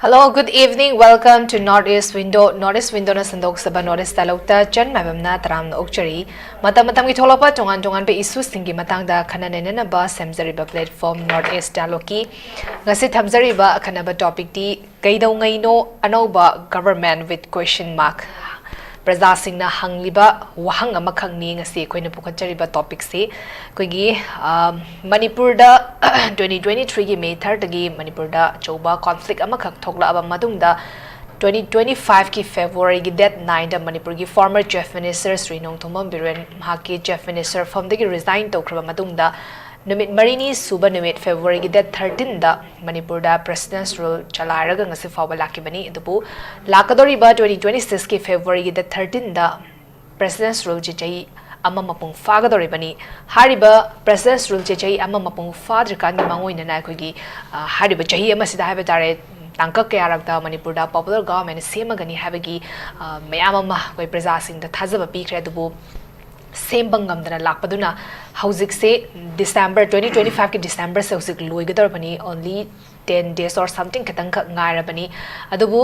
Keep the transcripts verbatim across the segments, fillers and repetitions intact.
Hello, good evening. Welcome to North East Window. North East Windowꯅ ꯁꯟꯗꯣꯛꯆꯕ North East dialogueꯇ ꯆꯟ ꯃꯥꯏꯕꯝꯅ ꯇꯔꯥꯝꯅ ꯑꯣꯛꯆꯔꯤ꯫ ꯃꯇꯝ ꯃꯇꯝꯒꯤ ꯊꯣꯛꯂꯛꯄ ꯇꯣꯉꯥꯟ ꯇꯣꯉꯥꯟꯕ issueꯁꯤꯡꯒꯤ ꯃꯇꯥꯡꯗ ꯈꯟꯅ ꯅꯩꯅꯅꯕ ꯁꯦꯝꯖꯔꯤꯕ platform North East dialogueꯀꯤ ꯉꯁꯤ ꯊꯝꯖꯔꯤꯕ ꯑꯈꯟꯅꯕ topicꯇꯤ ꯀꯩꯗꯧꯉꯩꯅꯣ ꯑꯅꯧꯕ government with question mark꯫ ꯄ꯭ꯔꯖꯥꯁꯤꯡꯅ ꯍꯪꯂꯤꯕ ꯋꯥꯍꯪ ꯑꯃꯈꯛꯅꯤ ꯉꯁꯤ ꯑꯩꯈꯣꯏꯅ ꯄꯨꯈꯠꯆꯔꯤꯕ topicꯁꯤ꯫ ꯑꯩꯈꯣꯏꯒꯤ, ꯑ, ꯃꯅꯤꯄꯨꯔꯗ twenty twenty threeꯒꯤ May thirdꯇꯒꯤ ꯃꯅꯤꯄꯨꯔꯗ ꯑꯆꯧꯕ conflict ꯑꯃꯈꯛ ꯊꯣꯛꯂꯛꯑꯕ ꯃꯇꯨꯡꯗ, twenty twenty fiveꯀꯤ Februaryꯒꯤ date nineꯗ ꯃꯅꯤꯄꯨꯔꯒꯤ former Chief Minister Shri Nongthombam Biren ꯃꯍꯥꯛꯀꯤ Chief Minister firmꯗꯒꯤ resign ꯇꯧꯈ꯭ꯔꯕ ꯃꯇꯨꯡꯗ, ꯅꯨꯃꯤꯠ ꯃꯔꯤꯅꯤ ꯁꯨꯕ ꯅꯨꯃꯤꯠ Februaryꯒꯤ date thirteenꯗ ꯃꯅꯤꯄꯨꯔꯗ President's Rule ꯆꯂꯥꯏꯔꯒ ꯉꯁꯤ ꯐꯥꯎꯕ ꯂꯥꯛꯈꯤꯕꯅꯤ꯫ ꯑꯗꯨꯕꯨ ꯂꯥꯛꯀꯗꯧꯔꯤꯕ twenty twenty sixꯀꯤ Februaryꯒꯤ date thirteenꯗ President's Ruleꯁꯤ ꯆꯍꯤ ꯑꯃ ꯃꯄꯨꯡ ꯐꯥꯒꯗꯧꯔꯤꯕꯅꯤ꯫ ꯍꯥꯏꯔꯤꯕ President's Ruleꯁꯤ ꯆꯍꯤ ꯑꯃ ꯃꯄꯨꯡ ꯐꯥꯗ꯭ꯔꯤꯀꯥꯟꯒꯤ ꯃꯥꯡꯑꯣꯏꯅꯅ ꯑꯩꯈꯣꯏꯒꯤ, ꯑ, ꯍꯥꯏꯔꯤꯕ ꯆꯍꯤ ꯑꯃꯁꯤꯗ ꯍꯥꯏꯕ ꯇꯥꯔꯦ, ꯇꯥꯡꯀꯛ ꯀꯌꯥꯔꯛꯇ ꯃꯅꯤꯄꯨꯔꯗ popular government ꯁꯦꯝꯃꯒꯅꯤ ꯍꯥꯏꯕꯒꯤ, ꯑ, ꯃꯌꯥꯝ ꯑꯃ ꯑꯩꯈꯣꯏ ꯄ꯭ꯔꯖꯥꯁꯤꯡꯗ ꯊꯥꯖꯕ ꯄꯤꯈ꯭ꯔꯦ꯫ ꯑꯗꯨꯕꯨ ꯁꯦꯝꯕ ꯉꯝꯗꯅ ꯂꯥꯛꯄꯗꯨꯅ ꯍꯧꯖꯤꯛꯁꯦ December twenty twenty fiveꯀꯤ Decemberꯁꯦ ꯍꯧꯖꯤꯛ ꯂꯣꯏꯒꯗꯧꯔꯕꯅꯤ꯫ Only ten days or something ꯈꯤꯇꯪꯈꯛ ꯉꯥꯏꯔꯕꯅꯤ꯫ ꯑꯗꯨꯕꯨ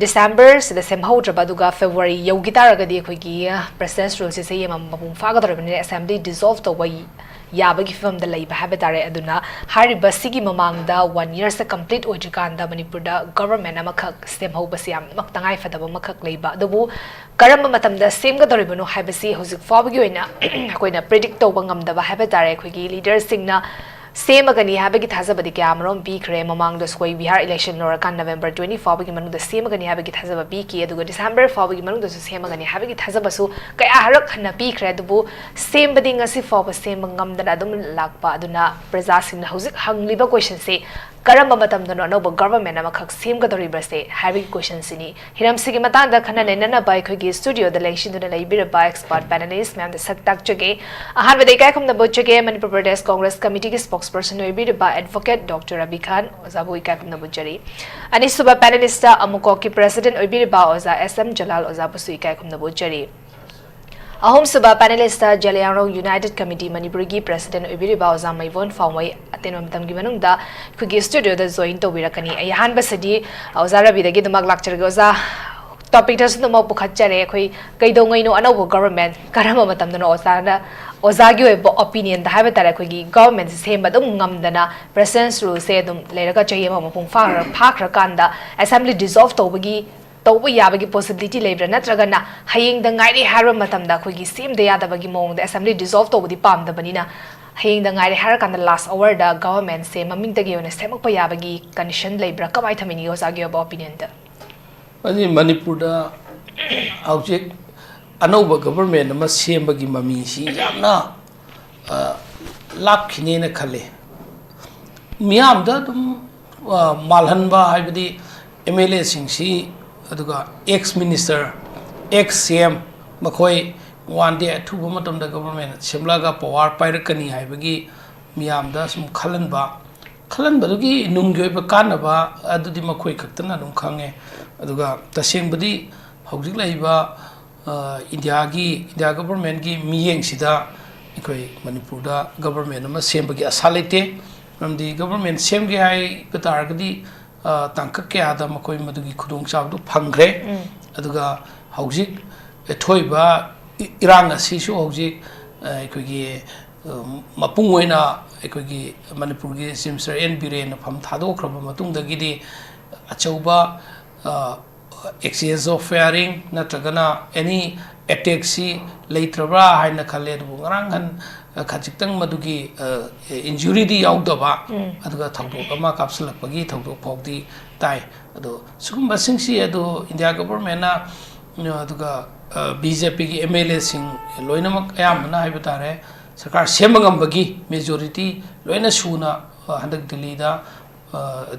Decemberꯁꯤꯗ ꯁꯦꯝꯍꯧꯗ꯭ꯔꯕ, ꯑꯗꯨꯒ February ꯌꯧꯈꯤ ꯇꯥꯔꯒꯗꯤ ꯑꯩꯈꯣꯏꯒꯤ President's Ruleꯁꯤ ꯆꯍꯤ ꯑꯃ ꯃꯄꯨꯡ ꯐꯥꯒꯗꯧꯔꯤꯕꯅꯤꯅ Assembly dissolve ꯇꯧꯕ ꯌꯥꯕꯒꯤ ꯐꯤꯕꯝꯗ ꯂꯩꯕ ꯍꯥꯏꯕ ꯇꯥꯔꯦ꯫ ꯑꯗꯨꯅ ꯍꯥꯏꯔꯤꯕ ꯁꯤꯒꯤ ꯃꯃꯥꯡꯗ one yearꯁꯦ complete ꯑꯣꯏꯗ꯭ꯔꯤꯀꯥꯟꯗ ꯃꯅꯤꯄꯨꯔꯗ government ꯑꯃꯈꯛ ꯁꯦꯝꯍꯧꯕꯁꯤ ꯌꯥꯝꯅꯃꯛ ꯇꯉꯥꯏ ꯐꯗꯕ ꯑꯃꯈꯛ ꯂꯩꯕ꯫ ꯑꯗꯨꯕꯨ ꯀꯔꯝꯕ ꯃꯇꯝꯗ ꯁꯦꯝꯒꯗꯧꯔꯤꯕꯅꯣ ꯍꯥꯏꯕꯁꯤ ꯍꯧꯖꯤꯛ ꯐꯥꯎꯕꯒꯤ ꯑꯣꯏꯅ ꯑꯩꯈꯣꯏꯅ predict ꯇꯧꯕ ꯉꯝꯗꯕ ꯍꯥꯏꯕ ꯇꯥꯔꯦ꯫ ꯑꯩꯈꯣꯏꯒꯤ leaderꯁꯤꯡꯅ ꯁꯦꯝꯃꯒꯅꯤ ꯍꯥꯏꯕꯒꯤ ꯊꯥꯖꯕꯗꯤ ꯀꯌꯥ ꯑꯃꯔꯣꯝ ꯄꯤꯈ꯭ꯔꯦ꯫ ꯃꯃꯥꯡꯗꯁꯨ ꯑꯩꯈꯣꯏ ꯕꯤꯍꯥꯔ election ꯂꯣꯏꯔꯀꯥꯟ November twenty ꯐꯥꯎꯕꯒꯤ ꯃꯅꯨꯡꯗ ꯁꯦꯝꯃꯒꯅꯤ ꯍꯥꯏꯕꯒꯤ ꯊꯥꯖꯕ ꯄꯤꯈꯤ, ꯑꯗꯨꯒ December ꯐꯥꯎꯕꯒꯤ ꯃꯅꯨꯡꯗꯁꯨ ꯁꯦꯝꯃꯒꯅꯤ ꯍꯥꯏꯕꯒꯤ ꯊꯥꯖꯕꯁꯨ ꯀꯌꯥ ꯍꯥꯏꯔꯛ ꯍꯟꯅ ꯄꯤꯈ꯭ꯔꯦ꯫ ꯑꯗꯨꯕꯨ ꯁꯦꯝꯕꯗꯤ ꯉꯁꯤ ꯐꯥꯎꯕ ꯁꯦꯝꯕ ꯉꯝꯗꯅ ꯑꯗꯨꯝ ꯂꯥꯛꯄ꯫ ꯑꯗꯨꯅ ꯄ꯭ꯔꯖꯥꯁꯤꯡꯅ ꯍꯧꯖꯤꯛ ꯍꯪꯂꯤꯕ questionꯁꯦ, ꯀꯔꯝꯕ ꯃꯇꯝꯗꯅꯣ ꯑꯅꯧꯕ government ꯑꯃꯈꯛ ꯁꯦꯝꯒꯗꯧꯔꯤꯕꯁꯦ ꯍꯥꯏꯕꯒꯤ question ꯁꯤꯅꯤ꯫ ꯍꯤꯔꯝꯁꯤꯒꯤ ꯃꯇꯥꯡꯗ ꯈꯟꯅ ꯅꯩꯅꯅꯕ ꯑꯩꯈꯣꯏꯒꯤ studio ꯗ ꯂꯦꯡꯁꯤꯟꯗꯨꯅ ꯂꯩꯕꯤꯔꯕ expert panelist ꯃꯌꯥꯝꯗ ꯁꯛ ꯇꯥꯛꯆꯒꯦ꯫ ꯑꯍꯥꯟꯕꯗ ꯏꯀꯥꯏ ꯈꯨꯝꯅꯕ ꯎꯠꯆꯒꯦ Manipur Pradesh Congress ꯀꯃꯤꯇꯤꯒꯤ spokesperson ꯑꯣꯏꯕꯤꯔꯤꯕ advocate doctor Ravi ꯈꯥꯟ ꯑꯣꯖꯥꯕꯨ ꯏꯀꯥꯏ ꯈꯨꯝꯅꯕ ꯎꯠꯆꯔꯤ꯫ ꯑꯅꯤꯁꯨꯕ panelist ꯑꯃꯨꯀꯣꯛꯀꯤ president ꯑꯣꯏꯕꯤꯔꯤꯕ ꯑꯣꯖꯥ ꯑꯦꯁ ꯑꯦꯝ ꯖꯂꯥꯜ ꯑꯣꯖꯥꯕꯨꯁꯨ ꯏꯀꯥꯏ ꯈꯨꯝꯅꯕ ꯎꯠꯆꯔꯤ꯫ ꯑꯍꯨꯝꯁꯨꯕ panelist ꯖꯂꯤꯌꯥꯡꯔꯣꯡ United Committee ꯃꯅꯤꯄꯨꯔꯒꯤ president ꯑꯣꯏꯕꯤꯔꯤꯕ ꯑꯣꯖꯥ ꯃꯩꯕꯣꯟ ꯐꯥꯎꯃꯩ ꯑꯇꯦꯟꯕ ꯃꯇꯝꯒꯤ ꯃꯅꯨꯡꯗ ꯑꯩꯈꯣꯏꯒꯤ studio ꯗ join ꯇꯧꯕꯤꯔꯛꯀꯅꯤ꯫ ꯑꯩ ꯑꯍꯥꯟꯕꯁꯤꯗꯤ ꯑꯣꯖꯥ ꯔꯕꯤꯗꯒꯤ ꯑꯗꯨꯃꯛ ꯂꯥꯛꯆꯔꯒꯦ꯫ ꯑꯣꯖꯥ, topic ꯇꯁꯨ ꯑꯗꯨꯃꯛ ꯄꯨꯈꯠꯆꯔꯦ꯫ ꯑꯩꯈꯣꯏ ꯀꯩꯗꯧꯉꯩꯅꯣ ꯑꯅꯧꯕ government, ꯀꯔꯝꯕ ꯃꯇꯝꯗꯅꯣ ꯑꯣꯖꯥꯅ, ꯑꯣꯖꯥꯒꯤ ꯑꯣꯏꯕ opinion ꯗ ꯍꯥꯏꯕ ꯇꯥꯔꯦ, ꯑꯩꯈꯣꯏꯒꯤ government ꯁꯦ ꯁꯦꯝꯕ ꯑꯗꯨꯝ ꯉꯝꯗꯅ president's rule ꯁꯦ ꯑꯗꯨꯝ ꯂꯩꯔꯒ ꯆꯍꯤ ꯑꯃꯃꯨꯛ ꯄꯨꯡ ꯐꯥꯈ꯭ꯔ-, ꯐꯥꯈ꯭ꯔꯀꯥꯟꯗ assembly dissolve ꯇꯧꯕꯒꯤ, ꯇꯧꯕ ꯌꯥꯕꯒꯤ possibility ꯂꯩꯕ꯭ꯔꯥ? ꯅꯠꯇ꯭ꯔꯒꯅ ꯍꯌꯦꯡꯗ ꯉꯥꯏꯔꯦ ꯍꯥꯏꯕ ꯃꯇꯝꯗ ꯑꯩꯈꯣꯏꯒꯤ ꯁꯦꯝꯗ ꯌꯥꯗꯕꯒꯤ ꯃꯑꯣꯡꯗ assembly dissolve ꯇꯧꯕꯗꯤ ꯄꯥꯝꯗꯕꯅꯤꯅ, ꯍꯌꯦꯡꯗ ꯉꯥꯏꯔꯦ ꯍꯥꯏꯔꯀꯥꯟꯗ last hour ꯗ government ꯁꯦ ꯃꯃꯤꯡꯇꯒꯤ ꯑꯣꯏꯅ ꯁꯦꯝꯃꯛꯄ ꯌꯥꯕꯒꯤ condition ꯂꯩꯕ꯭ꯔꯥ? ꯀꯃꯥꯏꯅ ꯊꯝꯕꯤꯅꯤꯡꯉꯤ ꯑꯣꯖꯥꯒꯤ ꯑꯣꯏꯕ opinion ꯗ? ꯑꯩꯗꯤ ꯃꯅꯤꯄꯨꯔꯗ ꯍꯧꯖꯤꯛ ꯑꯅꯧꯕ government ꯑꯃ ꯁꯦꯝꯕꯒꯤ ꯃꯃꯤꯁꯤ ꯌꯥꯝꯅ, ꯑ, ꯂꯥꯞꯈꯤꯅꯦꯅ ꯈꯜꯂꯤ꯫ ꯃꯤꯌꯥꯝꯗ ꯑꯗꯨꯝ, ꯑ, ꯃꯥꯜꯍꯟꯕ ꯍꯥꯏꯕꯗꯤ MLA ꯁꯤꯡꯁꯤ, ꯑꯗꯨꯒ ex minister, ex CM, ꯃꯈꯣꯏ one day ꯑꯊꯨꯕ ꯃꯇꯝꯗ government ꯁꯦꯝꯂꯛꯑꯒ power ꯄꯥꯏꯔꯛꯀꯅꯤ ꯍꯥꯏꯕꯒꯤ ꯃꯤꯌꯥꯝꯗ ꯁꯨꯝ ꯈꯜꯍꯟꯕ, ꯈꯜꯍꯟꯕꯗꯨꯒꯤ ꯅꯨꯡꯒꯤ ꯑꯣꯏꯕ ꯀꯥꯟꯅꯕ ꯑꯗꯨꯗꯤ ꯃꯈꯣꯏ ꯈꯛꯇꯅ ꯑꯗꯨꯝ ꯈꯪꯉꯦ꯫ ꯑꯗꯨꯒ ꯇꯁꯦꯡꯕꯗꯤ ꯍꯧꯖꯤꯛ ꯂꯩꯔꯤꯕ, ꯑ, ꯏꯟꯗꯤꯌꯥꯒꯤ, ꯏꯟꯗꯤꯌꯥ government ꯀꯤ ꯃꯤꯠꯌꯦꯡꯁꯤꯗ ꯑꯩꯈꯣꯏ ꯃꯅꯤꯄꯨꯔꯗ government ꯑꯃ ꯁꯦꯝꯕꯒꯤ ꯑꯁꯥ ꯂꯩꯇꯦ꯫ ꯃꯔꯝꯗꯤ government ꯁꯦꯝꯒꯦ ꯍꯥꯏꯕ ꯇꯥꯔꯒꯗꯤ, ꯑ, ꯇꯥꯡꯀꯛ ꯀꯌꯥꯗ ꯃꯈꯣꯏ ꯃꯗꯨꯒꯤ ꯈꯨꯗꯣꯡꯆꯥꯕꯗꯨ ꯐꯪꯈ꯭ꯔꯦ꯫ ꯎꯝ꯫ ꯑꯗꯨꯒ ꯍꯧꯖꯤꯛ ꯊꯣꯛꯏꯕ ꯏ-, ꯏꯔꯥꯡ ꯑꯁꯤꯁꯨ ꯍꯧꯖꯤꯛ, ꯑ, ꯑꯩꯈꯣꯏꯒꯤ, ꯑ, ꯃꯄꯨꯡ ꯑꯣꯏꯅ ꯑꯩꯈꯣꯏꯒꯤ ꯃꯅꯤꯄꯨꯔꯒꯤ Chief Minister N ꯕꯤꯔꯦꯟꯅ ꯐꯝ ꯊꯥꯗꯣꯛꯈ꯭ꯔꯕ ꯃꯇꯨꯡꯗꯒꯤꯗꯤ ꯑꯆꯧꯕ, ꯑ, exchange of firing ꯅꯠꯇ꯭ꯔꯒꯅ any attack ꯁꯤ ꯂꯩꯇ꯭ꯔꯕ꯭ꯔꯥ ꯍꯥꯏꯅ ꯈꯜꯂꯦ꯫ ꯑꯗꯨꯕꯨ ꯉꯔꯥꯡ ꯅꯍꯥꯟ, ꯑ, ꯈꯖꯤꯛꯇꯪ ꯃꯗꯨꯒꯤ, ꯑ, injury ꯗꯤ ꯌꯥꯎꯗꯕ, ꯎꯝ꯫ ꯑꯗꯨꯒ ꯊꯧꯗꯣꯛ ꯑꯃ ꯀꯥꯞꯁꯤꯜꯂꯛꯄꯒꯤ ꯊꯧꯗꯣꯛ ꯐꯥꯎꯗꯤ ꯇꯥꯏ꯫ ꯑꯗꯣ ꯁꯤꯒꯨꯝꯕꯁꯤꯡꯁꯤ ꯑꯗꯨ ꯏꯟꯗꯤꯌꯥ government ꯅ, ꯑ, ꯑꯗꯨꯒ, ꯑ, BJP ꯒꯤ MLA ꯁꯤꯡ ꯂꯣꯏꯅꯃꯛ ꯑꯌꯥꯝꯕꯅ ꯍꯥꯏꯕ ꯇꯥꯔꯦ, ꯁꯔꯀꯥꯔ ꯁꯦꯝꯕ ꯉꯝꯕꯒꯤ majority ꯂꯣꯏꯅ ꯁꯨꯅ, ꯑ, ꯍꯟꯗꯛ ꯗꯤꯜꯂꯤꯗ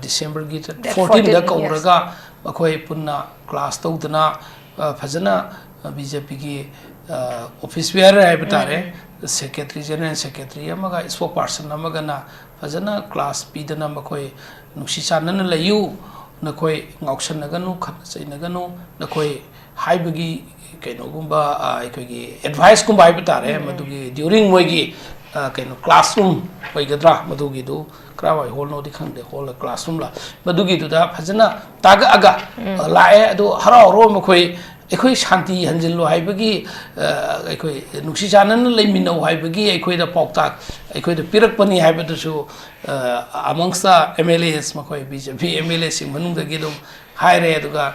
ꯗꯤꯁꯦꯝꯕꯔꯒꯤ ꯗꯦꯠ ꯐꯣꯔꯇꯤꯟꯗ ꯐꯣꯔꯇꯤꯟ, ꯀꯧꯔꯒ ꯃꯈꯣꯏ ꯄꯨꯟꯅ ꯀ꯭ꯂꯥꯁ ꯇꯧꯗꯅ, ꯑ, ꯐꯖꯅ ꯕꯤ ꯖꯦ ꯄꯤꯒꯤ ꯑꯣꯐꯤꯁ ꯕꯤꯌꯔ ꯍꯥꯏꯕ ꯇꯥꯔꯦ, ꯁꯦꯀ꯭ꯔꯦꯇꯔꯤ, ꯖꯦꯅꯔꯦꯜ ꯁꯦꯀ꯭ꯔꯦꯇꯔꯤ ꯑꯃꯒ ꯏꯁꯄꯣꯛ ꯄꯥꯔꯁꯟ ꯑꯃꯒꯅ ꯐꯖꯅ ꯀ꯭ꯂꯥꯁ ꯄꯤꯗꯅ, ꯃꯈꯣꯏ ꯅꯨꯡꯁꯤ ꯆꯥꯟꯅꯅ ꯂꯩꯌꯨ, ꯅꯈꯣꯏ ꯉꯥꯎꯁꯟꯅꯒꯅꯨ, ꯈꯠꯅ ꯆꯩꯅꯒꯅꯨ, ꯅꯈꯣꯏ ꯍꯥꯏꯕꯒꯤ ꯀꯩꯅꯣꯒꯨꯝꯕ, ꯑ, ꯑꯩꯈꯣꯏꯒꯤ ꯑꯦꯗꯚꯥꯏꯁꯀꯨꯝꯕ ꯍꯥꯏꯕ ꯇꯥꯔꯦ, ꯃꯗꯨꯒꯤ ꯗ꯭ꯌꯨꯔꯤꯡ ꯃꯣꯏꯒꯤ, ꯑ, ꯀꯩꯅꯣ, ꯀ꯭ꯂꯥꯁꯔꯨꯝ ꯑꯣꯏꯒꯗ꯭ꯔꯥ, ꯃꯗꯨꯒꯤꯗꯨ ꯀꯔꯥꯏꯋꯥꯏ ꯍꯣꯜꯅꯣꯗꯤ ꯈꯪꯗꯦ, ꯍꯣꯜꯂ ꯀ꯭ꯂꯥꯁꯔꯨꯝꯂ, ꯃꯗꯨꯒꯤꯗꯨꯗ ꯐꯖꯅ ꯇꯥꯛꯑꯒ, ꯑ, ꯂꯥꯛꯑꯦ꯫ ꯑꯗꯣ ꯍꯔꯥꯎ ꯍꯔꯥꯎ ꯃꯈꯣꯏ, ꯑꯩꯈꯣꯏ ꯁꯥꯟꯇꯤ ꯍꯟꯖꯤꯜꯂꯨ ꯍꯥꯏꯕꯒꯤ, ꯑ, ꯑꯩꯈꯣꯏ ꯅꯨꯡꯁꯤ ꯆꯥꯟꯅꯅ ꯂꯩꯃꯤꯟꯅꯧ ꯍꯥꯏꯕꯒꯤ ꯑꯩꯈꯣꯏꯗ ꯄꯥꯎꯇꯥꯛ ꯑꯩꯈꯣꯏꯗ ꯄꯤꯔꯛꯄꯅꯤ ꯍꯥꯏꯕꯗꯨꯁꯨ, ꯑ, amongst the M L As, ꯃꯈꯣꯏ B J P M L A ꯁꯤꯡ ꯃꯅꯨꯡꯗꯒꯤ ꯑꯗꯨꯝ ꯍꯥꯏꯔꯦ꯫ ꯑꯗꯨꯒ,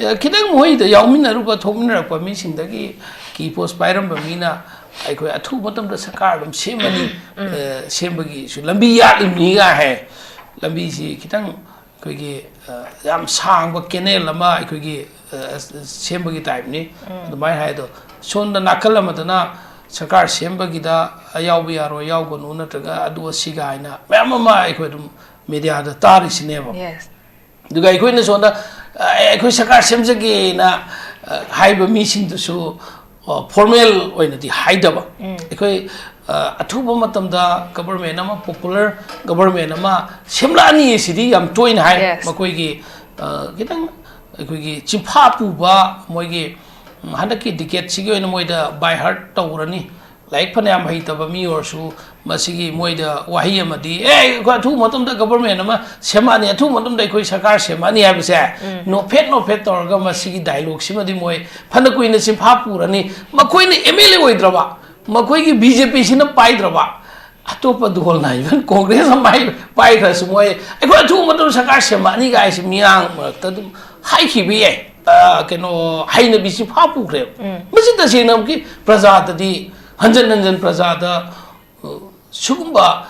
ꯑ, ꯈꯤꯇꯪ ꯃꯈꯣꯏꯗ ꯌꯥꯎꯃꯤꯟꯅꯔꯨꯕ, ꯊꯣꯛꯃꯤꯟꯅꯔꯛꯄ ꯃꯤꯁꯤꯡꯗꯒꯤ ꯀꯤ ꯄꯣꯁ ꯄꯥꯏꯔꯝꯕ ꯃꯤꯅ ꯑꯩꯈꯣꯏ ꯑꯊꯨꯕ ꯃꯇꯝꯗ ꯁꯔꯀꯥꯔ ꯑꯗꯨꯝ ꯁꯦꯝꯃꯅꯤ, ꯑ, ꯁꯦꯝꯕꯒꯤꯁꯨ ꯂꯝꯕꯤ ꯌꯥꯠꯂꯤꯕꯅꯤꯒ ꯍꯥꯏ꯫ ꯂꯝꯕꯤꯁꯤ ꯈꯤꯇꯪ ꯑꯩꯈꯣꯏꯒꯤ, ꯑ, ꯌꯥꯝ ꯁꯥꯡꯕ ꯀꯦꯅꯦꯜ ꯑꯃ ꯑꯩꯈꯣꯏꯒꯤ, ꯑ, ꯁꯦꯝꯕꯒꯤ ꯇꯥꯏꯞꯅꯤ꯫ ꯑꯗꯨꯃꯥꯏꯅ ꯍꯥꯏ꯫ ꯑꯗꯣ ꯁꯣꯝꯗ ꯅꯥꯀꯜ ꯑꯃꯗꯅ ꯁꯔꯀꯥꯔ ꯁꯦꯝꯕꯒꯤꯗ ꯌꯥꯎꯕ ꯌꯥꯔꯣꯏ, ꯌꯥꯎꯒꯅꯨ, ꯅꯠꯇ꯭ꯔꯒ ꯑꯗꯨ ꯑꯁꯤꯒ ꯍꯥꯏꯅ ꯃꯌꯥꯝ ꯑꯃ ꯑꯩꯈꯣꯏ ꯑꯗꯨꯝ ꯃꯦꯗꯤꯌꯥꯗ ꯇꯥꯔꯤꯁꯤꯅꯦꯕ꯫ ꯑꯗꯨꯒ ꯑꯩꯈꯣꯏꯅ ꯁꯣꯝꯗ, ꯑ, ꯑꯩꯈꯣꯏ ꯁꯔꯀꯥꯔ ꯁꯦꯝꯖꯒꯦꯅ, ꯑ, ꯍꯥꯏꯕ ꯃꯤꯁꯤꯡꯗꯨꯁꯨ, ꯑ, ꯐꯣꯔꯃꯦꯜ ꯑꯣꯏꯅꯗꯤ ꯍꯥꯏꯗꯕ꯫ ꯑꯩꯈꯣꯏ, ꯑ, ꯑꯊꯨꯕ ꯃꯇꯝꯗ ꯒꯕꯔꯃꯦꯟ ꯑꯃ, ꯄꯣꯄꯨꯂꯔ ꯒꯕꯔꯃꯦꯟ ꯑꯃ ꯁꯦꯝꯂꯛꯑꯅꯤ ꯁꯤꯗꯤ ꯌꯥꯝ ꯇꯣꯏꯅ ꯍꯥꯏ꯫ Yes. ꯃꯈꯣꯏꯒꯤ, ꯑ, ꯈꯤꯇꯪ ꯑꯩꯈꯣꯏꯒꯤ ꯆꯤꯟꯐꯥ ꯄꯨꯕ ꯃꯣꯏꯒꯤ, ꯎꯝ, ꯍꯟꯗꯛꯀꯤ ꯗꯤꯀꯦꯠꯁꯤꯒꯤ ꯑꯣꯏꯅ ꯃꯣꯏꯗ by heart ꯇꯧꯔꯅꯤ꯫ ꯂꯥꯏꯔꯤꯛ ꯐꯅꯌꯥꯝ ꯍꯩꯇꯕ ꯃꯤ ꯑꯣꯏꯔꯁꯨ, ꯃꯁꯤꯒꯤ ꯃꯣꯏꯗ ꯋꯥꯍꯩ ꯑꯃꯗꯤ, "ꯑꯦ, ꯑꯩꯈꯣꯏ ꯑꯊꯨꯕ ꯃꯇꯝꯗ ꯒꯕꯔꯃꯦꯟ ꯑꯃ ꯁꯦꯝꯃꯛꯑꯅꯤ, ꯑꯊꯨꯕ ꯃꯇꯝꯗ ꯑꯩꯈꯣꯏ ꯁꯔꯀꯥꯔ ꯁꯦꯝꯃꯛꯑꯅꯤ" ꯍꯥꯏꯕꯁꯦ ꯅꯣꯐꯦꯠ ꯅꯣꯐꯦꯠ ꯇꯧꯔꯒ ꯃꯁꯤꯒꯤ ꯗꯥꯏꯂꯣꯒꯁꯤꯃꯗꯤ ꯃꯣꯏ ꯐꯅ ꯀꯨꯏꯅ ꯆꯤꯟꯐꯥ ꯄꯨꯔꯅꯤ꯫ ꯃꯈꯣꯏꯅ M L A ꯑꯣꯏꯗ꯭ꯔꯕ, ꯃꯈꯣꯏꯒꯤ B J P ꯁꯤꯅ ꯄꯥꯏꯗ꯭ꯔꯕ, ꯑꯇꯣꯞꯄ ꯗꯣꯜꯅ, even ꯀꯣꯡꯒ꯭ꯔꯦꯁ ꯑꯃ ꯄꯥꯏ-, ꯄꯥꯏꯈ꯭ꯔꯁꯨ, ꯃꯣꯏ ꯑꯩꯈꯣꯏ ꯑꯊꯨꯕ ꯃꯇꯝꯗ ꯁꯔꯀꯥꯔ ꯁꯦꯝꯃꯛꯑꯅꯤ ꯀꯥꯏꯁꯦ ꯃꯤꯌꯥꯝ ꯃꯔꯛꯇ ꯑꯗꯨꯝ ꯍꯥꯏꯈꯤꯕ ꯌꯥꯏ꯫ ꯑ, ꯀꯩꯅꯣ, ꯍꯩꯅꯕꯤꯁꯤ ꯐꯥ ꯄꯨꯈ꯭ꯔꯦꯕ꯫ ꯃꯁꯤ ꯇꯁꯦꯡꯅꯃꯛꯀꯤ ꯄ꯭ꯔꯖꯥꯗꯗꯤ ꯍꯟꯖꯟ ꯍꯟꯖꯟ ꯄ꯭ꯔꯖꯥꯗ, ꯑ, ꯁꯤꯒꯨꯝꯕ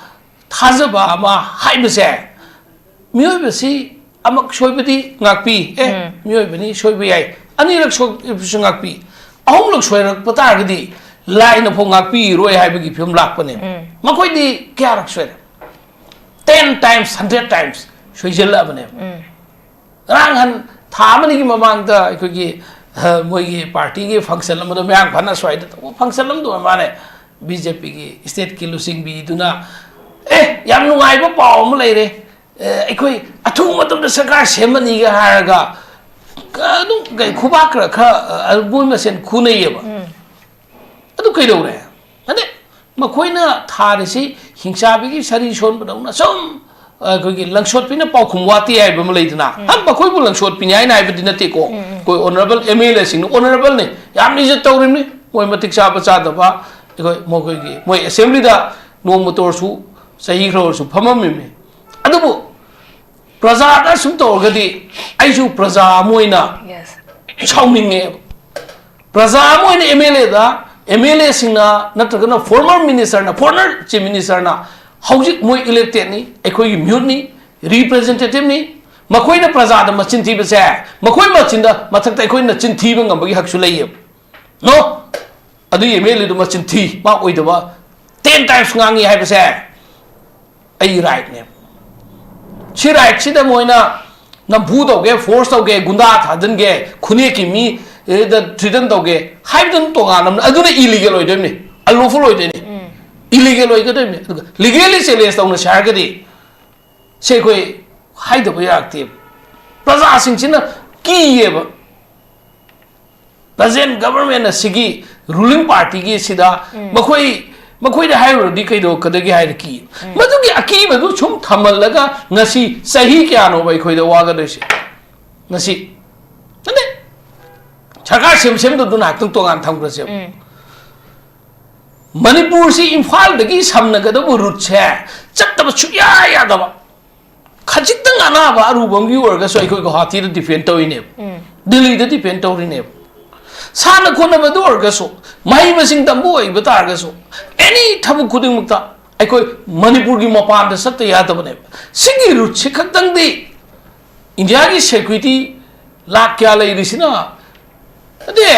ꯊꯥꯖꯕ ꯑꯃ ꯍꯥꯏꯕꯁꯦ, ꯃꯤꯑꯣꯏꯕꯁꯤ ꯑꯃꯛ ꯁꯣꯏꯕꯗꯤ ꯉꯥꯛꯄꯤ꯫ ꯑꯦ, ꯃꯤꯑꯣꯏꯕꯅꯤ, ꯁꯣꯏꯕ ꯌꯥꯏ꯫ ꯑꯅꯤꯔꯛ ꯁꯣꯏꯕꯁꯨ ꯉꯥꯛꯄꯤ꯫ ꯑꯍꯨꯝꯂꯛ ꯁꯣꯏꯔꯛꯄ ꯇꯥꯔꯒꯗꯤ ꯂꯥꯏꯅ ꯐꯥꯎ ꯉꯥꯛꯄꯤꯔꯣꯏ ꯍꯥꯏꯕꯒꯤ ꯐꯤꯕꯝ ꯂꯥꯛꯄꯅꯦꯕ꯫ ꯃꯈꯣꯏꯗꯤ ꯀꯌꯥꯔꯛ ꯁꯣꯏꯔꯦ? ten times, hundred times ꯁꯣꯏꯖꯜꯂꯛꯑꯕꯅꯦꯕ꯫ ꯉꯔꯥꯡ ꯍꯟ ꯊꯥ ꯑꯃꯅꯤꯒꯤ ꯃꯃꯥꯡꯗ ꯑꯩꯈꯣꯏꯒꯤ, ꯑ, ꯃꯣꯏꯒꯤ ꯄꯥꯔꯇꯤꯒꯤ ꯐꯪꯁꯟ ꯑꯃꯗ, ꯃꯌꯥꯡ ꯐꯥꯅ ꯁ꯭ꯋꯥꯏꯗ ꯇꯧꯕ ꯐꯪꯁꯟ ꯑꯃꯗ ꯑꯣꯏ ꯃꯥꯜꯂꯦ, ꯕꯤ ꯖꯦ ꯄꯤꯒꯤ ꯁ꯭ꯇꯦꯠꯀꯤ ꯂꯨꯆꯤꯡꯕꯤꯗꯨꯅ, "ꯑꯦ, ꯌꯥꯝ ꯅꯨꯡꯉꯥꯏꯕ ꯄꯥꯎ ꯑꯃ ꯂꯩꯔꯦ, ꯑꯦ, ꯑꯩꯈꯣꯏ ꯑꯊꯨꯕ ꯃꯇꯝꯗ ꯁꯔꯀꯥꯔ ꯁꯦꯝꯃꯅꯤꯒ" ꯍꯥꯏꯔꯒ, ꯑꯗꯨꯝ ꯀꯩ, ꯈꯨꯕꯥꯛ ꯈꯔ, ꯈꯔ, ꯑ, ꯃꯣꯏ ꯃꯁꯦꯟ ꯈꯨꯅꯩꯌꯦꯕ꯫ ꯑꯗꯨ ꯀꯩꯗꯧꯔꯦ? ꯑꯗꯩ ꯃꯈꯣꯏꯅ ꯊꯥꯔꯤꯁꯤ ꯍꯤꯡꯆꯥꯕꯤꯒꯤ ꯁꯔꯤ ꯁꯣꯟꯕꯗꯧꯅ ꯁꯨꯝ ꯑꯩꯈꯣꯏꯒꯤ ꯂꯪꯁꯣꯠꯄꯤꯅ ꯄꯥꯎꯈꯨꯝ ꯋꯥꯠꯇꯦ ꯍꯥꯏꯕ ꯑꯃ ꯂꯩꯗꯅ, ꯍꯝ, ꯃꯈꯣꯏꯕꯨ ꯂꯪꯁꯣꯠꯄꯤꯅꯤ ꯍꯥꯏꯅ ꯍꯥꯏꯕꯗꯤ ꯅꯠꯇꯦꯀꯣ꯫ ꯑꯩꯈꯣꯏ honourable M L A ꯁꯤꯡꯅ honourable ꯅꯤ, ꯌꯥꯝ ꯏꯖꯠ ꯇꯧꯔꯤꯕꯅꯤ꯫ ꯃꯣꯏ ꯃꯇꯤꯛ ꯆꯥꯕ ꯆꯥꯗꯕ, ꯑꯩꯈꯣꯏ ꯃꯈꯣꯏꯒꯤ, ꯃꯣꯏ assembly ꯗ ꯅꯣꯡꯃꯇ ꯑꯣꯏꯔꯁꯨ, ꯆꯍꯤ ꯈꯔ ꯑꯣꯏꯔꯁꯨ ꯐꯝꯃꯝꯃꯤꯕꯅꯤ꯫ ꯑꯗꯨꯕꯨ ꯄ꯭ꯔꯖꯥꯗ ꯁꯨꯝ ꯇꯧꯔꯒꯗꯤ, ꯑꯩꯁꯨ ꯄ꯭ꯔꯖꯥ ꯑꯃ ꯑꯣꯏꯅ, yes, ꯁꯥꯎꯅꯤꯡꯉꯦꯕ꯫ ꯄ꯭ꯔꯖꯥ ꯑꯃ ꯑꯣꯏꯅ M L A the, M L A ꯁꯤꯡꯅ ꯅꯠꯇ꯭ꯔꯒꯅ former minister ꯅ, former chief minister ꯅ, ꯍꯧꯖꯤꯛ ꯃꯣꯏ elected ꯅꯤ, ꯑꯩꯈꯣꯏꯒꯤ ꯃꯤꯍꯨꯠꯅꯤ, representative ꯅꯤ, ꯃꯈꯣꯏꯅ ꯄ꯭ꯔꯖꯥꯗ ꯃꯆꯤꯟ ꯊꯤꯕꯁꯦ, ꯃꯈꯣꯏ ꯃꯆꯤꯟꯗ ꯃꯊꯛꯇ ꯑꯩꯈꯣꯏꯅ ꯆꯤꯟ ꯊꯤꯕ ꯉꯝꯕꯒꯤ ꯍꯛꯁꯨ ꯂꯩꯌꯦꯕ꯫ No? ꯑꯗꯨꯒꯤ M L A ꯗꯨ ꯃꯆꯤꯟ ꯊꯤ, ꯃꯥ ꯑꯣꯏꯗꯕ ten times ꯉꯥꯡꯉꯤ ꯍꯥꯏꯕꯁꯦ ꯑꯩ right ꯅꯦꯕ꯫ ꯁꯤ right ꯁꯤꯗ ꯃꯣꯏꯅ ꯅꯝꯐꯨ ꯇꯧꯒꯦ, force ꯇꯧꯒꯦ, ꯒꯨꯟꯗꯥ ꯊꯥꯖꯤꯟꯒꯦ, ꯈꯨꯅꯦꯛꯀꯤ ꯃꯤ, ꯑꯦ, ꯗ threaten ꯇꯧꯒꯦ ꯍꯥꯏꯕꯗꯨꯅ ꯇꯣꯉꯥꯟꯅ ꯑꯃꯅ, ꯑꯗꯨꯅ illegal ꯑꯣꯏꯗꯣꯏꯅꯤ, unlawful ꯑꯣꯏꯗꯣꯏꯅꯤ, illegal ꯑꯣꯏꯒꯗꯣꯏꯅꯤ꯫ ꯑꯗꯨꯒ legally challenge ꯇꯧꯅꯁꯦ ꯍꯥꯏꯔꯒꯗꯤ ꯁꯦ ꯑꯩꯈꯣꯏ ꯍꯥꯏꯗꯕ ꯌꯥꯔꯛꯇꯦꯕ꯫ ꯄ꯭ꯔꯖꯥꯁꯤꯡꯁꯤꯅ ꯀꯤꯌꯦꯕ꯫ Present government ꯑꯁꯤꯒꯤ, ruling party ꯒꯤ ꯁꯤꯗ ꯃꯈꯣꯏ, ꯃꯈꯣꯏꯗ ꯍꯥꯏꯔꯨꯔꯗꯤ ꯀꯩꯗꯧꯔꯛꯀꯗꯒꯦ ꯍꯥꯏꯅ ꯀꯤ꯫ ꯃꯗꯨꯒꯤ ꯑꯀꯤꯕꯗꯨ ꯁꯨꯝ ꯊꯝꯍꯜꯂꯒ ꯉꯁꯤ ꯆꯍꯤ ꯀꯌꯥꯅꯣꯕ ꯑꯩꯈꯣꯏꯗ ꯋꯥꯒꯗꯣꯏꯁꯦ? ꯉꯁꯤ ꯅꯠꯇꯦ, ꯁꯔꯀꯥꯔ ꯁꯦꯝ ꯁꯦꯝꯗꯕꯗꯨꯅ ꯉꯥꯏꯍꯥꯛꯇꯪ ꯇꯣꯉꯥꯟ ꯊꯝꯈ꯭ꯔꯁꯦꯕ꯫ ꯃꯅꯤꯄꯨꯔꯁꯤ ꯏꯝꯐꯥꯜꯗꯒꯤ ꯁꯝꯅꯒꯗꯕ route ꯁꯦ ꯆꯠꯇꯕ ꯁꯨꯛꯌꯥ ꯌꯥꯗꯕ꯫ ꯈꯖꯤꯛꯇꯪ ꯑꯅꯥꯕ ꯑꯔꯨꯕ ꯑꯃꯒꯤ ꯑꯣꯏꯔꯒꯁꯨ ꯑꯩꯈꯣꯏ ꯒꯨꯋꯥꯍꯥꯇꯤꯗ depend ꯇꯧꯔꯤꯅꯦꯕ, ꯗꯤꯜꯂꯤꯗ depend ꯇꯧꯔꯤꯅꯦꯕ꯫ ꯁꯥꯟꯅ ꯈꯣꯠꯅꯕꯗ ꯑꯣꯏꯔꯒꯁꯨ, ꯃꯍꯩ ꯃꯁꯤꯡ ꯇꯝꯕ ꯑꯣꯏꯕ ꯇꯥꯔꯒꯁꯨ, any ꯊꯕꯛ ꯈꯨꯗꯤꯡꯃꯛꯇ ꯑꯩꯈꯣꯏ ꯃꯅꯤꯄꯨꯔꯒꯤ ꯃꯄꯥꯟꯗ ꯆꯠꯇ ꯌꯥꯗꯕꯅꯦꯕ꯫ ꯁꯤꯒꯤ route ꯁꯤ ꯈꯛꯇꯪꯗꯤ ꯏꯟꯗꯤꯌꯥꯒꯤ security ꯂꯥꯛ ꯀꯌꯥ ꯂꯩꯔꯤꯁꯤꯅ, ꯅꯠꯇꯦ,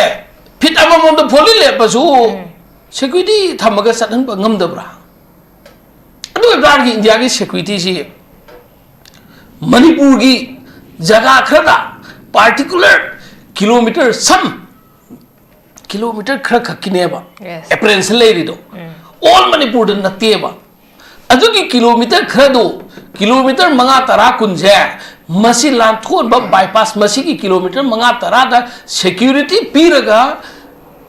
feet ꯑꯃꯃꯝꯗ ꯐꯣꯔꯂꯤ ꯂꯦꯞꯄꯁꯨ security ꯊꯝꯃꯒ ꯆꯠꯍꯟꯕ ꯉꯝꯗꯕ꯭ꯔꯥ? ꯑꯗꯨ ꯑꯗꯨ ꯑꯣꯏꯕ ꯇꯥꯔꯗꯤ ꯏꯟꯗꯤꯌꯥꯒꯤ ꯁꯦꯀ꯭ꯌꯨꯔꯤꯇꯤꯁꯤ ꯃꯅꯤꯄꯨꯔꯒꯤ ꯖꯒꯥ ꯈꯔꯗ, particular kilometre, some kilometre ꯈꯔ ꯈꯛꯀꯤꯅꯦꯕ Yes. ꯑꯦꯄ꯭ꯔꯦꯟꯁ ꯂꯩꯔꯤꯗꯣ꯫ ꯑꯣꯜ ꯃꯅꯤꯄꯨꯔꯗ ꯅꯠꯇꯦꯕ꯫ ꯑꯗꯨꯒꯤ ꯀꯤꯂꯣꯃꯤꯇꯔ ꯈꯔꯗꯣ, ꯀꯤꯂꯣꯃꯤꯇꯔ ꯃꯉꯥ, ꯇꯔꯥ, ꯀꯨꯟꯁꯦ, ꯃꯁꯤ ꯂꯥꯟꯊꯣꯛꯍꯟꯕ, ꯕꯥꯏꯄꯥꯁ, ꯃꯁꯤꯒꯤ ꯀꯤꯂꯣꯃꯤꯇꯔ ꯃꯉꯥ, ꯇꯔꯥꯗ ꯁꯦꯀ꯭ꯌꯨꯔꯤꯇꯤ ꯄꯤꯔꯒ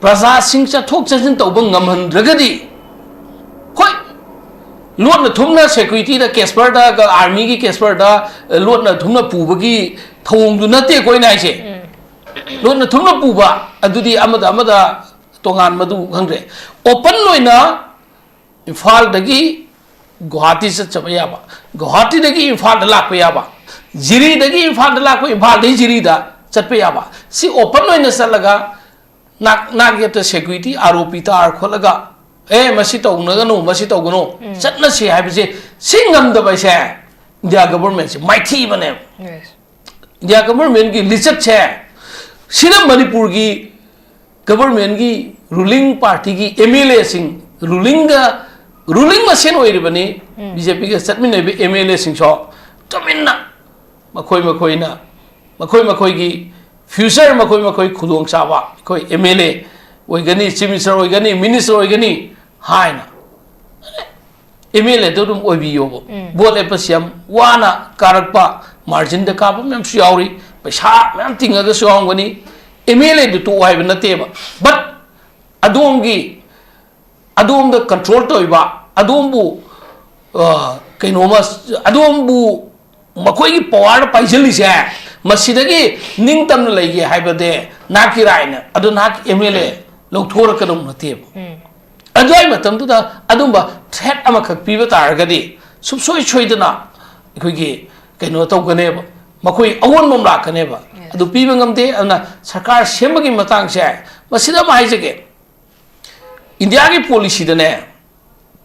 ꯄ꯭ꯔꯖꯥꯁꯤꯡ ꯆꯠꯊꯣꯛ ꯆꯠꯁꯤꯟ ꯇꯧꯕ ꯉꯝꯍꯟꯗ꯭ꯔꯒꯗꯤ, ꯍꯣꯏ, ꯂꯣꯠꯅ ꯊꯨꯝꯅ ꯁꯦꯀ꯭ꯌꯨꯔꯤꯇꯤꯗ, ꯀꯦꯁꯄꯔꯗ, ꯑꯥꯔꯃꯤꯒꯤ ꯀꯦꯁꯄꯔꯗ ꯂꯣꯠꯅ ꯊꯨꯝꯅ ꯄꯨꯕꯒꯤ ꯊꯧꯑꯣꯡꯗꯨ ꯅꯠꯇꯦ ꯑꯩꯈꯣꯏꯅ ꯍꯥꯏꯁꯦ꯫ ꯂꯣꯠꯅ ꯊꯨꯝꯅ ꯄꯨꯕ ꯑꯗꯨꯗꯤ ꯑꯃꯗ ꯑꯃꯗ ꯇꯣꯉꯥꯟꯕꯗꯨ ꯈꯪꯗ꯭ꯔꯦ꯫ ꯑꯣꯄꯟ ꯑꯣꯏꯅ ꯏꯝꯐꯥꯜꯗꯒꯤ ꯒꯨꯋꯥꯍꯥꯇꯤ ꯆꯠꯆꯕ ꯌꯥꯕ, ꯒꯨꯋꯥꯍꯥꯇꯤꯗꯒꯤ ꯏꯝꯐꯥꯜꯗ ꯂꯥꯛꯄ ꯌꯥꯕ, ꯖꯤꯔꯤꯗꯒꯤ ꯏꯝꯐꯥꯜꯗ ꯂꯥꯛꯄ, ꯏꯝꯐꯥꯜꯗꯒꯤ ꯖꯤꯔꯤꯗ ꯆꯠꯄ ꯌꯥꯕ, ꯁꯤ ꯑꯣꯄꯟ ꯑꯣꯏꯅ ꯆꯠꯂꯒ ꯅꯥꯛ ꯅꯥꯛ ꯌꯦꯠꯇ ꯁꯦꯀ꯭ꯌꯨꯔꯤꯇꯤ ꯑꯥꯔ ꯑꯣ ꯄꯤ ꯇꯥꯔ ꯈꯣꯠꯂꯒ, "ꯑꯦ, ꯃꯁꯤ ꯇꯧꯅꯒꯅꯨ, ꯃꯁꯤ ꯇꯧꯒꯅꯨ, ꯆꯠꯅꯁꯤ" ꯍꯥꯏꯕꯁꯦ, ꯁꯤ ꯉꯝꯗꯕ ꯍꯥꯏꯁꯦ ꯏꯟꯗꯤꯌꯥ ꯒꯕꯔꯃꯦꯟꯁꯦ ꯃꯥꯏꯊꯤꯕꯅꯦꯕ꯫ Yes. ꯏꯟꯗꯤꯌꯥ ꯒꯕꯔꯃꯦꯟꯒꯤ ꯂꯤꯆꯠꯁꯦ, ꯁꯤꯅ ꯃꯅꯤꯄꯨꯔꯒꯤ ꯒꯕꯔꯃꯦꯟꯒꯤ ꯔꯨꯂꯤꯡ ꯄꯥꯔꯇꯤꯒꯤ ꯑꯦꯝ ꯑꯦꯜ ꯑꯦꯁꯤꯡ, ꯔꯨꯂꯤꯡꯒ, ꯔꯨꯂꯤꯡ ꯃꯁꯦꯟ ꯑꯣꯏꯔꯤꯕꯅꯤ, ꯕꯤ ꯖꯦ ꯄꯤꯒ ꯆꯠꯃꯤꯟꯅꯔꯤꯕ ꯑꯦꯝ ꯑꯦꯜ ꯑꯦꯁꯤꯡꯁꯨ ꯇꯨꯃꯤꯟꯅ ꯃꯈꯣꯏ ꯃꯈꯣꯏꯅ, ꯃꯈꯣꯏ ꯃꯈꯣꯏꯒꯤ ꯐ꯭ꯌꯨꯆꯔ, ꯃꯈꯣꯏ ꯃꯈꯣꯏ ꯈꯨꯗꯣꯡꯆꯥꯕ, ꯑꯩꯈꯣꯏ ꯑꯦꯝ ꯑꯦꯜ ꯑꯦ ꯑꯣꯏꯒꯅꯤ, ꯆꯤꯐ ꯃꯤꯅꯤꯁꯇꯔ ꯑꯣꯏꯒꯅꯤ, ꯃꯤꯅꯤꯁꯇꯔ ꯑꯣꯏꯒꯅꯤ ꯍꯥꯏꯅ ꯑꯦꯝ ꯑꯦꯜ ꯑꯦꯗꯨ ꯑꯗꯨꯝ ꯑꯣꯏꯕꯤꯌꯣꯕ꯫ ꯚꯣꯠ ꯂꯦꯞꯄꯁꯤ ꯌꯥꯝ ꯋꯥꯅ ꯀꯥꯔꯛꯄ, ꯃꯥꯔꯖꯤꯟꯗ ꯀꯥꯞꯄ ꯃꯌꯥꯝꯁꯨ ꯌꯥꯎꯔꯤ, ꯄꯩꯁꯥ ꯃꯌꯥꯝ ꯇꯤꯡꯉꯒꯁꯨ ꯌꯥꯎꯔꯝꯒꯅꯤ꯫ ꯑꯦꯝ ꯑꯦꯜ ꯑꯦꯗꯨ ꯇꯣꯛꯑꯣ ꯍꯥꯏꯕ ꯅꯠꯇꯦꯕ, ꯕꯠ ꯑꯗꯣꯝꯒꯤ, ꯑꯗꯣꯝꯗ ꯀꯟꯇ꯭ꯔꯣꯜ ꯇꯧꯔꯤꯕ, ꯑꯗꯣꯝꯕꯨ, ꯑ, ꯀꯩꯅꯣꯃ, ꯑꯗꯣꯝꯕꯨ ꯃꯈꯣꯏꯒꯤ ꯄꯋꯥꯔꯗ ꯄꯥꯏꯁꯤꯜꯂꯤꯁꯦ, ꯃꯁꯤꯗꯒꯤ ꯅꯤꯡꯇꯝꯅ ꯂꯩꯒꯦ ꯍꯥꯏꯕꯗꯤ ꯅꯍꯥꯛꯀꯤ ꯔꯥꯏꯠꯅꯦ, ꯑꯗꯨ ꯅꯍꯥꯛꯀꯤ ꯑꯦꯝ ꯑꯦꯜ ꯑꯦ ꯂꯧꯊꯣꯔꯛꯀꯗꯧꯕ ꯅꯠꯇꯦꯕ꯫ ꯑꯗꯨꯋꯥꯏ ꯃꯇꯝꯗꯨꯗ ꯑꯗꯨꯝꯕ ꯊ꯭ꯔꯦꯠ ꯑꯃꯈꯛ ꯄꯤꯕ ꯇꯥꯔꯒꯗꯤ ꯁꯨꯡꯁꯣꯏ ꯁꯣꯏꯗꯅ ꯑꯩꯈꯣꯏꯒꯤ ꯀꯩꯅꯣ ꯇꯧꯒꯅꯦꯕ, ꯃꯈꯣꯏ ꯑꯑꯣꯟꯕ ꯑꯃ ꯂꯥꯛꯀꯅꯦꯕ꯫ ꯑꯗꯨ ꯄꯤꯕ ꯉꯝꯗꯦ꯫ ꯑꯗꯨꯅ ꯁꯔꯀꯥꯔ ꯁꯦꯝꯕꯒꯤ ꯃꯇꯥꯡꯁꯦ, ꯃꯁꯤꯗ ꯑꯃ ꯍꯥꯏꯖꯒꯦ, ꯏꯟꯗꯤꯌꯥꯒꯤ ꯄꯣꯂꯤꯁꯤꯗꯅꯦ,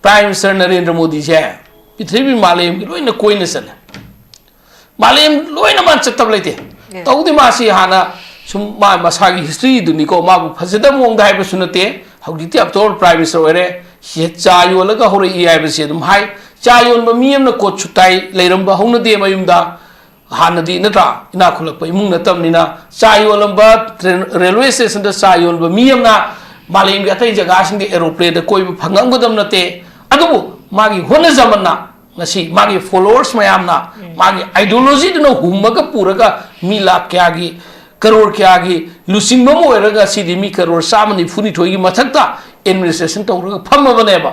ꯄ꯭ꯔꯥꯏꯝ ꯃꯤꯅꯤꯁꯇꯔ ꯅꯔꯦꯟꯗ꯭ꯔ ꯃꯣꯗꯤꯁꯦ ꯄ꯭ꯔꯤꯊꯤꯕꯤ ꯃꯥꯂꯦꯝꯒꯤ ꯂꯣꯏꯅ ꯀꯣꯏꯅ ꯆꯠꯂꯦ꯫ ꯃꯥꯂꯦꯝ ꯂꯣꯏꯅ ꯃꯥ ꯆꯠꯇꯕ ꯂꯩꯇꯦ꯫ Yes. ꯇꯧꯗꯦ, ꯃꯥꯁꯤ ꯍꯥꯟꯅ ꯁꯨꯝ ꯃꯥ ꯃꯁꯥꯒꯤ ꯍꯤꯁꯇ꯭ꯔꯤꯗꯨꯅꯤꯀꯣ, ꯃꯥꯕꯨ ꯐꯖꯗꯕ ꯃꯑꯣꯡꯗ ꯍꯥꯏꯕꯁꯨ ꯅꯠꯇꯦ꯫ ꯍꯧꯖꯤꯛꯇꯤ ꯑꯐꯇꯔ ꯑꯣꯜ ꯄ꯭ꯔꯥꯏꯝ ꯃꯤꯅꯤꯁꯇꯔ ꯑꯣꯏꯔꯦ꯫ ꯁꯤ ꯆꯥ ꯌꯣꯜꯂꯒ ꯍꯧꯔꯛꯏ ꯍꯥꯏꯕꯁꯤ ꯑꯗꯨꯝ ꯍꯥꯏ꯫ ꯆꯥ ꯌꯣꯟꯕ ꯃꯤ ꯑꯃꯅ ꯀꯣꯠ ꯁꯨꯠ ꯇꯥꯏ ꯂꯩꯔꯝꯕ ꯍꯧꯅꯗꯦ ꯃꯌꯨꯝꯗ꯫ ꯍꯥꯟꯅꯗꯤ ꯅꯠꯇ꯭ꯔꯥ, ꯏꯅꯥꯛ ꯈꯨꯜꯂꯛꯄ ꯏꯃꯨꯡ ꯅꯠꯇꯕꯅꯤꯅ, ꯆꯥ ꯌꯣꯜꯂꯝꯕ ꯇ꯭ꯔꯦꯟ, ꯔꯦꯜꯋꯦ ꯁ꯭ꯇꯦꯁꯟꯗ ꯆꯥ ꯌꯣꯟꯕ ꯃꯤ ꯑꯃꯅ ꯃꯥꯂꯦꯝꯒꯤ ꯑꯇꯩ ꯖꯒꯥꯁꯤꯡꯗ ꯑꯦꯔꯣꯄ꯭ꯂꯦꯟꯗ ꯀꯣꯏꯕ ꯐꯪꯉꯝꯒꯗꯕ ꯅꯠꯇꯦ꯫ ꯑꯗꯨꯕꯨ ꯃꯥꯒꯤ ꯍꯣꯠꯅꯖꯃꯟꯅ ꯉꯁꯤ ꯃꯥꯒꯤ ꯐꯣꯂꯣꯋꯔꯁ ꯃꯌꯥꯝꯅ ꯃꯥꯒꯤ ꯑꯥꯏꯗꯤꯌꯣꯂꯣꯖꯤꯗꯨꯅ ꯍꯨꯝꯃꯒ ꯄꯨꯔꯒ ꯃꯤ ꯂꯥꯈ ꯀꯌꯥꯒꯤ, ꯀꯔꯣꯔ ꯀꯌꯥꯒꯤ ꯂꯨꯆꯤꯡꯕ ꯑꯃ ꯑꯣꯏꯔꯒ ꯉꯁꯤꯗꯤ ꯃꯤ ꯀꯔꯣꯔ ꯆꯥꯝꯃ ꯅꯤꯐꯨ ꯅꯤꯊꯣꯏꯒꯤ ꯃꯊꯛꯇ ꯑꯦꯗꯃꯤꯅꯤꯁꯇ꯭ꯔꯦꯁꯟ ꯇꯧꯔꯒ ꯐꯝꯃꯕꯅꯦꯕ꯫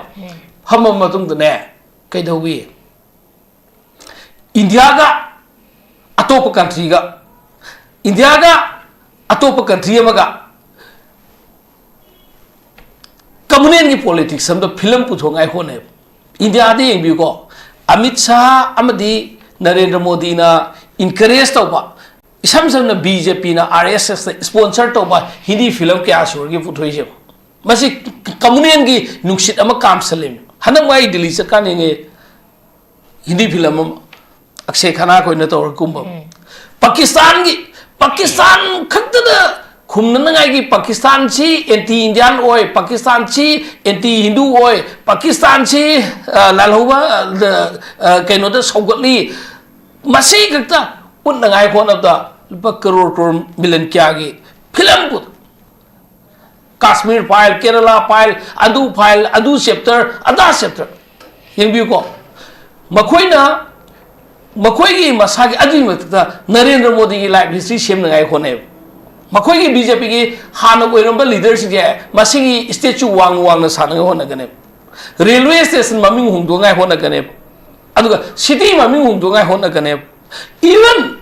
ꯐꯝꯃꯕ ꯃꯇꯨꯡꯗꯅꯦ, ꯀꯩꯗꯧꯏ? ꯏꯟꯗꯤꯌꯥꯒ ꯑꯇꯣꯞꯄ ꯀꯟꯇ꯭ꯔꯤꯒ, ꯏꯟꯗꯤꯌꯥꯒ ꯑꯇꯣꯞꯄ ꯀꯟꯇ꯭ꯔꯤ ꯑꯃꯒ ꯀꯝꯃꯨꯅꯦꯜꯒꯤ ꯄꯣꯂꯤꯇꯤꯛꯁ ꯑꯃꯗ ꯐꯤꯂꯝ ꯄꯨꯊꯣꯛꯉꯥꯏ ꯍꯣꯠꯅꯩ꯫ ꯏꯟꯗꯤꯌꯥꯗ ꯌꯦꯡꯕꯤꯌꯨꯀꯣ, ꯑꯃꯤꯠ ꯁꯥꯍ ꯑꯃꯗꯤ ꯅꯔꯦꯟꯗ꯭ꯔ ꯃꯣꯗꯤꯅ ꯏꯟꯀꯔꯦꯖ ꯇꯧꯕ, ꯏꯁꯝ ꯁꯝꯅ ꯕꯤ ꯖꯦ ꯄꯤꯅ ꯑꯥꯔ ꯑꯦꯁ ꯑꯦꯁꯅ ꯁ꯭ꯄꯣꯟꯁꯔ ꯇꯧꯕ ꯍꯤꯟꯗꯤ ꯐꯤꯂꯝ ꯀꯌꯥ ꯁꯨꯔꯒꯦ ꯄꯨꯊꯣꯛꯏꯁꯦ? ꯃꯁꯤ ꯀꯝꯃꯨꯅꯦꯜꯒꯤ ꯅꯨꯡꯁꯤꯠ ꯑꯃ ꯀꯥꯝꯁꯜꯂꯦ꯫ ꯍꯟꯗꯛ ꯃꯥ ꯑꯩ ꯗꯤꯜꯂꯤ ꯆꯠꯀꯥꯟ ꯌꯦꯡꯉꯦ, ꯍꯤꯟꯗꯤ ꯐꯤꯂꯝ ꯑꯃ, ꯑꯛꯁꯦ ꯈꯟꯅꯥ ꯈꯣꯏꯅ ꯇꯧꯔꯒ ꯀꯨꯝꯕ꯫ ꯄꯥꯀꯤꯁꯇꯥꯟꯒꯤ, ꯄꯥꯀꯤꯁꯇꯥꯟ ꯈꯛꯇꯗ ꯈꯨꯝꯅꯅꯉꯥꯏꯒꯤ, ꯄꯥꯀꯤꯁꯇꯥꯟꯁꯤ ꯑꯦꯟꯇꯤ ꯏꯟꯗꯤꯌꯥꯟ ꯑꯣꯏ, ꯄꯥꯀꯤꯁꯇꯥꯟꯁꯤ ꯑꯦꯟꯇꯤ ꯍꯤꯟꯗꯨ ꯑꯣꯏ, ꯄꯥꯀꯤꯁꯇꯥꯟꯁꯤ, ꯑ, ꯂꯥꯜꯍꯧꯕ, ꯑ, ꯑ, ꯀꯩꯅꯣꯗ ꯁꯧꯒꯠꯂꯤ, ꯃꯁꯤ ꯈꯛꯇ ꯎꯠꯅꯉꯥꯏ ꯍꯣꯠꯅꯕꯗ ꯂꯨꯄꯥ ꯀꯔꯣꯔ ꯀꯔꯣꯔ ꯃꯤꯂꯤꯌꯟ ꯀꯌꯥꯒꯤ ꯐꯤꯂꯝ ꯄꯨ-, ꯀꯥꯁꯃꯤꯔ ꯐꯥꯏꯜ, ꯀꯦꯔꯂꯥ ꯐꯥꯏꯜ, ꯑꯗꯨ ꯐꯥꯏꯜ, ꯑꯗꯨ ꯆꯦꯞꯇꯔ, ꯑꯗꯥ ꯆꯦꯞꯇꯔ꯫ ꯌꯦꯡꯕꯤꯌꯨꯀꯣ, ꯃꯈꯣꯏꯅ, ꯃꯈꯣꯏꯒꯤ ꯃꯁꯥꯒꯤ, ꯑꯗꯨꯒꯤ ꯃꯊꯛꯇ ꯅꯔꯦꯟꯗ꯭ꯔ ꯃꯣꯗꯤꯒꯤ ꯂꯥꯏꯐ ꯍꯤꯁꯇ꯭ꯔꯤ ꯁꯦꯝꯅꯉꯥꯏ ꯍꯣꯠꯅꯩꯕ꯫ ꯃꯈꯣꯏꯒꯤ ꯕꯤ ꯖꯦ ꯄꯤꯒꯤ ꯍꯥꯟꯅ ꯑꯣꯏꯔꯝꯕ ꯂꯤꯗꯔꯁꯤꯡꯁꯦ ꯃꯁꯤꯒꯤ ꯁ꯭ꯇꯦꯆꯨ ꯋꯥꯡ ꯋꯥꯡꯅ ꯁꯥꯟꯅꯉꯥꯏ ꯍꯣꯠꯅꯒꯅꯦꯕ꯫ ꯔꯦꯜꯋꯦ ꯁ꯭ꯇꯦꯁꯟ ꯃꯃꯤꯡ ꯍꯣꯡꯗꯣꯛꯅꯉꯥꯏ ꯍꯣꯠꯅꯒꯅꯦꯕ꯫ ꯑꯗꯨꯒ ꯁꯤꯇꯤ ꯃꯃꯤꯡ ꯍꯣꯡꯗꯣꯛꯅꯉꯥꯏ ꯍꯣꯠꯅꯒꯅꯦꯕ꯫ Even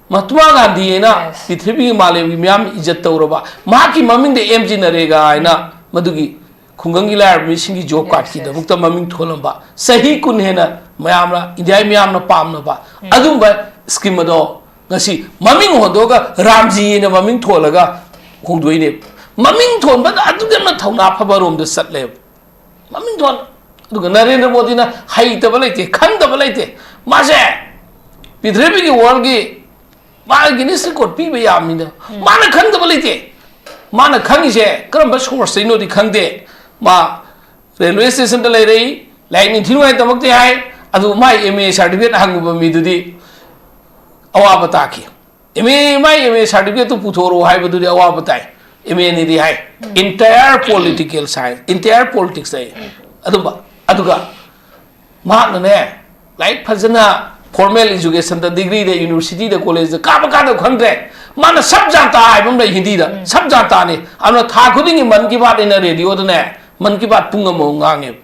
ꯃꯍꯥꯇꯃꯥ ꯒꯥꯟꯙꯤ ꯍꯥꯏꯅ Yes. ꯄ꯭ꯔꯤꯊꯤꯕꯤꯒꯤ ꯃꯥꯂꯦꯝꯒꯤ ꯃꯤꯌꯥꯝ ꯏꯖꯠ ꯇꯧꯔꯕ, ꯃꯍꯥꯛꯀꯤ ꯃꯃꯤꯡꯗ ꯑꯦꯝ ꯖꯤ ꯅꯔꯦꯒꯥ ꯍꯥꯏꯅ ꯃꯗꯨꯒꯤ ꯈꯨꯡꯒꯪꯒꯤ ꯂꯥꯏꯔꯕ ꯃꯤꯁꯤꯡꯒꯤ ꯖꯣꯕ Yes, ꯀꯥꯔꯗꯀꯤꯗꯃꯛꯇ ꯃꯃꯤꯡ ꯊꯣꯜꯂꯝꯕ, ꯆꯍꯤ ꯀꯨꯟ ꯍꯦꯟꯅ ꯃꯌꯥꯝꯅ, ꯏꯟꯗꯤꯌꯥꯒꯤ ꯃꯤꯌꯥꯝꯅ ꯄꯥꯝꯅꯕ ꯑꯗꯨꯝꯕ ꯁ꯭ꯀꯤꯝ ꯑꯗꯣ ꯉꯁꯤ ꯃꯃꯤꯡ ꯍꯣꯟꯗꯣꯛꯑꯒ ꯔꯥꯝꯖꯤ ꯍꯥꯏꯅ ꯃꯃꯤꯡ ꯊꯣꯜꯂꯒ ꯍꯣꯡꯗꯣꯛꯏꯅꯦ꯫ ꯃꯃꯤꯡ ꯊꯣꯟꯕꯗ ꯑꯗꯨꯛ ꯌꯥꯝꯅ ꯊꯧꯅꯥ ꯐꯕ ꯔꯣꯝꯗ ꯆꯠꯂꯦꯕ꯫ ꯃꯃꯤꯡ ꯊꯣꯟ-, ꯑꯗꯨꯒ ꯅꯔꯦꯟꯗ꯭ꯔ ꯃꯣꯗꯤꯅ ꯍꯩꯇꯕ ꯂꯩꯇꯦ, ꯈꯪꯗꯕ ꯂꯩꯇꯦ꯫ ꯃꯥꯁꯦ ꯄ꯭ꯔꯤꯊꯤꯕꯤꯒꯤ ꯋꯥꯔꯜꯒꯤ ꯃꯥ ꯒꯤꯅꯤꯁ ꯔꯦꯀꯣꯔꯗ ꯄꯤꯕ ꯌꯥꯕꯅꯤꯅ ꯃꯥꯅ ꯈꯪꯗꯕ ꯂꯩꯇꯦ꯫ ꯃꯥꯅ ꯈꯪꯉꯤꯁꯦ ꯀꯔꯝꯕ ꯁꯣꯔꯁꯇꯩꯅꯣꯗꯤ ꯈꯪꯗꯦ꯫ ꯃꯥ ꯔꯦꯜꯋꯦ ꯁ꯭ꯇꯦꯁꯟꯗ ꯂꯩꯔꯛꯏ, ꯂꯥꯏꯔꯤꯛ ꯅꯤꯡꯊꯤ ꯅꯨꯡꯉꯥꯏ ꯇꯝꯃꯛꯇꯦ ꯍꯥꯏ꯫ ꯑꯗꯨ ꯃꯥꯏ ꯑꯦꯝ ꯑꯦ ꯁꯥꯔꯇꯤꯐꯤꯀꯦꯠ ꯍꯪꯉꯨꯕ ꯃꯤꯗꯨꯗꯤ ꯑꯋꯥꯕ ꯇꯥꯈꯤ꯫ M A, my M A ꯁꯥꯔꯇꯤꯐꯤꯀꯦꯠꯇꯨ ꯄꯨꯊꯣꯔꯛꯑꯣ ꯍꯥꯏꯕꯗꯨꯗꯤ ꯑꯋꯥꯕ ꯇꯥꯏ꯫ ꯑꯦꯝ ꯑꯦ ꯑꯅꯤꯗꯤ ꯍꯥꯏ꯫ Entire political science, entire politics ꯍꯥꯏ꯫ ꯑꯗꯨꯝꯕ ꯑꯗꯨꯒ ꯃꯍꯥꯛꯅꯅꯦ, ꯂꯥꯏꯔꯤꯛ ꯐꯖꯅ ꯐꯣꯔꯃꯦꯜ ꯏꯖꯨꯀꯦꯁꯟꯗ, ꯗꯤꯒ꯭ꯔꯤꯗ, ꯌꯨꯅꯤꯚꯔꯁꯤꯇꯤꯗ, ꯀꯣꯂꯦꯖꯇ ꯀꯥꯕ ꯀꯥꯗꯕ ꯈꯪꯗ꯭ꯔꯦ꯫ ꯃꯥꯅ ꯁꯕ ꯖꯥꯟꯇꯥ ꯍꯥꯏꯕ ꯑꯃ ꯂꯩ ꯍꯤꯟꯗꯤꯗ, ꯁꯕ ꯖꯥꯟꯇꯥꯅꯤ꯫ ꯑꯗꯨꯅ ꯊꯥ ꯈꯨꯗꯤꯡꯒꯤ ꯃꯟ ꯀꯤ ꯕꯥꯠ ꯑꯩꯅ ꯔꯦꯗꯤꯑꯣꯗꯅꯦ, ꯃꯟ ꯀꯤ ꯕꯥꯠ ꯄꯨꯡ ꯑꯃꯃꯨꯛ ꯉꯥꯡꯉꯦꯕ꯫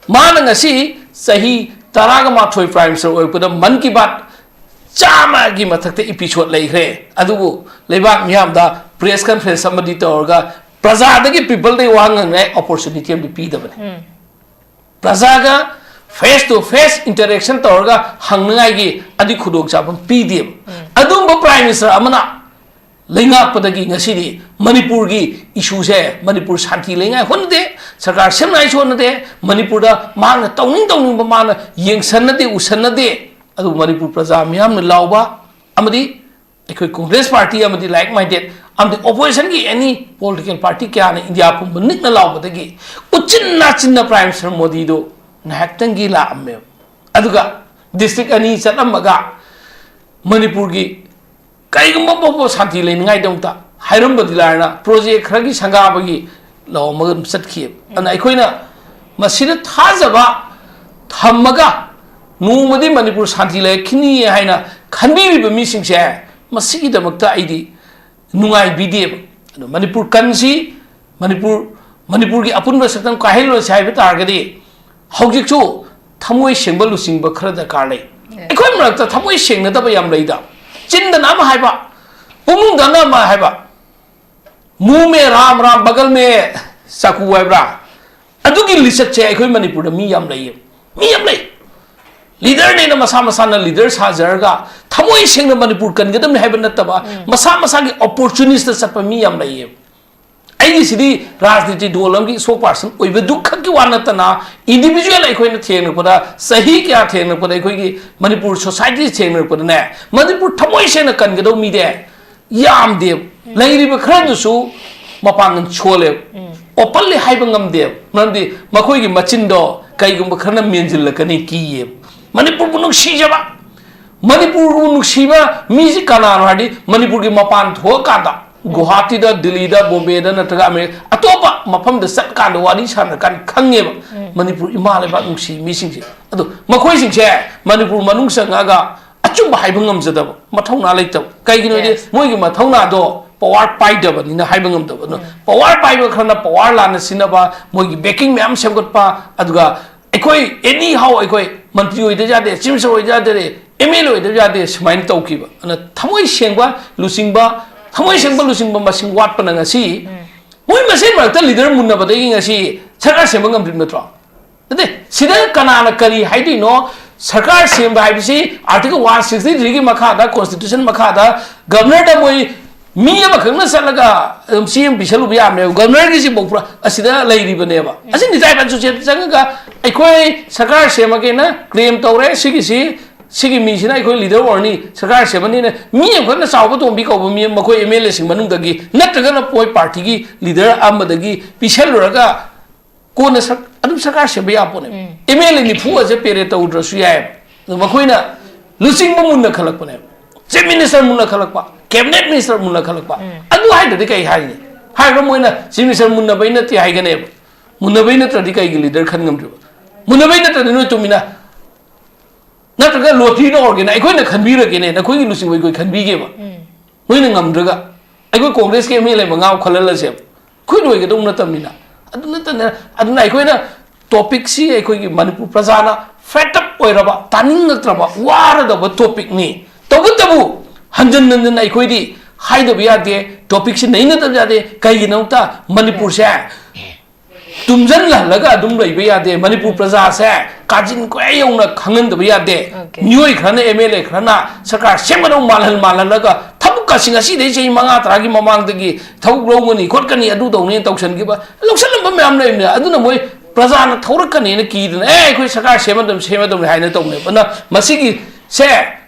ꯃꯥꯅ ꯉꯁꯤ ꯆꯍꯤ ꯇꯔꯥꯒ ꯃꯥꯊꯣꯏ ꯄ꯭ꯔꯥꯏꯝ ꯃꯤꯅꯤꯁꯇꯔ ꯑꯣꯏꯔꯛꯄꯗ ꯃꯟ ꯀꯤ ꯕꯥꯠ ꯆꯥꯝꯃꯒꯤ ꯃꯊꯛꯇ ꯏꯄꯤꯁꯣꯗ ꯂꯩꯈ꯭ꯔꯦ꯫ ꯑꯗꯨꯕꯨ ꯂꯩꯕꯥꯛ ꯃꯤꯌꯥꯝꯗ ꯄ꯭ꯔꯦꯁ ꯀꯟꯐꯔꯦꯟꯁ ꯑꯃꯗꯤ ꯇꯧꯔꯒ ꯄ꯭ꯔꯖꯥꯗꯒꯤ, ꯄꯤꯄꯜꯗꯒꯤ ꯋꯥ ꯉꯥꯡꯅꯉꯥꯏ ꯑꯣꯄꯣꯔꯆꯨꯅꯤꯇꯤ ꯑꯃꯗꯤ ꯄꯤꯗꯕꯅꯤ꯫ ꯄ꯭ꯔꯖꯥꯒ ꯐꯦꯁ ꯇꯨ ꯐꯦꯁ ꯏꯟꯇꯔꯦꯛꯁꯟ ꯇꯧꯔꯒ ꯍꯪꯅꯉꯥꯏꯒꯤ ꯑꯗꯨ ꯈꯨꯗꯣꯡꯆꯥꯕ ꯑꯃ ꯄꯤꯗꯦꯕ꯫ ꯑꯗꯨꯝꯕ ꯄ꯭ꯔꯥꯏꯝ ꯃꯤꯅꯤꯁꯇꯔ ꯑꯃꯅ ꯂꯩꯉꯥꯛꯄꯗꯒꯤ ꯉꯁꯤꯗꯤ ꯃꯅꯤꯄꯨꯔꯒꯤ ꯏꯁꯨꯁꯦ, ꯃꯅꯤꯄꯨꯔ ꯁꯥꯟꯇꯤ ꯂꯩꯉꯥꯏ ꯍꯣꯠꯅꯗꯦ, ꯁꯔꯀꯥꯔ ꯁꯦꯝꯅꯉꯥꯏꯁꯨ ꯍꯣꯠꯅꯗꯦ, ꯃꯅꯤꯄꯨꯔꯗ ꯃꯍꯥꯛꯅ ꯇꯧꯅꯤꯡ ꯇꯧꯅꯤꯡꯕ ꯃꯥꯅ ꯌꯦꯡꯁꯟꯅꯗꯦ, ꯎꯁꯟꯅꯗꯦ꯫ ꯑꯗꯨꯕꯨ ꯃꯅꯤꯄꯨꯔ ꯄ꯭ꯔꯖꯥ ꯃꯤꯌꯥꯝꯅ ꯂꯥꯎꯕ ꯑꯃꯗꯤ ꯑꯩꯈꯣꯏ ꯀꯣꯡꯒ꯭ꯔꯦꯁ ꯄꯥꯔꯇꯤ ꯑꯃꯗꯤ ꯂꯥꯏꯛ ꯃꯥꯏꯟꯗꯦꯠ ꯑꯃꯗꯤ ꯑꯣꯄꯣꯖꯤꯁꯟꯒꯤ ꯑꯦꯅꯤ ꯄꯣꯂꯤꯇꯤꯀꯦꯜ ꯄꯥꯔꯇꯤ ꯀꯌꯥꯅ ꯏꯟꯗꯤꯌꯥ ꯄꯨꯝꯕ ꯅꯤꯛꯅ ꯂꯥꯎꯕꯗꯒꯤ ꯎꯆꯤꯟ ꯅꯥꯆꯤꯟꯅ ꯄ꯭ꯔꯥꯏꯝ ꯃꯤꯅꯤꯁꯇꯔ ꯃꯣꯗꯤꯗꯣ ꯉꯥꯏꯍꯥꯛꯇꯪꯒꯤ ꯂꯥꯛꯑꯝꯃꯦꯕ꯫ ꯑꯗꯨꯒ ꯗꯤꯁꯇ꯭ꯔꯤꯛ ꯑꯅꯤ ꯆꯠꯂꯝꯃꯒ ꯃꯅꯤꯄꯨꯔꯒꯤ ꯀꯔꯤꯒꯨꯝꯕ ꯐꯥꯎꯕ ꯁꯥꯟꯇꯤ ꯂꯩꯅꯤꯡꯉꯥꯏꯗꯃꯛꯇ ꯍꯥꯏꯔꯝꯕꯗꯤ ꯂꯥꯏꯔꯅ ꯄ꯭ꯔꯣꯖꯦꯛ ꯈꯔꯒꯤ ꯁꯪꯒꯥꯕꯒꯤ ꯂꯧꯔꯝꯃꯒ ꯑꯗꯨꯝ ꯆꯠꯈꯤꯑꯕ꯫ ꯑꯗꯨꯅ ꯑꯩꯈꯣꯏꯅ ꯃꯁꯤꯗ ꯊꯥꯖꯕ ꯊꯝꯃꯒ ꯅꯣꯡꯃꯗꯤ ꯃꯅꯤꯄꯨꯔ ꯁꯥꯟꯇꯤ ꯂꯩꯔꯛꯈꯤꯅꯤ ꯍꯥꯏꯅ ꯈꯟꯕꯤꯔꯤꯕ ꯃꯤꯁꯤꯡꯁꯦ, ꯃꯁꯤꯒꯤꯗꯃꯛꯇ ꯑꯩꯗꯤ ꯅꯨꯡꯉꯥꯏꯕꯤꯗꯦꯕ꯫ ꯑꯗꯣ ꯃꯅꯤꯄꯨꯔ ꯀꯟꯁꯤ, ꯃꯅꯤꯄꯨꯔ, ꯃꯅꯤꯄꯨꯔꯒꯤ ꯑꯄꯨꯟꯕ ꯁꯛꯇꯝ ꯀꯥꯏꯍꯜꯂꯣꯏꯁꯤ ꯍꯥꯏꯕ ꯇꯥꯔꯒꯗꯤ ꯍꯧꯖꯤꯛꯁꯨ ꯊꯃꯣꯏ ꯁꯦꯡꯕ ꯂꯨꯆꯤꯡꯕ ꯈꯔ ꯗꯔꯀꯥꯔ ꯂꯩ꯫ ꯑꯩꯈꯣꯏ ꯃꯔꯛꯇ ꯊꯃꯣꯏ ꯁꯦꯡꯅꯗꯕ ꯌꯥꯝ ꯂꯩꯗ꯫ ꯆꯤꯟꯗꯅ ꯑꯃ ꯍꯥꯏꯕ, ꯄꯨꯛꯅꯨꯡꯗꯅ ꯑꯃ ꯍꯥꯏꯕ꯫ ꯃꯨ ꯃꯦ ꯔꯥꯝ, ꯔꯥꯝ ꯕꯒꯜ ꯃꯦ ꯆꯥꯀꯨ ꯍꯥꯏꯕ꯭ꯔꯥ? ꯑꯗꯨꯒꯤ ꯂꯤꯆꯠꯁꯦ ꯑꯩꯈꯣꯏ ꯃꯅꯤꯄꯨꯔꯗ ꯃꯤ ꯌꯥꯝ ꯂꯩꯌꯦ꯫ ꯃꯤ ꯌꯥꯝ ꯂꯩ꯫ ꯂꯤꯗꯔꯅꯦꯅ ꯃꯁꯥ ꯃꯁꯥꯅ ꯂꯤꯗꯔ ꯁꯥꯖꯔꯒ ꯊꯃꯣꯏ ꯁꯦꯡꯅ ꯃꯅꯤꯄꯨꯔ ꯀꯟꯒꯗꯕꯅꯤ ꯍꯥꯏꯕ ꯅꯠꯇꯕ, ꯃꯁꯥ ꯃꯁꯥꯒꯤ ꯑꯣꯄꯣꯔꯆꯨꯅꯤꯁꯇ ꯆꯠꯄ ꯃꯤ ꯌꯥꯝ ꯂꯩꯌꯦꯕ꯫ ꯑꯩꯒꯤꯁꯤꯗꯤ ꯔꯥꯖꯅꯤꯇꯤ ꯗꯣꯜ ꯑꯃꯒꯤ ꯏꯁꯄꯣꯛ ꯄꯥꯔꯁꯟ ꯑꯣꯏꯕꯗꯨ ꯈꯛꯀꯤ ꯋꯥ ꯅꯠꯇꯅ, ꯏꯟꯗꯤꯚꯤꯖꯨꯋꯦꯜ ꯑꯩꯈꯣꯏꯅ ꯊꯦꯡꯅꯔꯛꯄꯗ, ꯆꯍꯤ ꯀꯌꯥ ꯊꯦꯡꯅꯔꯛꯄꯗ, ꯑꯩꯈꯣꯏꯒꯤ ꯃꯅꯤꯄꯨꯔ ꯁꯣꯁꯥꯏꯇꯤ ꯊꯦꯡꯅꯔꯛꯄꯗꯅꯦ, ꯃꯅꯤꯄꯨꯔ ꯊꯃꯣꯏ ꯁꯦꯡꯅ ꯀꯟꯒꯗꯧꯕ ꯃꯤꯗꯤ ꯌꯥꯝꯗꯦꯕ꯫ ꯂꯩꯔꯤꯕ ꯈꯔꯗꯨꯁꯨ ꯃꯄꯥꯡꯒꯜ ꯁꯣꯜꯂꯦꯕ꯫ ꯑꯣꯄꯟꯂꯤ ꯍꯥꯏꯕ ꯉꯝꯗꯦꯕ꯫ ꯃꯔꯝꯗꯤ ꯃꯈꯣꯏꯒꯤ ꯃꯆꯤꯟꯗꯣ ꯀꯩꯒꯨꯝꯕ ꯈꯔꯅ ꯃꯦꯟꯁꯤꯜꯂꯛꯀꯅꯤ ꯀꯤꯌꯦꯕ꯫ ꯃꯅꯤꯄꯨꯔꯕꯨ ꯅꯨꯡꯁꯤꯖꯕ, ꯃꯅꯤꯄꯨꯔꯕꯨ ꯅꯨꯡꯁꯤꯕ ꯃꯤꯁꯤ ꯀꯅꯥꯅꯣ ꯍꯥꯏꯔꯗꯤ, ꯃꯅꯤꯄꯨꯔꯒꯤ ꯃꯄꯥꯟ ꯊꯣꯛꯑꯀꯥꯟꯗ, ꯒꯨꯋꯥꯍꯥꯇꯤꯗ, ꯗꯤꯜꯂꯤꯗ, ꯕꯣꯝꯕꯦꯗ ꯅꯠꯇ꯭ꯔꯒ ꯑꯃꯦꯔꯤꯀꯥ ꯑꯇꯣꯞꯄ ꯃꯐꯝꯗ ꯆꯠꯀꯥꯟꯗ, ꯋꯥꯔꯤ ꯁꯥꯟꯅꯔꯀꯥꯟꯗ ꯈꯪꯉꯦꯕ꯫ ꯃꯅꯤꯄꯨꯔ ꯏꯃꯥ ꯂꯩꯕꯥꯛ ꯅꯨꯡꯁꯤ ꯃꯤꯁꯤꯡꯁꯦ꯫ ꯑꯗꯣ ꯃꯈꯣꯏꯁꯤꯡꯁꯦ ꯃꯅꯤꯄꯨꯔ ꯃꯅꯨꯡ ꯆꯪꯉꯛꯑꯒ ꯑꯆꯨꯝꯕ ꯍꯥꯏꯕ ꯉꯝꯖꯗꯕ, ꯃꯊꯧꯅꯥ ꯂꯩꯇꯕ꯫ ꯀꯩꯒꯤꯅꯣ ꯍꯥꯏꯗꯤ, ꯃꯣꯏꯒꯤ ꯃꯊꯧꯅꯥꯗꯣ ꯄꯋꯥꯔ ꯄꯥꯏꯗꯕꯅꯤꯅ ꯍꯥꯏꯕ ꯉꯝꯗꯕ꯫ ꯑꯗꯨꯅ ꯄꯋꯥꯔ ꯄꯥꯏꯕ ꯈꯔꯅ ꯄꯋꯥꯔ ꯂꯥꯟꯅ ꯁꯤꯖꯤꯟꯅꯕ, ꯃꯣꯏꯒꯤ ꯕꯦꯀꯤꯡ ꯃꯌꯥꯝ ꯁꯦꯝꯒꯠꯄ, ꯑꯗꯨꯒ ꯑꯩꯈꯣꯏ ꯑꯦꯅꯤ ꯍꯥꯎ, ꯑꯩꯈꯣꯏ ꯃꯟꯇ꯭ꯔꯤ ꯑꯣꯏꯗ ꯌꯥꯗꯦ, ꯆꯤꯐ ꯃꯤꯅꯤꯁꯇꯔ ꯑꯣꯏꯗ ꯌꯥꯗꯦ, ꯑꯦꯝ ꯑꯦꯜ ꯑꯦ ꯑꯣꯏꯗ ꯌꯥꯗꯦ, ꯁꯨꯃꯥꯏꯅ ꯇꯧꯈꯤꯕ꯫ ꯑꯗꯨꯅ ꯊꯃꯣꯏ ꯁꯦꯡꯕ ꯂꯨꯆꯤꯡꯕ, ꯊꯃꯣꯏ ꯁꯦꯡꯕ ꯂꯨꯆꯤꯡꯕ ꯃꯁꯤꯡ ꯋꯥꯠꯄꯅ ꯉꯁꯤ ꯃꯣꯏ ꯃꯁꯦꯟ ꯃꯔꯛꯇ ꯂꯤꯗꯔ ꯃꯨꯟꯅꯕꯗꯒꯤ ꯉꯁꯤ ꯁꯔꯀꯥꯔ ꯁꯦꯝꯕ ꯉꯝꯗ꯭ꯔꯤꯕ ꯅꯠꯇ꯭ꯔꯣ? ꯅꯠꯇꯦ, ꯁꯤꯗ ꯀꯅꯥꯅ ꯀꯔꯤ ꯍꯥꯏꯗꯣꯏꯅꯣ? ꯁꯔꯀꯥꯔ ꯁꯦꯝꯕ ꯍꯥꯏꯕꯁꯤ Article one sixty three ꯒꯤ ꯃꯈꯥꯗ, ꯀꯣꯟꯁꯇꯤꯇ꯭ꯌꯨꯁꯟ ꯃꯈꯥꯗ, ꯒꯕꯔꯅꯔꯗ ꯃꯣꯏ ꯃꯤ ꯑꯃꯈꯛꯅ ꯆꯠꯂꯒ ꯑꯗꯨꯝ ꯆꯦ ꯑꯃ ꯄꯤꯁꯜꯂꯨꯕ ꯌꯥꯕꯅꯦꯕ꯫ ꯒꯕꯔꯅꯔꯒꯤꯁꯤꯐꯥꯎ ꯄꯨꯔꯥ ꯑꯁꯤꯗ ꯂꯩꯔꯤꯕꯅꯦꯕ꯫ ꯑꯁꯤ ꯅꯤꯇꯥꯏ ꯄꯟꯆꯨꯆꯦꯠ ꯆꯪꯉꯒ ꯑꯩꯈꯣꯏ ꯁꯔꯀꯥꯔ ꯁꯦꯝꯃꯒꯦꯅ ꯀ꯭ꯂꯦꯝ ꯇꯧꯔꯦ, ꯁꯤꯒꯤꯁꯤ, ꯁꯤꯒꯤ ꯃꯤꯁꯤꯅ ꯑꯩꯈꯣꯏ ꯂꯤꯗꯔ ꯑꯣꯏꯔꯅꯤ, ꯁꯔꯀꯥꯔ ꯁꯦꯝꯃꯅꯤꯅ ꯃꯤ ꯑꯃꯈꯛꯅ ꯆꯥꯎꯕ ꯇꯣꯝꯕꯤ ꯀꯧꯕ ꯃꯤ ꯃꯈꯣꯏ ꯑꯦꯝ ꯑꯦꯜ ꯑꯦꯁꯤꯡ ꯃꯅꯨꯡꯗꯒꯤ ꯅꯠꯇ꯭ꯔꯒꯅ ꯃꯣꯏ ꯄꯥꯔꯇꯤꯒꯤ ꯂꯤꯗꯔ ꯑꯃꯗꯒꯤ ꯄꯤꯁꯜꯂꯨꯔꯒ ꯀꯣꯟꯅ ꯁꯔ-, ꯑꯗꯨꯝ ꯁꯔꯀꯥꯔ ꯁꯦꯝꯕ ꯌꯥꯕ ꯄꯣꯠꯅꯦ꯫ ꯑꯦꯝ ꯑꯦꯜ ꯑꯦ ꯅꯤꯐꯨ ꯑꯁꯦ ꯄꯦꯔꯦꯠ ꯇꯧꯗ꯭ꯔꯁꯨ ꯌꯥꯏꯑꯕ꯫ ꯑꯗꯣ ꯃꯈꯣꯏꯅ ꯂꯨꯆꯤꯡꯕ ꯃꯨꯟꯅ ꯈꯜꯂꯛꯄꯅꯦꯕ, ꯆꯤꯐ ꯃꯤꯅꯤꯁꯇꯔ ꯃꯨꯟꯅ ꯈꯜꯂꯛꯄ, ꯀꯦꯕꯤꯅꯦꯠ ꯃꯤꯅꯤꯁꯇꯔ ꯃꯨꯟꯅ ꯈꯜꯂꯛꯄ꯫ ꯑꯗꯨ ꯍꯥꯏꯗ꯭ꯔꯗꯤ ꯀꯩ ꯍꯥꯏꯅꯤ? ꯍꯥꯏꯔꯒ ꯃꯣꯏꯅ ꯆꯤꯐ ꯃꯤꯅꯤꯁꯇꯔ ꯃꯨꯟꯅꯕꯩ ꯅꯠꯇꯦ ꯍꯥꯏꯒꯅꯦꯕ꯫ ꯃꯨꯟꯅꯕꯩ ꯅꯠꯇ꯭ꯔꯗꯤ ꯀꯩꯒꯤ ꯂꯤꯗꯔ ꯈꯟ ꯉꯝꯗ꯭ꯔꯤꯕ? ꯃꯨꯟꯅꯕꯩ ꯅꯠꯇ꯭ꯔꯗꯤ ꯅꯣꯏ ꯇꯨꯃꯤꯟꯅ, ꯅꯠꯇ꯭ꯔꯒ ꯂꯣꯇ꯭ꯔꯤꯗ ꯑꯣꯏꯔꯒꯦꯅ ꯑꯩꯈꯣꯏꯅ ꯈꯟꯕꯤꯔꯒꯦꯅꯦ, ꯅꯈꯣꯏꯒꯤ ꯂꯨꯆꯤꯡꯕ ꯑꯩꯈꯣꯏ ꯈꯟꯕꯤꯒꯦꯕ꯫ ꯅꯣꯏꯅ ꯉꯝꯗ꯭ꯔꯒ ꯑꯩꯈꯣꯏ ꯀꯣꯡꯒ꯭ꯔꯦꯁꯀꯤ ꯑꯦꯝ ꯑꯦꯜ ꯑꯦ ꯃꯉꯥ ꯑꯃ ꯈꯜꯍꯜꯂꯁꯦꯕ, ꯑꯩꯈꯣꯏ ꯂꯣꯏꯒꯗꯧ ꯅꯠꯇꯕꯅꯤꯅ꯫ ꯑꯗꯨ ꯅꯠꯇꯅ, ꯑꯗꯨꯅ ꯑꯩꯈꯣꯏꯅ ꯇꯣꯄꯤꯛꯁꯤ ꯑꯩꯈꯣꯏꯒꯤ ꯃꯅꯤꯄꯨꯔ ꯄ꯭ꯔꯖꯥꯅ ꯐꯦꯠ ꯑꯞ ꯑꯣꯏꯔꯕ, ꯇꯥꯅꯤꯡꯉꯛꯇ꯭ꯔꯕ, ꯋꯥꯔꯗꯕ ꯇꯣꯄꯤꯛꯅꯤ꯫ ꯇꯧꯕꯇꯕꯨ ꯍꯟꯖꯟ ꯍꯟꯖꯟ ꯑꯩꯈꯣꯏꯗꯤ ꯍꯥꯏꯗꯕ ꯌꯥꯗꯦ, ꯇꯣꯄꯤꯛꯁꯤ ꯅꯩꯅꯗꯕ ꯌꯥꯗꯦ꯫ ꯀꯩꯒꯤꯅꯣꯗ ꯃꯅꯤꯄꯨꯔꯁꯦ ꯇꯨꯝꯖꯟꯍꯜꯂꯒ ꯑꯗꯨꯝ ꯂꯩꯕ ꯌꯥꯗꯦ꯫ ꯃꯅꯤꯄꯨꯔ ꯄ꯭ꯔꯖꯥꯁꯦ ꯀꯥꯆꯤꯟ ꯀꯣꯌꯥ ꯌꯧꯅ ꯈꯪꯍꯟꯗꯕ ꯌꯥꯗꯦ꯫ ꯃꯤꯑꯣꯏ ꯈꯔꯅ, ꯑꯦꯝ ꯑꯦꯜ ꯑꯦ ꯈꯔꯅ ꯁꯔꯀꯥꯔ ꯁꯦꯝꯒꯗꯧ ꯃꯥꯜꯍꯟ ꯃꯥꯜꯍꯜꯂꯒ ꯊꯕꯛꯀꯁꯤꯡ ꯑꯁꯤꯗꯩ ꯆꯍꯤ ꯃꯉꯥ ꯇꯔꯥꯒꯤ ꯃꯃꯥꯡꯗꯒꯤ ꯊꯕꯛ ꯂꯧꯒꯅꯤ ꯈꯣꯠꯀꯅꯤ ꯑꯗꯨ ꯇꯧꯅꯤ ꯇꯧꯁꯟꯈꯤꯕ, ꯂꯧꯁꯜꯂꯝꯕ ꯃꯌꯥꯝ ꯂꯩꯕꯅꯦ꯫ ꯑꯗꯨꯅ ꯃꯣꯏ ꯄ꯭ꯔꯖꯥꯅ ꯊꯧꯔꯛꯀꯅꯤꯅ ꯀꯤꯗꯅ, "ꯑꯦ, ꯑꯩꯈꯣꯏ ꯁꯔꯀꯥꯔ ꯁꯦꯝꯃꯗꯕꯅꯤ, ꯁꯦꯝꯃꯗꯕꯅꯤ" ꯍꯥꯏꯅ ꯇꯧꯅꯦꯕ꯫ ꯑꯗꯨꯅ ꯃꯁꯤꯒꯤꯁꯦ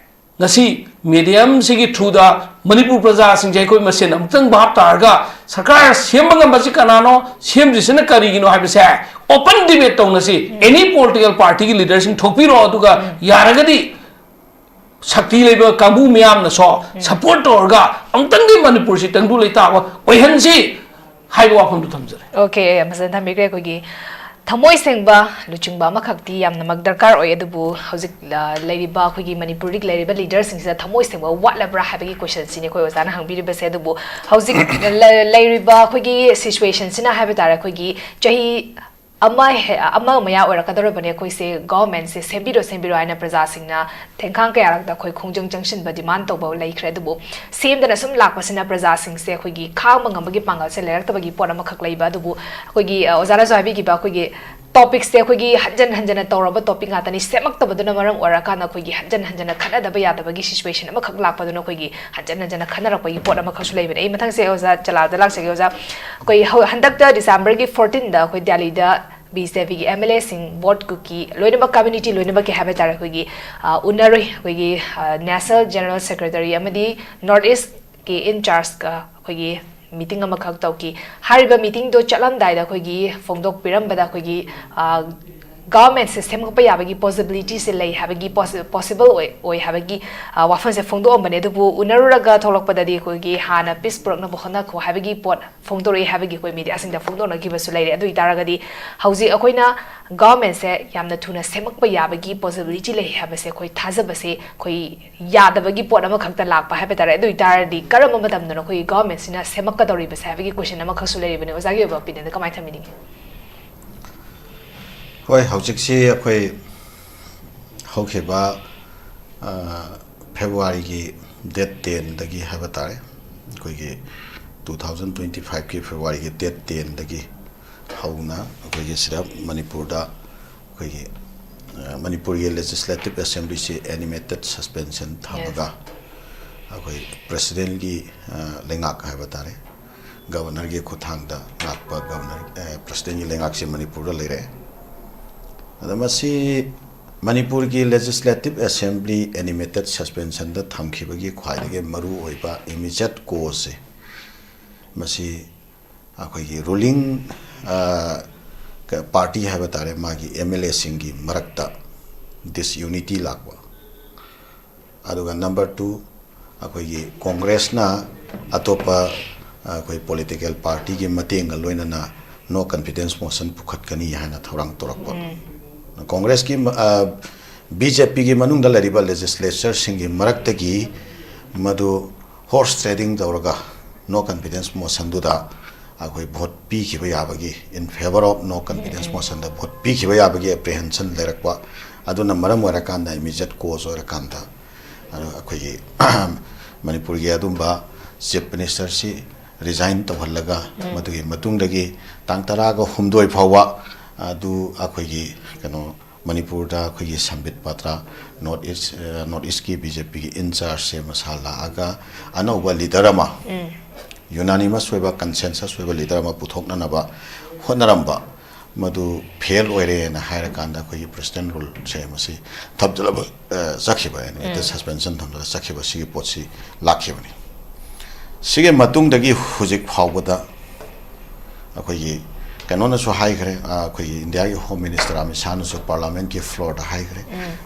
ꯉꯁꯤ ꯃꯦꯗꯤꯌꯝꯁꯤꯒꯤ ꯊ꯭ꯔꯨꯗ ꯃꯅꯤꯄꯨꯔ ꯄ꯭ꯔꯖꯥꯁꯤꯡꯁꯦ ꯑꯩꯈꯣꯏ ꯃꯁꯦꯟ ꯑꯃꯨꯛꯇꯪ ꯚꯥꯞ ꯇꯥꯔꯒ ꯁꯔꯀꯥꯔ ꯁꯦꯝꯕ ꯉꯝꯕꯁꯤ ꯀꯅꯥꯅꯣ, ꯁꯦꯝꯗ꯭ꯔꯤꯁꯤꯅ ꯀꯔꯤꯒꯤꯅꯣ ꯍꯥꯏꯕꯁꯦ open debate ꯇꯧꯅꯁꯤ꯫ Any political party ꯒꯤ leader ꯁꯤꯡ ꯊꯣꯛꯄꯤꯔꯣ, ꯑꯗꯨꯒ ꯌꯥꯔꯒꯗꯤ ꯁꯛꯇꯤ ꯂꯩꯕ ꯀꯥꯡꯕꯨ ꯃꯌꯥꯝꯅꯁꯨ support ꯇꯧꯔꯒ ꯑꯃꯨꯛꯇꯪꯗꯤ ꯃꯅꯤꯄꯨꯔꯁꯤ ꯇꯪꯗꯨ ꯂꯩꯇꯥꯕ ꯑꯣꯏꯍꯟꯁꯤ ꯍꯥꯏꯕ ꯋꯥꯐꯝꯗꯨ ꯊꯝꯖꯔꯦ꯫ ꯑꯣꯀꯦ, ꯐꯖꯅ ꯊꯝꯕꯤꯈ꯭ꯔꯦ꯫ ꯑꯩꯈꯣꯏꯒꯤ ꯊꯃꯣꯏ ꯁꯦꯡꯕ ꯂꯨꯆꯤꯡꯕ ꯑꯃꯈꯛꯇꯤ ꯌꯥꯝꯅꯃꯛ ꯗꯔꯀꯥꯔ ꯑꯣꯏ, ꯑꯗꯨꯕꯨ ꯍꯧꯖꯤꯛ, ꯑ, ꯂꯩꯔꯤꯕ ꯑꯩꯈꯣꯏꯒꯤ ꯃꯅꯤꯄꯨꯔꯗ ꯂꯩꯔꯤꯕ leader ꯁꯤꯡꯁꯤꯗ ꯊꯃꯣꯏ ꯁꯦꯡꯕ ꯋꯥꯠꯂꯕ꯭ꯔꯥ ꯍꯥꯏꯕꯒꯤ question ꯁꯤꯅꯤ ꯑꯩꯈꯣꯏ ꯑꯣꯖꯥꯅ ꯍꯪꯕꯤꯔꯤꯕꯁꯦ꯫ ꯑꯗꯨꯕꯨ ꯍꯧꯖꯤꯛ ꯂ-, ꯂꯩꯔꯤꯕ ꯑꯩꯈꯣꯏꯒꯤ situation ꯁꯤꯅ ꯍꯥꯏꯕ ꯇꯥꯔꯦ, ꯑꯩꯈꯣꯏꯒꯤ ꯆꯍꯤ ꯑꯃ ꯍꯦ-, ꯑꯃ ꯃꯌꯥ ꯑꯣꯏꯔꯛꯀꯗꯧꯔꯕꯅꯦ ꯑꯩꯈꯣꯏꯁꯦ government ꯁꯦ ꯁꯦꯝꯕꯤꯔꯣ, ꯁꯦꯝꯕꯤꯔꯣ ꯍꯥꯏꯅ ꯄ꯭ꯔꯖꯥꯁꯤꯡꯅ ꯊꯦꯡꯈꯥꯡ ꯀꯌꯥꯔꯛꯇ ꯑꯩꯈꯣꯏ ꯈꯣꯡꯖꯪ ꯆꯪꯁꯤꯟꯕ demand ꯇꯧꯕ ꯂꯩꯈ꯭ꯔꯦ꯫ ꯑꯗꯨꯕꯨ ꯁꯦꯝꯗꯅ ꯁꯨꯝ ꯂꯥꯛꯄꯁꯤꯅ ꯄ꯭ꯔꯖꯥꯁꯤꯡꯁꯦ ꯑꯩꯈꯣꯏꯒꯤ ꯈꯥꯡꯕ ꯉꯝꯕꯒꯤ ꯄꯥꯡꯒꯜꯁꯦ ꯂꯩꯔꯛꯇꯕꯒꯤ ꯄꯣꯠ ꯑꯃꯈꯛ ꯂꯩꯕ꯫ ꯑꯗꯨꯕꯨ ꯑꯩꯈꯣꯏꯒꯤ, ꯑ, ꯑꯣꯖꯥꯅꯁꯨ ꯍꯥꯏꯕꯤꯈꯤꯕ ꯑꯩꯈꯣꯏꯒꯤ topic ꯁꯦ ꯑꯩꯈꯣꯏꯒꯤ ꯍꯟꯖꯟ ꯍꯟꯖꯟꯅ ꯇꯧꯔꯕ topic ꯉꯥꯛꯇꯅꯤ, ꯁꯦꯝꯃꯛꯇꯕꯗꯨꯅ ꯃꯔꯝ ꯑꯣꯏꯔꯀꯥꯟꯗ ꯑꯩꯈꯣꯏꯒꯤ ꯍꯟꯖꯟ ꯍꯟꯖꯟꯅ ꯈꯠꯅꯗꯕ ꯌꯥꯗꯕꯒꯤ situation ꯑꯃꯈꯛ ꯂꯥꯛꯄꯗꯨꯅ ꯑꯩꯈꯣꯏꯒꯤ ꯍꯟꯖꯟ ꯍꯟꯖꯟꯅ ꯈꯠꯅꯔꯛꯄꯒꯤ ꯄꯣꯠ ꯑꯃꯈꯛꯁꯨ ꯂꯩꯕꯅꯦ꯫ ꯑꯩ ꯃꯊꯪꯁꯦ ꯑꯣꯖꯥ ꯆꯂꯥꯜꯗ ꯂꯥꯛꯆꯒꯦ꯫ ꯑꯣꯖꯥ, ꯑꯩꯈꯣꯏ ꯍꯧ-, ꯍꯟꯗꯛꯇ December ꯒꯤ fourteen ꯗ ꯑꯩꯈꯣꯏ ꯗꯦꯜꯂꯤꯗ B J P ꯒꯤ M L A ꯁꯤꯡ, ꯕꯣꯠ ꯀꯨꯀꯤ ꯂꯣꯏꯅꯃꯛ, community ꯂꯣꯏꯅꯃꯛꯀꯤ ꯍꯥꯏꯕ ꯇꯥꯔꯦ, ꯑꯩꯈꯣꯏꯒꯤ, ꯑ, ꯎꯅꯔꯨꯏ꯫ ꯑꯩꯈꯣꯏꯒꯤ, ꯑ, National General Secretary ꯑꯃꯗꯤ North East ꯀꯤ in charge ꯀ ꯑꯩꯈꯣꯏꯒꯤ meeting ꯑꯃꯈꯛ ꯇꯧꯈꯤ꯫ ꯍꯥꯏꯔꯤꯕ meeting ꯗꯣ ꯆꯠꯂꯝꯗꯥꯏꯗ ꯑꯩꯈꯣꯏꯒꯤ ꯐꯣꯡꯗꯣꯛꯄꯤꯔꯝꯕꯗ ꯑꯩꯈꯣꯏꯒꯤ, ꯑ, government ꯁꯦ ꯁꯦꯝꯒꯠꯄ ꯌꯥꯕꯒꯤ possibility ꯁꯦ ꯂꯩ ꯍꯥꯏꯕꯒꯤ, possi-, possible ꯑꯣꯏ, ꯑꯣꯏ ꯍꯥꯏꯕꯒꯤ, ꯑ, ꯋꯥꯐꯝꯁꯦ ꯐꯣꯡꯗꯣꯛꯑꯝꯕꯅꯦ꯫ ꯑꯗꯨꯕꯨ ꯎꯅꯔꯨꯔꯒ ꯊꯣꯛꯂꯛꯄꯗꯗꯤ ꯑꯩꯈꯣꯏꯒꯤ ꯍꯥꯟꯅ peace ꯄꯨꯔꯛꯅꯕ ꯍꯣꯠꯅꯈꯣ ꯍꯥꯏꯕꯒꯤ ꯄꯣꯠ ꯐꯣꯡꯗꯣꯔꯛꯏ ꯍꯥꯏꯕꯒꯤ ꯑꯩꯈꯣꯏ media ꯁꯤꯡꯗ ꯐꯣꯡꯗꯣꯛꯅꯈꯤꯕꯁꯨ ꯂꯩꯔꯦ꯫ ꯑꯗꯨ ꯑꯣꯏꯇꯥꯔꯒꯗꯤ ꯍꯧꯖꯤꯛ ꯑꯩꯈꯣꯏꯅ government ꯁꯦ ꯌꯥꯝꯅ ꯊꯨꯅ ꯁꯦꯝꯃꯛꯄ ꯌꯥꯕꯒꯤ possibility ꯂꯩ ꯍꯥꯏꯕꯁꯦ ꯑꯩꯈꯣꯏ ꯊꯥꯖꯕꯁꯦ ꯑꯩꯈꯣꯏ ꯌꯥꯗꯕꯒꯤ ꯄꯣꯠ ꯑꯃꯈꯛꯇ ꯂꯥꯛꯄ ꯍꯥꯏꯕ ꯇꯥꯔꯦ꯫ ꯑꯗꯨ ꯑꯣꯏꯇꯥꯔꯗꯤ ꯀꯔꯝꯕ ꯃꯇꯝꯗꯅꯣ ꯑꯩꯈꯣꯏꯒꯤ government ꯁꯤꯅ ꯁꯦꯝꯃꯛꯀꯗꯧꯔꯤꯕꯁꯦ ꯍꯥꯏꯕꯒꯤ question ꯑꯃꯈꯛꯁꯨ ꯂꯩꯔꯤꯕꯅꯦ꯫ ꯑꯣꯖꯥꯒꯤ ꯑꯣꯏꯕ opinion ꯗ ꯀꯃꯥꯏꯅ ꯊꯝꯕꯤꯅꯤꯡꯉꯤ? ꯍꯣꯏ, ꯍꯧꯖꯤꯛꯁꯤ ꯑꯩꯈꯣꯏ ꯍꯧꯈꯤꯕ, ꯑ, February ꯒꯤ date ten ꯗꯒꯤ ꯍꯥꯏꯕ ꯇꯥꯔꯦ, ꯑꯩꯈꯣꯏꯒꯤ two thousand twenty five ꯀꯤ February ꯒꯤ date ten ꯗꯒꯤ ꯍꯧꯅ ꯑꯩꯈꯣꯏꯒꯤ ꯁꯤꯗ ꯃꯅꯤꯄꯨꯔꯗ ꯑꯩꯈꯣꯏꯒꯤ, ꯑ, ꯃꯅꯤꯄꯨꯔꯒꯤ Legislative Assembly ꯁꯤ animated suspension ꯊꯝꯃꯒ ꯑꯩꯈꯣꯏ President ꯀꯤ, ꯑ, ꯂꯩꯉꯥꯛ ꯍꯥꯏꯕ ꯇꯥꯔꯦ, Governor ꯒꯤ ꯈꯨꯠꯊꯥꯡꯗ ꯂꯥꯛꯄ Governor, ꯑ, President ꯀꯤ ꯂꯩꯉꯥꯛꯁꯦ ꯃꯅꯤꯄꯨꯔꯗ ꯂꯩꯔꯦ꯫ ꯑꯗ ꯃꯁꯤ ꯃꯅꯤꯄꯨꯔꯒꯤ Legislative Assembly animated suspension ꯗ ꯊꯝꯈꯤꯕꯒꯤ ꯈ꯭ꯋꯥꯏꯗꯒꯤ ꯃꯔꯨ ꯑꯣꯏꯕ immediate cause ꯁꯦ ꯃꯁꯤ ꯑꯩꯈꯣꯏꯒꯤ ꯔꯨꯂꯤꯡ ꯄꯥꯔꯇꯤ ꯍꯥꯏꯕ ꯇꯥꯔꯦ, ꯃꯥꯒꯤ ꯑꯦꯝ ꯑꯦꯜ ꯑꯦꯁꯤꯡꯒꯤ ꯃꯔꯛꯇ ꯗꯤꯁꯌꯨꯅꯤꯇꯤ ꯂꯥꯛꯄ꯫ ꯑꯗꯨꯒ ꯅꯝꯕꯔ ꯇꯨ, ꯑꯩꯈꯣꯏꯒꯤ ꯀꯣꯡꯒ꯭ꯔꯦꯁꯅ ꯑꯇꯣꯞꯄ ꯑꯩꯈꯣꯏ ꯄꯣꯂꯤꯇꯤꯀꯦꯜ ꯄꯥꯔꯇꯤꯒꯤ ꯃꯇꯦꯡꯒ ꯂꯣꯏꯅꯅ ꯅꯣ ꯀꯟꯐꯤꯗꯦꯟꯁ ꯃꯣꯁꯟ ꯄꯨꯈꯠꯀꯅꯤ ꯍꯥꯏꯅ ꯊꯧꯔꯥꯡ ꯇꯧꯔꯛꯄ꯫ ꯀꯣꯡꯒ꯭ꯔꯦꯁꯀꯤ ꯕꯤ ꯖꯦ ꯄꯤꯒꯤ ꯃꯅꯨꯡꯗ ꯂꯩꯔꯤꯕ ꯂꯦꯖꯤꯁꯂꯦꯆꯔꯁꯤꯡꯒꯤ ꯃꯔꯛꯇꯒꯤ ꯃꯗꯨ ꯍꯣꯔꯁ ꯇ꯭ꯔꯦꯗꯤꯡ ꯇꯧꯔꯒ ꯅꯣ ꯀꯟꯐꯤꯗꯦꯟꯁ ꯃꯣꯁꯟꯗꯨꯗ ꯑꯩꯈꯣꯏ ꯚꯣꯠ ꯄꯤꯈꯤꯕ ꯌꯥꯕꯒꯤ, in favour of no confidence motionꯗ ꯚꯣꯠ ꯄꯤꯈꯤꯕ ꯌꯥꯕꯒꯤ ꯑꯦꯄ꯭ꯔꯤꯍꯦꯟꯁꯟ ꯂꯩꯔꯛꯄ꯫ ꯑꯗꯨꯅ ꯃꯔꯝ ꯑꯣꯏꯔꯀꯥꯟꯗ, ꯏꯃꯤꯖꯦꯠ ꯀꯣꯖ ꯑꯣꯏꯔꯀꯥꯟꯗ, ꯑꯗꯣ ꯑꯩꯈꯣꯏꯒꯤ ꯃꯅꯤꯄꯨꯔꯒꯤ ꯑꯗꯨꯝꯕ ꯆꯤꯐ ꯃꯤꯅꯤꯁꯇꯔꯁꯤ ꯔꯤꯖꯥꯏꯟ ꯇꯧꯍꯜꯂꯒ, ꯃꯗꯨꯒꯤ ꯃꯇꯨꯡꯗꯒꯤ ꯇꯥꯡ ꯇꯔꯥꯒ ꯍꯨꯝꯗꯣꯏ ꯐꯥꯎꯕ ꯑꯗꯨ ꯑꯩꯈꯣꯏꯒꯤ ꯀꯩꯅꯣ, ꯃꯅꯤꯄꯨꯔꯗ ꯑꯩꯈꯣꯏꯒꯤ ꯁꯝꯕꯤꯠ ꯄꯥꯇ꯭ꯔ, ꯅꯣꯔꯠ ꯏꯁ, ꯅꯣꯔꯠ ꯏꯁꯀꯤ ꯕꯤ ꯖꯦ ꯄꯤꯒꯤ ꯏꯟꯆꯥꯔꯖꯁꯦ ꯃꯁꯥ ꯂꯥꯛꯑꯒ ꯑꯅꯧꯕ ꯂꯤꯗꯔ ꯑꯃ ꯌꯨꯅꯥꯅꯤꯃꯁ ꯑꯣꯏꯕ, ꯀꯟꯁꯦꯟꯁꯁ ꯑꯣꯏꯕ ꯂꯤꯗꯔ ꯑꯃ ꯄꯨꯊꯣꯛꯅꯅꯕ ꯍꯣꯠꯅꯔꯝꯕ, ꯃꯗꯨ ꯐꯦꯜ ꯑꯣꯏꯔꯦꯅ ꯍꯥꯏꯔꯀꯥꯟꯗ ꯑꯩꯈꯣꯏꯒꯤ ꯄ꯭ꯔꯦꯁꯤꯗꯦꯟ ꯔꯨꯜꯁꯦ ꯃꯁꯤ ꯊꯝꯖꯤꯜꯂꯕ, ꯑ, ꯆꯠꯈꯤꯕ, ꯑꯦꯅꯨꯃꯦꯇꯦꯗ ꯁꯁꯄꯦꯟꯁꯟ ꯊꯝꯖꯤꯜꯂꯒ ꯆꯠꯈꯤꯕ ꯁꯤꯒꯤ ꯄꯣꯠꯁꯤ ꯂꯥꯛꯈꯤꯕꯅꯤ꯫ ꯁꯤꯒꯤ ꯃꯇꯨꯡꯗꯒꯤ ꯍꯧꯖꯤꯛ ꯐꯥꯎꯕꯗ ꯑꯩꯈꯣꯏꯒꯤ ꯀꯩꯅꯣꯅꯁꯨ ꯍꯥꯏꯈ꯭ꯔꯦ, ꯑ, ꯑꯩꯈꯣꯏꯒꯤ ꯏꯟꯗꯤꯌꯥꯒꯤ ꯍꯣꯝ ꯃꯤꯅꯤꯁꯇꯔ ꯑꯃꯤꯠ ꯁꯥꯍꯅꯁꯨ ꯄꯥꯔꯂꯥꯃꯦꯟꯠꯀꯤ ꯐ꯭ꯂꯣꯔꯗ ꯍꯥꯏꯈ꯭ꯔꯦ,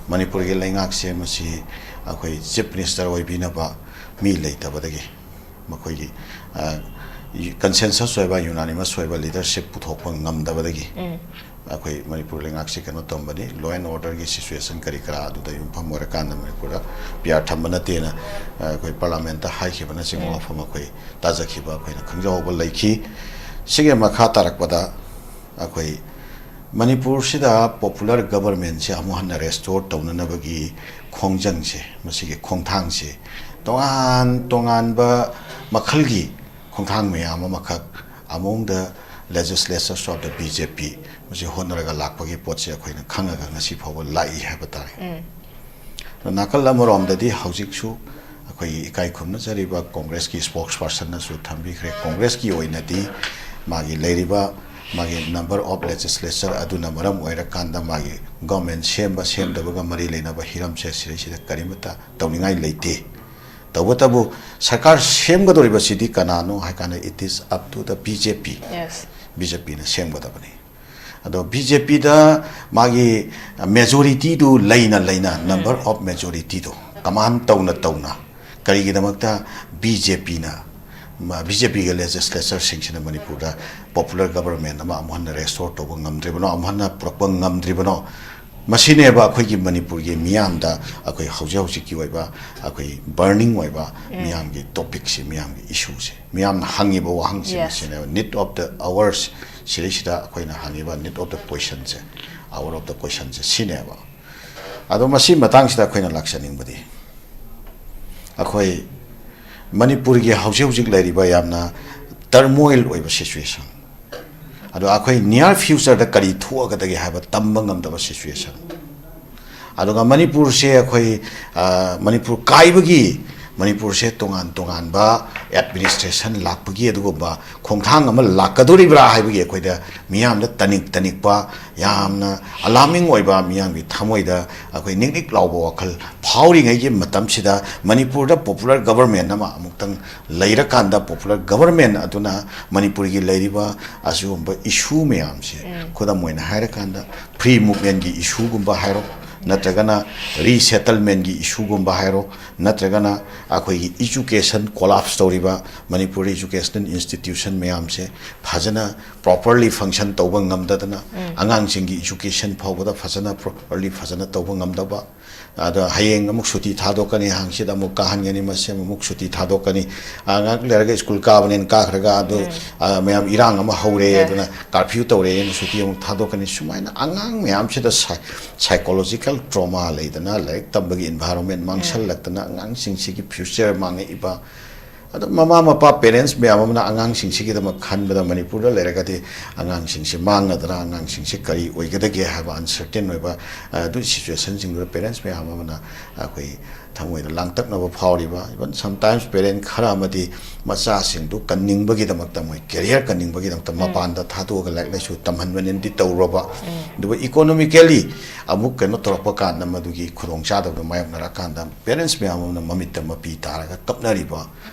ꯃꯅꯤꯄꯨꯔꯒꯤ ꯂꯩꯉꯥꯛꯁꯦ ꯃꯁꯤ ꯑꯩꯈꯣꯏ ꯆꯤꯐ ꯃꯤꯅꯤꯁꯇꯔ ꯑꯣꯏꯕꯤꯅꯕ ꯃꯤ ꯂꯩꯇꯕꯗꯒꯤ, ꯃꯈꯣꯏꯒꯤ, ꯑ, ꯀꯟꯁꯦꯟꯁꯁ ꯑꯣꯏꯕ, ꯌꯨꯅꯥꯅꯤꯃꯁ ꯑꯣꯏꯕ ꯂꯤꯗꯔꯁꯤꯞ ꯄꯨꯊꯣꯛꯄ ꯉꯝꯗꯕꯗꯒꯤ ꯑꯩꯈꯣꯏ ꯃꯅꯤꯄꯨꯔ ꯂꯩꯉꯥꯛꯁꯤ ꯀꯩꯅꯣ ꯇꯧꯔꯝꯕꯅꯤ꯫ ꯂꯣ ꯑꯦꯟ ꯑꯣꯔꯗꯔꯒꯤ ꯁꯤꯆꯨꯋꯦꯁꯟ ꯀꯔꯤ ꯀꯔꯥ ꯑꯗꯨꯗ ꯌꯨꯝꯐꯝ ꯑꯣꯏꯔꯀꯥꯟꯗ ꯃꯅꯤꯄꯨꯔꯗ ꯄꯤ ꯑꯥꯔ ꯊꯝꯕ ꯅꯠꯇꯦꯅ, ꯑ, ꯑꯩꯈꯣꯏ ꯄꯥꯔꯂꯥꯃꯦꯟꯠꯇ ꯍꯥꯏꯈꯤꯕꯅꯆꯤꯡꯕ ꯋꯥꯐꯝ ꯑꯩꯈꯣꯏ ꯇꯥꯖꯈꯤꯕ, ꯑꯩꯈꯣꯏꯅ ꯈꯪꯖꯍꯧꯕ ꯂꯩꯈꯤ꯫ ꯁꯤꯒꯤ ꯃꯈꯥ ꯇꯥꯔꯛꯄꯗ ꯑꯩꯈꯣꯏ ꯃꯅꯤꯄꯨꯔꯁꯤꯗ ꯄꯣꯄꯨꯂꯔ ꯒꯕꯔꯃꯦꯟꯁꯦ ꯑꯃꯨꯛ ꯍꯟꯅ ꯔꯦꯁꯇꯣꯔ ꯇꯧꯅꯅꯕꯒꯤ ꯈꯣꯡꯖꯪꯁꯦ, ꯃꯁꯤꯒꯤ ꯈꯣꯡꯊꯥꯡꯁꯦ, ꯇꯣꯉꯥꯟ ꯇꯣꯉꯥꯟꯕ ꯃꯈꯜꯒꯤ ꯈꯣꯡꯊꯥꯡ ꯃꯌꯥꯝ ꯑꯃꯈꯛ among the legislatures of the B J P, ꯃꯁꯤ ꯍꯣꯠꯅꯔꯒ ꯂꯥꯛꯄꯒꯤ ꯄꯣꯠꯁꯦ ꯑꯩꯈꯣꯏꯅ ꯈꯪꯉꯒ ꯉꯁꯤ ꯐꯥꯎꯕ ꯂꯥꯛꯏ ꯍꯥꯏꯕ ꯇꯥꯔꯦ꯫ ꯑꯗꯣ ꯅꯥꯀꯜ ꯑꯃꯔꯣꯝꯗꯗꯤ ꯍꯧꯖꯤꯛꯁꯨ ꯑꯩꯈꯣꯏꯒꯤ ꯏꯀꯥꯏ ꯈꯨꯝꯅꯖꯔꯤꯕ ꯀꯣꯡꯒ꯭ꯔꯦꯁꯀꯤ ꯁ꯭ꯄꯣꯛꯁ ꯄꯥꯔꯁꯟꯅꯁꯨ ꯊꯝꯕꯤꯈ꯭ꯔꯦ, ꯀꯣꯡꯒ꯭ꯔꯦꯁꯀꯤ ꯑꯣꯏꯅꯗꯤ ꯃꯥꯒꯤ ꯂꯩꯔꯤꯕ ꯃꯥꯒꯤ ꯅꯝꯕꯔ ꯑꯣꯐ ꯂꯦꯖꯤꯁꯂꯦꯆꯔ ꯑꯗꯨꯅ ꯃꯔꯝ ꯑꯣꯏꯔꯀꯥꯟꯗ ꯃꯥꯒꯤ ꯒꯣꯔꯃꯦꯟ ꯁꯦꯝꯕ ꯁꯦꯝꯗꯕꯒ ꯃꯔꯤ ꯂꯩꯅꯕ ꯍꯤꯔꯝꯁꯦ ꯁꯤꯗꯩꯁꯤꯗ ꯀꯔꯤꯃꯠꯇ ꯇꯧꯅꯤꯡꯉꯥꯏ ꯂꯩꯇꯦ꯫ ꯇꯧꯕꯇꯕꯨ ꯁꯔꯀꯥꯔ ꯁꯦꯝꯒꯗꯧꯔꯤꯕꯁꯤꯗꯤ ꯀꯅꯥꯅꯣ ꯍꯥꯏ ꯀꯥꯟꯗ, it is up to the B J P꯫ Yes. B JPꯅ ꯁꯦꯝꯒꯗꯕꯅꯤ꯫ ꯑꯗꯣ B J Pꯗ ꯃꯥꯒꯤ majorityꯗꯨ ꯂꯩꯅ ꯂꯩꯅ, number of majorityꯗꯨ command ꯇꯧꯅ ꯇꯧꯅ, ꯀꯔꯤꯒꯤꯗꯃꯛꯇ B J Pꯅ, ꯃ-, B J Pꯒ legislatureꯁꯤꯡꯁꯤꯅ ꯃꯅꯤꯄꯨꯔꯗ popular government ꯑꯃ ꯑꯃꯨꯛ ꯍꯟꯅ restore ꯇꯧꯕ ꯉꯝꯗ꯭ꯔꯤꯕꯅꯣ, ꯑꯃꯨꯛ ꯍꯟꯅ ꯄꯨꯔꯛꯄ ꯉꯝꯗ꯭ꯔꯤꯕꯅꯣ? ꯃꯁꯤꯅꯦꯕ ꯑꯩꯈꯣꯏꯒꯤ ꯃꯅꯤꯄꯨꯔꯒꯤ ꯃꯤꯌꯥꯝꯗ ꯑꯩꯈꯣꯏ ꯍꯧꯖꯤꯛ ꯍꯧꯖꯤꯛꯀꯤ ꯑꯣꯏꯕ ꯑꯩꯈꯣꯏ burning ꯑꯣꯏꯕ ꯃꯤꯌꯥꯝꯒꯤ topicꯁꯦ, ꯃꯤꯌꯥꯝꯒꯤ issueꯁꯦ, ꯃꯤꯌꯥꯝꯅ ꯍꯪꯉꯤꯕ ꯋꯥꯍꯪꯁꯦ, Yes. ꯃꯁꯤꯅꯦꯕ need of the hours꯫ ꯁꯤꯗꯩꯁꯤꯗ ꯑꯩꯈꯣꯏꯅ ꯍꯪꯉꯤꯕ need of the questionꯁꯦ, hour of the questionꯁꯦ ꯁꯤꯅꯦꯕ꯫ ꯑꯗꯣ ꯃꯁꯤ ꯃꯇꯥꯡꯁꯤꯗ ꯑꯩꯈꯣꯏꯅ ꯂꯥꯛꯆꯅꯤꯡꯕꯗꯤ, ꯑꯩꯈꯣꯏ ꯃꯅꯤꯄꯨꯔꯒꯤ ꯍꯧꯖꯤꯛ ꯍꯧꯖꯤꯛ ꯂꯩꯔꯤꯕ ꯌꯥꯝꯅ turmoil ꯑꯣꯏꯕ situation, ꯑꯗꯣ ꯑꯩꯈꯣꯏ near futureꯗ ꯀꯔꯤ ꯊꯣꯛꯑꯒꯗꯒꯦ ꯍꯥꯏꯕ ꯇꯝꯕ ꯉꯝꯗꯕ situation, ꯑꯗꯨꯒ ꯃꯅꯤꯄꯨꯔꯁꯦ ꯑꯩꯈꯣꯏ, ꯑ, ꯃꯅꯤꯄꯨꯔ ꯀꯥꯏꯕꯒꯤ, ꯃꯅꯤꯄꯨꯔꯁꯦ ꯇꯣꯉꯥꯟ ꯇꯣꯉꯥꯟꯕ administration ꯂꯥꯛꯄꯒꯤ ꯑꯗꯨꯒꯨꯝꯕ ꯈꯣꯡꯊꯥꯡ ꯑꯃ ꯂꯥꯛꯀꯗꯧꯔꯤꯕ꯭ꯔꯥ ꯍꯥꯏꯕꯒꯤ ꯑꯩꯈꯣꯏꯗ ꯃꯤꯌꯥꯝꯗ ꯇꯅꯤꯛ ꯇꯅꯤꯛꯄ, ꯌꯥꯝꯅ alarming ꯑꯣꯏꯕ, ꯃꯤꯌꯥꯝꯒꯤ ꯊꯃꯣꯏꯗ ꯑꯩꯈꯣꯏ ꯅꯤꯛ ꯅꯤꯛ ꯂꯥꯎꯕ ꯋꯥꯈꯜ ꯐꯥꯎꯔꯤꯉꯩꯒꯤ ꯃꯇꯝꯁꯤꯗ, ꯃꯅꯤꯄꯨꯔꯗ popular government ꯑꯃ ꯑꯃꯨꯛꯇꯪ ꯂꯩꯔꯀꯥꯟꯗ, popular government ꯑꯗꯨꯅ ꯃꯅꯤꯄꯨꯔꯒꯤ ꯂꯩꯔꯤꯕ ꯑꯁꯤꯒꯨꯝꯕ issue ꯃꯌꯥꯝꯁꯦ, ꯈꯨꯗꯝ ꯑꯣꯏꯅ ꯍꯥꯏꯔꯀꯥꯟꯗ, free movementꯀꯤ issueꯒꯨꯝꯕ ꯍꯥꯏꯔꯣ, ꯅꯠꯇ꯭ꯔꯒꯅ resettlementꯀꯤ issueꯒꯨꯝꯕ ꯍꯥꯏꯔꯣ, ꯅꯠꯇ꯭ꯔꯒꯅ ꯑꯩꯈꯣꯏꯒꯤ education collapse ꯇꯧꯔꯤꯕ, ꯃꯅꯤꯄꯨꯔ educational institution ꯃꯌꯥꯝꯁꯦ ꯐꯖꯅ properly function ꯇꯧꯕ ꯉꯝꯗꯗꯅ, ꯑꯉꯥꯡꯁꯤꯡꯒꯤ education ꯐꯥꯎꯕꯗ ꯐꯖꯅ properly ꯐꯖꯅ ꯇꯧꯕ ꯉꯝꯗꯕ, ꯑꯗ ꯍꯌꯦꯡ ꯑꯃꯨꯛ ꯁꯨꯇꯤ ꯊꯥꯗꯣꯛꯀꯅꯤ, ꯍꯪꯆꯤꯠ ꯑꯃꯨꯛ ꯀꯥꯍꯟꯒꯅꯤ, ꯃꯁꯦꯝ ꯑꯃꯨꯛ ꯁꯨꯇꯤ ꯊꯥꯗꯣꯛꯀꯅꯤ, ꯑ, ꯉꯥꯏꯍꯥꯛ ꯂꯩꯔꯒ ꯁ꯭ꯀꯨꯜ ꯀꯥꯕꯅꯦꯅ ꯀꯥꯈ꯭ꯔꯒ, ꯑꯗꯨ, ꯑ, ꯃꯌꯥꯝ ꯏꯔꯥꯡ ꯑꯃ ꯍꯧꯔꯦ, Yes. ꯑꯗꯨꯅ curfew ꯇꯧꯔꯦꯅ ꯁꯨꯇꯤ ꯑꯃꯨꯛ ꯊꯥꯗꯣꯛꯀꯅꯤ꯫ ꯁꯨꯃꯥꯏꯅ ꯑꯉꯥꯡ ꯃꯌꯥꯝꯁꯤꯗ psy-, psychological trauma ꯂꯩꯗꯅ, ꯂꯥꯏꯔꯤꯛ ꯇꯝꯕꯒꯤ environment ꯃꯥꯡꯁꯜꯂꯛꯇꯅ, ꯑꯉꯥꯡꯁꯤꯡꯁꯤꯒꯤ future ꯃꯥꯡꯉꯛꯏꯕ, ꯑꯗꯣ ꯃꯃꯥ ꯃꯄꯥ, parents ꯃꯌꯥꯝ ꯑꯃꯅ ꯑꯉꯥꯡꯁꯤꯡꯁꯤꯒꯤꯗꯃꯛ ꯈꯟꯕꯗ, ꯃꯅꯤꯄꯨꯔꯗ ꯂꯩꯔꯒꯗꯤ ꯑꯉꯥꯡꯁꯤꯡꯁꯤ ꯃꯥꯡꯒꯗ꯭ꯔꯥ, ꯑꯉꯥꯡꯁꯤꯡꯁꯤ ꯀꯔꯤ ꯑꯣꯏꯒꯗꯒꯦ ꯍꯥꯏꯕ uncertain ꯑꯣꯏꯕ, ꯑ, ꯑꯗꯨ situationꯁꯤꯡꯗꯨꯗ parents ꯃꯌꯥꯝ ꯑꯃꯅ ꯑꯩꯈꯣꯏ ꯊꯃꯣꯏꯗ ꯂꯥꯡꯇꯛꯅꯕ ꯐꯥꯎꯔꯤꯕ, even sometimes parent ꯈꯔ ꯑꯃꯗꯤ ꯃꯆꯥꯁꯤꯡꯗꯨ ꯀꯟꯅꯤꯡꯕꯒꯤꯗꯃꯛꯇ, ꯃꯣꯏ career ꯀꯟꯅꯤꯡꯕꯒꯤꯗꯃꯛꯇ ꯎꯝ꯫ ꯃꯄꯥꯟꯗ ꯊꯥꯗꯣꯛꯑꯒ ꯂꯥꯏꯔꯤꯛ ꯂꯥꯏꯁꯨ ꯇꯝꯍꯟꯕꯅꯦꯅꯗꯤ ꯇꯧꯔꯕ, ꯎꯝ꯫ ꯑꯗꯨꯒ economically ꯑꯃꯨꯛ ꯀꯩꯅꯣ ꯇꯧꯔꯛꯄ ꯀꯥꯟꯗ, ꯃꯗꯨꯒꯤ ꯈꯨꯗꯣꯡꯆꯥꯗꯕꯗꯣ ꯃꯥꯌꯣꯛꯅꯔꯀꯥꯟꯗ parents ꯃꯌꯥꯝ ꯑꯃꯅ ꯃꯃꯤꯠꯇ ꯃꯄꯤ ꯇꯥꯔꯒ ꯀꯞꯅꯔꯤꯕ,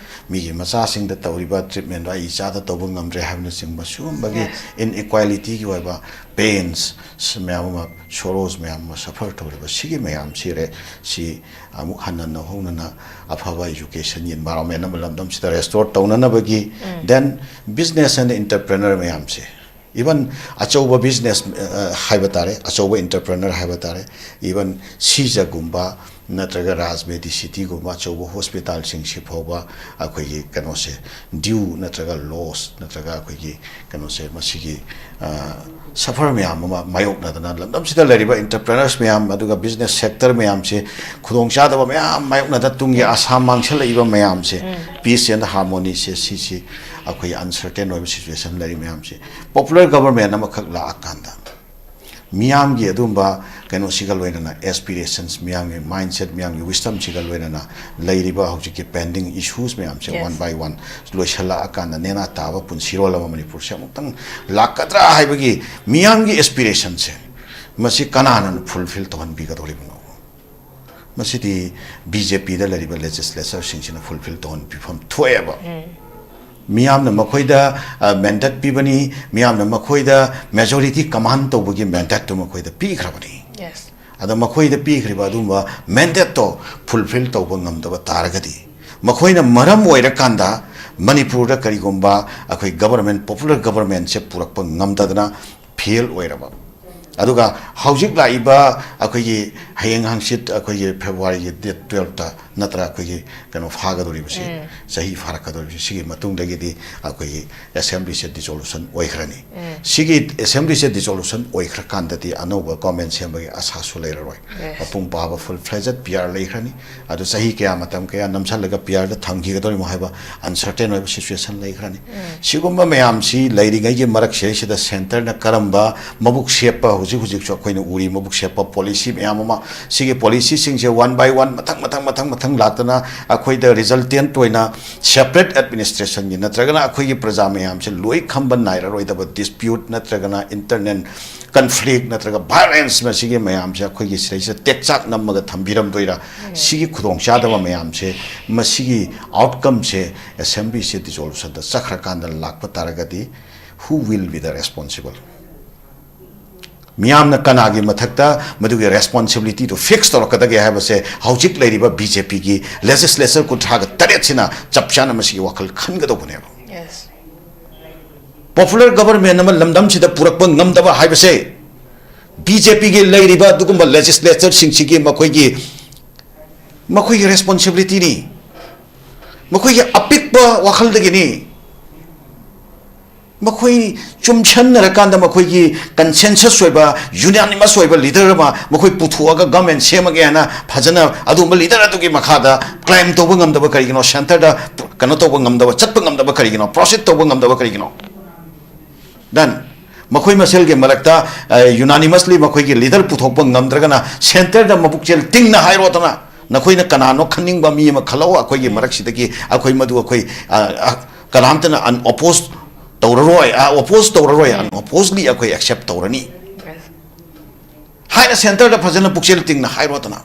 ꯃꯤꯒꯤ ꯃꯆꯥꯁꯤꯡꯗ ꯇꯧꯔꯤꯕ treatmentꯗꯣ ꯑꯩ ꯏꯆꯥꯗ ꯇꯧꯕ ꯉꯝꯗ꯭ꯔꯦ ꯍꯥꯏꯕꯅꯆꯤꯡꯕ, ꯁꯤꯒꯨꯝꯕꯒꯤ Yes. inequalityꯒꯤ ꯑꯣꯏꯕ pains ꯃꯌꯥꯝ ꯑꯃ, sorrows ꯃꯌꯥꯝ ꯑꯃ suffer ꯇꯧꯔꯤꯕ ꯁꯤꯒꯤ ꯃꯌꯥꯝꯁꯤ ꯔꯦ-, ꯁꯤ ꯑꯃꯨꯛ ꯍꯟꯅ ꯅꯧꯍꯧꯅꯅ ꯑꯐꯕ educationꯒꯤ environment ꯑꯃ ꯂꯝꯗꯝꯁꯤꯗ restore ꯇꯧꯅꯅꯕꯒꯤ, um. Then business and entrepreneur ꯃꯌꯥꯝꯁꯦ, even ꯑꯆꯧꯕ business, ꯑ, ꯍꯥꯏꯕ ꯇꯥꯔꯦ, ꯑꯆꯧꯕ entrepreneur ꯍꯥꯏꯕ ꯇꯥꯔꯦ, even ꯁꯤꯖꯒꯨꯝꯕ ꯅꯠꯇ꯭ꯔꯒ ꯔꯥꯖ ꯃꯦꯗꯤꯁꯤꯇꯤꯒꯨꯝꯕ ꯑꯆꯧꯕ hospitalꯁꯤꯡꯁꯤ ꯐꯥꯎꯕ ꯑꯩꯈꯣꯏꯒꯤ ꯀꯩꯅꯣꯁꯦ, due ꯅꯠꯇ꯭ꯔꯒ loss ꯅꯠꯇ꯭ꯔꯒ ꯑꯩꯈꯣꯏꯒꯤ ꯀꯩꯅꯣꯁꯦ, ꯃꯁꯤꯒꯤ, ꯑ, suffer ꯃꯌꯥꯝ ꯑꯃ ꯃꯥꯌꯣꯛꯅꯗꯅ, ꯂꯝꯗꯝꯁꯤꯗ ꯂꯩꯔꯤꯕ entrepreneurs ꯃꯌꯥꯝ, ꯑꯗꯨꯒ business sector ꯃꯌꯥꯝꯁꯦ ꯈꯨꯗꯣꯡꯆꯥꯗꯕ ꯃꯌꯥꯝ ꯃꯥꯌꯣꯛꯅꯗ ꯇꯨꯡꯒꯤ ꯑꯁꯥ ꯃꯥꯡꯁꯤꯜꯂꯛꯏꯕ ꯃꯌꯥꯝꯁꯦ, ꯎꯝ꯫ Peace and harmonyꯁꯦ, ꯁꯤꯁꯤ ꯑꯩꯈꯣꯏ uncertain ꯑꯣꯏꯕ situation ꯂꯩꯔꯤ ꯃꯌꯥꯝꯁꯦ, popular government ꯑꯃꯈꯛ ꯂꯥꯛꯑꯀꯥꯟꯗ ꯃꯤꯌꯥꯝꯒꯤ ꯑꯗꯨꯝꯕ ꯀꯩꯅꯣꯁꯤꯒ ꯂꯣꯏꯅꯅ, aspirations ꯃꯤꯌꯥꯝꯒꯤ mindset, ꯃꯤꯌꯥꯝꯒꯤ wisdomꯁꯤꯒ ꯂꯣꯏꯅꯅ ꯂꯩꯔꯤꯕ ꯍꯧꯖꯤꯛꯀꯤ pending issues ꯃꯌꯥꯝꯁꯦ Yes. One by one ꯂꯣꯏꯁꯤꯜꯂꯛꯑꯀꯥꯟꯗ ꯅꯦꯅꯥ ꯇꯥꯕ ꯄꯨꯟꯁꯤꯔꯣꯜ ꯑꯃ ꯃꯅꯤꯄꯨꯔꯁꯦ ꯑꯃꯨꯛꯇꯪ ꯂꯥꯛꯀꯗ꯭ꯔꯥ ꯍꯥꯏꯕꯒꯤ ꯃꯤꯌꯥꯝꯒꯤ aspirationꯁꯦ, ꯃꯁꯤ ꯀꯅꯥꯅ fulfill ꯇꯧꯍꯟꯕꯤꯒꯗꯧꯔꯤꯕꯅꯣ? ꯃꯁꯤꯗꯤ BJPꯗ ꯂꯩꯔꯤꯕ legislatorꯁꯤꯡꯁꯤꯅ fulfill ꯇꯧꯍꯟꯕꯤꯐꯝ ꯊꯣꯛꯑꯦꯕ꯫ ꯎꯝ꯫ ꯃꯤꯌꯥꯝꯅ ꯃꯈꯣꯏꯗ, ꯑ, mandate ꯄꯤꯕꯅꯤ, ꯃꯤꯌꯥꯝꯅ ꯃꯈꯣꯏꯗ majority command ꯇꯧꯕꯒꯤ mandateꯇꯨ ꯃꯈꯣꯏꯗ ꯄꯤꯈ꯭ꯔꯕꯅꯤ꯫ Yes. ꯑꯗ ꯃꯈꯣꯏꯗ ꯄꯤꯈ꯭ꯔꯤꯕ ꯑꯗꯨꯒꯨꯝꯕ mandateꯇꯣ fulfill ꯇꯧꯕ ꯉꯝꯗꯕ ꯇꯥꯔꯒꯗꯤ, ꯃꯈꯣꯏꯅ ꯃꯔꯝ ꯑꯣꯏꯔꯀꯥꯟꯗ ꯃꯅꯤꯄꯨꯔꯗ ꯀꯔꯤꯒꯨꯝꯕ ꯑꯩꯈꯣꯏ government, popular governmentꯁꯦ ꯄꯨꯔꯛꯄ ꯉꯝꯗꯗꯅ fail ꯑꯣꯏꯔꯕ, ꯑꯗꯨꯒ ꯍꯧꯖꯤꯛ ꯂꯥꯛꯏꯕ ꯑꯩꯈꯣꯏꯒꯤ ꯍꯌꯦꯡ ꯍꯪꯆꯤꯠ ꯑꯩꯈꯣꯏꯒꯤ Februaryꯒꯤ date twelveꯇ ꯅꯠꯇ꯭ꯔ ꯑꯩꯈꯣꯏꯒꯤ ꯀꯩꯅꯣ ꯐꯥꯒꯗꯧꯔꯤꯕꯁꯤ, ꯎꯝ꯫ ꯆꯍꯤ ꯐꯥꯔꯛꯀꯗꯧꯔꯤꯕꯁꯤ, ꯁꯤꯒꯤ ꯃꯇꯨꯡꯗꯒꯤꯗꯤ ꯑꯩꯈꯣꯏꯒꯤ Assemblyꯁꯦ dissolution ꯑꯣꯏꯈ꯭ꯔꯅꯤ꯫ ꯎꯝ꯫ ꯁꯤꯒꯤ Assemblyꯁꯦ dissolution ꯑꯣꯏꯈ꯭ꯔꯀꯥꯟꯗꯗꯤ ꯑꯅꯧꯕ government ꯁꯦꯝꯕꯒꯤ ꯑꯁꯥꯁꯨ ꯂꯩꯔꯔꯣꯏ꯫ Yes꯫ ꯃꯄꯨꯡ ꯐꯥꯕ full fledged P R ꯂꯩꯈ꯭ꯔꯅꯤ꯫ ꯑꯗꯨ ꯆꯍꯤ ꯀꯌꯥ, ꯃꯇꯝ ꯀꯌꯥ ꯅꯝꯁꯤꯜꯂꯒ P Rꯗ ꯊꯝꯈꯤꯒꯗꯧꯔꯤꯃꯣ ꯍꯥꯏꯕ uncertain ꯑꯣꯏꯕ situation ꯂꯩꯈ꯭ꯔꯅꯤ꯫ ꯎꯝ꯫ ꯁꯤꯒꯨꯝꯕ ꯃꯌꯥꯝꯁꯤ ꯂꯩꯔꯤꯉꯩꯒꯤ ꯃꯔꯛꯁꯤꯗꯩꯁꯤꯗ centreꯅ ꯀꯔꯝꯕ ꯃꯕꯨꯛ ꯁꯦꯞꯄ, ꯍꯧꯖꯤꯛ ꯍꯧꯖꯤꯛꯁꯨ ꯑꯩꯈꯣꯏꯅ ꯎꯔꯤ ꯃꯕꯨꯛ ꯁꯦꯞꯄ policy ꯃꯌꯥꯝ ꯑꯃ, ꯁꯤꯒꯤ policyꯁꯤꯡꯁꯦ one by one ꯃꯊꯪ ꯃꯊꯪ ꯃꯊꯪ ꯃꯊꯪ ꯂꯥꯛꯇꯅ ꯑꯩꯈꯣꯏꯗ resultant ꯑꯣꯏꯅ separate administrationꯒꯤ ꯅꯠꯇ꯭ꯔꯒꯅ ꯑꯩꯈꯣꯏꯒꯤ ꯄ꯭ꯔꯖꯥ ꯃꯌꯥꯝꯁꯦ ꯂꯣꯏ ꯈꯝꯕ ꯅꯥꯏꯔꯔꯣꯏꯗꯕ dispute ꯅꯠꯇ꯭ꯔꯒꯅ internal conflict ꯅꯠꯇ꯭ꯔꯒ violence, ꯃꯁꯤꯒꯤ ꯃꯌꯥꯝꯁꯦ ꯑꯩꯈꯣꯏꯒꯤ ꯁꯤꯗꯩꯁꯤꯗ ꯇꯦꯛꯆꯥꯛ ꯅꯝꯃꯒ ꯊꯝꯕꯤꯔꯝꯗꯣꯏꯔꯥ? ꯎꯝ꯫ ꯁꯤꯒꯤ ꯈꯨꯗꯣꯡꯆꯥꯗꯕ ꯃꯌꯥꯝꯁꯦ, ꯃꯁꯤꯒꯤ outcomeꯁꯦ Assemblyꯁꯦ dissolutionꯗ ꯆꯠꯈ꯭ꯔꯀꯥꯟꯗ ꯂꯥꯛꯄ ꯇꯥꯔꯒꯗꯤ, who will be the responsible? ꯃꯤꯌꯥꯝꯅ ꯀꯅꯥꯒꯤ ꯃꯊꯛꯇ ꯃꯗꯨꯒꯤ responsibilityꯗꯨ fix ꯇꯧꯔꯛꯀꯗꯒꯦ ꯍꯥꯏꯕꯁꯦ ꯍꯧꯖꯤꯛ ꯂꯩꯔꯤꯕ BJPꯒꯤ legislature ꯀꯨꯟꯊ꯭ꯔꯥꯒ ꯇꯔꯦꯠꯁꯤꯅ ꯆꯞ ꯆꯥꯅ ꯃꯁꯤꯒꯤ ꯋꯥꯈꯜ ꯈꯟꯒꯗꯧꯕꯅꯦꯕ꯫ Yes꯫ Popular government ꯑꯃ ꯂꯝꯗꯝꯁꯤꯗ ꯄꯨꯔꯛꯄ ꯉꯝꯗꯕ ꯍꯥꯏꯕꯁꯦ BJPꯒꯤ ꯂꯩꯔꯤꯕ ꯑꯗꯨꯒꯨꯝꯕ legislatureꯁꯤꯡꯁꯤꯒꯤ ꯃꯈꯣꯏꯒꯤ, ꯃꯈꯣꯏꯒꯤ responsibilityꯅꯤ꯫ ꯃꯈꯣꯏꯒꯤ ꯑꯄꯤꯛꯄ ꯋꯥꯈꯜꯗꯒꯤꯅꯤ꯫ ꯃꯈꯣꯏ ꯆꯨꯝꯁꯟꯅꯔꯀꯥꯟꯗ ꯃꯈꯣꯏꯒꯤ consensus ꯑꯣꯏꯕ, unanimous ꯑꯣꯏꯕ leader ꯑꯃ ꯃꯈꯣꯏ ꯄꯨꯊꯣꯛꯑꯒ government ꯁꯦꯝꯃꯒꯦ ꯍꯥꯏꯅ ꯐꯖꯅ ꯑꯗꯨꯒꯨꯝꯕ leader ꯑꯗꯨꯒꯤ ꯃꯈꯥꯗ climb ꯇꯧꯕ ꯉꯝꯗꯕ ꯀꯔꯤꯒꯤꯅꯣ? Centreꯗ ꯀꯩꯅꯣ ꯇꯧꯕ ꯉꯝꯗꯕ, ꯆꯠꯄ ꯉꯝꯗꯕ ꯀꯔꯤꯒꯤꯅꯣ? Proceed ꯇꯧꯕ ꯉꯝꯗꯕ ꯀꯔꯤꯒꯤꯅꯣ? Then ꯃꯈꯣꯏ ꯃꯁꯦꯜꯒꯤ ꯃꯔꯛꯇ, ꯑ, unanimously ꯃꯈꯣꯏꯒꯤ leader ꯄꯨꯊꯣꯛꯄ ꯉꯝꯗ꯭ꯔꯒꯅ centreꯗ ꯃꯕꯨꯛꯆꯦꯜ ꯇꯤꯡꯅ ꯍꯥꯏꯔꯣꯗꯅ, ꯅꯈꯣꯏꯅ ꯀꯅꯥꯅꯣ ꯈꯟꯅꯤꯡꯕ ꯃꯤ ꯑꯃ ꯈꯜꯂꯛꯑꯣ, ꯑꯩꯈꯣꯏꯒꯤ ꯃꯔꯛꯁꯤꯗꯒꯤ ꯑꯩꯈꯣꯏ ꯃꯗꯨ ꯑꯩꯈꯣꯏ, ꯑ, ꯑ, ꯀꯅꯥꯝꯇꯅ unopposed ꯇꯧꯔꯔꯣꯏ, ꯑ, oppose ꯇꯧꯔꯔꯣꯏ, unopposedly ꯑꯩꯈꯣꯏ accept ꯇꯧꯔꯅꯤ ꯍꯥꯏꯅ centreꯗ ꯐꯖꯅ ꯄꯨꯛꯆꯦꯜ ꯇꯤꯡꯅ ꯍꯥꯏꯔꯣꯗꯅ꯫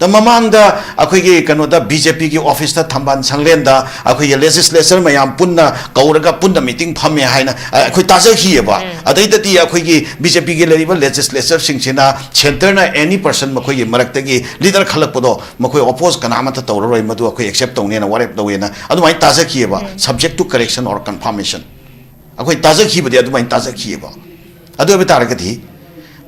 ꯗ ꯃꯃꯥꯡꯗ ꯑꯩꯈꯣꯏꯒꯤ ꯀꯩꯅꯣꯗ BJPꯒꯤ officeꯇ ꯊꯝꯕꯥꯜ ꯁꯪꯂꯦꯟꯗ ꯑꯩꯈꯣꯏꯒꯤ legislature ꯃꯌꯥꯝ ꯄꯨꯟꯅ ꯀꯧꯔꯒ ꯄꯨꯟꯅ meeting ꯐꯝꯃꯦ ꯍꯥꯏꯅ, ꯑ, ꯑꯩꯈꯣꯏ ꯇꯥꯖꯈꯤꯑꯕ꯫ ꯎꯝ꯫ ꯑꯗꯩꯗꯗꯤ ꯑꯩꯈꯣꯏꯒꯤ BJPꯒꯤ ꯂꯩꯔꯤꯕ legislatureꯁꯤꯡꯁꯤꯅ centreꯅ any person ꯃꯈꯣꯏꯒꯤ ꯃꯔꯛꯇꯒꯤ leader ꯈꯜꯂꯛꯄꯗꯣ ꯃꯈꯣꯏ oppose ꯀꯅꯥꯃꯠꯇ ꯇꯧꯔꯔꯣꯏ, ꯃꯗꯨ ꯑꯩꯈꯣꯏ accept ꯇꯧꯅꯦꯅ ꯋꯥꯔꯦꯞ ꯂꯧꯋꯦꯅ ꯑꯗꯨꯃꯥꯏꯅ ꯇꯥꯖꯈꯤꯑꯕ꯫ ꯎꯝ꯫ Subject to correction or confirmation꯫ ꯑꯩꯈꯣꯏ ꯇꯥꯖꯈꯤꯕꯗꯤ ꯑꯗꯨꯃꯥꯏꯅ ꯇꯥꯖꯈꯤꯑꯕ꯫ ꯑꯗꯨ ꯑꯣꯏꯕ ꯇꯥꯔꯒꯗꯤ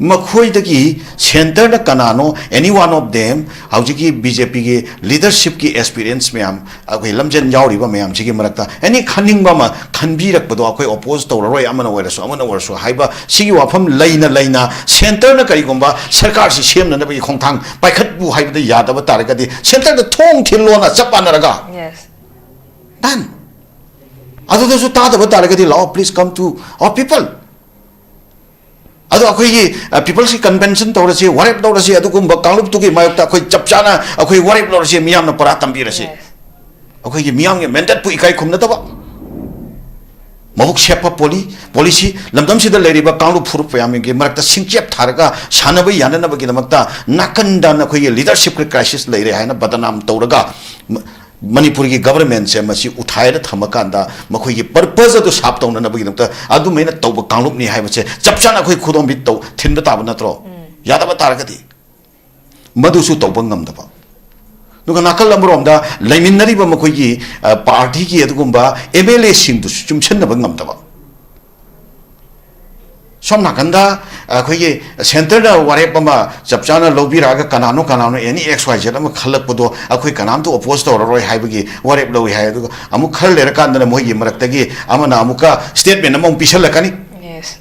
ꯃꯈꯣꯏꯗꯒꯤ centreꯅ ꯀꯅꯥꯅꯣ, any one of them, ꯍꯧꯖꯤꯛꯀꯤ BJPꯒꯤ leadershipꯀꯤ aspirants ꯃꯌꯥꯝ, ꯑꯩꯈꯣꯏ ꯂꯝꯖꯦꯜ ꯌꯥꯎꯔꯤꯕ ꯃꯌꯥꯝꯁꯤꯒꯤ ꯃꯔꯛꯇ any ꯈꯟꯅꯤꯡꯕ ꯑꯃ ꯈꯟꯕꯤꯔꯛꯄꯗꯣ, ꯑꯩꯈꯣꯏ oppose ꯇꯧꯔꯔꯣꯏ, ꯑꯃꯅ ꯑꯣꯏꯔꯁꯨ ꯑꯃꯅ ꯑꯣꯏꯔꯁꯨ ꯍꯥꯏꯕ ꯁꯤꯒꯤ ꯋꯥꯐꯝ ꯂꯩꯅ ꯂꯩꯅ centreꯅ ꯀꯔꯤꯒꯨꯝꯕ ꯁꯔꯀꯥꯔꯁꯤ ꯁꯦꯝꯅꯅꯕꯒꯤ ꯈꯣꯡꯊꯥꯡ ꯄꯥꯏꯈꯠꯄꯨ ꯍꯥꯏꯕꯗ ꯌꯥꯗꯕ ꯇꯥꯔꯒꯗꯤ centreꯗ ꯊꯣꯡ ꯊꯤꯜꯂꯣꯅ ꯆꯞ ꯃꯥꯟꯅꯔꯒ, Yes. done. ꯑꯗꯨꯗꯁꯨ ꯇꯥꯗꯕ ꯇꯥꯔꯒꯗꯤ ꯂꯥꯛꯑꯣ, please come to our people. ꯑꯗꯣ ꯑꯩꯈꯣꯏꯒꯤ people's convention ꯇꯧꯔꯁꯤ, ꯋꯥꯔꯦꯞ ꯂꯧꯔꯁꯤ, ꯑꯗꯨꯒꯨꯝꯕ ꯀꯥꯡꯂꯨꯞꯇꯨꯒꯤ ꯃꯥꯌꯣꯛꯇ ꯑꯩꯈꯣꯏ ꯆꯞ ꯆꯥꯅ ꯑꯩꯈꯣꯏ ꯋꯥꯔꯦꯞ ꯂꯧꯔꯁꯤ, ꯃꯤꯌꯥꯝꯅ ꯄꯔꯥ ꯇꯝꯕꯤꯔꯁꯤ꯫ Yes. ꯑꯩꯈꯣꯏꯒꯤ ꯃꯤꯌꯥꯝꯒꯤ mandateꯄꯨ ꯏꯀꯥꯏ ꯈꯨꯝꯅꯗꯕ, ꯃꯕꯨꯛ ꯁꯦꯞꯄ ꯄꯣꯂꯤ ꯄꯣꯂꯤꯁꯤ, ꯂꯝꯗꯝꯁꯤꯗ ꯂꯩꯔꯤꯕ ꯀꯥꯡꯂꯨꯞ ꯐꯨꯔꯨꯞ ꯃꯌꯥꯝꯒꯤ ꯃꯔꯛꯇ ꯁꯤꯡꯆꯦꯞ ꯊꯥꯔꯒ ꯁꯥꯟꯅꯕ ꯌꯥꯅꯅꯕꯒꯤꯗꯃꯛꯇ ꯅꯥꯀꯟꯗ ꯅꯈꯣꯏꯒꯤ leadershipꯀꯤ crisis ꯂꯩꯔꯦ ꯍꯥꯏꯅ ꯕꯗꯅꯥꯝ ꯇꯧꯔꯒ ꯃ- ꯃꯅꯤꯄꯨꯔꯒꯤ governmentꯁꯦ ꯃꯁꯤ ꯎꯊꯥꯏꯗ ꯊꯝꯃꯀꯥꯟꯗ ꯃꯈꯣꯏꯒꯤ purpose ꯑꯗꯨ serve ꯇꯧꯅꯅꯕꯒꯤꯗꯃꯛꯇ ꯑꯗꯨꯃꯥꯏꯅ ꯇꯧꯕ ꯀꯥꯡꯂꯨꯞꯅꯤ ꯍꯥꯏꯕꯁꯦ ꯆꯞ ꯆꯥꯅ ꯑꯩꯈꯣꯏ ꯈꯨꯗꯣꯝꯕꯤ ꯇꯧ ꯊꯤꯟꯕ ꯇꯥꯕ ꯅꯠꯇ꯭ꯔꯣ? ꯌꯥꯗꯕ ꯇꯥꯔꯒꯗꯤ ꯃꯗꯨꯁꯨ ꯇꯧꯕ ꯉꯝꯗꯕ꯫ ꯑꯗꯨꯒ ꯅꯥꯀꯜ ꯑꯃꯔꯣꯝꯗ ꯂꯩꯃꯤꯟꯅꯔꯤꯕ ꯃꯈꯣꯏꯒꯤ, ꯑ, partyꯒꯤ ꯑꯗꯨꯒꯨꯝꯕ MLAꯁꯤꯡꯗꯨꯁꯨ ꯆꯨꯝꯁꯤꯟꯅꯕ ꯉꯝꯗꯕ꯫ ꯁꯣꯝ ꯅꯥꯀꯟꯗ ꯑꯩꯈꯣꯏꯒꯤ centreꯅ ꯋꯥꯔꯦꯞ ꯑꯃ ꯆꯞ ꯆꯥꯅ ꯂꯧꯕꯤꯔꯛꯑꯒ ꯀꯅꯥꯅꯣ ꯀꯅꯥꯅꯣ any X Y Z ꯑꯃ ꯈꯜꯂꯛꯄꯗꯣ ꯑꯩꯈꯣꯏ ꯀꯅꯥꯝꯇ oppose ꯇꯧꯔꯔꯣꯏ ꯍꯥꯏꯕꯒꯤ ꯋꯥꯔꯦꯞ ꯂꯧꯏ ꯍꯥꯏ꯫ ꯑꯗꯨꯒ ꯑꯃꯨꯛ ꯈꯔ ꯂꯩꯔꯀꯥꯟꯗꯅ ꯃꯣꯏꯒꯤ ꯃꯔꯛꯇꯒꯤ ꯑꯃꯅ ꯑꯃꯨꯛꯀ statement ꯑꯃꯃꯨꯛ ꯄꯤꯁꯜꯂꯛꯀꯅꯤ, Yes.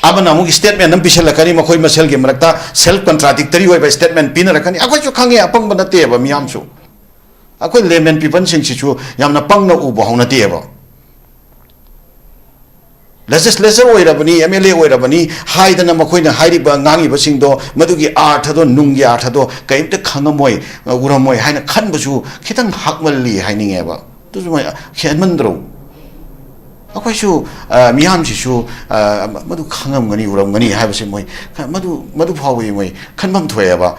ꯑꯃꯅ ꯑꯃꯨꯛ statement ꯑꯃ ꯄꯤꯁꯜꯂꯛꯀꯅꯤ, ꯃꯈꯣꯏ ꯃꯁꯦꯜꯒꯤ ꯃꯔꯛꯇ self contradictory ꯑꯣꯏꯕ statement ꯄꯤꯅꯔꯛꯀꯅꯤ꯫ ꯑꯩꯈꯣꯏꯁꯨ ꯈꯪꯉꯦ, ꯑꯄꯪꯕ ꯅꯠꯇꯦꯕ ꯃꯤꯌꯥꯝꯁꯨ꯫ ꯑꯩꯈꯣꯏ layman peopleꯁꯤꯡꯁꯤꯁꯨ ꯌꯥꯝꯅ ꯄꯪꯅ ꯎꯕ ꯍꯧꯅꯗꯦꯕ꯫ Legislature ꯑꯣꯏꯔꯕꯅꯤ, MLA ꯑꯣꯏꯔꯕꯅꯤ ꯍꯥꯏꯗꯅ ꯃꯈꯣꯏꯅ ꯍꯥꯏꯔꯤꯕ ꯉꯥꯡꯉꯤꯕꯁꯤꯡꯗꯣ, ꯃꯗꯨꯒꯤ ꯑꯥꯔꯊꯗꯣ, ꯅꯨꯡꯒꯤ ꯑꯥꯔꯊꯗꯣ ꯀꯔꯤꯝꯇ ꯈꯪꯉꯝꯃꯣꯏ, ꯎꯔꯝꯃꯣꯏ ꯍꯥꯏꯅ ꯈꯟꯕꯁꯨ ꯈꯤꯇꯪ ꯍꯥꯛꯃꯜꯂꯤ ꯍꯥꯏꯅꯤꯡꯉꯦꯕ꯫ ꯑꯗꯨꯁꯨ ꯃꯣꯏ ꯍꯦꯟꯃꯟꯗ꯭ꯔꯣ? ꯑꯩꯈꯣꯏꯁꯨ, ꯑ, ꯃꯤꯌꯥꯝꯁꯤꯁꯨ, ꯑ, ꯃꯗꯨ ꯈꯪꯉꯝꯒꯅꯤ, ꯎꯔꯝꯒꯅꯤ ꯍꯥꯏꯕꯁꯦ ꯃꯣꯏ ꯈ-, ꯃꯗꯨ, ꯃꯗꯨ ꯐꯥꯎꯕꯒꯤ ꯃꯣꯏ ꯈꯟꯐꯝ ꯊꯣꯛꯑꯦꯕ꯫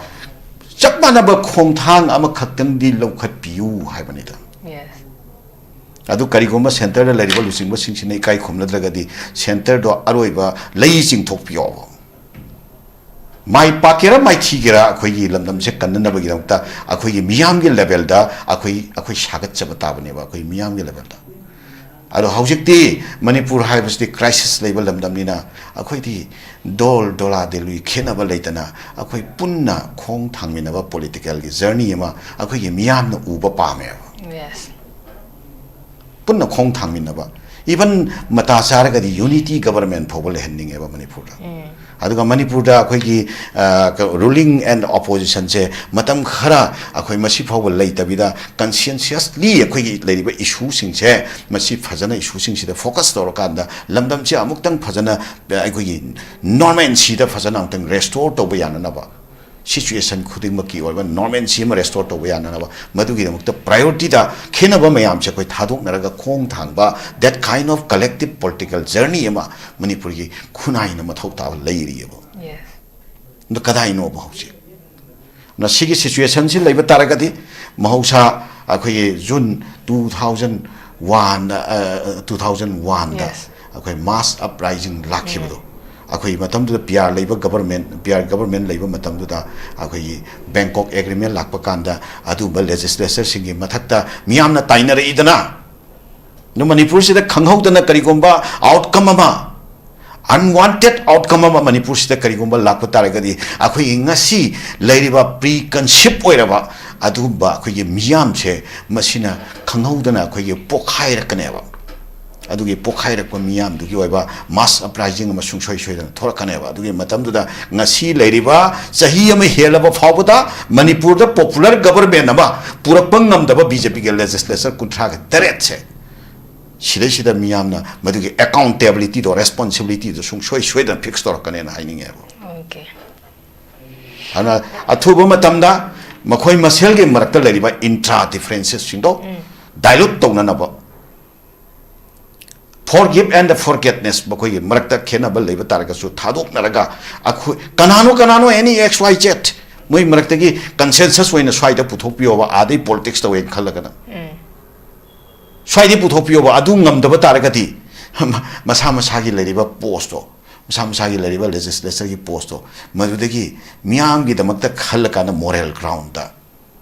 ꯆꯞ ꯃꯥꯟꯅꯕ ꯈꯣꯡꯊꯥꯡ ꯑꯃꯈꯛꯇꯪꯗꯤ ꯂꯧꯈꯠꯄꯤꯌꯨ ꯍꯥꯏꯕꯅꯤꯗ꯫ Yes. ꯑꯗꯨ ꯀꯔꯤꯒꯨꯝꯕ centreꯗ ꯂꯩꯔꯤꯕ ꯂꯨꯆꯤꯡꯕꯁꯤꯡꯁꯤꯅ ꯏꯀꯥꯏ ꯈꯨꯝꯅꯗ꯭ꯔꯒꯗꯤ centreꯗꯣ ꯑꯔꯣꯏꯕ ꯂꯩ ꯆꯤꯡꯊꯣꯛꯄꯤꯌꯣꯕ꯫ ꯃꯥꯏ ꯄꯥꯛꯀꯦꯔꯥ ꯃꯥꯏꯊꯤꯒꯦꯔꯥ ꯑꯩꯈꯣꯏꯒꯤ ꯂꯝꯗꯝꯁꯦ ꯀꯟꯅꯅꯕꯒꯤꯗꯃꯛꯇ ꯑꯩꯈꯣꯏꯒꯤ ꯃꯤꯌꯥꯝꯒꯤ levelꯗ ꯑꯩꯈꯣꯏ, ꯑꯩꯈꯣꯏ ꯁꯥꯒꯠꯆꯕ ꯇꯥꯕꯅꯦꯕ, ꯑꯩꯈꯣꯏ ꯃꯤꯌꯥꯝꯒꯤ levelꯗ꯫ ꯑꯗꯣ ꯍꯧꯖꯤꯛꯇꯤ ꯃꯅꯤꯄꯨꯔ ꯍꯥꯏꯕꯁꯤꯗꯤ crisis ꯂꯩꯕ ꯂꯝꯗꯝꯅꯤꯅ, ꯑꯩꯈꯣꯏꯗꯤ ꯗꯣꯜ ꯗꯣꯂꯥ ꯗꯦꯂꯨꯏ ꯈꯦꯠꯅꯕ ꯂꯩꯇꯅ ꯑꯩꯈꯣꯏ ꯄꯨꯟꯅ ꯈꯣꯡ ꯊꯥꯡꯃꯤꯟꯅꯕ politicalꯒꯤ journey ꯑꯃ ꯑꯩꯈꯣꯏꯒꯤ ꯃꯤꯌꯥꯝꯅ ꯎꯕ ꯄꯥꯝꯃꯦꯕ꯫ Yes. ꯄꯨꯟꯅ ꯈꯣꯡ ꯊꯥꯡꯃꯤꯟꯅꯕ, even ꯃꯇꯥ ꯆꯥꯔꯒꯗꯤ unity government ꯐꯥꯎꯕ ꯂꯩꯍꯟꯅꯤꯡꯉꯦꯕ ꯃꯅꯤꯄꯨꯔꯗ꯫ ꯑꯗꯨꯒ ꯃꯅꯤꯄꯨꯔꯗ ꯑꯩꯈꯣꯏꯒꯤ ruling and oppositionꯁꯦ ꯃꯇꯝ ꯈꯔ ꯑꯩꯈꯣꯏ ꯃꯁꯤ ꯐꯥꯎꯕ ꯂꯩꯇꯕꯤꯗ, conscientiously ꯑꯩꯈꯣꯏꯒꯤ ꯂꯩꯔꯤꯕ issueꯁꯤꯡꯁꯦ ꯃꯁꯤ ꯐꯖꯅ, issueꯁꯤꯡꯁꯤꯗ focus ꯇꯧꯔꯀꯥꯟꯗ ꯂꯝꯗꯝꯁꯤ ꯑꯃꯨꯛꯇꯪ ꯐꯖꯅ ꯑꯩꯈꯣꯏꯒꯤ normalcyꯗ ꯐꯖꯅ ꯑꯃꯨꯛꯇꯪ restore ꯇꯧꯕ ꯌꯥꯅꯅꯕ, situation ꯈꯨꯗꯤꯡꯃꯛꯀꯤ ꯑꯣꯏꯕ normalcy ꯑꯃ restore ꯇꯧꯕ ꯌꯥꯅꯅꯕ, ꯃꯗꯨꯒꯤꯗꯃꯛꯇ priorityꯗ ꯈꯦꯠꯅꯕ ꯃꯌꯥꯝꯁꯦ ꯑꯩꯈꯣꯏ ꯊꯥꯗꯣꯛꯅꯔꯒ ꯈꯣꯡ ꯊꯥꯡꯕ, that kind of collective political journey ꯑꯃ ꯃꯅꯤꯄꯨꯔꯒꯤ ꯈꯨꯟꯅꯥꯏꯅ ꯃꯊꯧ ꯇꯥꯕ ꯂꯩꯔꯤꯑꯕ꯫ Yes. ꯑꯗꯣ ꯀꯗꯥꯏꯅꯣꯕ ꯍꯧꯖꯤꯛ? ꯅ ꯁꯤꯒꯤ situationꯁꯤ ꯂꯩꯕ ꯇꯥꯔꯒꯗꯤ, ꯃꯍꯧꯁꯥ ꯑꯩꯈꯣꯏꯒꯤ June two thousand one, two thousand oneꯗ Yes. ꯑꯩꯈꯣꯏ mass uprising ꯂꯥꯛꯈꯤꯕꯗꯣ, ꯑꯩꯈꯣꯏ ꯃꯇꯝꯗꯨꯗ PR ꯂꯩꯕ government, PR government ꯂꯩꯕ ꯃꯇꯝꯗꯨꯗ ꯑꯩꯈꯣꯏꯒꯤ Bangkok Agreement ꯂꯥꯛꯄ ꯀꯥꯟꯗ ꯑꯗꯨꯒꯨꯝꯕ legislatorꯁꯤꯡꯒꯤ ꯃꯊꯛꯇ ꯃꯤꯌꯥꯝꯅ ꯇꯥꯏꯅꯔꯛꯏꯗꯅ꯫ ꯑꯗꯨ ꯃꯅꯤꯄꯨꯔꯁꯤꯗ ꯈꯪꯍꯧꯗꯅ ꯀꯔꯤꯒꯨꯝꯕ outcome ꯑꯃ, unwanted outcome ꯑꯃ ꯃꯅꯤꯄꯨꯔꯁꯤꯗ ꯀꯔꯤꯒꯨꯝꯕ ꯂꯥꯛꯄ ꯇꯥꯔꯒꯗꯤ, ꯑꯩꯈꯣꯏꯒꯤ ꯉꯁꯤ ꯂꯩꯔꯤꯕ preconceived ꯑꯣꯏꯔꯕ ꯑꯗꯨꯒꯨꯝꯕ ꯑꯩꯈꯣꯏꯒꯤ ꯃꯤꯌꯥꯝꯁꯦ ꯃꯁꯤꯅ ꯈꯪꯍꯧꯗꯅ ꯑꯩꯈꯣꯏꯒꯤ ꯄꯣꯛꯈꯥꯏꯔꯛꯀꯅꯦꯕ꯫ ꯑꯗꯨꯒꯤ ꯄꯣꯛꯈꯥꯏꯔꯛꯄ ꯃꯤꯌꯥꯝꯗꯨꯒꯤ ꯑꯣꯏꯕ mass uprising ꯑꯃ ꯁꯨꯡꯁꯣꯏ ꯁꯣꯏꯗꯅ ꯊꯣꯛꯂꯛꯀꯅꯦꯕ꯫ ꯑꯗꯨꯒꯤ ꯃꯇꯝꯗꯨꯗ ꯉꯁꯤ ꯂꯩꯔꯤꯕ ꯆꯍꯤ ꯑꯃ ꯍꯦꯜꯂꯕ ꯐꯥꯎꯕꯗ ꯃꯅꯤꯄꯨꯔꯗ popular government ꯑꯃ ꯄꯨꯔꯛꯄ ꯉꯝꯗꯕ BJPꯒꯤ legislator ꯀꯨꯟꯊ꯭ꯔꯥꯒ ꯇꯔꯦꯠꯁꯦ, ꯁꯤꯗꯩꯁꯤꯗ ꯃꯤꯌꯥꯝꯅ ꯃꯗꯨꯒꯤ accountabilityꯗꯣ, responsibilityꯗꯣ ꯁꯨꯡꯁꯣꯏ ꯁꯣꯏꯗꯅ fix ꯇꯧꯔꯛꯀꯅꯦꯅ ꯍꯥꯏꯅꯤꯡꯉꯦꯕ꯫ Okay. ꯑꯗꯨꯅ ꯑꯊꯨꯕ ꯃꯇꯝꯗ ꯃꯈꯣꯏ ꯃꯁꯦꯜꯒꯤ ꯃꯔꯛꯇ ꯂꯩꯔꯤꯕ intra differencesꯁꯤꯡꯗꯣ dilute ꯇꯧꯅꯅꯕ, forgive and forgetness, ꯃꯈꯣꯏꯒꯤ ꯃꯔꯛꯇ ꯈꯦꯠꯅꯕ ꯂꯩꯕ ꯇꯥꯔꯒꯁꯨ ꯊꯥꯗꯣꯛꯅꯔꯒ, ꯑꯩꯈꯣꯏ ꯀꯅꯥꯅꯣ ꯀꯅꯥꯅꯣ any X Y Z ꯃꯣꯏ ꯃꯔꯛꯇꯒꯤ consensus ꯑꯣꯏꯅ ꯁ꯭ꯋꯥꯏꯗ ꯄꯨꯊꯣꯛꯄꯤꯌꯣꯕ, ꯑꯥꯗꯩ politics ꯇꯧꯋꯦꯅ ꯈꯜꯂꯒꯅ꯫ ꯁ꯭ꯋꯥꯏꯗꯩ ꯄꯨꯊꯣꯛꯄꯤꯌꯣꯕ꯫ ꯑꯗꯨ ꯉꯝꯗꯕ ꯇꯥꯔꯒꯗꯤ ꯃꯁꯥ ꯃꯁꯥꯒꯤ ꯂꯩꯔꯤꯕ postꯇꯣ, ꯃꯁꯥ ꯃꯁꯥꯒꯤ ꯂꯩꯔꯤꯕ legislatorꯒꯤ postꯇꯣ, ꯃꯗꯨꯗꯒꯤ ꯃꯤꯌꯥꯝꯒꯤꯗꯃꯛꯇ ꯈꯜꯂꯀꯥꯟꯗ moral groundꯗ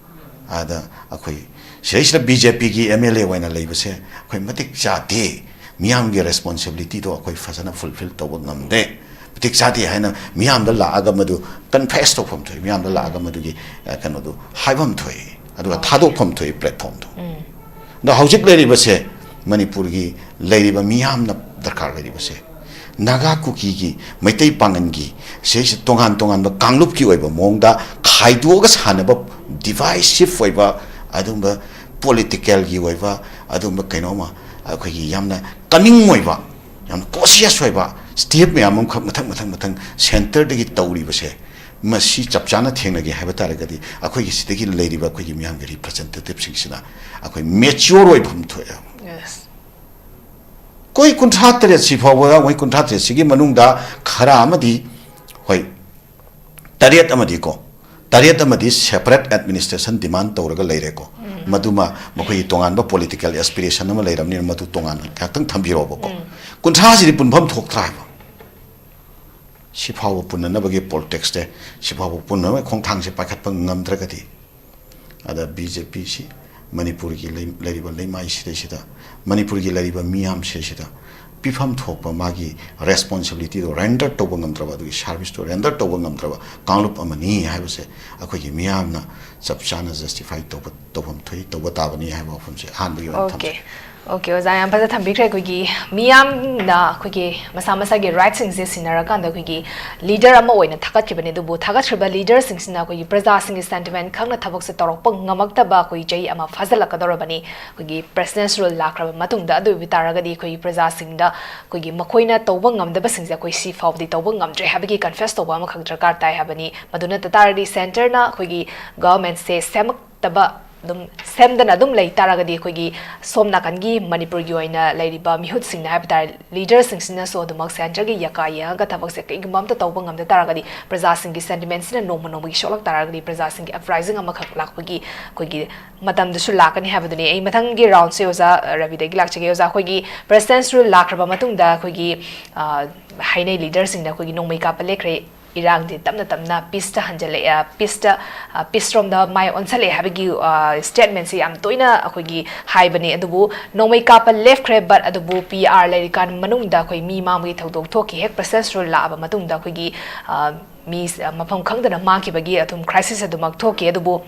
ꯑꯗ ꯑꯩꯈꯣꯏ ꯁꯤꯗꯩꯁꯤꯗ ꯕꯤ ꯖꯦ ꯄꯤꯒꯤ ꯑꯦꯝ ꯑꯦꯜ ꯑꯦ ꯑꯣꯏꯅ ꯂꯩꯕꯁꯦ ꯑꯩꯈꯣꯏ ꯃꯇꯤꯛ ꯆꯥꯗꯦ, ꯃꯤꯌꯥꯝꯒꯤ ꯔꯦꯁꯄꯣꯟꯁꯤꯕꯤꯂꯤꯇꯤꯗꯣ ꯑꯩꯈꯣꯏ ꯐꯖꯅ ꯐꯨꯜꯐꯤꯜ ꯇꯧꯕ ꯉꯝꯗꯦ, ꯃꯇꯤꯛ ꯆꯥꯗꯦ ꯍꯥꯏꯅ ꯃꯤꯌꯥꯝꯗ ꯂꯥꯛꯑꯒ ꯃꯗꯨ ꯀꯟꯐꯦꯁ ꯇꯧꯐꯝ ꯊꯣꯛꯏ, ꯃꯤꯌꯥꯝꯗ ꯂꯥꯛꯑꯒ ꯃꯗꯨꯒꯤ ꯑ, ꯀꯩꯅꯣꯗꯣ ꯍꯥꯏꯐꯝ ꯊꯣꯛꯏ, ꯑꯗꯨꯒ ꯊꯥꯗꯣꯛꯐꯝ ꯊꯣꯛꯏ ꯄ꯭ꯂꯦꯠꯐꯣꯝꯗꯣ꯫ ꯑꯗꯣ ꯍꯧꯖꯤꯛ ꯂꯩꯔꯤꯕꯁꯦ ꯃꯅꯤꯄꯨꯔꯒꯤ ꯂꯩꯔꯤꯕ ꯃꯤꯌꯥꯝꯅ ꯗꯔꯀꯥꯔ ꯑꯣꯏꯔꯤꯕꯁꯦ ꯅꯥꯒꯥ ꯀꯨꯀꯤꯒꯤ, ꯃꯩꯇꯩ ꯄꯥꯉꯟꯒꯤ, ꯁꯤꯁꯦ ꯇꯣꯉꯥꯟ ꯇꯣꯉꯥꯟꯕ ꯀꯥꯡꯂꯨꯞꯀꯤ ꯑꯣꯏꯕ ꯃꯑꯣꯡꯗ ꯈꯥꯏꯗꯣꯛꯑꯒ ꯁꯥꯟꯅꯕ, ꯗꯤꯚꯥꯏꯁꯤꯞ ꯑꯣꯏꯕ ꯑꯗꯨꯒꯨꯝꯕ ꯄꯣꯂꯤꯇꯤꯀꯦꯜꯒꯤ ꯑꯣꯏꯕ ꯑꯗꯨꯒꯨꯝꯕ ꯀꯩꯅꯣꯝꯃ, ꯑꯩꯈꯣꯏꯒꯤ ꯌꯥꯝꯅ ꯀꯅꯤꯡ ꯑꯣꯏꯕ, ꯌꯥꯝꯅ ꯀꯣꯁꯤꯌꯁ ꯑꯣꯏꯕ ꯁ꯭ꯇꯦꯞ ꯃꯌꯥꯝ ꯑꯃꯈꯛ ꯃꯊꯪ ꯃꯊꯪ ꯃꯊꯪ ꯁꯦꯟꯇꯔꯗꯒꯤ ꯇꯧꯔꯤꯕꯁꯦ, ꯃꯁꯤ ꯆꯞ ꯆꯥꯅ ꯊꯦꯡꯅꯒꯦ ꯍꯥꯏꯕ ꯇꯥꯔꯒꯗꯤ ꯑꯩꯈꯣꯏꯒꯤ ꯁꯤꯗꯒꯤ ꯂꯩꯔꯤꯕ ꯑꯩꯈꯣꯏꯒꯤ ꯃꯤꯌꯥꯝꯒꯤ ꯔꯤꯄ꯭ꯔꯖꯦꯟꯇꯦꯇꯤꯞꯁꯤꯡꯁꯤꯅ ꯑꯩꯈꯣꯏ ꯃꯦꯆꯤꯌꯣꯔ ꯑꯣꯏꯐꯝ ꯊꯣꯛꯑꯦ꯫ Yes. ꯑꯩꯈꯣꯏ ꯀꯨꯟꯊ꯭ꯔꯥ ꯇꯔꯦꯠꯁꯤ ꯐꯥꯎꯕꯗ, ꯃꯣꯏ ꯀꯨꯟꯊ꯭ꯔꯥ ꯇꯔꯦꯠꯁꯤꯒꯤ ꯃꯅꯨꯡꯗ ꯈꯔ ꯑꯃꯗꯤ, ꯍꯣꯏ, ꯇꯔꯦꯠ ꯑꯃꯗꯤꯀꯣ, ꯇꯔꯦꯠ ꯑꯃꯗꯤ ꯁꯦꯄꯔꯦꯠ ꯑꯦꯗꯃꯤꯅꯤꯁꯇ꯭ꯔꯦꯁꯟ ꯗꯤꯃꯥꯟ ꯇꯧꯔꯒ ꯂꯩꯔꯦꯀꯣ꯫ ꯃꯗꯨꯃ ꯃꯈꯣꯏꯒꯤ ꯇꯣꯉꯥꯟꯕ ꯄꯣꯂꯤꯇꯤꯀꯦꯜ ꯑꯦꯁꯄꯤꯔꯦꯁꯟ ꯑꯃ ꯂꯩꯔꯕꯅꯤꯅ ꯃꯗꯨ ꯇꯣꯉꯥꯟꯅ ꯉꯥꯏꯍꯥꯛꯇꯪ ꯊꯝꯕꯤꯔꯣꯕꯀꯣ꯫ ꯀꯨꯟꯊ꯭ꯔꯥꯁꯤꯗꯤ ꯄꯨꯟꯐꯝ ꯊꯣꯛꯇ꯭ꯔꯥ ꯍꯥꯏꯕ? ꯁꯤꯐꯥꯎꯕ ꯄꯨꯟꯅꯅꯕꯒꯤ ꯄꯣꯂꯤꯇꯤꯛꯁꯇ, ꯁꯤꯐꯥꯎꯕ ꯄꯨꯟꯅꯅꯕꯒꯤ ꯈꯣꯡꯊꯥꯡꯁꯦ ꯄꯥꯏꯈꯠꯄ ꯉꯝꯗ꯭ꯔꯒꯗꯤ, ꯑꯗ ꯕꯤ ꯖꯦ ꯄꯤꯁꯤ ꯃꯅꯤꯄꯨꯔꯒꯤ ꯂꯩ-, ꯂꯩꯔꯤꯕ ꯂꯩꯃꯥꯏꯁꯤꯗꯩꯁꯤꯗ, ꯃꯅꯤꯄꯨꯔꯒꯤ ꯂꯩꯔꯤꯕ ꯃꯤꯌꯥꯝꯁꯤꯗꯩꯁꯤꯗ ꯄꯤꯐꯝ ꯊꯣꯛꯄ ꯃꯥꯒꯤ ꯔꯦꯁꯄꯣꯟꯁꯤꯕꯤꯂꯤꯇꯤꯗꯣ ꯔꯦꯟꯗꯔ ꯇꯧꯕ ꯉꯝꯗ꯭ꯔꯕ, ꯑꯗꯨꯒꯤ ꯁꯥꯔꯚꯤꯁꯇꯣ ꯔꯦꯟꯗꯔ ꯇꯧꯕ ꯉꯝꯗ꯭ꯔꯕ ꯀꯥꯡꯂꯨꯞ ꯑꯃꯅꯤ ꯍꯥꯏꯕꯁꯦ ꯑꯩꯈꯣꯏꯒꯤ ꯃꯤꯌꯥꯝꯅ ꯆꯞ ꯆꯥꯅ ꯖꯁꯇꯤꯐꯥꯏ ꯇꯧꯕ, ꯇꯧꯐꯝ ꯊꯣꯛꯏ, ꯇꯧꯕ ꯇꯥꯕꯅꯤ ꯍꯥꯏꯕ ꯋꯥꯐꯝꯁꯦ ꯑꯍꯥꯟꯕꯒꯤ ꯑꯣꯏꯅ Okay. ꯊꯝꯖꯒꯦ꯫ Okay, ꯑꯣꯖꯥ, ꯌꯥꯝ ꯐꯖꯅ ꯊꯝꯕꯤꯈ꯭ꯔꯦ꯫ ꯑꯩꯈꯣꯏꯒꯤ ꯃꯤꯌꯥꯝꯅ ꯑꯩꯈꯣꯏꯒꯤ ꯃꯁꯥ ꯃꯁꯥꯒꯤ ꯔꯥꯏꯠꯁꯤꯡꯁꯦ ꯁꯤꯟꯅꯔꯀꯥꯟꯗ ꯑꯩꯈꯣꯏꯒꯤ ꯂꯤꯗꯔ ꯑꯃ ꯑꯣꯏꯅ ꯊꯥꯒꯠꯈꯤꯕꯅꯦ, ꯑꯗꯨꯕꯨ ꯊꯥꯒꯠꯈ꯭ꯔꯤꯕ ꯂꯤꯗꯔꯁꯤꯡꯁꯤꯅ ꯑꯩꯈꯣꯏꯒꯤ ꯄ꯭ꯔꯖꯥꯁꯤꯡꯒꯤ ꯁꯦꯟꯇꯤꯃꯦꯟ ꯈꯪꯅ ꯊꯕꯛꯁꯦ ꯇꯧꯔꯛꯄ ꯉꯝꯃꯛꯇꯕ ꯑꯩꯈꯣꯏ ꯆꯍꯤ ꯑꯃ ꯐꯥꯖꯤꯜꯂꯛꯀꯗꯧꯔꯕꯅꯤ꯫ ꯑꯩꯈꯣꯏꯒꯤ ꯄ꯭ꯔꯦꯁꯤꯗꯦꯟꯁ ꯔꯨꯜ ꯂꯥꯛꯈ꯭ꯔꯕ ꯃꯇꯨꯡꯗ, ꯑꯗꯨ ꯑꯣꯏꯕ ꯇꯥꯔꯒꯗꯤ ꯑꯩꯈꯣꯏꯒꯤ ꯄ꯭ꯔꯖꯥꯁꯤꯡꯗ ꯑꯩꯈꯣꯏꯒꯤ ꯃꯈꯣꯏꯅ ꯇꯧꯕ ꯉꯝꯗꯕꯁꯤꯡꯁꯦ ꯑꯩꯈꯣꯏ ꯁꯤ ꯐꯥꯎꯕꯗꯤ ꯇꯧꯕ ꯉꯝꯗ꯭ꯔꯦ ꯍꯥꯏꯕꯒꯤ ꯀꯟꯐꯦꯁ ꯇꯧꯕ ꯑꯃꯈꯛ ꯗꯔꯀꯥꯔ ꯇꯥꯏ ꯍꯥꯏꯕꯅꯤ꯫ ꯃꯗꯨ ꯅꯠꯇ ꯇꯥꯔꯗꯤ ꯁꯦꯟꯇꯔꯅ ꯑꯩꯈꯣꯏꯒꯤ ꯒꯚꯔꯟꯃꯦꯟꯠꯁꯦ ꯁꯦꯝꯃꯛ ꯇꯕ ꯑꯗꯨꯝ ꯁꯦꯝꯗꯅ ꯑꯗꯨꯝ ꯂꯩ ꯇꯥꯔꯒꯗꯤ, ꯑꯩꯈꯣꯏꯒꯤ ꯁꯣꯝ ꯅꯥꯀꯟꯒꯤ ꯃꯅꯤꯄꯨꯔꯒꯤ ꯑꯣꯏꯅ ꯂꯩꯔꯤꯕ ꯃꯤꯍꯨꯠꯁꯤꯡꯅ ꯍꯥꯏꯕ ꯇꯥꯔꯦ, ꯂꯤꯗꯔꯁꯤꯡꯁꯤꯅꯁꯨ ꯑꯗꯨꯃꯛ ꯁꯦꯟꯇꯔꯒꯤ ꯌꯥꯀꯥ ꯌꯦꯡꯉꯒ ꯊꯕꯛꯁꯦ ꯀꯩꯒꯨꯝꯕ ꯑꯝꯇ ꯇꯧꯕ ꯉꯝꯗ ꯇꯥꯔꯒꯗꯤ, ꯄ꯭ꯔꯖꯥꯁꯤꯡꯒꯤ ꯁꯦꯟꯇꯤꯃꯦꯟꯁꯤꯅ ꯅꯣꯡꯃ ꯅꯣꯡꯃꯒꯤ ꯁꯣꯛꯂꯛ ꯇꯥꯔꯒꯗꯤ, ꯄ꯭ꯔꯖꯥꯁꯤꯡꯒꯤ ꯑꯞꯔꯥꯏꯖꯤꯡ ꯑꯃꯈꯛ ꯂꯥꯛꯄꯒꯤ ꯑꯩꯈꯣꯏꯒꯤ ꯃꯇꯝꯗꯨꯁꯨ ꯂꯥꯛꯀꯅꯤ ꯍꯥꯏꯕꯗꯨꯅꯤ꯫ ꯑꯩ ꯃꯊꯪꯒꯤ ꯔꯥꯎꯟꯁꯦ ꯑꯣꯖꯥ ꯔꯕꯤꯗꯒꯤ ꯂꯥꯛꯆꯒꯦ꯫ ꯑꯣꯖꯥ, ꯑꯩꯈꯣꯏꯒꯤ ꯄ꯭ꯔꯦꯁꯤꯗꯦꯟꯁ ꯔꯨꯜ ꯂꯥꯛꯈ꯭ꯔꯕ ꯃꯇꯨꯡꯗ ꯑꯩꯈꯣꯏꯒꯤ, ꯑ, ꯍꯥꯏꯅꯩ, ꯂꯤꯗꯔꯁꯤꯡꯅ ꯑꯩꯈꯣꯏꯒꯤ ꯅꯣꯡꯃꯩ ꯀꯥꯞꯄ ꯂꯦꯞꯈ꯭ꯔꯦ, ꯏꯔꯥꯡꯗꯤ ꯇꯞꯅ ꯇꯞꯅ ꯄꯤꯁꯇ ꯍꯟꯖꯜꯂꯛꯑꯦ, ꯄꯤꯁꯇ, ꯑ, ꯄꯤꯁꯔꯣꯝꯗ ꯃꯥꯏ ꯑꯣꯟꯁꯜꯂꯛꯑꯦ ꯍꯥꯏꯕꯒꯤ, ꯑ, ꯁ꯭ꯇꯦꯠꯃꯦꯟꯁꯤ ꯌꯥꯝ ꯇꯣꯏꯅ ꯑꯩꯈꯣꯏꯒꯤ ꯍꯥꯏꯕꯅꯤ꯫ ꯑꯗꯨꯕꯨ ꯅꯣꯡꯃꯩ ꯀꯥꯞꯄ ꯂꯦꯞꯈ꯭ꯔꯦ, ꯕꯠ ꯑꯗꯨꯕꯨ ꯄꯤ ꯑꯥꯔ ꯂꯩꯔꯤꯀꯥꯟ ꯃꯅꯨꯡꯗ ꯑꯩꯈꯣꯏ ꯃꯤ ꯃꯥꯡꯕꯒꯤ ꯊꯧꯗꯣꯛ ꯊꯣꯛꯈꯤ꯫ ꯍꯦꯛ ꯄ꯭ꯔꯦꯁꯦꯁ ꯔꯨꯜ ꯂꯥꯛꯑꯕ ꯃꯇꯨꯡꯗ ꯑꯩꯈꯣꯏꯒꯤ, ꯑ, ꯃꯤ, ꯑ, ꯃꯐꯝ ꯈꯪꯗꯅ ꯃꯥꯡꯈꯤꯕꯒꯤ ꯑꯗꯨꯝ ꯀ꯭ꯔꯥꯏꯁꯤꯁ ꯑꯗꯨꯃꯛ ꯊꯣꯛꯈꯤ꯫ ꯑꯗꯨꯕꯨ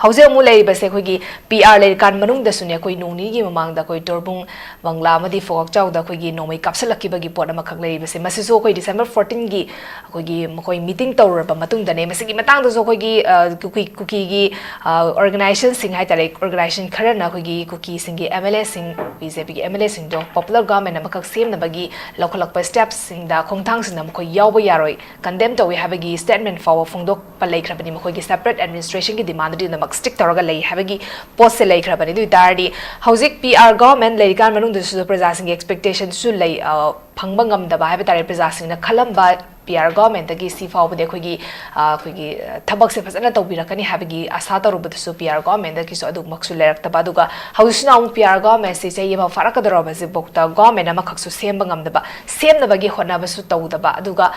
ꯍꯧꯖꯤꯛ ꯑꯃꯨꯛ ꯂꯩꯔꯤꯕꯁꯦ ꯑꯩꯈꯣꯏꯒꯤ ꯄꯤ ꯑꯥꯔ ꯂꯩꯔꯤꯀꯥꯟ ꯃꯅꯨꯡꯗꯁꯨꯅꯦ, ꯑꯩꯈꯣꯏ ꯅꯣꯡ ꯅꯤꯅꯤꯒꯤ ꯃꯃꯥꯡꯗ ꯑꯩꯈꯣꯏ ꯇꯣꯔꯕꯨꯡ ꯕꯪꯒ꯭ꯂꯥ ꯑꯃꯗꯤ ꯐꯣꯒꯥꯛꯆꯥꯎꯗ ꯑꯩꯈꯣꯏꯒꯤ ꯅꯣꯡꯃꯩ ꯀꯥꯞꯁꯤꯜꯂꯛꯈꯤꯕꯒꯤ ꯄꯣꯠ ꯑꯃꯈꯛ ꯂꯩꯔꯤꯕꯁꯦ, ꯃꯁꯤꯁꯨ ꯑꯩꯈꯣꯏ ꯗꯤꯁꯦꯝꯕꯔ ꯐꯣꯔꯇꯤꯟꯒꯤ ꯑꯩꯈꯣꯏꯒꯤ ꯃꯈꯣꯏ ꯃꯤꯇꯤꯡ ꯇꯧꯔꯨꯔꯕ ꯃꯇꯨꯡꯗꯅꯦ꯫ ꯃꯁꯤꯒꯤ ꯃꯇꯥꯡꯗꯁꯨ ꯑꯩꯈꯣꯏꯒꯤ, ꯑ, ꯀꯨꯀꯤ, ꯀꯨꯀꯤꯒꯤ, ꯑ, ꯑꯣꯔꯒꯅꯥꯏꯖꯦꯁꯟꯁꯤꯡ ꯍꯥꯏꯇꯥꯔꯦ, ꯑꯣꯔꯒꯅꯥꯏꯖꯦꯁꯟ ꯈꯔꯅ ꯑꯩꯈꯣꯏꯒꯤ ꯀꯨꯀꯤꯁꯤꯡꯒꯤ ꯑꯦꯝ ꯑꯦꯜ ꯑꯦꯁꯤꯡ, ꯕꯤ ꯖꯦ ꯄꯤꯒꯤ ꯑꯦꯝ ꯑꯦꯜ ꯑꯦꯁꯤꯡꯗꯣ ꯄꯣꯄꯨꯂꯔ ꯒꯚꯔꯟꯃꯦꯟ ꯑꯃꯈꯛ ꯁꯦꯝꯅꯕꯒꯤ ꯂꯧꯈꯠꯂꯛꯄ ꯁ꯭ꯇꯦꯞꯁꯤꯡꯗ, ꯈꯣꯡꯊꯥꯡꯁꯤꯡꯗ ꯃꯈꯣꯏ ꯌꯥꯎꯕ ꯌꯥꯔꯣꯏ, ꯀꯟꯗꯦꯝ ꯇꯧꯏ ꯍꯥꯏꯕꯒꯤ ꯁ꯭ꯇꯦꯠꯃꯦꯟ ꯐꯥꯎꯕ ꯐꯣꯡꯗꯣꯛꯄ ꯂꯩꯈ꯭ꯔꯕꯅꯤ꯫ ꯃꯈꯣꯏꯒꯤ ꯁꯦꯄꯔꯦꯠ ꯑꯦꯗꯃꯤꯅꯤꯁꯇ꯭ꯔꯦꯁꯟꯒꯤ ꯗꯤꯃꯥꯟ ꯑꯗꯨꯗꯃꯛ ꯁ꯭ꯇꯤꯛ ꯇꯧꯔꯒ ꯂꯩ ꯍꯥꯏꯕꯒꯤ ꯄꯣꯠꯁꯦ ꯂꯩꯈ꯭ꯔꯕꯅꯤ꯫ ꯑꯗꯨ ꯑꯣꯏ ꯇꯥꯔꯗꯤ ꯍꯧꯖꯤꯛ ꯄꯤ ꯑꯥꯔ ꯒꯚꯔꯟꯃꯦꯟ ꯂꯩꯔꯤꯀꯥꯟ ꯃꯅꯨꯡꯗꯁꯨ ꯄ꯭ꯔꯖꯥꯁꯤꯡꯒꯤ ꯑꯦꯛꯁꯄꯦꯛꯇꯦꯁꯟꯁꯨ ꯂꯩ, ꯑ, ꯐꯪꯕ ꯉꯝꯗꯕ ꯍꯥꯏꯕ ꯇꯥꯔꯦ꯫ ꯄ꯭ꯔꯖꯥꯁꯤꯡꯅ ꯈꯜꯂꯝꯕ ꯄꯤ ꯑꯥꯔ ꯒꯚꯔꯟꯃꯦꯟꯗꯒꯤ ꯁꯤ ꯐꯥꯎꯕꯗꯤ ꯑꯩꯈꯣꯏꯒꯤ, ꯑ, ꯑꯩꯈꯣꯏꯒꯤ, ꯑ, ꯊꯕꯛꯁꯦ ꯐꯖꯅ ꯇꯧꯕꯤꯔꯛꯀꯅꯤ ꯍꯥꯏꯕꯒꯤ ꯑꯁꯥ ꯇꯧꯔꯨꯕꯗꯁꯨ ꯄꯤ ꯑꯥꯔ ꯒꯚꯔꯟꯃꯦꯟꯗꯒꯤꯁꯨ ꯑꯗꯨꯃꯛꯁꯨ ꯂꯩꯔꯛꯇꯕ꯫ ꯑꯗꯨꯒ ꯍꯧꯖꯤꯛꯁꯤꯅ ꯑꯃꯨꯛ ꯄꯤ ꯑꯥꯔ ꯒꯚꯔꯟꯃꯦꯟꯁꯤ ꯆꯍꯤ ꯑꯃ ꯐꯥꯔꯛꯀꯗꯧꯔꯕꯁꯤꯐꯥꯎꯗ ꯒꯚꯔꯟꯃꯦꯟ ꯑꯃꯈꯛꯁꯨ ꯁꯦꯝꯕ ꯉꯝꯗꯕ, ꯁꯦꯝꯅꯕꯒꯤ ꯍꯣꯠꯅꯕꯁꯨ ꯇꯧꯗꯕ, ꯑꯗꯨꯒ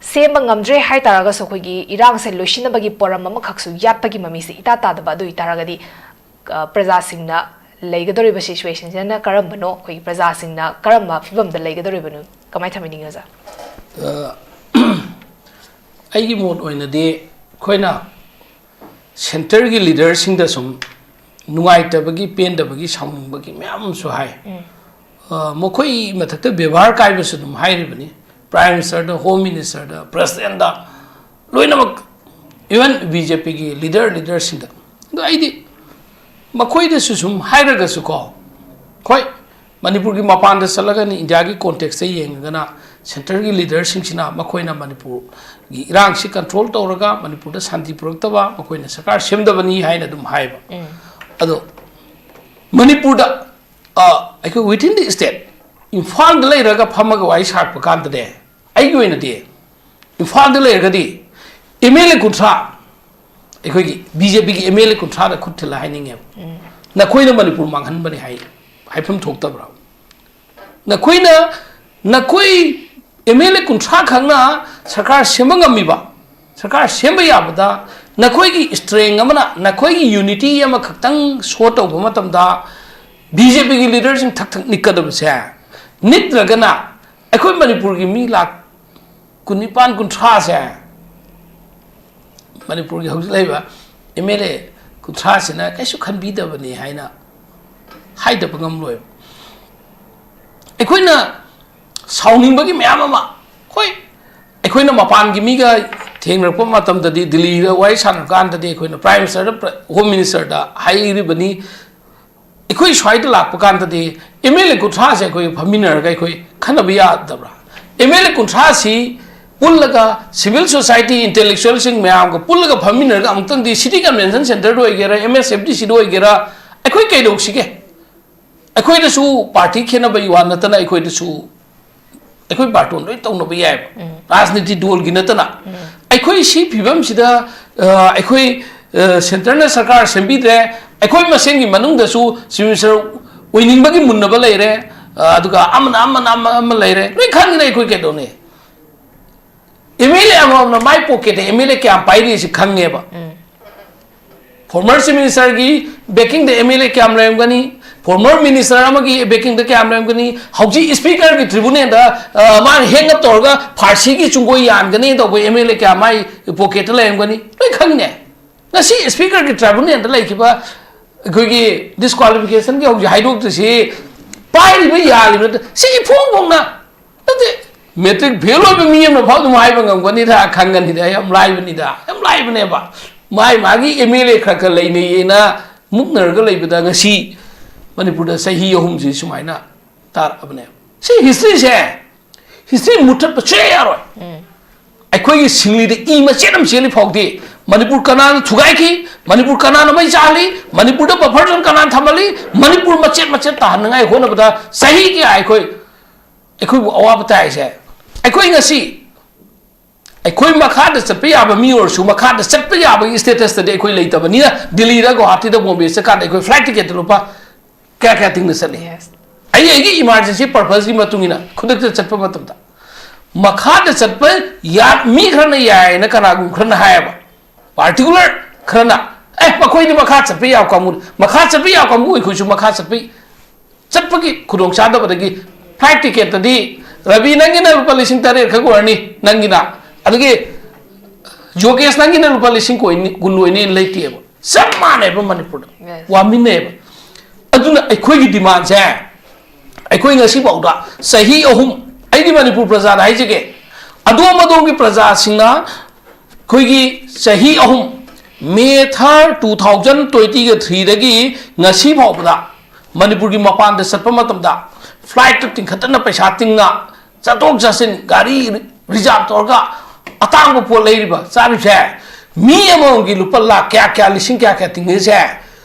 ꯁꯦꯝꯕ ꯉꯝꯗ꯭ꯔꯦ ꯍꯥꯏꯇꯥꯔꯒꯁꯨ ꯑꯩꯈꯣꯏꯒꯤ ꯏꯔꯥꯡꯁꯦ ꯂꯣꯏꯁꯤꯟꯅꯕꯒꯤ ꯄꯣꯔꯝ ꯑꯃꯈꯛꯁꯨ ꯌꯥꯠꯄꯒꯤ ꯃꯃꯤꯁꯦ ꯏꯇꯥ ꯇꯥꯗꯕ꯫ ꯑꯗꯨ ꯑꯣꯏꯇꯥꯔꯒꯗꯤ, ꯑ, ꯄ꯭ꯔꯖꯥꯁꯤꯡꯅ ꯂꯩꯒꯗꯧꯔꯤꯕ ꯁꯤꯆꯨꯋꯦꯁꯟꯁꯤꯅ ꯀꯔꯝꯕꯅꯣ, ꯑꯩꯈꯣꯏꯒꯤ ꯄ꯭ꯔꯖꯥꯁꯤꯡꯅ ꯀꯔꯝꯕ ꯐꯤꯕꯝꯗ ꯂꯩꯒꯗꯧꯔꯤꯕꯅꯣ, ꯀꯃꯥꯏꯅ ꯊꯝꯕꯤꯅꯤꯡꯉꯤ ꯑꯣꯖꯥ? ꯑ, ꯑꯩꯒꯤ ꯃꯣꯠ ꯑꯣꯏꯅꯗꯤ ꯑꯩꯈꯣꯏꯅ ꯁꯦꯟꯇꯔꯒꯤ ꯂꯤꯗꯔꯁꯤꯡꯗ ꯁꯨꯝ ꯅꯨꯡꯉꯥꯏꯇꯕꯒꯤ, ꯄꯦꯟꯗꯕꯒꯤ, ꯁꯥꯎꯅꯤꯡꯕꯒꯤ ꯃꯌꯥꯝ ꯑꯃꯁꯨ ꯍꯥꯏ꯫ ꯎꯝ꯫ ꯑ, ꯃꯈꯣꯏ ꯃꯊꯛꯇ ꯕꯦꯕꯥꯔ ꯀꯥꯏꯕꯁꯨ ꯑꯗꯨꯝ ꯍꯥꯏꯔꯤꯕꯅꯤ꯫ ꯄ꯭ꯔꯥꯏꯝ ꯃꯤꯅꯤꯁꯇꯔꯗ, ꯍꯣꯝ ꯃꯤꯅꯤꯁꯇꯔꯗ, ꯄ꯭ꯔꯁꯤꯗꯦꯟꯗ, ꯂꯣꯏꯅꯃꯛ, ꯏꯚꯟ ꯕꯤ ꯖꯦ ꯄꯤꯒꯤ ꯂꯤꯗꯔ, ꯂꯤꯗꯔꯁꯤꯡꯗ꯫ ꯑꯗꯣ ꯑꯩꯗꯤ ꯃꯈꯣꯏꯗꯁꯨ ꯁꯨꯝ ꯍꯥꯏꯔꯒꯁꯨꯀꯣ, ꯍꯣꯏ, ꯃꯅꯤꯄꯨꯔꯒꯤ ꯃꯄꯥꯟꯗ ꯆꯠꯂꯒꯅꯤ, ꯏꯟꯗꯤꯌꯥꯒꯤ ꯀꯣꯟꯇꯦꯛꯁꯇ ꯌꯦꯡꯉꯒꯅ ꯁꯦꯟꯇꯔꯒꯤ ꯂꯤꯗꯔꯁꯤꯡꯁꯤꯅ ꯃꯈꯣꯏꯅ ꯃꯅꯤꯄꯨꯔꯒꯤ ꯏꯔꯥꯡꯁꯤ ꯀꯟꯇ꯭ꯔꯣꯜ ꯇꯧꯔꯒ ꯃꯅꯤꯄꯨꯔꯗ ꯁꯥꯟꯇꯤ ꯄꯨꯔꯛꯇꯕ, ꯃꯈꯣꯏꯅ ꯁꯔꯀꯥꯔ ꯁꯦꯝꯗꯕꯅꯤ ꯍꯥꯏꯅ ꯑꯗꯨꯝ ꯍꯥꯏꯕ꯫ ꯎꯝ꯫ ꯑꯗꯣ ꯃꯅꯤꯄꯨꯔꯗ, ꯑ, ꯑꯩꯈꯣꯏ within the state, ꯏꯝꯐꯥꯜꯗ ꯂꯩꯔꯒ ꯐꯝꯃꯒ ꯋꯥꯔꯤ ꯁꯥꯔꯛꯄ ꯀꯥꯟꯗꯅꯦ, ꯑꯩꯒꯤ ꯑꯣꯏꯅꯗꯤ ꯏꯝꯐꯥꯜꯗ ꯂꯩꯔꯒꯗꯤ ꯑꯦꯝ ꯑꯦꯜ ꯑꯦ ꯀꯨꯟꯊ꯭ꯔꯥ, ꯑꯩꯈꯣꯏꯒꯤ ꯕꯤ ꯖꯦ ꯄꯤꯒꯤ ꯑꯦꯝ ꯑꯦꯜ ꯑꯦ ꯀꯨꯟꯊ꯭ꯔꯥꯗ ꯈꯨꯠ ꯊꯤꯜꯂ ꯍꯥꯏꯅꯤꯡꯉꯦꯕ, ꯎꯝ꯫ ꯅꯈꯣꯏꯅ ꯃꯅꯤꯄꯨꯔ ꯃꯥꯡꯍꯟꯕꯅꯤ ꯍꯥꯏ, ꯍꯥꯏꯐꯝ ꯊꯣꯛꯇꯕ꯭ꯔꯥ? ꯅꯈꯣꯏꯅ, ꯅꯈꯣꯏ ꯑꯦꯝ ꯑꯦꯜ ꯑꯦ ꯀꯨꯟꯊ꯭ꯔꯥ ꯈꯛꯅ ꯁꯔꯀꯥꯔ ꯁꯦꯝꯕ ꯉꯝꯃꯤꯕ, ꯁꯔꯀꯥꯔ ꯁꯦꯝꯕ ꯌꯥꯕꯗ ꯅꯈꯣꯏꯒꯤ strength ꯑꯃꯅ, ꯅꯈꯣꯏꯒꯤ unity ꯑꯃꯈꯛꯇꯪ show ꯇꯧꯕ ꯃꯇꯝꯗ ꯕꯤ ꯖꯦ ꯄꯤꯒꯤ leaderꯁꯤꯡ ꯊꯛ ꯊꯛ ꯅꯤꯛꯀꯗꯕꯁꯦ, ꯅꯤꯛꯇ꯭ꯔꯒꯅ ꯑꯩꯈꯣꯏ ꯃꯅꯤꯄꯨꯔꯒꯤ ꯃꯤ ꯂꯥꯈ ꯀꯨꯟꯅꯤꯄꯥꯟ ꯀꯨꯟꯊ꯭ꯔꯥꯁꯦ, ꯃꯅꯤꯄꯨꯔꯒꯤ ꯍꯧꯖꯤꯛ ꯂꯩꯔꯤꯕ ꯑꯦꯝ ꯑꯦꯜ ꯑꯦ ꯀꯨꯟꯊ꯭ꯔꯥꯁꯤꯅ ꯀꯩꯁꯨ ꯈꯟꯕꯤꯗꯕꯅꯤ ꯍꯥꯏꯅ ꯍꯥꯏꯗꯕ ꯉꯝꯂꯣꯏꯕ꯫ ꯑꯩꯈꯣꯏꯅ ꯁꯥꯎꯅꯤꯡꯕꯒꯤ ꯃꯌꯥꯝ ꯑꯃ, ꯍꯣꯏ, ꯑꯩꯈꯣꯏꯅ ꯃꯄꯥꯟꯒꯤ ꯃꯤꯒ ꯊꯦꯡꯅꯔꯛꯄ ꯃꯇꯝꯗꯗꯤ, ꯗꯤꯜꯂꯤꯗ ꯋꯥꯔꯤ ꯁꯥꯟꯅꯔ ꯀꯥꯟꯗꯗꯤ ꯑꯩꯈꯣꯏꯅ Prime Ministerꯗ, Home Ministerꯗ ꯍꯥꯏꯔꯤꯕꯅꯤ, ꯑꯩꯈꯣꯏ ꯁ꯭ꯋꯥꯏꯗ ꯂꯥꯛꯄ ꯀꯥꯟꯗꯗꯤ ꯑꯦꯝ ꯑꯦꯜ ꯑꯦ ꯀꯨꯟꯊ꯭ꯔꯥꯁꯦ ꯑꯩꯈꯣꯏ ꯐꯝꯃꯤꯟꯅꯔꯒ ꯑꯩꯈꯣꯏ ꯈꯟꯅꯕ ꯌꯥꯗꯕ꯭ꯔꯥ? ꯑꯦꯝ ꯑꯦꯜ ꯑꯦ ꯀꯨꯟꯊ꯭ꯔꯥꯁꯤ ꯄꯨꯜꯂꯒ civil society intellectualꯁꯤꯡ ꯃꯌꯥꯝꯒ ꯄꯨꯜꯂꯒ ꯐꯝꯃꯤꯟꯅꯔꯒ ꯑꯃꯨꯛꯇꯪꯗꯤ City Convention Centreꯗ ꯑꯣꯏꯒꯦꯔꯥ, ꯑꯦꯝ ꯑꯦꯁ ꯑꯦꯐ ꯗꯤ ꯁꯤꯗ ꯑꯣꯏꯒꯦꯔꯥ, ꯑꯩꯈꯣꯏ ꯀꯩꯗꯧꯁꯤꯒꯦ? ꯑꯩꯈꯣꯏꯗꯁꯨ party ꯈꯦꯠꯅꯕꯒꯤ ꯋꯥ ꯅꯠꯇꯅ ꯑꯩꯈꯣꯏꯗꯁꯨ, ꯑꯩꯈꯣꯏ ꯕꯥꯔꯇꯣꯟ ꯂꯣꯏ ꯇꯧꯅꯕ ꯌꯥꯏꯕ꯫ ꯔꯥꯖꯅꯤꯇꯤ ꯗꯣꯜꯒꯤ ꯅꯠꯇꯅ꯫ ꯑꯩꯈꯣꯏ ꯁꯤ ꯐꯤꯕꯝꯁꯤꯗ, ꯑ, ꯑꯩꯈꯣꯏ, ꯑ, centreꯅ ꯁꯔꯀꯥꯔ ꯁꯦꯝꯕꯤꯗ꯭ꯔꯦ, ꯑꯩꯈꯣꯏ ꯃꯁꯦꯟꯒꯤ ꯃꯅꯨꯡꯗꯁꯨ Chief Minister ꯑꯣꯏꯅꯤꯡꯕꯒꯤ ꯃꯨꯟꯅꯕ ꯂꯩꯔꯦ, ꯑ, ꯑꯗꯨꯒ ꯑꯃꯅ, ꯑꯃꯅ, ꯑꯃ, ꯑꯃ ꯂꯩꯔꯦ, ꯂꯣꯏ ꯈꯪꯉꯤꯅ ꯑꯩꯈꯣꯏ ꯀꯩꯗꯧꯅꯤ? ꯑꯦꯝ ꯑꯦꯜ ꯑꯦ ꯑꯃꯃꯝꯅ ꯃꯥꯏ pocketꯇ ꯑꯦꯝ ꯑꯦꯜ ꯑꯦ ꯀꯌꯥꯝ ꯄꯥꯏꯔꯤꯁꯤ ꯈꯪꯉꯦꯕ꯫ Former Chief Ministerꯒꯤ backingꯗ ꯑꯦꯝ ꯑꯦꯜ ꯑꯦ ꯀꯌꯥꯝ ꯂꯩꯔꯝꯒꯅꯤ, former minister ꯑꯃꯒꯤ backingꯗ ꯀꯌꯥꯝ ꯂꯩꯔꯝꯒꯅꯤ, ꯍꯧꯖꯤꯛ Speakerꯒꯤ tribunalꯗ, ꯑ, ꯃꯥꯅ hang up ꯇꯧꯔꯒ ꯐꯥꯔꯁꯤꯒꯤ ꯆꯨꯡꯒꯣꯏ ꯌꯥꯟꯒꯅꯤ ꯇꯧꯕ ꯑꯦꯝ ꯑꯦꯜ ꯑꯦ ꯀꯌꯥ ꯃꯥꯏ pocketꯇ ꯂꯩꯔꯝꯒꯅꯤ, ꯂꯣꯏ ꯈꯪꯉꯤꯅꯦ꯫ ꯉꯁꯤ Speakerꯒꯤ tribunalꯗ ꯂꯩꯈꯤꯕ ꯑꯩꯈꯣꯏꯒꯤ disqualificationꯒꯤ ꯍꯧꯖꯤꯛ ꯍꯥꯏꯗꯣꯛꯇ꯭ꯔꯤꯁꯤ ꯄꯥꯏꯔꯤꯕ ꯌꯥꯜꯂꯤꯕ ꯅꯠꯇꯦ, ꯁꯤ ꯏꯐꯣꯡ ꯐꯣꯡꯅ ꯅꯠꯇꯦ꯫ Matric fail ꯑꯣꯏꯕ ꯃꯤ ꯑꯃꯅ ꯐꯥꯎ ꯑꯗꯨꯝ ꯍꯥꯏꯕ ꯉꯝꯒꯅꯤꯗ, ꯈꯪꯒꯅꯤꯗ, ꯌꯥꯝ ꯂꯥꯏꯕꯅꯤꯗ, ꯌꯥꯝ ꯂꯥꯏꯕꯅꯦꯕ꯫ ꯃꯥꯏ ꯃꯥꯒꯤ ꯑꯦꯝ ꯑꯦꯜ ꯑꯦ ꯈꯔ ꯈꯔ ꯂꯩꯅꯩꯌꯦꯅ ꯃꯨꯛꯅꯔꯒ ꯂꯩꯕꯗ ꯉꯁꯤ ꯃꯅꯤꯄꯨꯔꯗ ꯆꯍꯤ ꯑꯍꯨꯝꯁꯤ ꯁꯨꯃꯥꯏꯅ ꯇꯥꯔꯛꯑꯕꯅꯦꯕ꯫ ꯁꯤ historyꯁꯦ, history ꯃꯨꯠꯊꯠꯄ ꯁꯨꯡꯌꯥ ꯌꯥꯔꯣꯏ꯫ ꯑꯩꯈꯣꯏꯒꯤ ꯁꯤꯡꯂꯤꯗ ꯏ ꯃꯆꯦꯠ ꯑꯃ ꯆꯦꯜꯂꯤ ꯐꯥꯎꯗꯤ ꯃꯅꯤꯄꯨꯔ ꯀꯅꯥꯅ ꯊꯨꯒꯥꯏꯈꯤ, ꯃꯅꯤꯄꯨꯔ ꯀꯅꯥꯅ ꯃꯩ ꯆꯥꯍꯜꯂꯤ, ꯃꯅꯤꯄꯨꯔꯗ buffer zone ꯀꯅꯥꯅ ꯊꯝꯍꯜꯂꯤ, ꯃꯅꯤꯄꯨꯔ ꯃꯆꯦꯠ ꯃꯆꯦꯠ ꯇꯥꯍꯟꯅꯉꯥꯏ ꯍꯣꯠꯅꯕꯗ ꯆꯍꯤ ꯀꯌꯥ ꯑꯩꯈꯣꯏ, ꯑꯩꯈꯣꯏꯕꯨ ꯑꯋꯥꯕ ꯇꯥꯏꯁꯦ꯫ ꯑꯩꯈꯣꯏ ꯉꯁꯤ, ꯑꯩꯈꯣꯏ ꯃꯈꯥꯗ ꯆꯠꯄ ꯌꯥꯕ ꯃꯤ ꯑꯣꯏꯔꯁꯨ ꯃꯈꯥꯗ ꯆꯠꯄ ꯌꯥꯕꯒꯤ statusꯇꯗꯤ ꯑꯩꯈꯣꯏ ꯂꯩꯇꯕꯅꯤꯅ ꯗꯤꯜꯂꯤꯗ, ꯒꯨꯋꯥꯍꯥꯇꯤꯗ, ꯕꯣꯝꯕꯦ ꯆꯠꯀꯥꯟꯗ ꯑꯩꯈꯣꯏ flight ticketꯇ ꯂꯨꯄꯥ ꯀꯌꯥ ꯀꯌꯥ ꯇꯤꯡꯅ ꯆꯠꯂꯤ? Yes. ꯑꯩ ꯑꯩꯒꯤ emergency purposeꯀꯤ ꯃꯇꯨꯡ ꯏꯟꯅ ꯈꯨꯗꯛꯇ ꯆꯠꯄ ꯃꯇꯝꯗ ꯃꯈꯥꯗ ꯆꯠꯄ ꯌꯥ-, ꯃꯤ ꯈꯔꯅ ꯌꯥꯏꯅ ꯀꯅꯥꯒꯨꯝꯕ ꯈꯔꯅ ꯍꯥꯏꯌꯦꯕ꯫ Particular ꯈꯔꯅ, "ꯑꯦ, ꯃꯈꯣꯏꯗꯤ ꯃꯈꯥ ꯆꯠꯄ ꯌꯥꯕ ꯀꯥꯡꯕꯨꯅꯤ, ꯃꯈꯥ ꯆꯠꯄ ꯌꯥꯕ ꯀꯥꯡꯕꯨ ꯑꯩꯈꯣꯏꯁꯨ ꯃꯈꯥ ꯆꯠꯄ, ꯆꯠꯄꯒꯤ ꯈꯨꯗꯣꯡꯆꯥꯗꯕꯗꯒꯤ flight ticket ꯇꯗꯤ ꯔꯕꯤ ꯅꯪꯒꯤꯅ ꯂꯨꯄꯥ ꯂꯤꯁꯤꯡ ꯇꯔꯦꯠ ꯈꯛ ꯑꯣꯏꯔꯅꯤ ꯅꯪꯒꯤꯅ, ꯑꯗꯨꯒꯤ ꯌꯣꯒꯦꯁ ꯅꯪꯒꯤꯅ ꯂꯨꯄꯥ ꯂꯤꯁꯤꯡ ꯀꯨꯟ ꯑꯣꯏꯅꯤ" ꯂꯩꯇꯦꯕ꯫ ꯆꯞ ꯃꯥꯟꯅꯩꯕ ꯃꯅꯤꯄꯨꯔꯗ꯫ Yes. ꯋꯥꯃꯤꯟꯅꯩꯕ꯫ ꯑꯗꯨꯅ ꯑꯩꯈꯣꯏꯒꯤ demand ꯁꯦ, ꯑꯩꯈꯣꯏ ꯉꯁꯤꯐꯥꯎꯗ ꯆꯍꯤ ꯑꯍꯨꯝ, ꯑꯩꯗꯤ ꯃꯅꯤꯄꯨꯔ ꯄ꯭ꯔꯖꯥꯗ ꯍꯥꯏꯖꯒꯦ, ꯑꯗꯣꯝ ꯑꯗꯣꯝꯒꯤ ꯄ꯭ꯔꯖꯥꯁꯤꯡꯅ ꯑꯩꯈꯣꯏꯒꯤ ꯆꯍꯤ ꯑꯍꯨꯝ, May third, two thousand twenty three ꯗꯒꯤ ꯉꯁꯤ ꯐꯥꯎꯕꯗ ꯃꯅꯤꯄꯨꯔꯒꯤ ꯃꯄꯥꯟꯗ ꯆꯠꯄ ꯃꯇꯝꯗ flight ꯇ ꯇꯤꯡꯈꯠꯇꯅ ꯄꯩꯁꯥ ꯇꯤꯡꯅ ꯆꯠꯊꯣꯛ ꯆꯠꯁꯤꯟ, ꯒꯥꯔꯤ reserve ꯇꯧꯔꯒ ꯑꯇꯥꯡꯕ ꯄꯣꯠ ꯂꯩꯔꯤꯕ, ꯆꯥꯔꯤꯕꯁꯦ, ꯃꯤ ꯑꯃꯃꯝꯒꯤ ꯂꯨꯄꯥ ꯂꯥꯈ ꯀꯌꯥ ꯀꯌꯥ, ꯂꯤꯁꯤꯡ ꯀꯌꯥ ꯀꯌꯥ ꯇꯤꯡꯉꯤꯁꯦ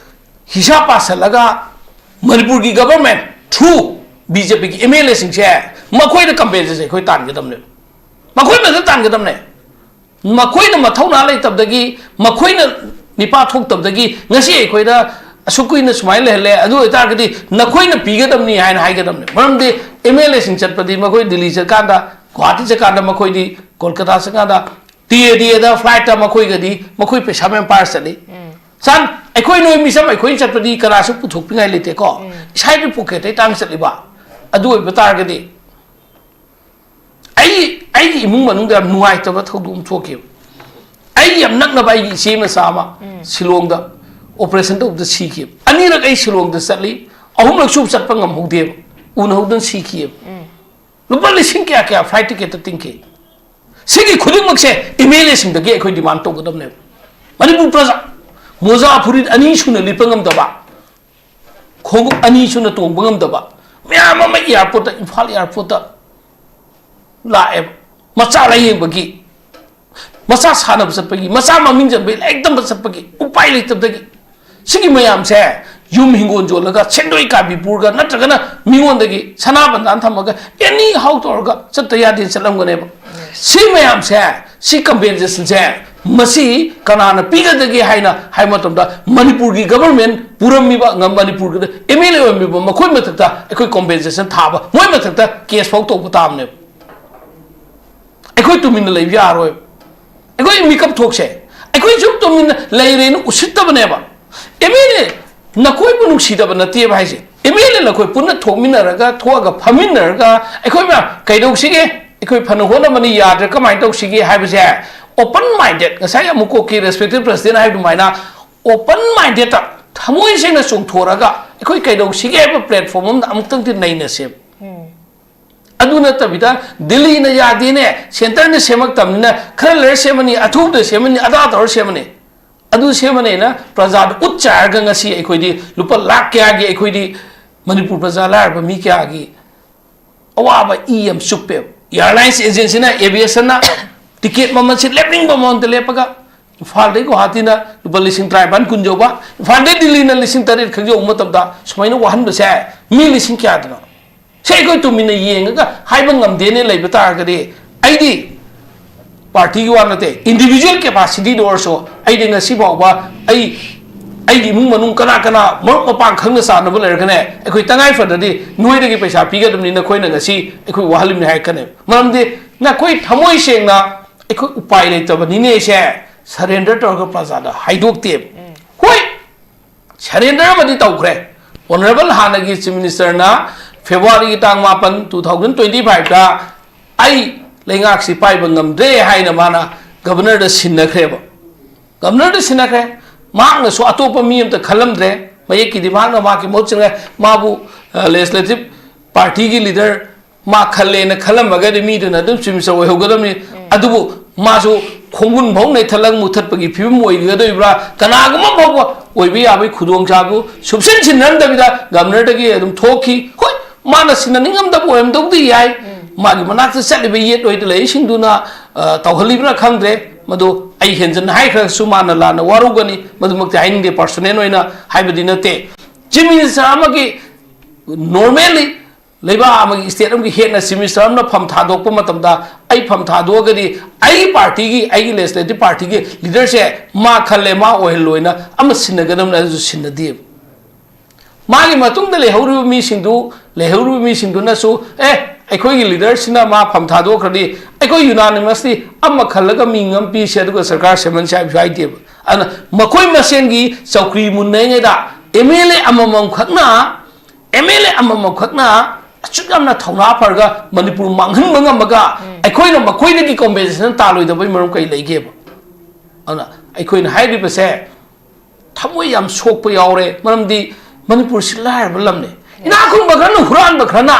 ꯍꯤꯁꯥꯕ ꯄꯥꯁꯜꯂꯒ ꯃꯅꯤꯄꯨꯔꯒꯤ government through B J P ꯒꯤ M L A ꯁꯤꯡꯁꯦ ꯃꯈꯣꯏꯗ compensation ꯑꯩꯈꯣꯏ ꯇꯥꯟꯒꯗꯕꯅꯦꯕ꯫ ꯃꯈꯣꯏ ꯃꯊꯟ ꯇꯥꯟꯒꯗꯕꯅꯦ꯫ ꯃꯈꯣꯏꯅ ꯃꯊꯧꯅꯥ ꯂꯩꯇꯕꯗꯒꯤ, ꯃꯈꯣꯏꯅ ꯃꯤꯄꯥ ꯊꯣꯛꯇꯕꯗꯒꯤ ꯉꯁꯤ ꯑꯩꯈꯣꯏꯗ ꯑꯁꯨꯛ ꯀꯨꯏꯅ ꯁꯨꯃꯥꯏꯅ ꯂꯩꯍꯜꯂꯦ꯫ ꯑꯗꯨ ꯑꯣꯏꯇꯥꯔꯒꯗꯤ ꯅꯈꯣꯏꯅ ꯄꯤꯒꯗꯕꯅꯤ ꯍꯥꯏꯅ ꯍꯥꯏꯒꯗꯕꯅꯦ꯫ ꯃꯔꯝꯗꯤ M L A ꯁꯤꯡ ꯆꯠꯄꯗꯤ ꯃꯈꯣꯏ ꯗꯤꯜꯂꯤ ꯆꯠꯀꯥꯟꯗ, ꯒꯨꯋꯥꯍꯥꯇꯤ ꯆꯠꯀꯥꯟꯗ, ꯃꯈꯣꯏꯗꯤ Kolkata ꯆꯠꯀꯥꯟꯗ, T A D A the flight ꯇ ꯃꯈꯣꯏꯒꯗꯤ ꯃꯈꯣꯏ ꯄꯩꯁꯥ ꯃꯌꯥꯝ ꯄꯥꯏꯔ ꯆꯠꯂꯤ꯫ ꯎꯝ꯫ ꯁꯥꯟ, ꯑꯩꯈꯣꯏ ꯅꯣꯏ ꯃꯤꯆꯝ ꯑꯩꯈꯣꯏꯅ ꯆꯠꯄꯗꯤ ꯀꯅꯥꯁꯨ ꯄꯨꯊꯣꯛꯄꯤꯉꯥꯏ ꯂꯩꯇꯦꯀꯣ꯫ ꯎꯝ꯫ ꯏꯁꯥꯒꯤ pocket ꯇꯩ ꯇꯥꯡ ꯆꯠꯂꯤꯕ꯫ ꯑꯗꯨ ꯑꯣꯏꯕ ꯇꯥꯔꯒꯗꯤ ꯑꯩ, ꯑꯩꯒꯤ ꯏꯃꯨꯡ ꯃꯅꯨꯡꯗ ꯌꯥꯝ ꯅꯨꯡꯉꯥꯏꯇꯕ ꯊꯧꯗꯣꯛ ꯑꯃ ꯊꯣꯛꯈꯤꯕ꯫ ꯑꯩ ꯌꯥꯝ ꯅꯛꯅꯕ ꯑꯩꯒꯤ ꯏꯆꯦ ꯃꯆꯥ ꯑꯃ ꯎꯝ꯫ ꯁꯤꯂꯣꯡꯗ operation ꯇꯧꯕꯗ ꯁꯤꯈꯤꯕ꯫ ꯑꯅꯤꯔꯛ ꯑꯩ ꯁꯤꯂꯣꯡꯗ ꯆꯠꯂꯤ, ꯑꯍꯨꯝꯂꯛ ꯁꯨꯕ ꯆꯠꯄ ꯉꯝꯍꯧꯗꯦꯕ, ꯎꯅꯍꯧꯗꯅ ꯁꯤꯈꯤꯑꯕ꯫ ꯎꯝ꯫ ꯂꯨꯄꯥ ꯂꯤꯁꯤꯡ ꯀꯌꯥ ꯀꯌꯥ flight ticket ꯇ ꯇꯤꯡꯈꯤ? ꯁꯤꯒꯤ ꯈꯨꯗꯤꯡꯃꯛꯁꯦ M L A ꯁꯤꯡꯗꯒꯤ ꯑꯩꯈꯣꯏ demand ꯇꯧꯒꯗꯕꯅꯦꯕ꯫ ꯃꯅꯤꯄꯨꯔ ꯄ꯭ꯔꯖꯥ, ꯃꯣꯖꯥ ꯐꯨꯔꯤꯠ ꯑꯅꯤ ꯁꯨꯅ ꯂꯤꯠꯄ ꯉꯝꯗꯕ, ꯈꯣꯡꯎꯞ ꯑꯅꯤ ꯁꯨꯅ ꯇꯣꯡꯕ ꯉꯝꯗꯕ ꯃꯌꯥꯝ ꯑꯃ airport ꯇ, ꯏꯝꯐꯥꯜ airport ꯇ ꯂꯥꯛꯑꯦꯕ꯫ ꯃꯆꯥ ꯂꯥꯏꯌꯦꯡꯕꯒꯤ, ꯃꯆꯥ ꯁꯥꯟꯅꯕ ꯆꯠꯄꯒꯤ, ꯃꯆꯥ ꯃꯃꯤꯡ ꯆꯟꯕꯒꯤ, ꯂꯥꯏꯔꯤꯛ ꯇꯝꯕ ꯆꯠꯄꯒꯤ, ꯎꯄꯥꯏ ꯂꯩꯇꯕꯗꯒꯤ꯫ ꯁꯤꯒꯤ ꯃꯌꯥꯝꯁꯦ, ꯌꯨꯝ ꯍꯤꯡꯒꯣꯜ ꯌꯣꯜꯂꯒ ꯁꯦꯟꯗꯣꯏ ꯀꯥꯕꯤ ꯄꯨꯔꯒ, ꯅꯠꯇ꯭ꯔꯒꯅ ꯃꯤꯉꯣꯟꯗꯒꯤ ꯁꯅꯥ ꯕꯟꯗꯥꯟ ꯊꯝꯃꯒ anyhow ꯇꯧꯔꯒ ꯆꯠꯇ ꯌꯥꯗꯦ ꯆꯠꯂꯝꯒꯅꯦꯕ꯫ ꯁꯤ ꯃꯌꯥꯝꯁꯦ, ꯁꯤ compensation ꯁꯦ, ꯃꯁꯤ ꯀꯅꯥꯅ ꯄꯤꯒꯗꯒꯦ ꯍꯥꯏꯅ ꯍꯥꯏꯕ ꯃꯇꯝꯗ, ꯃꯅꯤꯄꯨꯔꯒꯤ government ꯄꯨꯔꯝꯃꯤꯕ, ꯉ-, ꯃꯅꯤꯄꯨꯔꯒꯤ M L A ꯑꯣꯏꯔꯝꯃꯤꯕ ꯃꯈꯣꯏ ꯃꯊꯛꯇ ꯑꯩꯈꯣꯏ compensation ꯊꯥꯕ, ꯃꯣꯏ ꯃꯊꯛꯇ case ꯐꯥꯎ ꯇꯧꯕ ꯇꯥꯕꯅꯦꯕ꯫ ꯑꯩꯈꯣꯏ ꯇꯨꯃꯤꯟꯅ ꯂꯩꯕ ꯌꯥꯔꯣꯏꯕ꯫ ꯑꯩꯈꯣꯏ ꯃꯤꯀꯞ ꯊꯣꯛꯁꯦ꯫ ꯑꯩꯈꯣꯏ ꯁꯨꯝ ꯇꯨꯃꯤꯟꯅ ꯂꯩꯔꯦꯅ ꯎꯁꯤꯠꯇꯕꯅꯦꯕ꯫ ꯑꯦꯝ ꯑꯦꯜ ꯑꯦ ꯅꯈꯣꯏꯕꯨ ꯅꯨꯡꯁꯤꯗꯕ ꯅꯠꯇꯦꯕ ꯍꯥꯏꯁꯦ꯫ ꯑꯦꯝ ꯑꯦꯜ ꯑꯦ ꯅꯈꯣꯏ ꯄꯨꯟꯅ ꯊꯣꯛꯃꯤꯟꯅꯔꯒ, ꯊꯣꯛꯑꯒ ꯐꯝꯃꯤꯟꯅꯔꯒ, ꯑꯩꯈꯣꯏ ꯃꯌꯥꯝ ꯀꯩꯗꯧꯁꯤꯒꯦ? ꯑꯩꯈꯣꯏ ꯐꯅ ꯍꯣꯠꯅꯕꯅꯤ, ꯌꯥꯗ꯭ꯔꯦ, ꯀꯃꯥꯏꯅ ꯇꯧꯁꯤꯒꯦ ꯍꯥꯏꯕꯁꯦ, open minded, ꯉꯁꯥꯏ ꯑꯃꯨꯛ ꯀꯣꯛꯀꯤ respected president ꯍꯥꯏꯕ ꯑꯗꯨꯃꯥꯏꯅ open minded, ꯊꯃꯣꯏ ꯁꯦꯡꯅ ꯆꯣꯡꯊꯣꯔꯒ ꯑꯩꯈꯣꯏ ꯀꯩꯗꯧꯁꯤꯒꯦ ꯍꯥꯏꯕ platform ꯑꯃꯗ ꯑꯃꯨꯛꯇꯪꯗꯤ ꯅꯩꯅꯁꯦꯕ꯫ ꯑꯗꯨ ꯅꯠꯇꯕꯤꯗ ꯗꯤꯜꯂꯤꯅ ꯌꯥꯗꯦꯅꯦ, centreꯅ ꯁꯦꯝꯃꯛꯇꯕꯅꯤꯅ ꯈꯔ ꯂꯩꯔ ꯁꯦꯝꯃꯅꯤ, ꯑꯊꯨꯕꯗ ꯁꯦꯝꯃꯅꯤ, ꯑꯗꯥ ꯇꯧꯔ ꯁꯦꯝꯃꯅꯤ, ꯑꯗꯨ ꯁꯦꯝꯃꯅꯤꯅ ꯄ꯭ꯔꯖꯥꯗ ꯎꯠ ꯆꯥꯏꯔꯒ ꯉꯁꯤ ꯑꯩꯈꯣꯏꯗꯤ ꯂꯨꯄꯥ ꯂꯥꯈ ꯀꯌꯥꯒꯤ ꯑꯩꯈꯣꯏꯗꯤ ꯃꯅꯤꯄꯨꯔ ꯄ꯭ꯔꯖꯥ ꯂꯥꯏꯔꯕ ꯃꯤ ꯀꯌꯥꯒꯤ ꯑꯋꯥꯕ ꯏ ꯌꯥꯝ ꯆꯨꯞꯄꯦꯕ꯫ Airlines agencyꯅ, aviationꯅ ticket ꯃꯃꯜꯁꯦ ꯂꯦꯞꯅꯤꯡꯕ ꯃꯃꯜꯗ ꯂꯦꯞꯄꯒ ꯏꯝꯐꯥꯜꯗꯒꯤ ꯒꯨꯋꯥꯍꯥꯇꯤꯅ ꯂꯨꯄꯥ ꯂꯤꯁꯤꯡ ꯇꯔꯥꯅꯤꯄꯥꯟ ꯀꯨꯟ ꯌꯧꯕ, ꯏꯝꯐꯥꯜꯗꯒꯤ ꯗꯤꯜꯂꯤꯅ ꯂꯤꯁꯤꯡ ꯇꯔꯦꯠ ꯈꯛ ꯌꯧꯕ ꯃꯇꯝꯗ ꯁꯨꯃꯥꯏꯅ ꯋꯥꯍꯟꯕꯁꯦ ꯃꯤ ꯂꯤꯁꯤꯡ ꯀꯌꯥꯗꯅꯣ? ꯁꯤ ꯑꯩꯈꯣꯏ ꯇꯨꯃꯤꯟꯅ ꯌꯦꯡꯉꯒ ꯍꯥꯏꯕ ꯉꯝꯗꯦꯅꯦ ꯂꯩꯕ ꯇꯥꯔꯒꯗꯤ, ꯑꯩꯗꯤ partyꯒꯤ ꯋꯥ ꯅꯠꯇꯦ, individual capacityꯗ ꯑꯣꯏꯔꯁꯨ ꯑꯩꯗꯤ ꯉꯁꯤ ꯐꯥꯎꯕ ꯑꯩ, ꯑꯩꯒꯤ ꯏꯃꯨꯡ ꯃꯅꯨꯡ ꯀꯅꯥ ꯀꯅꯥ ꯃꯔꯨꯞ ꯃꯄꯥꯡ ꯈꯪꯅ ꯆꯥꯟꯅꯕ ꯂꯩꯔꯒꯅꯦ, ꯑꯩꯈꯣꯏ ꯇꯉꯥꯏ ꯐꯗ꯭ꯔꯗꯤ ꯅꯣꯏꯗꯒꯤ ꯄꯩꯁꯥ ꯄꯤꯒꯗꯕꯅꯤ, ꯅꯈꯣꯏꯅ ꯉꯁꯤ ꯑꯩꯈꯣꯏ ꯋꯥꯍꯜꯂꯤꯕꯅꯤ ꯍꯥꯏꯔꯛꯀꯅꯦꯕ꯫ ꯃꯔꯝꯗꯤ ꯅꯈꯣꯏ ꯊꯃꯣꯏ ꯁꯦꯡꯅ ꯑꯩꯈꯣꯏ ꯎꯄꯥꯏ ꯂꯩꯇꯕꯅꯤꯅꯦ ꯁꯦ surrender ꯇꯧꯔꯒ ꯄ꯭ꯔꯖꯥꯗ ꯍꯥꯏꯗꯣꯛꯇꯦꯕ꯫ ꯍꯣꯏ, surrender ꯑꯃꯗꯤ ꯇꯧꯈ꯭ꯔꯦ꯫ Honourable ꯍꯥꯟꯅꯒꯤ Chief Ministerꯅ Februaryꯒꯤ ꯇꯥꯡ ꯃꯥꯄꯟ, two thousand twenty fiveꯇ ꯑꯩ ꯂꯩꯉꯥꯛꯁꯤ ꯄꯥꯏꯕ ꯉꯝꯗ꯭ꯔꯦ ꯍꯥꯏꯅ ꯃꯥꯅ Governorꯗ ꯁꯤꯟꯅꯈ꯭ꯔꯦꯕ꯫ Governorꯗ ꯁꯤꯟꯅꯈ꯭ꯔꯦ꯫ ꯃꯍꯥꯛꯅꯁꯨ ꯑꯇꯣꯞꯄ ꯃꯤ ꯑꯝꯇ ꯈꯜꯂꯝꯗ꯭ꯔꯦ꯫ ꯃꯌꯦꯛꯀꯤꯗꯤ ꯃꯍꯥꯛꯅ ꯃꯍꯥꯛꯀꯤ ꯃꯍꯨꯠ ꯁꯤꯟꯈ꯭ꯔꯦ꯫ ꯃꯥꯕꯨ, ꯑ, legislative partyꯒꯤ leader ꯃꯥ ꯈꯜꯂꯦꯅ ꯈꯜꯂꯝꯃꯒꯗꯤ ꯃꯤꯗꯨꯅ ꯑꯗꯨꯝ Chief Minister ꯑꯣꯏꯍꯧꯒꯗꯕꯅꯤ꯫ ꯑꯗꯨꯕꯨ ꯃꯥꯁꯨ ꯈꯣꯡꯒꯨꯟ ꯐꯥꯎ ꯅꯩꯊꯠꯂꯒ ꯃꯨꯊꯠꯄꯒꯤ ꯐꯤꯕꯝ ꯑꯣꯏꯒꯗꯣꯔꯤꯕ꯭ꯔꯥ? ꯀꯅꯥꯒꯨꯝꯕ ꯐꯥꯎꯕ ꯑꯣꯏꯕ ꯌꯥꯕꯒꯤ ꯈꯨꯗꯣꯡꯆꯥꯕꯗꯨ ꯁꯨꯞꯁꯤꯟ ꯁꯤꯟꯅꯔꯝꯗꯕꯤꯗ Governorꯗꯒꯤ ꯑꯗꯨꯝ ꯊꯣꯛꯈꯤ꯫ ꯍꯣꯏ, ꯃꯥꯅ ꯁꯤꯟꯅꯅꯤꯡꯉꯝꯗꯕ ꯑꯣꯏꯔꯝꯗꯧꯗꯤ ꯌꯥꯏ꯫ ꯃꯥꯒꯤ ꯃꯅꯥꯛꯇ ꯆꯠꯂꯤꯕ ꯌꯦꯠ ꯑꯣꯏꯗ ꯂꯩꯔꯤꯁꯤꯡꯗꯨꯅ, ꯑ, ꯇꯧꯍꯜꯂꯤꯕ꯭ꯔꯥ ꯈꯪꯗ꯭ꯔꯦ꯫ ꯃꯗꯨ ꯑꯩ ꯍꯦꯟꯖꯟꯅ ꯍꯥꯏꯈ꯭ꯔꯒꯁꯨ ꯃꯥꯅ ꯂꯥꯟꯅ ꯋꯥꯔꯧꯒꯅꯤ꯫ ꯃꯗꯨꯃꯛꯇꯤ ꯍꯥꯏꯅꯤꯡꯗꯦ, personal ꯑꯣꯏꯅ ꯍꯥꯏꯕꯗꯤ ꯅꯠꯇꯦ꯫ Chief Minister ꯑꯃꯒꯤ normally ꯂꯩꯕꯥꯛ ꯑꯃꯒꯤ, state ꯑꯃꯒꯤ headꯅ Chief Minister ꯑꯃꯅ ꯐꯝ ꯊꯥꯗꯣꯛꯄ ꯃꯇꯝꯗ, ꯑꯩ ꯐꯝ ꯊꯥꯗꯣꯛꯑꯒꯗꯤ ꯑꯩꯒꯤ partyꯒꯤ, ꯑꯩꯒꯤ legislative partyꯒꯤ leaderꯁꯦ ꯃꯥ ꯈꯜꯂꯦ, ꯃꯥ ꯑꯣꯏꯍꯜꯂꯣꯏꯅ ꯑꯃ ꯁꯤꯟꯅꯒꯗꯕꯅꯤ, ꯑꯗꯨꯁꯨ ꯁꯤꯟꯅꯗꯦꯕ꯫ ꯃꯥꯒꯤ ꯃꯇꯨꯡꯗ ꯂꯩꯍꯧꯔꯤꯕ ꯃꯤꯁꯤꯡꯗꯨ, ꯂꯩꯍꯧꯔꯤꯕ ꯃꯤꯁꯤꯡꯗꯨꯅꯁꯨ, "ꯑꯦ, ꯑꯩꯈꯣꯏꯒꯤ ꯂꯤꯗꯔꯁꯤꯅ ꯃꯥ ꯐꯝ ꯊꯥꯗꯣꯛꯈ꯭ꯔꯗꯤ ꯑꯩꯈꯣꯏ ꯌꯨꯅꯥꯅꯤꯃꯁꯂꯤ ꯑꯃ ꯈꯜꯂꯒ ꯃꯤ ꯉꯝ ꯄꯤꯁꯦ ꯑꯗꯨꯒ ꯁꯔꯀꯥꯔ ꯁꯦꯝꯍꯟꯁꯦ ꯍꯥꯏꯕꯁꯨ ꯍꯥꯏꯗꯦꯕ꯫ ꯑꯗꯨꯅ ꯃꯈꯣꯏ ꯃꯁꯦꯟꯒꯤ ꯆꯧꯀ꯭ꯔꯤ ꯃꯨꯟꯅꯔꯤꯉꯩꯗ ꯑꯦꯝ ꯑꯦꯜ ꯑꯦ ꯑꯃꯃꯝ ꯈꯛꯅ ꯑꯦꯝ ꯑꯦꯜ ꯑꯦ ꯑꯃꯃꯝ ꯈꯛꯅ ꯑꯁꯨꯛ ꯌꯥꯝꯅ ꯊꯧꯅꯥ ꯐꯔꯒ ꯃꯅꯤꯄꯨꯔ ꯃꯥꯡꯍꯟꯕ ꯉꯝꯃꯒ ꯑꯩꯈꯣꯏꯅ ꯃꯈꯣꯏꯗꯒꯤ ꯀꯣꯝꯄꯦꯟꯁꯦꯁꯟ ꯇꯥꯜꯂꯣꯏꯗꯕꯩ ꯃꯔꯝ ꯀꯔꯤ ꯂꯩꯒꯦꯕ? ꯑꯗꯨꯅ ꯑꯩꯈꯣꯏꯅ ꯍꯥꯏꯔꯤꯕꯁꯦ ꯊꯃꯣꯏ ꯌꯥꯝ ꯁꯣꯛꯄ ꯌꯥꯎꯔꯦ꯫ ꯃꯔꯝꯗꯤ ꯃꯅꯤꯄꯨꯔꯁꯤ ꯂꯥꯏꯔꯕ ꯂꯝꯅꯦ꯫ ꯏꯅꯥꯛ ꯈꯨꯟꯕ ꯈꯔꯅ ꯍꯨꯔꯥꯟꯕ ꯈꯔꯅ,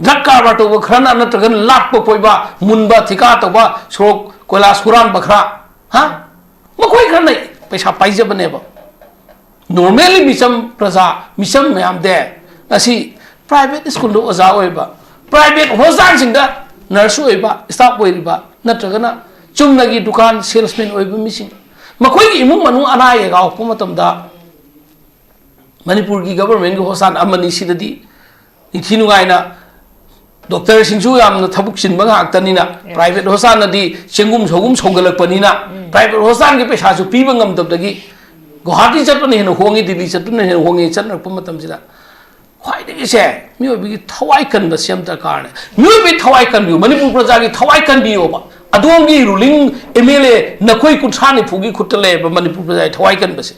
ꯗ꯭ꯔꯒ ꯀꯔꯕꯥꯔ ꯇꯧꯕ ꯈꯔꯅ, ꯅꯠꯇ꯭ꯔꯒꯅ ꯂꯥꯛꯄ ꯀꯣꯏꯕ, ꯃꯨꯟꯕ ꯊꯤꯀꯥ ꯇꯧꯕ, ꯁꯣꯔꯣꯛ ꯀꯣꯏꯂꯥꯁ ꯍꯨꯔꯥꯟꯕ ꯈꯔ, ꯍꯥ? ꯃꯈꯣꯏ ꯈꯔꯅ ꯄꯩꯁꯥ ꯄꯥꯏꯖꯕꯅꯦꯕ꯫ ꯅꯣꯔꯃꯦꯜꯂꯤ ꯃꯤꯆꯝ ꯄ꯭ꯔꯖꯥ, ꯃꯤꯆꯝ ꯃꯌꯥꯝꯗꯤ ꯉꯁꯤ ꯄ꯭ꯔꯥꯏꯚꯦꯠ ꯁ꯭ꯀꯨꯜꯗ ꯑꯣꯖꯥ ꯑꯣꯏꯕ, ꯄ꯭ꯔꯥꯏꯚꯦꯠ ꯍꯣꯁꯄꯤꯇꯥꯜꯁꯤꯡꯗ ꯅꯔꯁ ꯑꯣꯏꯕ, ꯁ꯭ꯇꯥꯐ ꯑꯣꯏꯔꯤꯕ, ꯅꯠꯇ꯭ꯔꯒꯅ ꯆꯨꯝꯅꯒꯤ ꯗꯨꯀꯥꯟ ꯁꯦꯜꯁꯃꯦꯟ ꯑꯣꯏꯕ ꯃꯤꯁꯤꯡ, ꯃꯈꯣꯏꯒꯤ ꯏꯃꯨꯡ ꯃꯅꯨꯡ ꯑꯅꯥ ꯑꯌꯦꯛ ꯌꯥꯎꯔꯛꯄ ꯃꯇꯝꯗ ꯃꯅꯤꯄꯨꯔꯒꯤ ꯒꯚꯔꯟꯃꯦꯟꯒꯤ ꯍꯣꯁꯄꯤꯇꯥꯜ ꯑꯃꯅꯤ ꯁꯤꯗꯗꯤ ꯅꯤꯡꯊꯤ ꯅꯨꯡꯉꯥꯏꯅ ꯗꯣꯛꯇꯔꯁꯤꯡꯁꯨ ꯌꯥꯝꯅ ꯊꯕꯛ ꯆꯤꯟꯕ ꯉꯥꯛꯇꯅꯤꯅ, ꯄ꯭ꯔꯥꯏꯚꯦꯠ ꯍꯣꯁꯄꯤꯇꯥꯜꯅꯗꯤ ꯆꯦꯡꯒꯨꯝ ꯁꯧꯒꯨꯝ ꯁꯧꯒꯠꯂꯛꯄꯅꯤꯅ, ꯄ꯭ꯔꯥꯏꯚꯦꯠ ꯍꯣꯁꯄꯤꯇꯥꯜꯒꯤ ꯄꯩꯁꯥꯁꯨ ꯄꯤꯕ ꯉꯝꯗꯕꯗꯒꯤ ꯒꯨꯋꯥꯍꯥꯇꯤ ꯆꯠꯄꯅ ꯍꯦꯟꯅ ꯍꯣꯡꯉꯤ, ꯗꯤꯜꯂꯤ ꯆꯠꯄꯅ ꯍꯦꯟꯅ ꯍꯣꯡꯉꯤ ꯆꯠꯅꯔꯛꯄ ꯃꯇꯝꯁꯤꯗ ꯈ꯭ꯋꯥꯏꯗꯒꯤꯁꯦ ꯃꯤꯑꯣꯏꯕꯒꯤ ꯊꯋꯥꯏ ꯀꯟꯕꯁꯤ ꯌꯥꯝ ꯗꯔꯀꯥꯔꯅꯦ꯫ ꯃꯤꯑꯣꯏꯕꯒꯤ ꯊꯋꯥꯏ ꯀꯟꯕꯤꯌꯨ, ꯃꯅꯤꯄꯨꯔ ꯄ꯭ꯔꯖꯥꯒꯤ ꯊꯋꯥꯏ ꯀꯟꯕꯤꯌꯣꯕ꯫ ꯑꯗꯣꯝꯒꯤ ꯔꯨꯂꯤꯡ ꯑꯦꯝ ꯑꯦꯜ ꯑꯦ ꯅꯈꯣꯏ ꯀꯨꯟꯊ꯭ꯔꯥ ꯅꯤꯐꯨꯒꯤ ꯈꯨꯠꯇ ꯂꯩꯌꯦꯕ ꯃꯅꯤꯄꯨꯔ ꯄ꯭ꯔꯖꯥꯒꯤ ꯊꯋꯥꯏ ꯀꯟꯕꯁꯦ꯫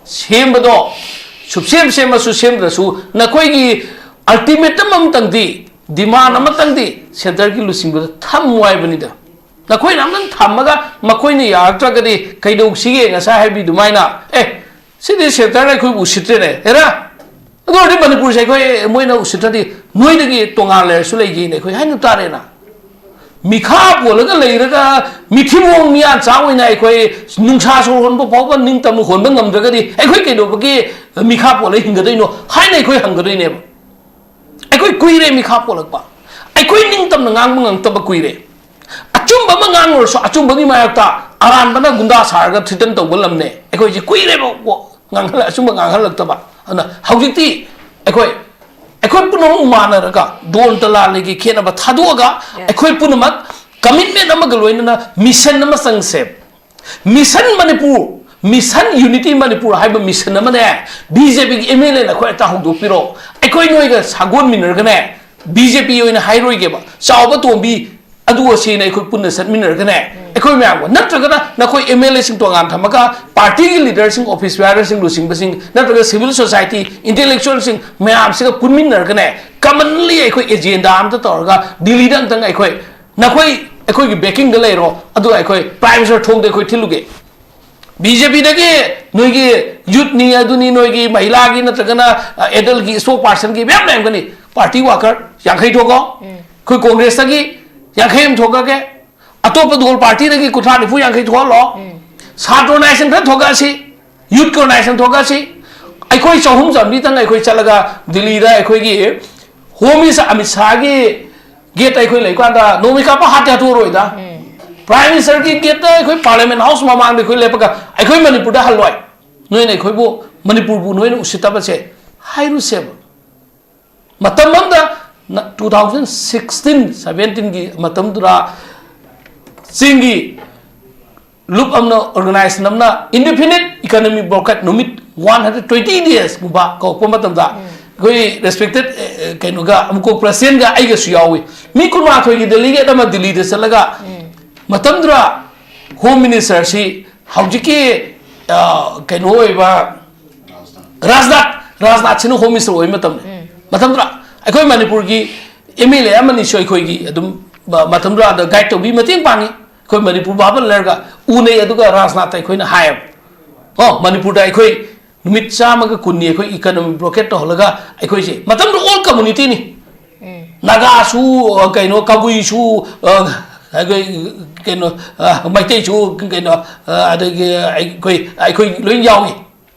ꯁꯦꯝꯕꯗꯣ ꯁꯨꯞꯁꯦꯝ ꯁꯦꯝꯃꯁꯨ ꯁꯦꯝꯗ꯭ꯔꯁꯨ ꯅꯈꯣꯏꯒꯤ ꯑꯜꯇꯤꯃꯦꯇꯝ ꯑꯃꯇꯪꯗꯤ, ꯗꯤꯃꯥꯟ ꯑꯃꯇꯪꯗꯤ ꯁꯦꯟꯇꯔꯒꯤ ꯂꯨꯆꯤꯡꯕꯗ ꯊꯝꯃꯨ ꯍꯥꯏꯕꯅꯤꯗ꯫ ꯅꯈꯣꯏꯅ ꯑꯝꯇꯪ ꯊꯝꯃꯒ ꯃꯈꯣꯏꯅ ꯌꯥꯔꯛꯇ꯭ꯔꯒꯗꯤ ꯀꯩꯗꯧꯁꯤꯒꯦ? ꯉꯁꯥꯏ ꯍꯥꯏꯕꯤ ꯑꯗꯨꯃꯥꯏꯅ, "ꯑꯦ, ꯁꯤꯗꯤ ꯁꯦꯟꯇꯔꯅ ꯑꯩꯈꯣꯏꯕꯨ ꯎꯁꯤꯠꯇ꯭ꯔꯦꯅꯦ, ꯍꯦꯔꯥ, ꯑꯗꯨ ꯑꯣꯏꯔꯗꯤ ꯃꯅꯤꯄꯨꯔꯁꯦ ꯑꯩꯈꯣꯏ ꯃꯣꯏꯅ ꯎꯁꯤꯠꯇ꯭ꯔꯗꯤ ꯅꯣꯏꯗꯒꯤ ꯇꯣꯉꯥꯟ ꯂꯩꯔꯁꯨ ꯂꯩꯒꯦꯅ" ꯑꯩꯈꯣꯏ ꯍꯥꯏꯅ ꯇꯥꯔꯦꯅ꯫ ꯃꯤꯈꯥ ꯄꯣꯜꯂꯒ ꯂꯩꯔꯒ ꯃꯤꯊꯤꯕꯣꯡ ꯃꯤꯌꯥꯟꯆꯥ ꯑꯣꯏꯅ ꯑꯩꯈꯣꯏ ꯅꯨꯡꯁꯥ ꯁꯣꯔ ꯍꯣꯟꯕ ꯐꯥꯎꯕ ꯅꯤꯡꯇꯝꯅ ꯍꯣꯟꯕ ꯉꯝꯗ꯭ꯔꯒꯗꯤ ꯑꯩꯈꯣꯏ ꯀꯩꯗꯧꯕꯒꯤ ꯃꯤꯈꯥ ꯄꯣꯜꯂ ꯍꯤꯡꯒꯗꯣꯏꯅꯣ ꯍꯥꯏꯅ ꯑꯩꯈꯣꯏ ꯍꯪꯒꯗꯣꯏꯅꯦꯕ꯫ ꯑꯩꯈꯣꯏ ꯀꯨꯏꯔꯦ ꯃꯤꯈꯥ ꯄꯣꯜꯂꯛꯄ꯫ ꯑꯩꯈꯣꯏ ꯅꯤꯡꯇꯝꯅ ꯉꯥꯡꯕ ꯉꯝꯇꯕ ꯀꯨꯏꯔꯦ꯫ ꯑꯆꯨꯝꯕ ꯑꯃ ꯉꯥꯡꯂꯨꯔꯁꯨ ꯑꯆꯨꯝꯕꯒꯤ ꯃꯥꯌꯣꯛꯇ ꯑꯔꯥꯟꯕꯅ ꯒꯨꯟꯗꯥ ꯁꯥꯔꯒ ꯊ꯭ꯔꯤꯇꯟ ꯇꯧꯕ ꯂꯝꯅꯦ꯫ ꯑꯩꯈꯣꯏꯁꯦ ꯀꯨꯏꯔꯦꯕ ꯉꯥꯡꯍꯜꯂ-, ꯑꯆꯨꯝꯕ ꯉꯥꯡꯍꯜꯂꯛꯇꯕ꯫ ꯑꯗꯨꯅ ꯍꯧꯖꯤꯛꯇꯤ ꯑꯩꯈꯣꯏ, ꯑꯩꯈꯣꯏ ꯄꯨꯝꯅꯃꯛ ꯃꯥꯟꯅꯔꯒ ꯗꯣꯟ ꯇꯂꯥꯟꯒꯤ ꯈꯦꯠꯅꯕ ꯊꯥꯗꯣꯛꯑꯒ, ꯑꯩꯈꯣꯏ ꯄꯨꯝꯅꯃꯛ ꯀꯃꯤꯠꯃꯦꯟ ꯑꯃꯒ ꯂꯣꯏꯅꯅ ꯃꯤꯁꯟ ꯑꯃ ꯆꯪꯁꯦ꯫ Mission Manipur, mission unity Manipur ꯍꯥꯏꯕ ꯃꯤꯁꯟ ꯑꯃꯅꯦ, ꯕꯤ ꯖꯦ ꯄꯤꯒꯤ ꯑꯦꯝ ꯑꯦꯜ ꯑꯦꯅ ꯑꯩꯈꯣꯏ ꯍꯦꯛꯇ ꯍꯧꯗꯣꯛꯄꯤꯔꯣ꯫ ꯑꯩꯈꯣꯏ ꯅꯣꯏꯒ ꯁꯥꯒꯣꯟꯃꯤꯟꯅꯔꯒꯅꯦ, ꯕꯤ ꯖꯦ ꯄꯤ ꯑꯣꯏꯅ ꯍꯥꯏꯔꯣꯏꯒꯦꯕ, ꯆꯥꯎꯕ ꯇꯣꯝꯕꯤ ꯑꯗꯨ ꯑꯁꯤꯅ ꯑꯩꯈꯣꯏ ꯄꯨꯟꯅ ꯆꯠꯃꯤꯟꯅꯔꯒꯅꯦ, ꯑꯩꯈꯣꯏ ꯃꯌꯥꯝꯒ, ꯅꯠꯇ꯭ꯔꯒꯅ ꯅꯈꯣꯏ ꯑꯦꯝ ꯑꯦꯜ ꯑꯦꯁꯤꯡ ꯇꯣꯉꯥꯟ ꯊꯝꯃꯒ, ꯄꯥꯔꯇꯤꯒꯤ ꯂꯤꯗꯔꯁꯤꯡ, ꯑꯣꯐꯤꯁ ꯕꯤꯌꯥꯔꯔꯁꯤꯡ, ꯂꯨꯆꯤꯡꯕꯁꯤꯡ, ꯅꯠꯇ꯭ꯔꯒ ꯁꯤꯚꯤꯜ ꯁꯣꯁꯥꯏꯇꯤ ꯏꯟꯇꯦꯂꯦꯛꯆꯨꯋꯦꯜꯁꯤꯡ ꯃꯌꯥꯝꯁꯤꯒ ꯄꯨꯟꯃꯤꯟꯅꯔꯒꯅꯦ, ꯀꯃꯟꯂꯤ ꯑꯩꯈꯣꯏ ꯑꯦꯖꯦꯟꯗꯥ ꯑꯝꯇ ꯇꯧꯔꯒ ꯗꯤꯜꯂꯤꯗ ꯑꯝꯇꯪ ꯑꯩꯈꯣꯏ, ꯅꯈꯣꯏ ꯑꯩꯈꯣꯏꯒꯤ ꯕꯦꯀꯤꯡꯗ ꯂꯩꯔꯣ, ꯑꯗꯨꯒ ꯑꯩꯈꯣꯏ ꯄ꯭ꯔꯥꯏꯝ ꯃꯤꯅꯤꯁꯇꯔ ꯊꯣꯡꯗ ꯑꯩꯈꯣꯏ ꯊꯤꯜꯂꯨꯒꯦ꯫ ꯕꯤ ꯖꯦ ꯄꯤꯗꯒꯤ ꯅꯣꯏꯒꯤ ꯌꯨꯠꯅꯤ, ꯑꯗꯨꯅꯤ, ꯅꯣꯏꯒꯤ ꯃꯍꯤꯂꯥꯒꯤ ꯅꯠꯇ꯭ꯔꯒꯅ, ꯑ, ꯑꯦꯗꯜꯒꯤ, ꯁ꯭ꯄꯣꯛꯁ ꯄꯥꯔꯁꯟꯒꯤ ꯃꯌꯥꯝ ꯂꯩꯔꯝꯒꯅꯤ꯫ ꯄꯥꯔꯇꯤ ꯋꯥꯀꯔ ꯌꯥꯡꯈꯩ ꯊꯣꯛꯀꯣ꯫ ꯑꯩꯈꯣꯏ ꯀꯣꯡꯒ꯭ꯔꯦꯁꯇꯒꯤ ꯌꯥꯡꯈꯩ ꯑꯃ ꯊꯣꯛꯀꯒꯦ꯫ ꯑꯇꯣꯞꯄ ꯗꯣꯜ ꯄꯥꯔꯇꯤꯗꯒꯤ ꯀꯨꯟꯊ꯭ꯔꯥ ꯅꯤꯐꯨ ꯌꯥꯡꯈꯩ ꯊꯣꯛꯍꯜꯂꯣ꯫ ꯁꯥꯇ꯭ꯔ ꯑꯣꯔꯒꯅꯥꯏꯖꯦꯁꯟ ꯈꯔ ꯊꯣꯛꯀꯁꯤ, ꯌꯨꯠꯀꯤ ꯑꯣꯔꯒꯅꯥꯏꯖꯦꯁꯟ ꯊꯣꯛꯀꯁꯤ꯫ ꯑꯩꯈꯣꯏ ꯆꯍꯨꯝ ꯆꯥꯃꯔꯤꯇꯪ ꯑꯩꯈꯣꯏ ꯆꯠꯂꯒ ꯗꯤꯜꯂꯤꯗ ꯑꯩꯈꯣꯏꯒꯤ ꯍꯣꯝ ꯃꯤꯅꯤꯁꯇꯔ ꯑꯃꯤꯠ ꯁꯥꯍꯒꯤ ꯒꯦꯠꯇ ꯑꯩꯈꯣꯏ ꯂꯩꯀꯥꯟꯗ ꯅꯣꯡꯃꯩ ꯀꯥꯞꯄ ꯍꯥꯠꯇꯦ ꯍꯥꯠꯇꯣꯛꯑꯔꯣꯏꯗ꯫ ꯄ꯭ꯔꯥꯏꯝ ꯃꯤꯅꯤꯁꯇꯔꯒꯤ ꯒꯦꯠꯇ, ꯑꯩꯈꯣꯏ ꯄꯥꯔꯂꯤꯌꯥꯃꯦꯟ ꯍꯥꯎꯁ ꯃꯃꯥꯡꯗ ꯑꯩꯈꯣꯏ ꯂꯦꯞꯄꯒ, "ꯑꯩꯈꯣꯏ ꯃꯅꯤꯄꯨꯔꯗ ꯍꯜꯂꯣꯏ, ꯅꯣꯏꯅ ꯑꯩꯈꯣꯏꯕꯨ, ꯃꯅꯤꯄꯨꯔꯕꯨ ꯅꯣꯏꯅ ꯎꯁꯤꯠꯇꯕꯁꯦ ꯍꯥꯏꯔꯨꯁꯦꯕ"꯫ ꯃꯇꯝ ꯑꯃꯗ ꯅ-, two thousand sixteen seventeenꯒꯤ ꯃꯇꯝꯗꯨꯗ ꯆꯤꯡꯒꯤ ꯂꯨꯞ ꯑꯃꯅ, ꯑꯣꯔꯒꯅꯥꯏꯖꯦꯁꯟ ꯑꯃꯅ indefinite economic blockade ꯅꯨꯃꯤꯠ one hundred twenty daysꯒꯨꯝꯕ ꯀꯧꯔꯛꯄ ꯃꯇꯝꯗ, ꯑꯩꯈꯣꯏ ꯔꯦꯁꯄꯦꯛꯇꯦꯠ, ꯑꯦ, ꯑꯦ, ꯀꯩꯅꯣꯒ, ꯑꯃꯨꯛꯀꯣꯛ ꯄ꯭ꯔꯁꯤꯗꯦꯟꯒ ꯑꯩꯒꯁꯨ ꯌꯥꯎꯏ꯫ ꯃꯤ ꯀꯨꯟꯃꯥꯊꯣꯏꯒꯤ ꯗꯦꯂꯤꯒꯦꯠ ꯑꯃ ꯗꯤꯜꯂꯤꯗ ꯆꯠꯂꯒ, ꯃꯇꯝꯗꯨꯗ ꯍꯣꯝ ꯃꯤꯅꯤꯁꯇꯔꯁꯤ ꯍꯧꯖꯤꯛꯀꯤ, ꯑ, ꯀꯩꯅꯣ ꯑꯣꯏꯕ ꯔꯥꯖꯅꯥꯊ, ꯔꯥꯖꯅꯥꯊ ꯁꯤꯅ ꯍꯣꯝ ꯃꯤꯅꯤꯁꯇꯔ ꯑꯣꯏꯕ ꯃꯇꯝꯅꯤ꯫ ꯃꯇꯝꯗꯨꯗ ꯑꯩꯈꯣꯏ ꯃꯅꯤꯄꯨꯔꯒꯤ ꯑꯦꯝ ꯑꯦꯜ ꯑꯦ ꯑꯃꯅꯤꯁꯨ ꯑꯩꯈꯣꯏꯒꯤ ꯑꯗꯨꯝ, ꯃ-, ꯃꯇꯝꯗꯨꯗ ꯑꯗ ꯒꯥꯏꯗ ꯇꯧꯕꯤ, ꯃꯇꯦꯡ ꯄꯥꯡꯉꯤ꯫ ꯑꯩꯈꯣꯏ ꯃꯅꯤꯄꯨꯔ ꯚꯥꯕꯟ ꯂꯩꯔꯒ ꯎꯅꯩ, ꯑꯗꯨꯒ ꯔꯥꯖꯅꯥꯊꯇ ꯑꯩꯈꯣꯏꯅ ꯍꯥꯏꯌꯦꯕ, "ꯑꯣ, ꯃꯅꯤꯄꯨꯔꯗ ꯑꯩꯈꯣꯏ ꯅꯨꯃꯤꯠ ꯆꯥꯝꯃꯒ ꯀꯨꯟꯅꯤ ꯑꯩꯈꯣꯏ ꯏꯀꯣꯅꯣꯃꯤ ꯕ꯭ꯂꯣꯀꯦꯠ ꯇꯧꯍꯜꯂꯒ ꯑꯩꯈꯣꯏꯁꯦ", ꯃꯇꯝꯗꯨ ꯑꯣꯜ ꯀꯝꯃꯨꯅꯤꯇꯤꯅꯤ꯫ ꯅꯥꯒꯥꯁꯨ, ꯑ, ꯀꯩꯅꯣ, ꯀꯕꯨꯏꯁꯨ, ꯑ, ꯑꯩꯈꯣꯏ, ꯀꯩꯅꯣ, ꯑ, ꯃꯩꯇꯩꯁꯨ, ꯀꯩꯅꯣ, ꯑ, ꯑꯗꯒꯤ ꯑꯩꯈꯣꯏ, ꯑꯩꯈꯣꯏ ꯂꯣꯏ ꯌꯥꯎꯏ꯫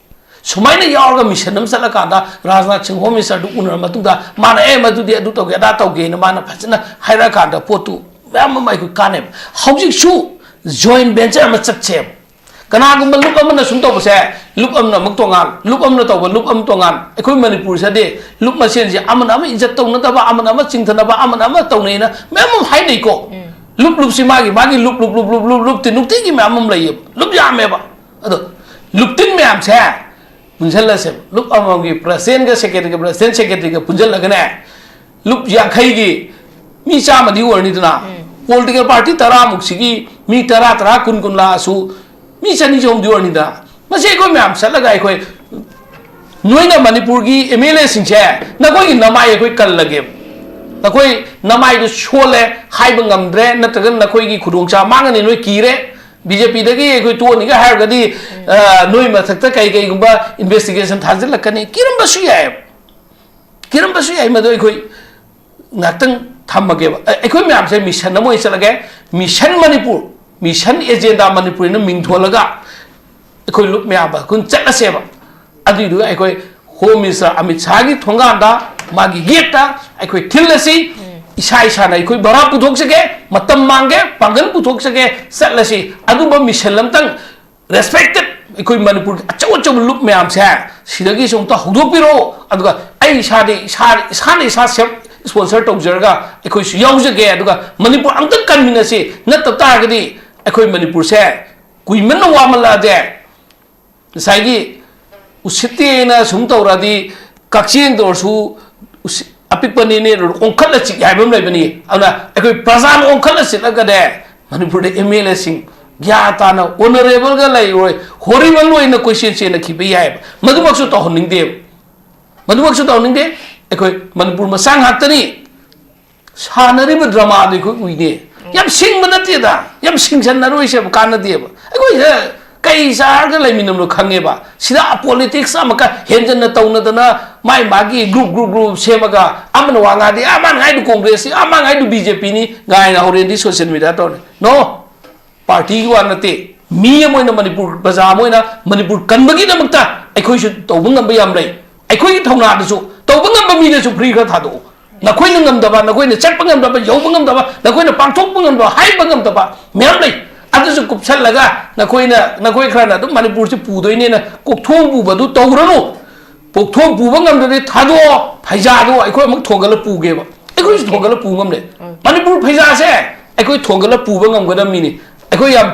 ꯁꯨꯃꯥꯏꯅ ꯌꯥꯎꯔꯒ ꯃꯤꯁꯟ ꯑꯃ ꯆꯠꯂꯀꯥꯟꯗ ꯔꯥꯖꯅꯥꯊ ꯁꯤꯡꯍ ꯍꯣꯝ ꯃꯤꯅꯤꯁꯇꯔꯗꯨ ꯎꯅꯔ ꯃꯇꯨꯡꯗ ꯃꯥꯅ, "ꯑꯦ, ꯃꯗꯨꯗꯤ ꯑꯗꯨ ꯇꯧꯒꯦ, ꯑꯗꯥ ꯇꯧꯒꯦꯅ" ꯃꯥꯅ ꯐꯖꯅ ꯍꯥꯏꯔꯛꯑꯀꯥꯟꯗ ꯄꯣꯠꯇꯨ ꯃꯌꯥꯝ ꯑꯃ ꯑꯩꯈꯣꯏ ꯀꯥꯟꯅꯩꯕ꯫ ꯍꯧꯖꯤꯛꯁꯨ ꯖꯣꯏꯟ ꯚꯦꯟꯆꯔ ꯑꯃ ꯆꯠꯁꯦꯕ꯫ ꯀꯅꯥꯒꯨꯝꯕ ꯂꯨꯞ ꯑꯃꯅ ꯁꯨꯝ ꯇꯧꯕꯁꯦ, ꯂꯨꯞ ꯑꯃꯅ ꯑꯃꯨꯛ ꯇꯣꯉꯥꯟ, ꯂꯨꯞ ꯑꯃꯅ ꯇꯧꯕ, ꯂꯨꯞ ꯑꯃ ꯇꯣꯉꯥꯟ꯫ ꯑꯩꯈꯣꯏ ꯃꯅꯤꯄꯨꯔꯁꯤꯗꯤ ꯂꯨꯞ ꯃꯁꯦꯟꯁꯦ ꯑꯃꯅ ꯑꯃ ꯏꯖꯠ ꯇꯧꯅꯗꯕ, ꯑꯃꯅ ꯑꯃ ꯆꯤꯡꯊꯅꯕ, ꯑꯃꯅ ꯑꯃ ꯇꯧꯅꯩꯅ ꯃꯌꯥꯝ ꯑꯃ ꯍꯥꯏꯅꯩꯀꯣ꯫ ꯂꯨꯞ ꯂꯨꯞꯁꯤ ꯃꯥꯒꯤ ꯃꯥꯒꯤ ꯂꯨꯞ ꯂꯨꯞ ꯂꯨꯞ ꯂꯨꯞ ꯂꯨꯞ ꯂꯨꯞꯇꯤ ꯅꯨꯡꯇꯤꯒꯤ ꯃꯌꯥꯝ ꯑꯃ ꯂꯩꯌꯦꯕ, ꯂꯨꯞ ꯌꯥꯝꯃꯦꯕ꯫ ꯑꯗꯣ ꯂꯨꯞꯇꯤꯟ ꯃꯌꯥꯝꯁꯦ ꯄꯨꯟꯁꯤꯜꯂꯁꯦꯕ꯫ ꯂꯨꯞ ꯑꯃꯃꯝꯒꯤ ꯄ꯭ꯔꯁꯤꯗꯦꯟꯒ ꯁꯦꯀ꯭ꯔꯦꯇꯔꯤꯒ, ꯄ꯭ꯔꯁꯤꯗꯦꯟ ꯁꯦꯀ꯭ꯔꯦꯇꯔꯤꯒ ꯄꯨꯟꯁꯤꯜꯂꯒꯅꯦ, ꯂꯨꯞ ꯌꯥꯡꯈꯩꯒꯤ ꯃꯤ ꯆꯥꯝꯃꯗꯤ ꯑꯣꯏꯔꯅꯤꯗꯅ, ꯄꯣꯂꯤꯇꯤꯀꯦꯜ ꯄꯥꯔꯇꯤ ꯇꯔꯥꯃꯨꯛꯁꯤꯒꯤ ꯃꯤ ꯇꯔꯥ, ꯇꯔꯥ, ꯀꯨꯟ, ꯀꯨꯟ ꯂꯥꯛꯑꯁꯨ ꯃꯤ ꯆꯅꯤ ꯆꯍꯨꯝꯗꯤ ꯑꯣꯏꯔꯅꯤꯗꯅ꯫ ꯃꯁꯤ ꯑꯩꯈꯣꯏ ꯃꯌꯥꯝ ꯆꯠꯂꯒ ꯑꯩꯈꯣꯏ, ꯅꯣꯏꯅ ꯃꯅꯤꯄꯨꯔꯒꯤ ꯑꯦꯝ ꯑꯦꯜ ꯑꯦꯁꯤꯡꯁꯦ, ꯅꯈꯣꯏꯒꯤ ꯅꯃꯥꯏ ꯑꯩꯈꯣꯏ ꯀꯜꯂꯒꯦꯕ꯫ ꯅꯈꯣꯏ ꯅꯃꯥꯏꯗꯨ ꯁꯣꯜꯂꯦ, ꯍꯥꯏꯕ ꯉꯝꯗ꯭ꯔꯦ, ꯅꯠꯇ꯭ꯔꯒ ꯅꯈꯣꯏꯒꯤ ꯈꯨꯗꯣꯡꯆꯥꯕ ꯃꯥꯡꯉꯅꯤ, ꯅꯣꯏ ꯀꯤꯔꯦ, ꯕꯤ ꯖꯦ ꯄꯤꯗꯒꯤ ꯑꯩꯈꯣꯏ ꯇꯣꯛꯑꯅꯤꯒ ꯍꯥꯏꯔꯒꯗꯤ, ꯑ, ꯅꯣꯏ ꯃꯊꯛꯇ ꯀꯩ ꯀꯩꯒꯨꯝꯕ ꯏꯟꯚꯦꯁꯇꯤꯒꯦꯁꯟ ꯊꯥꯖꯤꯜꯂꯛꯀꯅꯤ, ꯀꯤꯔꯝꯕꯁꯨ ꯌꯥꯏꯑꯕ꯫ ꯀꯤꯔꯝꯕꯁꯨ ꯌꯥꯏ꯫ ꯃꯗꯨ ꯑꯩꯈꯣꯏ ꯉꯥꯛꯇꯪ ꯊꯝꯃꯒꯦꯕ꯫ ꯑ-, ꯑꯩꯈꯣꯏ ꯃꯌꯥꯝꯁꯦ ꯃꯤꯁꯟ ꯑꯃ ꯑꯣꯏꯅ ꯆꯠꯂꯒꯦ꯫ Mission Manipur, mission agenda Manipur ꯍꯥꯏꯅ ꯃꯤꯡ ꯊꯣꯜꯂꯒ ꯑꯩꯈꯣꯏ ꯂꯨꯞ ꯃꯌꯥꯝ ꯑꯩꯈꯣꯏ ꯆꯠꯂꯁꯦꯕ꯫ ꯑꯗꯨꯏꯗꯨꯒ ꯑꯩꯈꯣꯏ ꯍꯣꯝ ꯃꯤꯅꯤꯁꯇꯔ ꯑꯃꯤꯠ ꯁꯥꯍꯒꯤ ꯊꯣꯡꯒꯥꯟꯗ, ꯃꯥꯒꯤ ꯒꯦꯠꯇ ꯑꯩꯈꯣꯏ ꯊꯤꯜꯂꯁꯤ꯫ ꯏꯁꯥ ꯏꯁꯥꯅ ꯑꯩꯈꯣꯏ ꯚꯔꯥ ꯄꯨꯊꯣꯛꯆꯒꯦ, ꯃꯇꯝ ꯃꯥꯡꯒꯦ, ꯄꯥꯡꯒꯜ ꯄꯨꯊꯣꯛꯆꯒꯦ, ꯆꯠꯂꯁꯤ꯫ ꯑꯗꯨꯝꯕ ꯃꯤꯁꯟ ꯑꯝꯇꯪ ꯔꯦꯁꯄꯦꯛꯇꯦꯠ ꯑꯩꯈꯣꯏ ꯃꯅꯤꯄꯨꯔꯒꯤ ꯑꯆꯧ ꯑꯆꯧꯕ ꯂꯨꯞ ꯃꯌꯥꯝꯁꯦ ꯁꯤꯗꯒꯤꯁꯨ ꯑꯝꯇ ꯍꯧꯗꯣꯛꯄꯤꯔꯛꯑꯣ꯫ ꯑꯗꯨꯒ ꯑꯩ ꯏꯁꯥꯗꯤ ꯏꯁꯥ, ꯏꯁꯥꯅ ꯏꯁꯥ ꯁꯦꯜꯐ ꯏꯁꯄꯣꯟꯁꯔ ꯇꯧꯖꯔꯒ ꯑꯩꯈꯣꯏꯁꯨ ꯌꯥꯎꯖꯒꯦ꯫ ꯑꯗꯨꯒ ꯃꯅꯤꯄꯨꯔ ꯑꯝꯇꯪ ꯀꯟꯃꯤꯟꯅꯁꯤ꯫ ꯅꯠꯇ ꯇꯥꯔꯒꯗꯤ ꯑꯩꯈꯣꯏ ꯃꯅꯤꯄꯨꯔꯁꯦ ꯀꯨꯏꯃꯟꯅ ꯋꯥꯃꯜꯂꯛꯑꯗꯤ, ꯉꯁꯥꯏꯒꯤ ꯎꯁꯤꯠꯇꯦꯅ ꯁꯨꯝ ꯇꯧꯔꯗꯤ, ꯀꯛꯆꯦꯡꯗ ꯑꯣꯏꯔꯁꯨ ꯎꯁꯤ-, ꯑꯄꯤꯛꯄꯅꯤꯅꯦ, ꯑꯣꯟꯈꯠꯂ ꯆꯤꯛ ꯍꯥꯏꯕ ꯑꯃ ꯂꯩꯕꯅꯤ꯫ ꯑꯗꯨꯅ ꯑꯩꯈꯣꯏ ꯄ꯭ꯔꯖꯥꯅ ꯑꯣꯟꯈꯠꯂ ꯆꯤꯛꯂꯒꯅꯦ, ꯃꯅꯤꯄꯨꯔꯗ ꯑꯦꯝ ꯑꯦꯜ ꯑꯦꯁꯤꯡ ꯒ꯭ꯌꯥꯟ ꯇꯥꯅ ꯑꯣꯅꯔꯦꯕꯜꯒ ꯂꯩꯔꯣꯏ, ꯍꯣꯔꯤꯕꯜ ꯑꯣꯏꯅ ꯀꯣꯏꯆꯦꯟ ꯆꯦꯟꯅꯈꯤꯕ ꯌꯥꯏꯑꯕ꯫ ꯃꯗꯨꯃꯛꯁꯨ ꯇꯧꯍꯟꯅꯤꯡꯗꯦꯕ꯫ ꯃꯗꯨꯃꯛꯁꯨ ꯇꯧꯍꯟꯅꯤꯡꯗꯦ꯫ ꯑꯩꯈꯣꯏ ꯃꯅꯤꯄꯨꯔ ꯃꯆꯥ ꯉꯥꯛꯇꯅꯤ꯫ ꯁꯥꯟꯅꯔꯤꯕ ꯗ꯭ꯔꯃꯥꯗꯣ ꯑꯩꯈꯣꯏ ꯎꯏꯅꯦ꯫ ꯌꯥꯝ ꯁꯤꯡꯕ ꯅꯠꯇꯦꯗ, ꯌꯥꯝ ꯁꯤꯡꯁꯟꯅꯔꯣꯏꯁꯦꯕ, ꯀꯥꯟꯅꯗꯦꯕ꯫ ꯑꯩꯈꯣꯏꯁꯦ ꯀꯩ ꯆꯥꯔꯒ ꯂꯩꯃꯤꯟꯅꯕꯅꯣ ꯈꯪꯉꯦꯕ꯫ ꯁꯤꯗ ꯄꯣꯂꯤꯇꯤꯛꯁ ꯑꯃꯨꯛꯀ ꯍꯦꯟꯖꯟꯅ ꯇꯧꯅꯗꯅ, ꯃꯥꯏ ꯃꯥꯒꯤ ꯒ꯭ꯔꯨꯞ, ꯒ꯭ꯔꯨꯞ, ꯒ꯭ꯔꯨꯞ ꯁꯦꯝꯃꯒ, ꯑꯃꯅ ꯋꯥ ꯉꯥꯡꯗꯤ, "ꯑꯥ, ꯃꯥꯅ ꯉꯥꯏꯗꯨ ꯀꯣꯡꯒ꯭ꯔꯦꯁꯅꯤ, ꯑꯥ, ꯃꯥꯅ ꯉꯥꯏꯗꯨ ꯕꯤ ꯖꯦ ꯄꯤꯅꯤ" ꯉꯥꯏꯅ ꯍꯧꯔꯦꯟꯗꯤ ꯁꯣꯁꯤꯌꯦꯜ ꯃꯤꯗꯤꯌꯥ ꯇꯧꯔꯅꯤ꯫ ꯅꯣ! ꯄꯥꯔꯇꯤꯒꯤ ꯋꯥ ꯅꯠꯇꯦ, ꯃꯤ ꯑꯃ ꯑꯣꯏꯅ, ꯃꯅꯤꯄꯨꯔ ꯄ꯭ꯔꯖꯥ ꯑꯃ ꯑꯣꯏꯅ ꯃꯅꯤꯄꯨꯔ ꯀꯟꯕꯒꯤꯗꯃꯛꯇ ꯑꯩꯈꯣꯏꯁꯨ ꯇꯧꯕ ꯉꯝꯕ ꯌꯥꯝ ꯂꯩ꯫ ꯑꯩꯈꯣꯏꯒꯤ ꯊꯧꯅꯥꯗꯁꯨ ꯇꯧꯕ ꯉꯝꯕ ꯃꯤꯗꯁꯨ ꯐ꯭ꯔꯤ ꯈꯔ ꯊꯥꯗꯣꯛꯎ꯫ ꯅꯈꯣꯏꯅ ꯉꯝꯗꯕ, ꯅꯈꯣꯏꯅ ꯆꯠꯄ ꯉꯝꯗꯕ, ꯌꯧꯕ ꯉꯝꯗꯕ, ꯅꯈꯣꯏꯅ ꯄꯥꯡꯊꯣꯛꯄ ꯉꯝꯗꯕ, ꯍꯥꯏꯕ ꯉꯝꯗꯕ ꯃꯌꯥꯝ ꯂꯩ꯫ ꯑꯗꯨꯁꯨ ꯀꯨꯞꯁꯜꯂꯒ ꯅꯈꯣꯏꯅ, ꯅꯈꯣꯏ ꯈꯔꯅ ꯑꯗꯨꯝ ꯃꯅꯤꯄꯨꯔꯁꯤ ꯄꯨꯗꯣꯏꯅꯦꯅ ꯀꯣꯛꯊꯣꯡ ꯄꯨꯕꯗꯨ ꯇꯧꯔꯅꯨ꯫ ꯀꯣꯛꯊꯣꯡ ꯄꯨꯕ ꯉꯝꯗ꯭ꯔꯗꯤ ꯊꯥꯗꯣꯛꯑꯣ, ꯐꯩꯖꯥꯗꯣ ꯑꯩꯈꯣꯏ ꯑꯃꯨꯛ ꯊꯣꯡꯒꯠꯂ ꯄꯨꯒꯦꯕ꯫ ꯑꯩꯈꯣꯏꯁꯨ ꯊꯣꯡꯒꯠꯂ ꯄꯨ ꯉꯝꯂꯦ꯫ ꯃꯅꯤꯄꯨꯔ ꯐꯩꯖꯥꯁꯦ ꯑꯩꯈꯣꯏ ꯊꯣꯡꯒꯠꯂ ꯄꯨꯕ ꯉꯝꯒꯗꯕ ꯃꯤꯅꯤ꯫ ꯑꯩꯈꯣꯏ ꯌꯥꯝ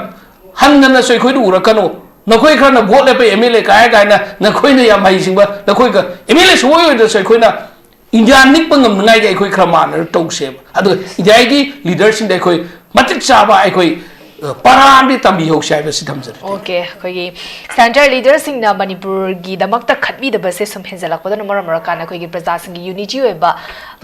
ꯍꯟꯗꯅꯁꯨ ꯑꯩꯈꯣꯏꯗ ꯎꯔꯛꯀꯅꯨ꯫ ꯅꯈꯣꯏ ꯈꯔꯅ ꯚꯣꯠ ꯂꯦꯞꯄ ꯑꯦꯝ ꯑꯦꯜ ꯑꯦ ꯀꯥꯏ ꯀꯥꯏꯅ ꯅꯈꯣꯏꯅ ꯌꯥꯝ ꯍꯩꯁꯤꯡꯕ, ꯅꯈꯣꯏꯒ ꯑꯦꯝ ꯑꯦꯜ ꯑꯦ ꯁꯨꯡꯑꯣꯏ ꯑꯣꯏꯗ꯭ꯔꯁꯨ ꯑꯩꯈꯣꯏꯅ ꯏꯟꯗꯤꯌꯥ ꯅꯤꯛꯄ ꯉꯝꯅꯉꯥꯏꯒꯤ ꯑꯩꯈꯣꯏ ꯈꯔ ꯃꯥꯟꯅꯔ ꯇꯧꯁꯦꯕ꯫ ꯑꯗꯨꯒ ꯏꯟꯗꯤꯌꯥꯒꯤ ꯂꯤꯗꯔꯁꯤꯡꯗ ꯑꯩꯈꯣꯏ ꯃꯇꯤꯛ ꯆꯥꯕ ꯑꯩꯈꯣꯏ, ꯑ, ꯄꯔꯥ ꯑꯃꯗꯤ ꯇꯝꯕꯤꯍꯧꯁꯦ ꯍꯥꯏꯕꯁꯤ ꯊꯝꯖꯔꯤ꯫ ꯑꯣꯀꯦ, ꯑꯩꯈꯣꯏꯒꯤ ꯁꯦꯟꯇꯔ ꯂꯤꯗꯔꯁꯤꯡꯅ ꯃꯅꯤꯄꯨꯔꯒꯤꯗꯃꯛꯇ ꯈꯟꯕꯤꯗꯕꯁꯦ ꯁꯨꯝ ꯍꯦꯟꯖꯜꯂꯛꯄꯗꯨꯅ ꯃꯔꯝ ꯑꯣꯏꯔꯀꯥꯟꯗ ꯑꯩꯈꯣꯏꯒꯤ ꯄ꯭ꯔꯖꯥꯁꯤꯡꯒꯤ ꯌꯨꯅꯤꯇꯤ ꯑꯣꯏꯕ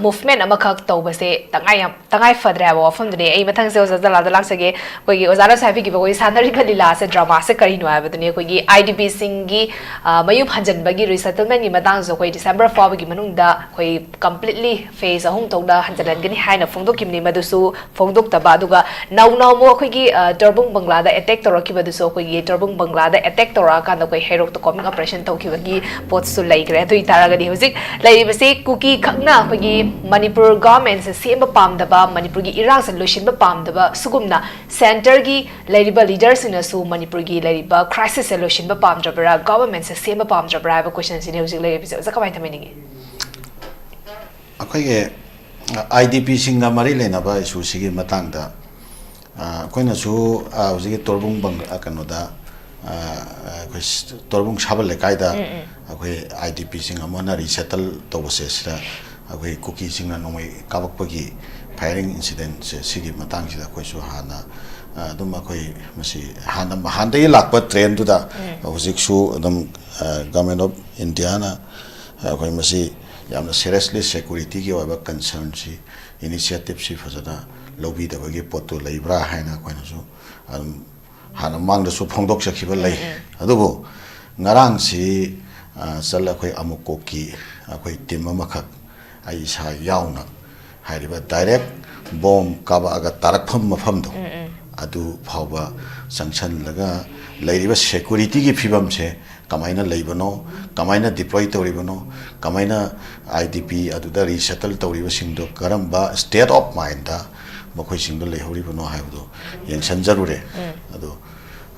ꯃꯨꯚꯃꯦꯟ ꯑꯃꯈꯛ ꯇꯧꯕꯁꯦ ꯇꯉꯥꯏ ꯌꯥꯝ, ꯇꯉꯥꯏ ꯐꯗ꯭ꯔꯦ ꯍꯥꯏꯕ ꯋꯥꯐꯝꯗꯨꯅꯤ꯫ ꯑꯩ ꯃꯊꯪꯁꯦ ꯑꯣꯖꯥ ꯖꯂꯥꯗ ꯂꯥꯛꯆꯒꯦ꯫ ꯑꯩꯈꯣꯏꯒꯤ ꯑꯣꯖꯥꯅꯁꯨ ꯍꯥꯏꯕꯤꯈꯤꯕ ꯑꯩꯈꯣꯏꯒꯤ ꯁꯥꯟꯅꯔꯤꯕ ꯂꯤꯂꯥꯁꯦ, ꯗ꯭ꯔꯃꯥꯁꯦ ꯀꯔꯤꯅꯣ ꯍꯥꯏꯕꯗꯨꯅꯤ꯫ ꯑꯩꯈꯣꯏꯒꯤ ꯑꯥꯏ ꯗꯤ ꯄꯤꯁꯤꯡꯒꯤ, ꯑ, ꯃꯌꯨꯝ ꯍꯟꯖꯤꯟꯕꯒꯤ ꯔꯤꯁꯦꯇꯜꯃꯦꯟꯒꯤ ꯃꯇꯥꯡꯁꯨ ꯑꯩꯈꯣꯏ ꯗꯤꯁꯦꯝꯕꯔ ꯐꯥꯎꯕꯒꯤ ꯃꯅꯨꯡꯗ ꯑꯩꯈꯣꯏ ꯀꯝꯄ꯭ꯂꯤꯠꯂꯤ ꯐꯦꯁ ꯑꯍꯨꯝ ꯊꯣꯛꯅ ꯍꯟꯖꯤꯜꯍꯟꯒꯅꯤ ꯍꯥꯏꯅ ꯐꯣꯡꯗꯣꯛꯈꯤꯕꯅꯤ꯫ ꯃꯗꯨꯁꯨ ꯐꯣꯡꯗꯣꯛꯇꯕ, ꯑꯗꯨꯒ ꯅꯧꯅ ꯑꯃꯨꯛ ꯑꯩꯈꯣꯏꯒꯤ, ꯑ, ꯇꯣꯔꯕꯨꯡ ꯕꯪꯒ꯭ꯂꯥꯗ ꯑꯦꯇꯦꯛ ꯇꯧꯔꯛꯈꯤꯕꯗꯨꯁꯨ ꯑꯩꯈꯣꯏꯒꯤ ꯇꯣꯔꯕꯨꯡ ꯕꯪꯒ꯭ꯂꯥꯗ ꯑꯦꯇꯦꯛ ꯇꯧꯔꯛꯑꯀꯥꯟꯗ ꯑꯩꯈꯣꯏ ꯍꯩꯔꯣꯛꯇ ꯀꯣꯝꯕꯤꯡ ꯑꯣꯄꯔꯦꯁꯟ ꯇꯧꯈꯤꯕꯒꯤ ꯄꯣꯠꯁꯨ ꯂꯩꯈ꯭ꯔꯦ꯫ ꯑꯗꯨ ꯑꯣꯏꯇꯥꯔꯒꯗꯤ ꯍꯧꯖꯤꯛ ꯂꯩꯔꯤꯕꯁꯤ ꯀꯨꯀꯤ ꯈꯛꯅ ꯑꯩꯈꯣꯏꯒꯤ ꯃꯅꯤꯄꯨꯔ ꯒꯚꯔꯟꯃꯦꯟꯁꯦ ꯁꯦꯝꯕ ꯄꯥꯝꯗꯕ, ꯃꯅꯤꯄꯨꯔꯒꯤ ꯏꯔꯥꯡꯁꯦ ꯂꯣꯏꯁꯤꯟꯕ ꯄꯥꯝꯗꯕ, ꯁꯤꯒꯨꯝꯅ ꯁꯦꯟꯇꯔꯒꯤ ꯂꯩꯔꯤꯕ ꯂꯤꯗꯔꯁꯤꯡꯅꯁꯨ ꯃꯅꯤꯄꯨꯔꯒꯤ ꯂꯩꯔꯤꯕ ꯀ꯭ꯔꯥꯏꯁꯤꯁꯁꯦ ꯂꯣꯏꯁꯤꯟꯕ ꯄꯥꯝꯗ꯭ꯔꯕ꯭ꯔꯥ, ꯒꯚꯔꯟꯃꯦꯟꯁꯦ ꯁꯦꯝꯕ ꯄꯥꯝꯗ꯭ꯔꯕ꯭ꯔꯥ ꯍꯥꯏꯕ ꯀꯣꯏꯁꯟꯁꯤꯅꯤ ꯍꯧꯖꯤꯛ ꯂꯩꯔꯤꯕꯁꯦ꯫ ꯑꯣꯖꯥ, ꯀꯃꯥꯏꯅ ꯊꯝꯕꯤꯅꯤꯡꯉꯤ? ꯑꯩꯈꯣꯏꯒꯤ ꯑꯥꯏ ꯗꯤ ꯄꯤꯁꯤꯡꯒ ꯃꯔꯤ ꯂꯩꯅꯕ ꯏꯁꯨꯁꯤꯒꯤ ꯃꯇꯥꯡꯗ, ꯑ, ꯑꯩꯈꯣꯏꯅꯁꯨ, ꯑ, ꯍꯧꯖꯤꯛꯀꯤ ꯇꯣꯔꯕꯨꯡ ꯕꯪ-, ꯑ, ꯀꯩꯅꯣꯗ, ꯑ, ꯑꯩꯈꯣꯏ ꯁ-, ꯇꯣꯔꯕꯨꯡ ꯁꯥꯕꯜ ꯂꯩꯀꯥꯏꯗ ꯑꯩꯈꯣꯏ ꯑꯥꯏ ꯗꯤ ꯄꯤꯁꯤꯡ ꯑꯃꯅ ꯔꯤꯁꯦꯇꯜ ꯇꯧꯕꯁꯦ, ꯁꯤꯗ ꯑꯩꯈꯣꯏ ꯀꯨꯀꯤꯁꯤꯡꯅ ꯅꯣꯡꯃꯩ ꯀꯥꯞꯄꯛꯄꯒꯤ ꯐꯥꯏꯌꯔꯤꯡ ꯏꯟꯁꯤꯗꯦꯟꯁꯦ, ꯁꯤꯒꯤ ꯃꯇꯥꯡꯁꯤꯗ ꯑꯩꯈꯣꯏꯁꯨ ꯍꯥꯟꯅ, ꯑ, ꯑꯗꯨꯝ ꯑꯩꯈꯣꯏ ꯃꯁꯤ ꯍꯥꯟꯅ, ꯍꯥꯟꯅꯗꯒꯤ ꯂꯥꯛꯄ ꯇ꯭ꯔꯦꯟꯗꯨꯗ ꯍꯧꯖꯤꯛꯁꯨ ꯑꯗꯨꯝ, ꯑ, ꯒꯚꯔꯟꯃꯦꯟ ꯑꯣꯐ ꯏꯟꯗꯤꯌꯥꯅ ꯑꯩꯈꯣꯏ ꯃꯁꯤ ꯌꯥꯝꯅ ꯁꯦꯔꯤꯌꯁꯂꯤ ꯁꯦꯀꯨꯔꯤꯇꯤꯒꯤ ꯑꯣꯏꯕ ꯀꯟꯁꯔꯟꯁꯤ, ꯏꯅꯤꯁꯤꯌꯦꯇꯤꯞꯁꯤ ꯐꯖꯅ ꯂꯧꯕꯤꯗꯕꯒꯤ ꯄꯣꯠꯇꯨ ꯂꯩꯕ꯭ꯔꯥ ꯍꯥꯏꯅ ꯑꯩꯈꯣꯏꯅꯁꯨ ꯑꯗꯨꯝ ꯍꯥꯟꯅ ꯃꯃꯥꯡꯗꯁꯨ ꯐꯣꯡꯗꯣꯛꯆꯈꯤꯕ ꯂꯩ꯫ ꯑꯗꯨꯕꯨ ꯉꯔꯥꯡꯁꯤ, ꯑ, ꯆꯠꯂ ꯑꯩꯈꯣꯏ ꯑꯃꯨꯛ ꯀꯣꯛꯀꯤ ꯑꯩꯈꯣꯏ ꯇꯤꯝ ꯑꯃꯈꯛ, ꯑꯩ ꯏꯁꯥ ꯌꯥꯎꯅ, ꯍꯥꯏꯔꯤꯕ ꯗꯥꯏꯔꯦꯛ ꯕꯣꯝ ꯀꯥꯕꯛꯑꯒ ꯇꯥꯔꯛꯐꯝ ꯃꯐꯝꯗꯣ, ꯑꯗꯨ ꯐꯥꯎꯕ ꯆꯪꯁꯜꯂꯒ ꯂꯩꯔꯤꯕ ꯁꯦꯀꯨꯔꯤꯇꯤꯒꯤ ꯐꯤꯕꯝꯁꯦ ꯀꯃꯥꯏꯅ ꯂꯩꯕꯅꯣ, ꯀꯃꯥꯏꯅ ꯗꯤꯄ꯭ꯂꯣꯏ ꯇꯧꯔꯤꯕꯅꯣ, ꯀꯃꯥꯏꯅ ꯑꯥꯏ ꯗꯤ ꯄꯤ ꯑꯗꯨꯗ ꯔꯤꯁꯦꯇꯜ ꯇꯧꯔꯤꯕꯁꯤꯡꯗꯣ ꯀꯔꯝꯕ ꯁ꯭ꯇꯦꯠ ꯑꯣꯐ ꯃꯥꯏꯟꯗ ꯃꯈꯣꯏꯁꯤꯡꯗꯣ ꯂꯩꯍꯧꯔꯤꯕꯅꯣ ꯍꯥꯏꯕꯗꯣ ꯌꯦꯡꯁꯤꯟꯖꯔꯨꯔꯦ꯫ ꯑꯗꯣ,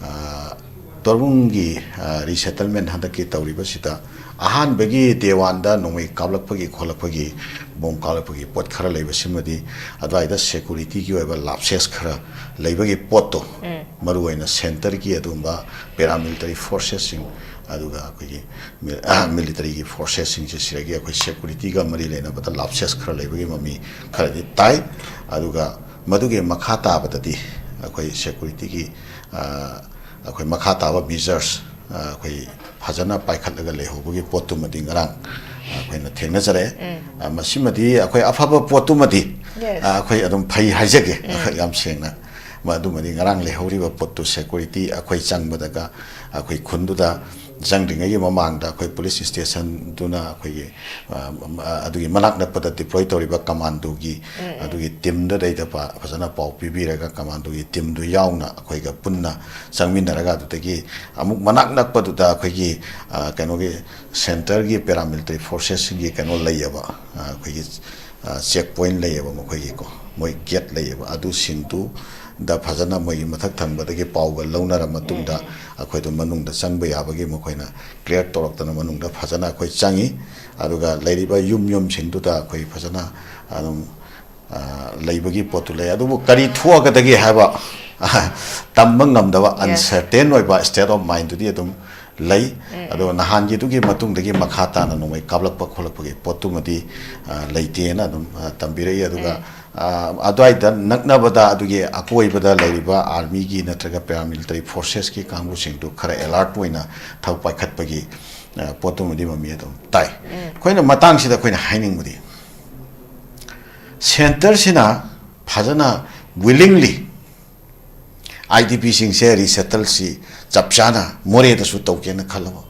ꯑ, ꯇꯣꯔꯕꯨꯡꯒꯤ, ꯑ, ꯔꯤꯁꯦꯇꯜꯃꯦꯟ ꯍꯟꯗꯛꯀꯤ ꯇꯧꯔꯤꯕꯁꯤꯗ ꯑꯍꯥꯟꯕꯒꯤ ꯗꯦ ꯋꯥꯟꯗ ꯅꯣꯡꯃꯩ ꯀꯥꯞꯂꯛꯄꯒꯤ ꯈꯣꯠꯂꯛꯄꯒꯤ, ꯕꯣꯝ ꯀꯥꯞꯂꯛꯄꯒꯤ ꯄꯣꯠ ꯈꯔ ꯂꯩꯕꯁꯤꯃꯗꯤ ꯑꯗꯨꯋꯥꯏꯗ ꯁꯦꯀꯨꯔꯤꯇꯤꯒꯤ ꯑꯣꯏꯕ ꯂꯥꯞꯁꯦꯁ ꯈꯔ ꯂꯩꯕꯒꯤ ꯄꯣꯠꯇꯣ, ꯃꯔꯨꯑꯣꯏꯅ ꯁꯦꯟꯇꯔꯒꯤ ꯑꯗꯨꯒꯨꯝꯕ ꯄꯦꯔꯥꯃꯤꯂꯤꯇꯔꯤ ꯐꯣꯔꯁꯦꯁꯁꯤꯡ ꯑꯗꯨꯒ ꯑꯩꯈꯣꯏꯒꯤ ꯃꯤ-, ꯑ, ꯃꯤꯂꯤꯇꯔꯤꯒꯤ ꯐꯣꯔꯁꯦꯁꯁꯤꯡꯁꯦ ꯁꯤꯗꯒꯤ ꯑꯩꯈꯣꯏ ꯁꯦꯀ꯭ꯌꯨꯔꯤꯇꯤꯒ ꯃꯔꯤ ꯂꯩꯅꯕꯗ ꯂꯥꯞꯁꯦꯁ ꯈꯔ ꯂꯩꯕꯒꯤ ꯃꯃꯤ ꯈꯔꯗꯤ ꯇꯥꯏ꯫ ꯑꯗꯨꯒ ꯃꯗꯨꯒꯤ ꯃꯈꯥ ꯇꯥꯕꯗꯗꯤ ꯑꯩꯈꯣꯏ ꯁꯦꯀ꯭ꯌꯨꯔꯤꯇꯤꯒꯤ, ꯑ, ꯑꯩꯈꯣꯏ ꯃꯈꯥ ꯇꯥꯕ ꯃꯤꯖꯔꯁ, ꯑ, ꯑꯩꯈꯣꯏ ꯐꯖꯅ ꯄꯥꯏꯈꯠꯂꯒ ꯂꯩꯍꯧꯕꯒꯤ ꯄꯣꯠꯇꯨꯃꯗꯤ ꯉꯔꯥꯡ ꯑꯩꯈꯣꯏꯅ ꯊꯦꯡꯅꯖꯔꯦ꯫ ꯎꯝ꯫ ꯑ, ꯃꯁꯤꯃꯗꯤ ꯑꯩꯈꯣꯏ ꯑꯐꯕ ꯄꯣꯠꯇꯨꯃꯗꯤ, Yes. ꯑ, ꯑꯩꯈꯣꯏ ꯑꯗꯨꯝ ꯐꯩ ꯍꯥꯏꯖꯒꯦ, ꯎꯝ꯫ ꯌꯥꯝ ꯁꯦꯡꯅ꯫ ꯃ-, ꯑꯗꯨꯃꯗꯤ ꯉꯔꯥꯡ ꯂꯩꯍꯧꯔꯤꯕ ꯄꯣꯠꯇꯨ ꯁꯦꯀ꯭ꯌꯨꯔꯤꯇꯤ ꯑꯩꯈꯣꯏ ꯆꯪꯕꯗꯒ ꯑꯩꯈꯣꯏ ꯈꯨꯟꯗꯨꯗ ꯆꯪꯗ꯭ꯔꯤꯉꯩꯒꯤ ꯃꯃꯥꯡꯗ ꯑꯩꯈꯣꯏ ꯄꯨꯂꯤꯁ ꯁ꯭ꯇꯦꯁꯟꯗꯨꯅ ꯑꯩꯈꯣꯏꯒꯤ, ꯑ, ꯑ, ꯑꯗꯨꯒꯤ ꯃꯅꯥꯛ ꯅꯛꯄꯗ ꯗꯤꯄ꯭ꯂꯣꯏ ꯇꯧꯔꯤꯕ ꯀꯃꯥꯟꯗꯣꯒꯤ ꯎꯝ, ꯎꯝ꯫ ꯑꯗꯨꯒꯤ ꯇꯤꯝꯗꯨꯗꯩꯗ ꯄ-, ꯐꯖꯅ ꯄꯥꯎ ꯄꯤꯕꯤꯔꯒ ꯀꯃꯥꯟꯗꯣꯒꯤ ꯇꯤꯝꯗꯨ ꯌꯥꯎꯅ ꯑꯩꯈꯣꯏꯒ ꯄꯨꯟꯅ ꯆꯪꯃꯤꯟꯅꯔꯒ ꯑꯗꯨꯗꯒꯤ ꯑꯃꯨꯛ ꯃꯅꯥꯛ ꯅꯛꯄꯗꯨꯗ ꯑꯩꯈꯣꯏꯒꯤ, ꯑ, ꯀꯩꯅꯣꯒꯤ ꯁꯦꯟꯇꯔꯒꯤ ꯄꯦꯔꯥꯃꯤꯂꯤꯇꯔꯤ ꯐꯣꯔꯁꯦꯁꯁꯤꯡꯒꯤ ꯀꯩꯅꯣ ꯂꯩꯌꯦꯕ, ꯑ, ꯑꯩꯈꯣꯏꯒꯤ, ꯑ, ꯆꯦꯛ ꯄꯣꯏꯟ ꯂꯩꯌꯦꯕ ꯃꯈꯣꯏꯒꯤꯀꯣ, ꯃꯣꯏ ꯒꯦꯠ ꯂꯩꯌꯦꯕ, ꯑꯗꯨꯁꯤꯡꯗꯨꯗ ꯐꯖꯅ ꯃꯣꯏꯒꯤ ꯃꯊꯛ ꯊꯪꯕꯗꯒꯤ ꯄꯥꯎꯒ ꯂꯧꯅꯔ ꯃꯇꯨꯡꯗ ꯎꯝ, ꯎꯝ꯫ ꯑꯩꯈꯣꯏꯗꯣ ꯃꯅꯨꯡꯗ ꯆꯪꯕ ꯌꯥꯕꯒꯤ ꯃꯈꯣꯏꯅ ꯀ꯭ꯂꯤꯌꯥꯔ ꯇꯧꯔꯛꯇꯅ ꯃꯅꯨꯡꯗ ꯐꯖꯅ ꯑꯩꯈꯣꯏ ꯆꯪꯉꯤ꯫ ꯑꯗꯨꯒ ꯂꯩꯔꯤꯕ ꯌꯨꯝ ꯌꯨꯝꯁꯤꯡꯗꯨꯗ ꯑꯩꯈꯣꯏ ꯐꯖꯅ ꯑꯗꯨꯝ, ꯑ, ꯂꯩꯕꯒꯤ ꯄꯣꯠꯇꯨ ꯂꯩ꯫ ꯑꯗꯨꯕꯨ ꯀꯔꯤ ꯊꯣꯛꯑꯒꯗꯒꯦ ꯍꯥꯏꯕ, ꯑ, ꯇꯝꯕ ꯉꯝꯗꯕ, Yes. ꯑꯟꯁꯔꯇꯦꯟ ꯑꯣꯏꯕ state of mindꯗꯨꯗꯤ ꯑꯗꯨꯝ ꯂꯩ꯫ ꯎꯝ, ꯑꯗꯣ ꯎꯝ꯫ ꯅꯍꯥꯟꯒꯤꯗꯨꯒꯤ ꯃꯇꯨꯡꯗꯒꯤ ꯃꯈꯥ ꯇꯥꯅ ꯅꯣꯡꯃꯩ ꯀꯥꯞꯂꯛꯄ ꯈꯣꯠꯂꯛꯄꯒꯤ ꯄꯣꯠꯇꯨꯃꯗꯤ, ꯑ, ꯂꯩꯇꯦꯅ ꯑꯗꯨꯝ, ꯑ, ꯇꯝꯕꯤꯔꯛꯏ꯫ ꯑꯗꯨꯒ, ꯎꯝ꯫ ꯑ, ꯑꯗꯨꯋꯥꯏꯗ ꯅꯛꯅꯕꯗ ꯑꯗꯨꯒꯤ ꯑꯀꯣꯏꯕꯗ ꯂꯩꯔꯤꯕ ꯑꯥꯔꯃꯤꯒꯤ ꯅꯠꯇ꯭ꯔꯒ ꯄꯦꯔꯥꯃꯤꯂꯤꯇꯔꯤ ꯐꯣꯔꯁꯦꯁꯀꯤ ꯀꯥꯡꯕꯨꯁꯤꯡꯗꯨ ꯈꯔ ꯑꯦꯂꯔꯠ ꯑꯣꯏꯅ ꯊꯕꯛ ꯄꯥꯏꯈꯠꯄꯒꯤ, ꯑ, ꯄꯣꯠꯇꯨꯃꯗꯤ ꯃꯃꯤ ꯑꯗꯨꯝ ꯇꯥꯏ꯫ ꯎꯝ꯫ ꯑꯩꯈꯣꯏꯅ ꯃꯇꯥꯡꯁꯤꯗ ꯑꯩꯈꯣꯏꯅ ꯍꯥꯏꯅꯤꯡꯕꯗꯤ, ꯁꯦꯟꯇꯔꯁꯤꯅ ꯐꯖꯅ willingly IDPꯁꯤꯡꯁꯦ resettleꯁꯤ ꯆꯞ ꯆꯥꯅ ꯃꯣꯔꯦꯗꯁꯨ ꯇꯧꯒꯦꯅ ꯈꯜꯂꯕ,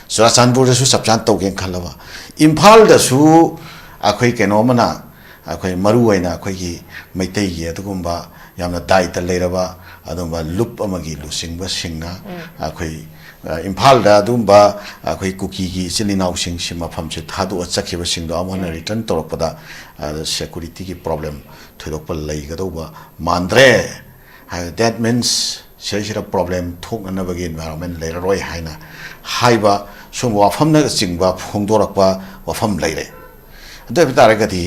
ꯆꯨꯔꯥꯆꯥꯟꯄꯨꯔꯗꯁꯨ ꯆꯞ ꯆꯥꯅ ꯇꯧꯒꯦꯅ ꯈꯜꯂꯕ, ꯏꯝꯐꯥꯜꯗꯁꯨ ꯑꯩꯈꯣꯏ ꯀꯩꯅꯣ ꯑꯃꯅ, ꯑꯩꯈꯣꯏ ꯃꯔꯨ ꯑꯣꯏꯅ ꯑꯩꯈꯣꯏꯒꯤ ꯃꯩꯇꯩꯒꯤ ꯑꯗꯨꯒꯨꯝꯕ ꯌꯥꯝꯅ ꯗꯥꯏꯇ ꯂꯩꯔꯕ ꯑꯗꯨꯒꯨꯝꯕ ꯂꯨꯞ ꯑꯃꯒꯤ ꯂꯨꯆꯤꯡꯕꯁꯤꯡꯅ ꯎꯝ꯫ ꯑꯩꯈꯣꯏ, ꯑ, ꯏꯝꯐꯥꯜꯗ ꯑꯗꯨꯒꯨꯝꯕ ꯑꯩꯈꯣꯏ ꯀꯨꯀꯤꯒꯤ ꯏꯆꯤꯜ ꯏꯅꯥꯎꯁꯤꯡꯁꯤ ꯃꯐꯝꯁꯤ ꯊꯥꯗꯣꯛꯑ ꯆꯠꯈꯤꯕꯁꯤꯡꯗꯣ ꯑꯃꯨꯛ ꯍꯟꯅ ꯎꯝ꯫ ꯔꯤꯇꯔꯟ ꯇꯧꯔꯛꯄꯗ, ꯑ, ꯁꯦꯀ꯭ꯌꯨꯔꯤꯇꯤꯒꯤ ꯄ꯭ꯔꯣꯕ꯭ꯂꯦꯝ ꯊꯣꯏꯗꯣꯛꯄ ꯂꯩꯒꯗꯧꯕ ꯃꯥꯟꯗ꯭ꯔꯦ꯫ ꯍꯥꯏ-, that means ꯁꯤꯗꯩꯁꯤꯗ ꯄ꯭ꯔꯣꯕ꯭ꯂꯦꯝ ꯊꯣꯛꯅꯅꯕꯒꯤ ꯑꯦꯟꯚꯥꯏꯔꯣꯟꯃꯦꯟ ꯂꯩꯔꯔꯣꯏ ꯍꯥꯏꯅ ꯍꯥꯏꯕ ꯁꯨꯝꯕ ꯋꯥꯐꯝꯅꯆꯤꯡꯕ ꯐꯣꯡꯗꯣꯔꯛꯄ ꯋꯥꯐꯝ ꯂꯩꯔꯦ꯫ ꯑꯗꯨ ꯑꯣꯏꯕ ꯇꯥꯔꯒꯗꯤ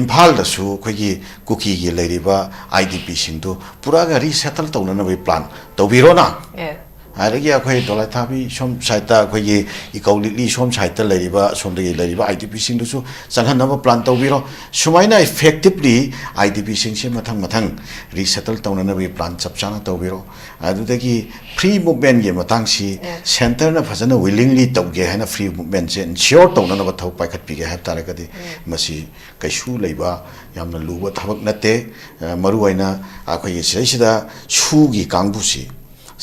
ꯏꯝꯐꯥꯜꯗꯁꯨ ꯑꯩꯈꯣꯏꯒꯤ ꯀꯨꯀꯤꯒꯤ ꯂꯩꯔꯤꯕ IDPꯁꯤꯡꯗꯨ ꯄꯨꯔꯛꯑꯒ resettle ꯇꯧꯅꯅꯕꯒꯤ plan ꯇꯧꯕꯤꯔꯣꯅ꯫ ꯑꯦ꯫ ꯑꯗꯒꯤ ꯑꯩꯈꯣꯏ ꯗꯣꯂꯥꯏꯊꯥꯕꯤ ꯁꯣꯝ ꯁꯥꯏꯠꯇ, ꯑꯩꯈꯣꯏꯒꯤ ꯏꯀꯧ ꯂꯤꯛꯂꯤ ꯁꯣꯝ ꯁꯥꯏꯠꯇ ꯂꯩꯔꯤꯕ, ꯑꯁꯣꯝꯗꯒꯤ ꯂꯩꯔꯤꯕ IDPꯁꯤꯡꯗꯨꯁꯨ ꯆꯪꯍꯟꯅꯕ plan ꯇꯧꯕꯤꯔꯣ꯫ ꯁꯨꯃꯥꯏꯅ effectively IDPꯁꯤꯡꯁꯤ ꯃꯊꯪ ꯃꯊꯪ resettle ꯇꯧꯅꯅꯕꯒꯤ plan ꯆꯞ ꯆꯥꯅ ꯇꯧꯕꯤꯔꯣ꯫ ꯑꯗꯨꯗꯒꯤ free movementꯀꯤ ꯃꯇꯥꯡꯁꯤ centreꯅ ꯐꯖꯅ willingly ꯇꯧꯒꯦ ꯍꯥꯏꯅ free movementꯁꯦ ensure ꯇꯧꯅꯅꯕ ꯊꯕꯛ ꯄꯥꯏꯈꯠꯄꯤꯒꯦ ꯍꯥꯏꯕ ꯇꯥꯔꯒꯗꯤ, ꯃꯁꯤ ꯀꯩꯁꯨ ꯂꯩꯕ ꯌꯥꯝꯅ ꯂꯨꯕ ꯊꯕꯛ ꯅꯠꯇꯦ꯫ ꯑ, ꯃꯔꯨꯑꯣꯏꯅ ꯑꯩꯈꯣꯏꯒꯤ ꯁꯤꯗꯩꯁꯤꯗ ꯁꯨꯒꯤ ꯀꯥꯡꯕꯨꯁꯤ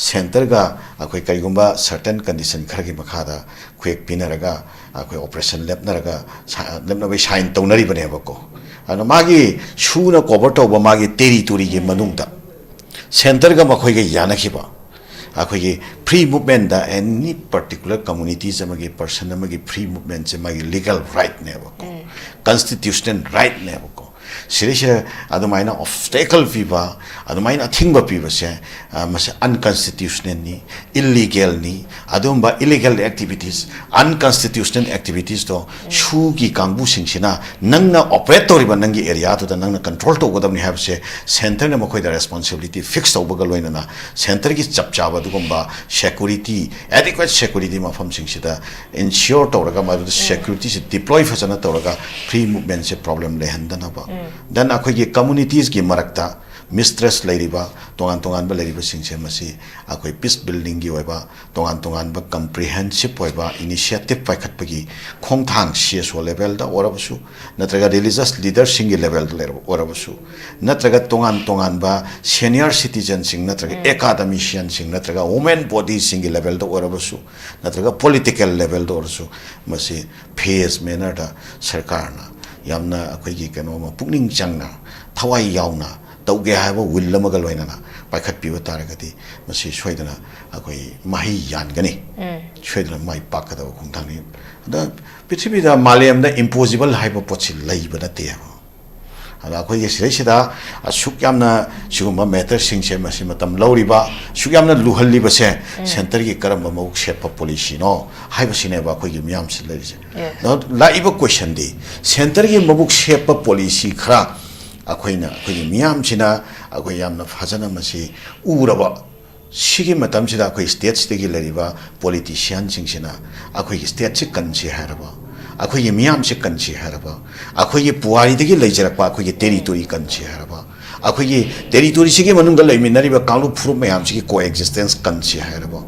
centreꯒ ꯑꯩꯈꯣꯏ ꯀꯔꯤꯒꯨꯝꯕ certain condition ꯈꯔꯒꯤ ꯃꯈꯥꯗ ꯈꯨꯌꯦꯛ ꯄꯤꯅꯔꯒ ꯑꯩꯈꯣꯏ operation ꯂꯦꯞꯅꯔꯒ ꯁꯥ-, ꯂꯦꯞꯅꯕꯒꯤ sign ꯇꯧꯅꯔꯤꯕꯅꯦꯕꯀꯣ꯫ ꯑꯗꯣ ꯃꯥꯒꯤ ꯁꯨꯅ cover ꯇꯧꯕ ꯃꯥꯒꯤ territoryꯒꯤ ꯃꯅꯨꯡꯗ centreꯒ ꯃꯈꯣꯏꯒ ꯌꯥꯅꯈꯤꯕ ꯑꯩꯈꯣꯏꯒꯤ free movementꯇ any particular communities ꯑꯃꯒꯤ person ꯑꯃꯒꯤ free movementꯁꯦ ꯃꯥꯒꯤ legal rightꯅꯦꯕꯀꯣ, constitutional rightꯅꯦꯕꯀꯣ꯫ ꯁꯤꯗꯩꯁꯤꯗ ꯑꯗꯨꯃꯥꯏꯅ obstacle ꯄꯤꯕ, ꯑꯗꯨꯃꯥꯏꯅ ꯑꯊꯤꯡꯕ ꯄꯤꯕꯁꯦ, ꯑ, ꯃꯁꯤ unconstitutionalꯅꯤ, illegalꯅꯤ꯫ ꯑꯗꯨꯒꯨꯝꯕ illegal activities, unconstitutional activitiesꯇꯣ ꯁꯨꯒꯤ ꯀꯥꯡꯕꯨꯁꯤꯡꯁꯤꯅ ꯅꯪꯅ operate ꯇꯧꯔꯤꯕ ꯅꯪꯒꯤ areaꯗꯨꯗ ꯅꯪꯅ control ꯇꯧꯒꯗꯕꯅꯤ ꯍꯥꯏꯕꯁꯦ centreꯅ ꯃꯈꯣꯏꯗ responsibility fix ꯇꯧꯕꯒ ꯂꯣꯏꯅꯅ centreꯒꯤ ꯆꯞ ꯆꯥꯕ ꯑꯗꯨꯒꯨꯝꯕ security, adequate security ꯃꯐꯝꯁꯤꯡꯁꯤꯗ ensure ꯇꯧꯔꯒ ꯃꯗꯨꯗ securityꯁꯦ deploy ꯐꯖꯅ ꯇꯧꯔꯒ free movementꯁꯦ problem ꯂꯩꯍꯟꯗꯅꯕ꯫ Then ꯑꯩꯈꯣꯏꯒꯤ communitiesꯀꯤ ꯃꯔꯛꯇ mistrust ꯂꯩꯔꯤꯕ, ꯇꯣꯉꯥꯟ ꯇꯣꯉꯥꯟꯕ ꯂꯩꯔꯤꯕꯁꯤꯡꯁꯦ ꯃꯁꯤ ꯑꯩꯈꯣꯏ peace buildingꯒꯤ ꯑꯣꯏꯕ ꯇꯣꯉꯥꯟ ꯇꯣꯉꯥꯟꯕ comprehensive ꯑꯣꯏꯕ initiative ꯄꯥꯏꯈꯠꯄꯒꯤ ꯈꯣꯡꯊꯥꯡ CSO levelꯗ ꯑꯣꯏꯔꯕꯁꯨ, ꯅꯠꯇ꯭ꯔꯒ religious leaderꯁꯤꯡꯒꯤ levelꯗ ꯂꯩꯔꯕ ꯑꯣꯏꯔꯕꯁꯨ, ꯅꯠꯇ꯭ꯔꯒ ꯇꯣꯉꯥꯟ ꯇꯣꯉꯥꯟꯕ senior citizenꯁꯤꯡ ꯅꯠꯇ꯭ꯔꯒ academicianꯁꯤꯡ ꯅꯠꯇ꯭ꯔꯒ women bodyꯁꯤꯡꯒꯤ levelꯗ ꯑꯣꯏꯔꯕꯁꯨ, ꯅꯠꯇ꯭ꯔꯒ political levelꯗ ꯑꯣꯏꯔꯁꯨ, ꯃꯁꯤ phase mannerꯗ ꯁꯔꯀꯥꯔꯅ ꯌꯥꯝꯅ ꯑꯩꯈꯣꯏꯒꯤ ꯀꯩꯅꯣ ꯑꯃ ꯄꯨꯛꯅꯤꯡ ꯆꯪꯅ, ꯊꯋꯥꯏ ꯌꯥꯎꯅ ꯇꯧꯒꯦ ꯍꯥꯏꯕ will ꯑꯃꯒ ꯂꯣꯏꯅꯅ ꯄꯥꯏꯈꯠꯄꯤꯕ ꯇꯥꯔꯒꯗꯤ, ꯃꯁꯤ ꯁꯣꯏꯗꯅ ꯑꯩꯈꯣꯏ ꯃꯍꯩ ꯌꯥꯟꯒꯅꯤ꯫ ꯁꯣꯏꯗꯅ ꯃꯥꯏ ꯄꯥꯛꯀꯗꯕ ꯈꯣꯡꯊꯥꯡꯅꯤ꯫ ꯑꯗ ꯄ꯭ꯔꯤꯊꯤꯕꯤꯗ, ꯃꯥꯂꯦꯝꯗ impossible ꯍꯥꯏꯕ ꯄꯣꯠꯁꯤ ꯂꯩꯕ ꯅꯠꯇꯦꯕ꯫ ꯑꯗ ꯑꯩꯈꯣꯏꯒꯤ ꯁꯤꯗꯩꯁꯤꯗ ꯑꯁꯨꯛ ꯌꯥꯝꯅ ꯁꯤꯒꯨꯝꯕ matterꯁꯤꯡꯁꯦ, ꯃꯁꯤ ꯃꯇꯝ ꯂꯧꯔꯤꯕ, ꯑꯁꯨꯛ ꯌꯥꯝꯅ ꯂꯨꯍꯜꯂꯤꯕꯁꯦ, centreꯒꯤ ꯀꯔꯝꯕ ꯃꯕꯨꯛ ꯁꯦꯞꯄ policyꯅꯣ ꯍꯥꯏꯕꯁꯤꯅꯦꯕ ꯑꯩꯈꯣꯏꯒꯤ ꯃꯤꯌꯥꯝꯁꯤ ꯂꯩꯔꯤꯁꯦ꯫ ꯑꯗꯣ ꯂꯥꯛꯏꯕ questionꯗꯤ, centreꯒꯤ ꯃꯕꯨꯛ ꯁꯦꯞꯄ policy ꯈꯔ ꯑꯩꯈꯣꯏꯅ, ꯑꯩꯈꯣꯏꯒꯤ ꯃꯤꯌꯥꯝꯁꯤꯅ ꯑꯩꯈꯣꯏ ꯌꯥꯝꯅ ꯐꯖꯅ ꯃꯁꯤ ꯎꯔꯕ, ꯁꯤꯒꯤ ꯃꯇꯝꯁꯤꯗ ꯑꯩꯈꯣꯏ ꯁ꯭ꯇꯦꯠꯁꯤꯗꯒꯤ ꯂꯩꯔꯤꯕ ꯄꯣꯂꯤꯇꯤꯁꯤꯌꯥꯟꯁꯤꯡꯁꯤꯅ ꯑꯩꯈꯣꯏꯒꯤ ꯁ꯭ꯇꯦꯠꯁꯤ ꯀꯟꯁꯤ ꯍꯥꯏꯔꯕ, ꯑꯩꯈꯣꯏꯒꯤ ꯃꯤꯌꯥꯝꯁꯤ ꯀꯟꯁꯤ ꯍꯥꯏꯔꯕ, ꯑꯩꯈꯣꯏꯒꯤ ꯄꯨꯋꯥꯔꯤꯗꯒꯤ ꯂꯩꯖꯔꯛꯄ ꯑꯩꯈꯣꯏꯒꯤ ꯇꯦꯔꯤꯇꯣꯔꯤ ꯀꯟꯁꯤ ꯍꯥꯏꯔꯕ, ꯑꯩꯈꯣꯏꯒꯤ ꯇꯦꯔꯤꯇꯣꯔꯤꯁꯤꯒꯤ ꯃꯅꯨꯡꯗ ꯂꯩꯃꯤꯟꯅꯔꯤꯕ ꯀꯥꯡꯂꯨꯞ ꯐꯨꯔꯨꯞ ꯃꯌꯥꯝꯁꯤꯒꯤ ꯀꯣ ꯑꯦꯛꯖꯤꯁꯇꯦꯟꯁ ꯀꯟꯁꯤ ꯍꯥꯏꯔꯕ,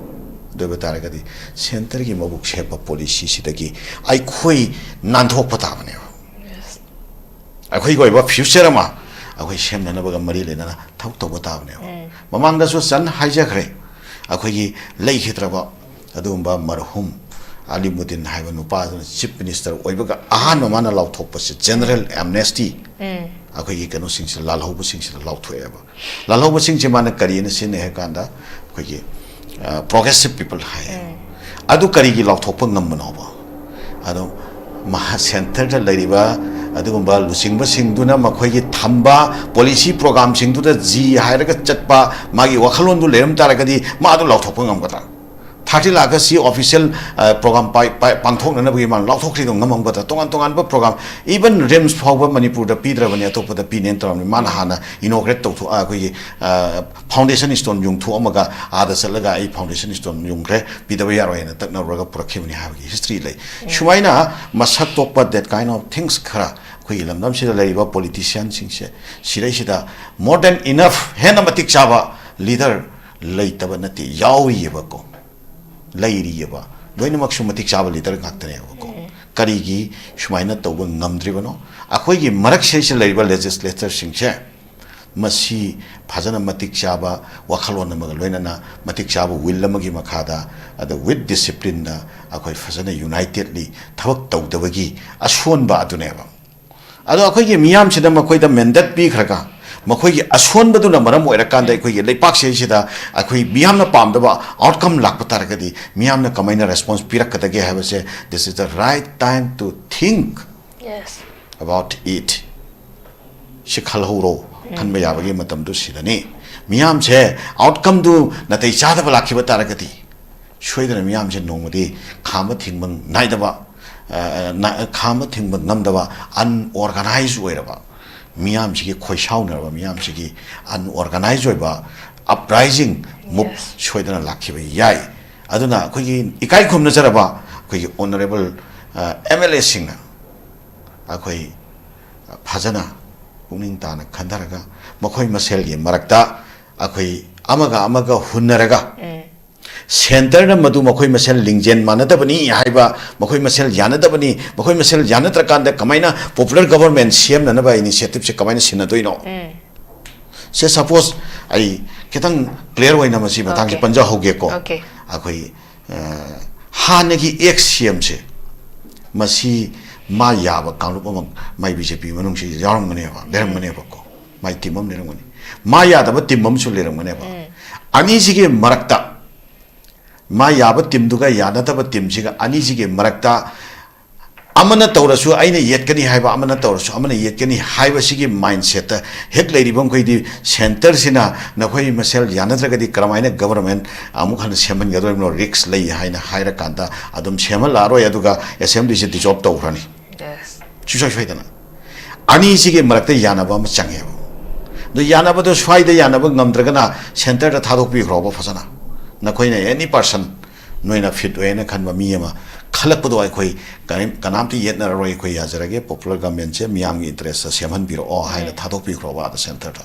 ꯑꯗꯨ ꯑꯣꯏꯕ ꯇꯥꯔꯒꯗꯤ ꯁꯦꯟꯇꯔꯒꯤ ꯃꯕꯨꯛ ꯁꯦꯞꯄ ꯄꯣꯂꯤꯁꯤꯁꯤꯗꯒꯤ ꯑꯩꯈꯣꯏ ꯅꯥꯟꯊꯣꯛꯄ ꯇꯥꯕꯅꯦꯕ꯫ ꯑꯩꯈꯣꯏꯒꯤ ꯑꯣꯏꯕ ꯐ꯭ꯌꯨꯆꯔ ꯑꯃ ꯑꯩꯈꯣꯏ ꯁꯦꯝꯅꯅꯕꯒ ꯃꯔꯤ ꯂꯩꯅꯅ ꯊꯕꯛ ꯇꯧꯕ ꯇꯥꯕꯅꯦꯕ꯫ ꯃꯃꯥꯡꯗꯁꯨ ꯆꯟ ꯍꯥꯏꯖꯈ꯭ꯔꯦ, ꯑꯩꯈꯣꯏꯒꯤ ꯂꯩꯈꯤꯗ꯭ꯔꯕ ꯑꯗꯨꯒꯨꯝꯕ ꯃꯔꯍꯨꯝ ꯑꯂꯤꯃꯨꯗꯤꯟ ꯍꯥꯏꯕ ꯅꯨꯄꯥꯗꯨꯅ ꯆꯤꯐ ꯃꯤꯅꯤꯁꯇꯔ ꯑꯣꯏꯕꯒ ꯑꯍꯥꯟꯕ ꯃꯥꯅ ꯂꯥꯎꯊꯣꯛꯄꯁꯤ ꯖꯦꯅꯔꯦꯜ ꯑꯦꯝꯅꯦꯁꯇꯤ ꯑꯩꯈꯣꯏꯒꯤ ꯀꯩꯅꯣꯁꯤꯡꯁꯤꯗ, ꯂꯥꯜꯍꯧꯕꯁꯤꯡꯁꯤꯗ ꯂꯥꯎꯊꯣꯛꯑꯦꯕ꯫ ꯂꯥꯜꯍꯧꯕꯁꯤꯡꯁꯦ ꯃꯥꯅ ꯀꯔꯤꯅ ꯁꯤꯖꯤꯟꯅꯩ ꯍꯥꯏ ꯀꯥꯟꯗ ꯑꯩꯈꯣꯏꯒꯤ ꯄ꯭ꯔꯣꯒ꯭ꯔꯦꯁꯤꯞ ꯄꯤꯄꯜ ꯍꯥꯏ꯫ ꯑꯗꯨ ꯀꯔꯤꯒꯤ ꯂꯥꯎꯊꯣꯛꯄ ꯉꯝꯕꯅꯣꯕ? ꯑꯗꯣ ꯃꯍꯥ ꯁꯦꯟꯇꯔꯗ ꯂꯩꯔꯤꯕ ꯑꯗꯨꯒꯨꯝꯕ ꯂꯨꯆꯤꯡꯕꯁꯤꯡꯗꯨꯅ ꯃꯈꯣꯏꯒꯤ ꯊꯝꯕ ꯄꯣꯂꯤꯁꯤ ꯄ꯭ꯔꯣꯒ꯭ꯔꯥꯝꯁꯤꯡꯗꯨꯗ ꯖꯤ ꯍꯥꯏꯔꯒ ꯆꯠꯄ, ꯃꯥꯒꯤ ꯋꯥꯈꯜꯂꯣꯟꯗꯨ ꯂꯩꯔꯝ ꯇꯥꯔꯒꯗꯤ ꯃꯥ ꯑꯗꯨ ꯂꯥꯎꯊꯣꯛꯄ ꯉꯝꯒꯗ꯭ꯔꯥ? ꯊꯥꯔꯇꯤꯟ ꯑꯥꯒꯁꯀꯤ ꯑꯣꯐꯤꯁꯤꯌꯦꯜ ꯄ꯭ꯔꯣꯒ꯭ꯔꯥꯝ ꯄꯥꯡꯊꯣꯛꯅꯅꯕꯒꯤ ꯃꯥꯅ ꯂꯥꯎꯊꯣꯛꯈ꯭ꯔꯤꯗꯣ ꯉꯝꯃꯝꯒꯗ꯭ꯔꯥ? ꯇꯣꯉꯥꯟ ꯇꯣꯉꯥꯟꯕ ꯄ꯭ꯔꯣꯒ꯭ꯔꯥꯝ, ꯏꯚꯟ ꯔꯤꯝꯁ ꯐꯥꯎꯕ ꯃꯅꯤꯄꯨꯔꯗ ꯄꯤꯗ꯭ꯔꯕꯅꯤ, ꯑꯇꯣꯞꯄꯗ ꯄꯤꯅꯦꯅ ꯇꯧꯔꯝꯃꯤ꯫ ꯃꯥꯅ ꯍꯥꯟꯅ ꯏꯅꯣꯒ꯭ꯔꯦꯠ ꯇꯧꯊꯣꯛ ꯑꯩꯈꯣꯏꯒꯤ ꯐꯥꯎꯟꯗꯦꯁꯟ ꯁ꯭ꯇꯣꯟ ꯌꯨꯡꯊꯣꯛꯑꯝꯃꯒ ꯑꯥꯗ ꯆꯠꯂꯒ ꯑꯩ ꯐꯥꯎꯟꯗꯦꯁꯟ ꯁ꯭ꯇꯣꯟ ꯌꯨꯡꯈ꯭ꯔꯦ, ꯄꯤꯗꯕ ꯌꯥꯔꯣꯏ ꯍꯥꯏꯅ ꯇꯛꯅꯔꯨꯔꯒ ꯄꯨꯔꯛꯈꯤꯕꯅꯤ ꯍꯥꯏꯕꯒꯤ ꯍꯤꯁꯇ꯭ꯔꯤ ꯂꯩ꯫ ꯁꯨꯃꯥꯏꯅ ꯃꯁꯛ ꯊꯣꯛꯄ that kind of things ꯈꯔ ꯑꯩꯈꯣꯏꯒꯤ ꯂꯝꯗꯝꯁꯤꯗ ꯂꯩꯔꯤꯕ ꯄꯣꯂꯤꯇꯤꯁꯤꯌꯥꯟꯁꯤꯡꯁꯦ ꯁꯤꯗꯩꯁꯤꯗ more than enough, ꯍꯦꯟꯅ ꯃꯇꯤꯛ ꯆꯥꯕ ꯂꯤꯗꯔ ꯂꯩꯇꯕ ꯅꯠꯇꯦ, ꯌꯥꯎꯔꯤꯑꯕꯀꯣ, ꯂꯩꯔꯤꯑꯕ꯫ ꯂꯣꯏꯅꯃꯛꯁꯨ ꯃꯇꯤꯛ ꯆꯥꯕ ꯂꯤꯗꯔ ꯉꯥꯛꯇꯅꯦꯕꯀꯣ꯫ ꯀꯔꯤꯒꯤ ꯁꯨꯃꯥꯏꯅ ꯇꯧꯕ ꯉꯝꯗ꯭ꯔꯤꯕꯅꯣ? ꯑꯩꯈꯣꯏꯒꯤ ꯃꯔꯛꯁꯤꯗꯩꯁꯤꯗ ꯂꯩꯔꯤꯕ ꯂꯦꯖꯤꯁꯂꯦꯇꯔꯁꯤꯡꯁꯦ ꯃꯁꯤ ꯐꯖꯅ ꯃꯇꯤꯛ ꯆꯥꯕ ꯋꯥꯈꯜꯂꯣꯟ ꯑꯃꯒ ꯂꯣꯏꯅꯅ ꯃꯇꯤꯛ ꯆꯥꯕ ꯋꯤꯜ ꯑꯃꯒꯤ ꯃꯈꯥꯗ, ꯑꯗ with ꯗꯤꯁꯤꯄ꯭ꯂꯤꯟꯗ ꯑꯩꯈꯣꯏ ꯐꯖꯅ ꯌꯨꯅꯥꯏꯇꯦꯠꯂꯤ ꯊꯕꯛ ꯇꯧꯗꯕꯒꯤ ꯑꯁꯣꯟꯕ ꯑꯗꯨꯅꯦꯕ꯫ ꯑꯗꯣ ꯑꯩꯈꯣꯏꯒꯤ ꯃꯤꯌꯥꯝꯁꯤꯗ ꯃꯈꯣꯏꯗ ꯃꯦꯟꯗꯦꯠ ꯄꯤꯈ꯭ꯔꯒ ꯃꯈꯣꯏꯒꯤ ꯑꯁꯣꯟꯕꯗꯨꯅ ꯃꯔꯝ ꯑꯣꯏꯔꯀꯥꯟꯗ ꯑꯩꯈꯣꯏꯒꯤ ꯂꯩꯄꯥꯛꯁꯤꯗꯩꯁꯤꯗ ꯑꯩꯈꯣꯏ ꯃꯤꯌꯥꯝꯅ ꯄꯥꯝꯗꯕ ꯑꯥꯎꯠꯀꯝ ꯂꯥꯛꯄ ꯇꯥꯔꯒꯗꯤ ꯃꯤꯌꯥꯝꯅ ꯀꯃꯥꯏꯅ ꯔꯦꯁꯄꯣꯟꯁ ꯄꯤꯔꯛꯀꯗꯒꯦ ꯍꯥꯏꯕꯁꯦ, this is the right time to think Yes. about it. ꯁꯤ ꯈꯜꯍꯧꯔꯣ, ꯈꯟꯕ ꯌꯥꯕꯒꯤ ꯃꯇꯝꯗꯨ ꯁꯤꯗꯅꯤ꯫ ꯃꯤꯌꯥꯝꯁꯦ ꯑꯥꯎꯠꯀꯝꯗꯨ ꯅꯥꯇꯩ ꯆꯥꯗꯕ ꯂꯥꯛꯈꯤꯕ ꯇꯥꯔꯒꯗꯤ ꯁꯣꯏꯗꯅ ꯃꯤꯌꯥꯝꯁꯦ ꯅꯣꯡꯃꯗꯤ ꯈꯥꯝꯕ ꯊꯤꯡꯕ ꯅꯥꯏꯗꯕ, ꯑ, ꯅ-, ꯈꯥꯝꯕ ꯊꯤꯡꯕ ꯉꯝꯗꯕ, ꯑꯟꯑꯣꯔꯒꯅꯥꯏꯖ ꯑꯣꯏꯔꯕ ꯃꯤꯌꯥꯝꯁꯤꯒꯤ, ꯈꯣꯏꯁꯥꯎꯅꯔꯕ ꯃꯤꯌꯥꯝꯁꯤꯒꯤ ꯑꯟꯑꯣꯔꯒꯅꯥꯏꯖ ꯑꯣꯏꯕ ꯑꯞꯔꯥꯏꯖꯤꯡ ꯃꯨꯞ ꯁꯣꯏꯗꯅ ꯂꯥꯛꯈꯤꯕ ꯌꯥꯏ꯫ ꯑꯗꯨꯅ ꯑꯩꯈꯣꯏꯒꯤ ꯏꯀꯥꯏ ꯈꯨꯝꯅꯖꯔꯕ ꯑꯩꯈꯣꯏꯒꯤ ꯑꯣꯅꯔꯦꯕꯜ ꯑꯦꯝ ꯑꯦꯜ ꯑꯦꯁꯤꯡꯅ ꯑꯩꯈꯣꯏ ꯐꯖꯅ ꯄꯨꯛꯅꯤꯡ ꯇꯥꯅ ꯈꯟꯊꯔꯒ ꯃꯈꯣꯏ ꯃꯁꯦꯜꯒꯤ ꯃꯔꯛꯇ ꯑꯩꯈꯣꯏ ꯑꯃꯒ ꯑꯃꯒ ꯍꯨꯟꯅꯔꯒ ꯁꯦꯟꯇꯔꯅ ꯃꯗꯨ ꯃꯈꯣꯏ ꯃꯁꯦꯜ ꯂꯤꯡꯖꯦꯜ ꯃꯥꯟꯅꯗꯕꯅꯤ ꯍꯥꯏꯕ, ꯃꯈꯣꯏ ꯃꯁꯦꯜ ꯌꯥꯅꯗꯕꯅꯤ, ꯃꯈꯣꯏ ꯃꯁꯦꯜ ꯌꯥꯅꯗ꯭ꯔꯀꯥꯟꯗ ꯀꯃꯥꯏꯅ ꯄꯣꯄꯨꯂꯔ ꯒꯕꯔꯟꯃꯦꯟ ꯁꯦꯝꯅꯅꯕ ꯏꯅꯤꯁꯤꯌꯦꯇꯤꯞꯁꯦ ꯀꯃꯥꯏꯅ ꯁꯤꯟꯅꯗꯣꯏꯅꯣ? ꯁꯦ, ꯁꯄꯣꯁ ꯑꯩ ꯈꯤꯇꯪ ꯀ꯭ꯂꯤꯌꯥꯔ ꯑꯣꯏꯅ ꯃꯁꯤ ꯃꯇꯥꯡꯁꯤ Okay. ꯄꯟꯖꯍꯧꯒꯦꯀꯣ꯫ Okay. ꯑꯩꯈꯣꯏ ꯑ, ꯍꯥꯟꯅꯒꯤ ꯑꯦꯛꯁ ꯁꯤ ꯑꯦꯝꯁꯦ ꯃꯁꯤ ꯃꯥ ꯌꯥꯕ ꯀꯥꯡꯂꯨꯞ ꯑꯃ ꯃꯥꯏ ꯕꯤ ꯖꯦ ꯄꯤ ꯃꯅꯨꯡꯁꯤ ꯌꯥꯎꯔꯝꯒꯅꯦꯕ, ꯂꯩꯔꯝꯒꯅꯦꯕꯀꯣ꯫ ꯃꯥꯏ ꯇꯤꯝ ꯑꯃ ꯂꯩꯔꯝꯒꯅꯤ, ꯃꯥ ꯌꯥꯗꯕ ꯇꯤꯝ ꯑꯃꯁꯨ ꯂꯩꯔꯝꯒꯅꯦꯕ꯫ ꯑꯅꯤꯁꯤꯒꯤ ꯃꯔꯛꯇ, ꯃꯥ ꯌꯥꯕ ꯇꯤꯝꯗꯨꯒ ꯌꯥꯅꯗꯕ ꯇꯤꯝꯁꯤꯒ ꯑꯅꯤꯁꯤꯒꯤ ꯃꯔꯛꯇ ꯑꯃꯅ ꯇꯧꯔꯁꯨ ꯑꯩꯅ ꯌꯦꯠꯀꯅꯤ ꯍꯥꯏꯕ, ꯑꯃꯅ ꯇꯧꯔꯁꯨ ꯑꯃꯅ ꯌꯦꯠꯀꯅꯤ ꯍꯥꯏꯕꯁꯤꯒꯤ ꯃꯥꯏꯟꯁꯦꯠꯇ ꯍꯦꯛ ꯂꯩꯔꯤꯕ ꯃꯈꯩꯗꯤ, ꯁꯦꯟꯇꯔꯁꯤꯅ ꯅꯈꯣꯏ ꯃꯁꯦꯜ ꯌꯥꯅꯗ꯭ꯔꯒꯗꯤ ꯀꯔꯝꯍꯥꯏꯅ ꯒꯕꯔꯟꯃꯦꯟ ꯑꯃꯨꯛ ꯍꯟꯅ ꯁꯦꯝꯍꯟꯒꯗꯧꯔꯤꯕꯅꯣ, ꯔꯤꯛꯁ ꯂꯩ ꯍꯥꯏꯅ ꯍꯥꯏꯔꯀꯥꯟꯗ ꯑꯗꯨꯝ ꯁꯦꯝꯍꯜꯂꯛꯑꯔꯣꯏ, ꯑꯗꯨꯒ ꯑꯦꯁꯦꯝꯕ꯭ꯂꯤꯁꯤ ꯗꯤꯖꯣꯜꯕ ꯇꯧꯈ꯭ꯔꯅꯤ꯫ ꯁꯨꯡꯁꯣꯏ ꯁꯣꯏꯗꯅ ꯑꯅꯤꯁꯤꯒꯤ ꯃꯔꯛꯇ ꯌꯥꯅꯕ ꯑꯃ ꯆꯪꯉꯦꯕ꯫ ꯑꯗꯨ ꯌꯥꯅꯕꯗꯣ ꯁ꯭ꯋꯥꯏꯗ ꯌꯥꯅꯕ ꯉꯝꯗ꯭ꯔꯒꯅ ꯁꯦꯟꯇꯔꯗ ꯊꯥꯗꯣꯛꯄꯤꯈ꯭ꯔꯣꯕ ꯐꯖꯅ꯫ ꯅꯈꯣꯏꯅ ꯑꯦꯅꯤ ꯄꯥꯔꯁꯟ ꯅꯣꯏꯅ ꯐꯤꯠ ꯑꯣꯏꯅ ꯈꯟꯕ ꯃꯤ ꯑꯃ ꯈꯜꯂꯛꯄꯗꯣ ꯑꯩꯈꯣꯏ ꯀꯔꯤꯝ-, ꯀꯅꯥꯝꯇ ꯌꯦꯠꯅꯔꯔꯣꯏ, ꯑꯩꯈꯣꯏ ꯌꯥꯖꯔꯒꯦ, ꯄꯣꯄꯨꯂꯔ ꯒꯃꯦꯟꯁꯦ ꯃꯤꯌꯥꯝꯒꯤ ꯏꯟꯇꯔꯦꯁꯇ ꯁꯦꯝꯍꯟꯕꯤꯔꯛꯑꯣ ꯍꯥꯏꯅ ꯊꯥꯗꯣꯛꯄꯤꯈ꯭ꯔꯣꯕ ꯑꯥꯗ ꯁꯦꯟꯇꯔꯗ꯫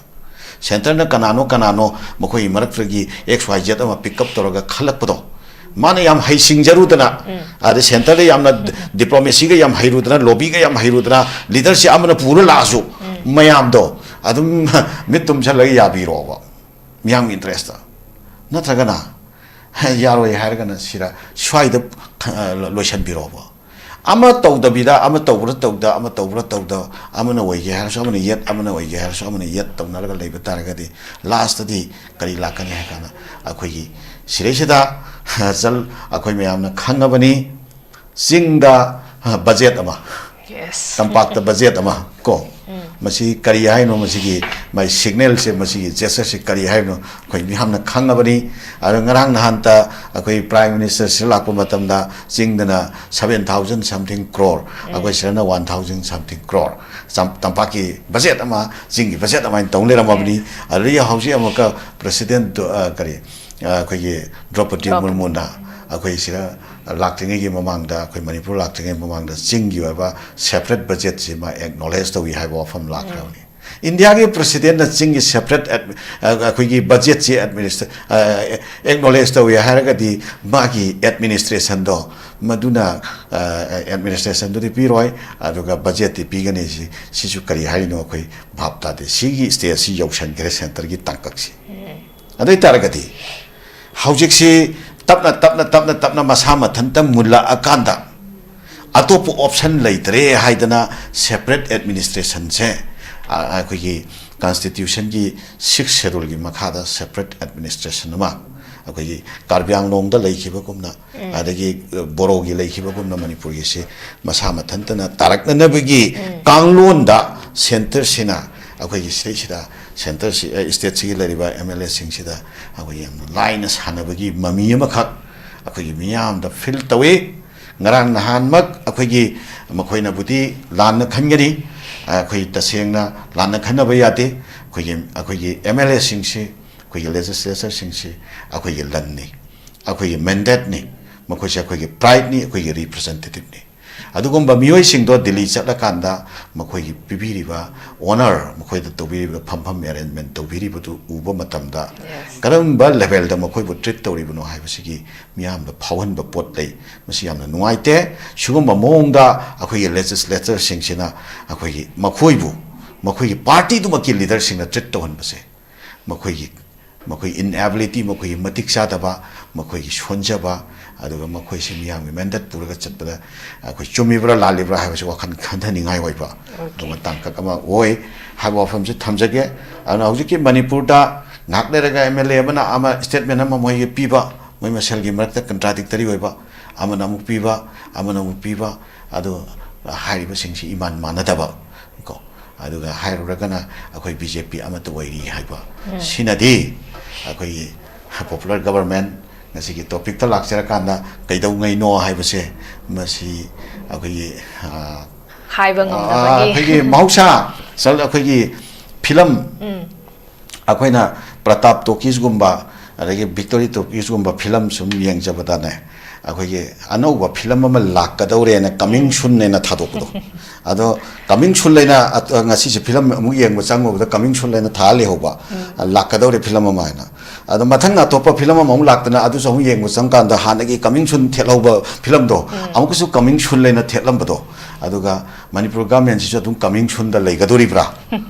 ꯁꯦꯟꯇꯔꯅ ꯀꯅꯥꯅꯣ ꯀꯅꯥꯅꯣ ꯃꯈꯣꯏꯒꯤ ꯃꯔꯛꯇꯒꯤ ꯑꯦꯛꯁ ꯋꯥꯏ ꯖꯦꯠ ꯑꯃ ꯄꯤꯛ ꯑꯞ ꯇꯧꯔꯒ ꯈꯜꯂꯛꯄꯗꯣ, ꯃꯥꯅ ꯌꯥꯝ ꯍꯩꯁꯤꯡꯖꯔꯨꯗꯅ, ꯑꯗꯩ ꯁꯦꯟꯇꯔꯗ ꯌꯥꯝꯅ ꯗꯤꯄ꯭ꯂꯣꯃꯦꯁꯤꯒ ꯌꯥꯝ ꯍꯩꯔꯨꯗꯅ, ꯂꯣꯕꯤꯒ ꯌꯥꯝ ꯍꯩꯔꯨꯗꯅ, ꯂꯤꯗꯔꯁꯤꯞ ꯑꯃꯅ ꯄꯨꯔ ꯂꯥꯛꯑꯁꯨ, ꯃꯌꯥꯝꯗꯣ ꯑꯗꯨꯝ ꯃꯤꯠ ꯇꯨꯝꯁꯜꯂꯒ ꯌꯥꯕꯤꯔꯣꯕ, ꯃꯤꯌꯥꯝꯒꯤ ꯏꯟꯇꯔꯦꯁꯇ꯫ ꯅꯠꯇ꯭ꯔꯒꯅ ꯌꯥꯔꯣꯏ ꯍꯥꯏꯔꯒꯅ ꯁꯤꯗ ꯁ꯭ꯋꯥꯏꯗ, ꯑ, ꯂꯣꯏꯁꯤꯟꯕꯤꯔꯣꯕ꯫ ꯑꯃ ꯇꯧꯗꯕꯤꯗ, ꯑꯃ ꯇꯧꯕ꯭ꯔꯥ ꯇꯧꯗ, ꯑꯃ ꯇꯧꯕ꯭ꯔꯥ ꯇꯧꯗ, ꯑꯃꯅ ꯑꯣꯏꯒꯦ ꯍꯥꯏꯔꯁꯨ ꯑꯃꯅ ꯌꯦꯠ, ꯑꯃꯅ ꯑꯣꯏꯒꯦ ꯍꯥꯏꯔꯁꯨ ꯑꯃꯅ ꯌꯦꯠ ꯇꯧꯅꯔꯒ ꯂꯩꯕ ꯇꯥꯔꯒꯗꯤ, ꯂꯥꯁꯇꯗꯤ ꯀꯔꯤ ꯂꯥꯛꯀꯅꯤ ꯍꯥꯏ ꯀꯥꯟꯗ, ꯑꯩꯈꯣꯏꯒꯤ ꯁꯤꯔꯩꯁꯤꯗ, ꯑ, ꯆꯜ-, ꯑꯩꯈꯣꯏ ꯃꯌꯥꯝꯅ ꯈꯪꯉꯕꯅꯤ, ꯆꯤꯡꯗ, ꯑ, ꯕꯖꯦꯠ ꯑꯃ, ꯇꯝꯄꯥꯛꯇ ꯕꯖꯦꯠ ꯑꯃ ꯀꯣ, ꯃꯁꯤ ꯀꯔꯤ ꯍꯥꯏꯅꯣ? ꯃꯁꯤꯒꯤ ꯃꯥꯏ ꯁꯤꯒꯅꯦꯜꯁꯦ, ꯃꯁꯤꯒꯤ ꯖꯦꯁꯆꯔꯁꯦ ꯀꯔꯤ ꯍꯥꯏꯅꯣ? ꯑꯩꯈꯣꯏ ꯃꯤꯌꯥꯝꯅ ꯈꯪꯉꯕꯅꯤ꯫ ꯑꯗꯣ ꯉꯔꯥꯡ ꯅꯍꯥꯟꯇ ꯑꯩꯈꯣꯏ ꯄ꯭ꯔꯥꯏꯝ ꯃꯤꯅꯤꯁꯇꯔ ꯁꯤꯗ ꯂꯥꯛꯄ ꯃꯇꯝꯗ ꯆꯤꯡꯗꯅ seven thousand something crore, ꯑꯩꯈꯣꯏ ꯁꯤꯗꯅ one thousand something crore꯫ ꯆꯝ-, ꯇꯝꯄꯥꯛꯀꯤ ꯕꯖꯦꯠ ꯑꯃ, ꯆꯤꯡꯒꯤ ꯕꯖꯦꯠ ꯑꯃ ꯍꯥꯏꯅ ꯇꯧ ꯂꯩꯔꯝꯃꯕꯅꯤ꯫ ꯑꯗꯨꯗꯒꯤ ꯍꯧꯖꯤꯛ ꯑꯃꯨꯛꯀ ꯄ꯭ꯔꯁꯤꯗꯦꯟ ꯗꯣ-, ꯑ, ꯀꯔꯤ, ꯑ, ꯑꯩꯈꯣꯏꯒꯤ ꯗ꯭ꯔꯧꯄꯗꯤ ꯗ꯭ꯔꯧꯄꯗꯤ꯫ ꯃꯨꯔꯃꯨꯅ ꯑꯩꯈꯣꯏ ꯁꯤꯗ ꯂꯥꯛꯇ꯭ꯔꯤꯉꯩꯒꯤ ꯃꯃꯥꯡꯗ, ꯑꯩꯈꯣꯏ ꯃꯅꯤꯄꯨꯔ ꯂꯥꯛꯇ꯭ꯔꯤꯉꯩ ꯃꯃꯥꯡꯗ ꯆꯤꯡꯒꯤ ꯑꯣꯏꯕ ꯁꯦꯄꯔꯦꯠ ꯕꯖꯦꯠꯁꯤ ꯃꯥ ꯑꯦꯛꯅꯣꯂꯦꯖ ꯇꯧꯏ ꯍꯥꯏꯕ ꯋꯥꯐꯝ ꯂꯥꯛꯈ꯭ꯔꯕꯅꯤ꯫ ꯏꯟꯗꯤꯌꯥꯒꯤ ꯄ꯭ꯔꯁꯤꯗꯦꯟꯅ ꯆꯤꯡꯒꯤ ꯁꯦꯄꯔꯦꯠ ꯑꯦꯗ-, ꯑ, ꯑꯩꯈꯣꯏꯒꯤ ꯕꯖꯦꯠꯁꯤ ꯑꯦꯗꯃꯤꯅꯤꯁꯇ꯭ꯔ-, ꯑ, ꯑꯦꯛꯅꯣꯂꯦꯖ ꯇꯧꯏ ꯍꯥꯏꯔꯒꯗꯤ ꯃꯥꯒꯤ ꯑꯦꯗꯃꯤꯅꯤꯁꯇ꯭ꯔꯦꯁꯟꯗꯣ ꯃꯗꯨꯅ, ꯑ, ꯑꯦꯗꯃꯤꯅꯤꯁꯇ꯭ꯔꯦꯁꯟꯗꯨꯗꯤ ꯄꯤꯔꯣꯏ, ꯑꯗꯨꯒ ꯕꯖꯦꯠꯇꯤ ꯄꯤꯒꯅꯤ꯫ ꯁꯤ, ꯁꯤꯁꯨ ꯀꯔꯤ ꯍꯥꯏꯔꯤꯅꯣ ꯑꯩꯈꯣꯏ ꯚꯥꯞ ꯇꯥꯗꯦ꯫ ꯁꯤꯒꯤ ꯁ꯭ꯇꯦꯖꯁꯤ ꯌꯧꯁꯟꯈ꯭ꯔꯦ ꯁꯦꯟꯇꯔꯒꯤ ꯇꯥꯡꯀꯛꯁꯤ꯫ ꯑꯗꯨ ꯑꯣꯏ ꯇꯥꯔꯒꯗꯤ ꯍꯧꯖꯤꯛꯁꯤ ꯇꯞꯅ, ꯇꯞꯅ, ꯇꯞꯅ, ꯇꯞꯅ ꯃꯁꯥ ꯃꯊꯟꯇ ꯃꯨꯜꯂꯛꯑꯀꯥꯟꯗ ꯑꯇꯣꯞꯄ ꯑꯣꯞꯁꯟ ꯂꯩꯇ꯭ꯔꯦ ꯍꯥꯏꯗꯅ ꯁꯦꯄꯔꯦꯠ ꯑꯦꯗꯃꯤꯅꯤꯁꯇ꯭ꯔꯦꯁꯟꯁꯦ, ꯑ, ꯑꯩꯈꯣꯏꯒꯤ ꯀꯟꯁꯇꯤꯇ꯭ꯌꯨꯁꯟꯒꯤ ꯁꯤꯛꯁ ꯁꯦꯗꯨꯜꯒꯤ ꯃꯈꯥꯗ ꯁꯦꯄꯔꯦꯠ ꯑꯦꯗꯃꯤꯅꯤꯁꯇ꯭ꯔꯦꯁꯟ ꯑꯃ ꯑꯩꯈꯣꯏꯒꯤ ꯀꯥꯔꯕꯤ ꯑꯪꯂꯣꯡꯗ ꯂꯩꯈꯤꯕꯒꯨꯝꯅ, ꯑꯗꯒꯤ, ꯑ, ꯕꯣꯔꯣꯒꯤ ꯂꯩꯈꯤꯕꯒꯨꯝꯅ ꯃꯅꯤꯄꯨꯔꯒꯤꯁꯤ ꯃꯁꯥ ꯃꯊꯟꯇꯅ ꯇꯥꯔꯛꯅꯅꯕꯒꯤ ꯀꯥꯡꯂꯣꯟꯗ ꯁꯦꯟꯇꯔꯁꯤꯅ ꯑꯩꯈꯣꯏꯒꯤ ꯁꯤꯗꯩꯁꯤꯗ ꯁꯦꯟꯇꯔꯁꯤ, ꯑ, ꯁ꯭ꯇꯦꯠꯁꯤꯒꯤ ꯂꯩꯔꯤꯕ ꯑꯦꯝ ꯑꯦꯜ ꯑꯦꯁꯤꯡꯁꯤꯗ ꯑꯩꯈꯣꯏ ꯌꯥꯝꯅ ꯂꯥꯏꯅ ꯁꯥꯟꯅꯕꯒꯤ ꯃꯃꯤ ꯑꯃꯈꯛ ꯑꯩꯈꯣꯏꯒꯤ ꯃꯤꯌꯥꯝꯗ ꯐꯤꯜ ꯇꯧꯏ꯫ ꯉꯔꯥꯡ ꯅꯍꯥꯟꯃꯛ ꯑꯩꯈꯣꯏꯒꯤ ꯃꯈꯣꯏꯅꯕꯨꯗꯤ ꯂꯥꯟꯅ ꯈꯟꯒꯅꯤ꯫ ꯑꯩꯈꯣꯏ ꯇꯁꯦꯡꯅ ꯂꯥꯟꯅ ꯈꯟꯅꯕ ꯌꯥꯗꯦ꯫ ꯑꯩꯈꯣꯏꯒꯤ, ꯑꯩꯈꯣꯏꯒꯤ ꯑꯦꯝ ꯑꯦꯜ ꯑꯦꯁꯤꯡꯁꯤ, ꯑꯩꯈꯣꯏꯒꯤ ꯂꯦꯖꯤꯁꯂꯦꯆꯔꯁꯤꯡꯁꯤ ꯑꯩꯈꯣꯏꯒꯤ ꯂꯟꯅꯤ, ꯑꯩꯈꯣꯏꯒꯤ ꯃꯦꯟꯗꯦꯠꯅꯤ, ꯃꯈꯣꯏꯁꯦ ꯑꯩꯈꯣꯏꯒꯤ ꯄ꯭ꯔꯥꯏꯗꯅꯤ, ꯑꯩꯈꯣꯏꯒꯤ ꯔꯤꯄ꯭ꯔꯖꯦꯟꯇꯦꯇꯤꯞꯅꯤ꯫ ꯑꯗꯨꯒꯨꯝꯕ ꯃꯤꯑꯣꯏꯁꯤꯡꯗꯣ ꯗꯤꯜꯂꯤ ꯆꯠꯂꯀꯥꯟꯗ ꯃꯈꯣꯏꯒꯤ ꯄꯤꯕꯤꯔꯤꯕ ꯑꯣꯅꯔ, ꯃꯈꯣꯏꯗ ꯇꯧꯕꯤꯔꯤꯕ ꯐꯝꯐꯝ ꯑꯦꯔꯦꯟꯖꯃꯦꯟ ꯇꯧꯕꯤꯔꯤꯕꯗꯨ ꯎꯕ ꯃꯇꯝꯗ ꯀꯔꯝꯕ ꯂꯦꯚꯦꯜꯗ ꯃꯈꯣꯏꯕꯨ ꯇ꯭ꯔꯤꯠ ꯇꯧꯔꯤꯕꯅꯣ ꯍꯥꯏꯕꯁꯤꯒꯤ ꯃꯤꯌꯥꯝꯗ ꯐꯥꯎꯍꯟꯕ ꯄꯣꯠ ꯂꯩ꯫ ꯃꯁꯤ ꯌꯥꯝꯅ ꯅꯨꯡꯉꯥꯏꯇꯦ꯫ ꯁꯤꯒꯨꯝꯕ ꯃꯑꯣꯡꯗ ꯑꯩꯈꯣꯏꯒꯤ ꯂꯦꯖꯤꯁꯂꯦꯆꯔꯁꯤꯡꯁꯤꯅ ꯑꯩꯈꯣꯏꯒꯤ ꯃꯈꯣꯏꯕꯨ, ꯃꯈꯣꯏꯒꯤ ꯄꯥꯔꯇꯤꯗꯨꯃꯛꯀꯤ ꯂꯤꯗꯔꯁꯤꯡꯅ ꯇ꯭ꯔꯤꯠ ꯇꯧꯍꯟꯕꯁꯦ ꯃꯈꯣꯏꯒꯤ, ꯃꯈꯣꯏ ꯏꯟꯑꯦꯕꯤꯂꯤꯇꯤ, ꯃꯈꯣꯏꯒꯤ ꯃꯇꯤꯛ ꯆꯥꯗꯕ, ꯃꯈꯣꯏꯒꯤ ꯁꯣꯟꯖꯕ, ꯑꯗꯨꯒ ꯃꯈꯣꯏꯁꯤ ꯃꯤꯌꯥꯝꯒꯤ ꯃꯦꯟꯗꯦꯠ ꯄꯨꯔꯒ ꯆꯠꯄꯗ ꯑꯩꯈꯣꯏ ꯆꯨꯝꯃꯤꯕ꯭ꯔꯥ ꯂꯥꯜꯂꯤꯕ꯭ꯔꯥ ꯍꯥꯏꯕꯁꯤ ꯋꯥꯈꯜ ꯈꯟꯊꯅꯤꯡꯉꯥꯏ ꯑꯣꯏꯕ ꯑꯗꯨꯒꯨꯝꯕ ꯇꯥꯡꯀꯛ ꯑꯃ ꯑꯣꯏ ꯍꯥꯏꯕ ꯋꯥꯐꯝꯁꯤ ꯊꯝꯖꯒꯦ꯫ ꯑꯗꯨꯅ ꯍꯧꯖꯤꯛꯀꯤ ꯃꯅꯤꯄꯨꯔꯗ ꯉꯥꯏꯍꯥꯛ ꯂꯩꯔꯒ ꯑꯦꯝ ꯑꯦꯜ ꯑꯦ ꯑꯃꯅ ꯑꯃ ꯁ꯭ꯇꯦꯠꯃꯦꯟ ꯑꯃ ꯃꯣꯏꯒꯤ ꯄꯤꯕ, ꯃꯣꯏ ꯃꯁꯦꯜꯒꯤ ꯃꯔꯛꯇ ꯀꯟꯇ꯭ꯔꯥꯗꯤꯛꯇꯔꯤ ꯑꯣꯏꯕ, ꯑꯃꯅ ꯑꯃꯨꯛ ꯄꯤꯕ, ꯑꯃꯅ ꯑꯃꯨꯛ ꯄꯤꯕ, ꯑꯗꯨ ꯍꯥꯏꯔꯤꯕꯁꯤꯡꯁꯤ ꯏꯃꯥꯟ ꯃꯥꯟꯅꯗꯕ ꯀꯣ꯫ ꯑꯗꯨꯒ ꯍꯥꯏꯔꯨꯔꯒꯅ ꯑꯩꯈꯣꯏ ꯕꯤ ꯖꯦ ꯄꯤ ꯑꯃꯠꯇ ꯑꯣꯏꯔꯤ ꯍꯥꯏꯕ ꯁꯤꯅꯗꯤ ꯑꯩꯈꯣꯏꯒꯤ popular government ꯉꯁꯤꯒꯤ ꯇꯣꯄꯤꯛꯇ ꯂꯥꯛꯆꯔꯀꯥꯟꯗ ꯀꯩꯗꯧꯉꯩꯅꯣ ꯍꯥꯏꯕꯁꯦ ꯃꯁꯤ ꯑꯩꯈꯣꯏꯒꯤ ꯑ, ꯍꯥꯏꯕ ꯑ, ꯉꯝꯗꯕꯒꯤ ꯑꯩꯈꯣꯏꯒꯤ ꯃꯍꯧꯁꯥ ꯆꯜ ꯑꯩꯈꯣꯏꯒꯤ ꯐꯤꯂꯝ ꯑꯩꯈꯣꯏꯅ ꯄ꯭ꯔꯇꯥꯞ ꯇꯣꯀꯤꯁꯒꯨꯝꯕ ꯑꯗꯒꯤ ꯚꯤꯛꯇꯣꯔꯤ ꯇꯣꯀꯤꯁꯒꯨꯝꯕ ꯐꯤꯂꯝ ꯁꯨꯝ ꯌꯦꯡꯖꯕꯗꯅꯦ ꯑꯩꯈꯣꯏꯒꯤ ꯑꯅꯧꯕ ꯐꯤꯂꯝ ꯑꯃ ꯂꯥꯛꯀꯗꯧꯔꯦꯅ coming soon ꯍꯥꯏꯅ ꯊꯥꯗꯣꯛꯄꯗꯣ ꯑꯗꯣ coming soon ꯍꯥꯏꯅ ꯑ- ꯉꯁꯤꯁꯦ ꯐꯤꯂꯝ ꯑꯃꯨꯛ ꯌꯦꯡꯕ ꯆꯪꯉꯨꯕꯗ coming soon ꯍꯥꯏꯅ ꯊꯥ ꯂꯩꯍꯧꯕ ꯂꯥꯛꯀꯗꯧꯔꯦ ꯐꯤꯂꯝ ꯑꯃ ꯍꯥꯏꯅ ꯑꯗꯣ ꯃꯊꯪꯅ ꯑꯇꯣꯞꯄ ꯐꯤꯂꯝ ꯑꯃꯃꯨꯛ ꯂꯥꯛꯇꯅ ꯑꯗꯨꯁꯨ ꯑꯃꯨꯛ ꯌꯦꯡꯕ ꯆꯪꯀꯥꯟꯗ ꯍꯥꯟꯅꯒꯤ coming soon ꯊꯦꯠꯍꯧꯕ ꯐꯤꯂꯝꯗꯣ ꯑꯃꯨꯛꯀꯁꯨ coming soon ꯍꯥꯏꯅ ꯊꯦꯠꯂꯝꯕꯗꯣ ꯑꯗꯨꯒ ꯃꯅꯤꯄꯨꯔ government ꯁꯤꯁꯨ ꯑꯗꯨꯝ coming soon ꯗ ꯂꯩꯒꯗꯧꯔꯤꯕ꯭ꯔꯥ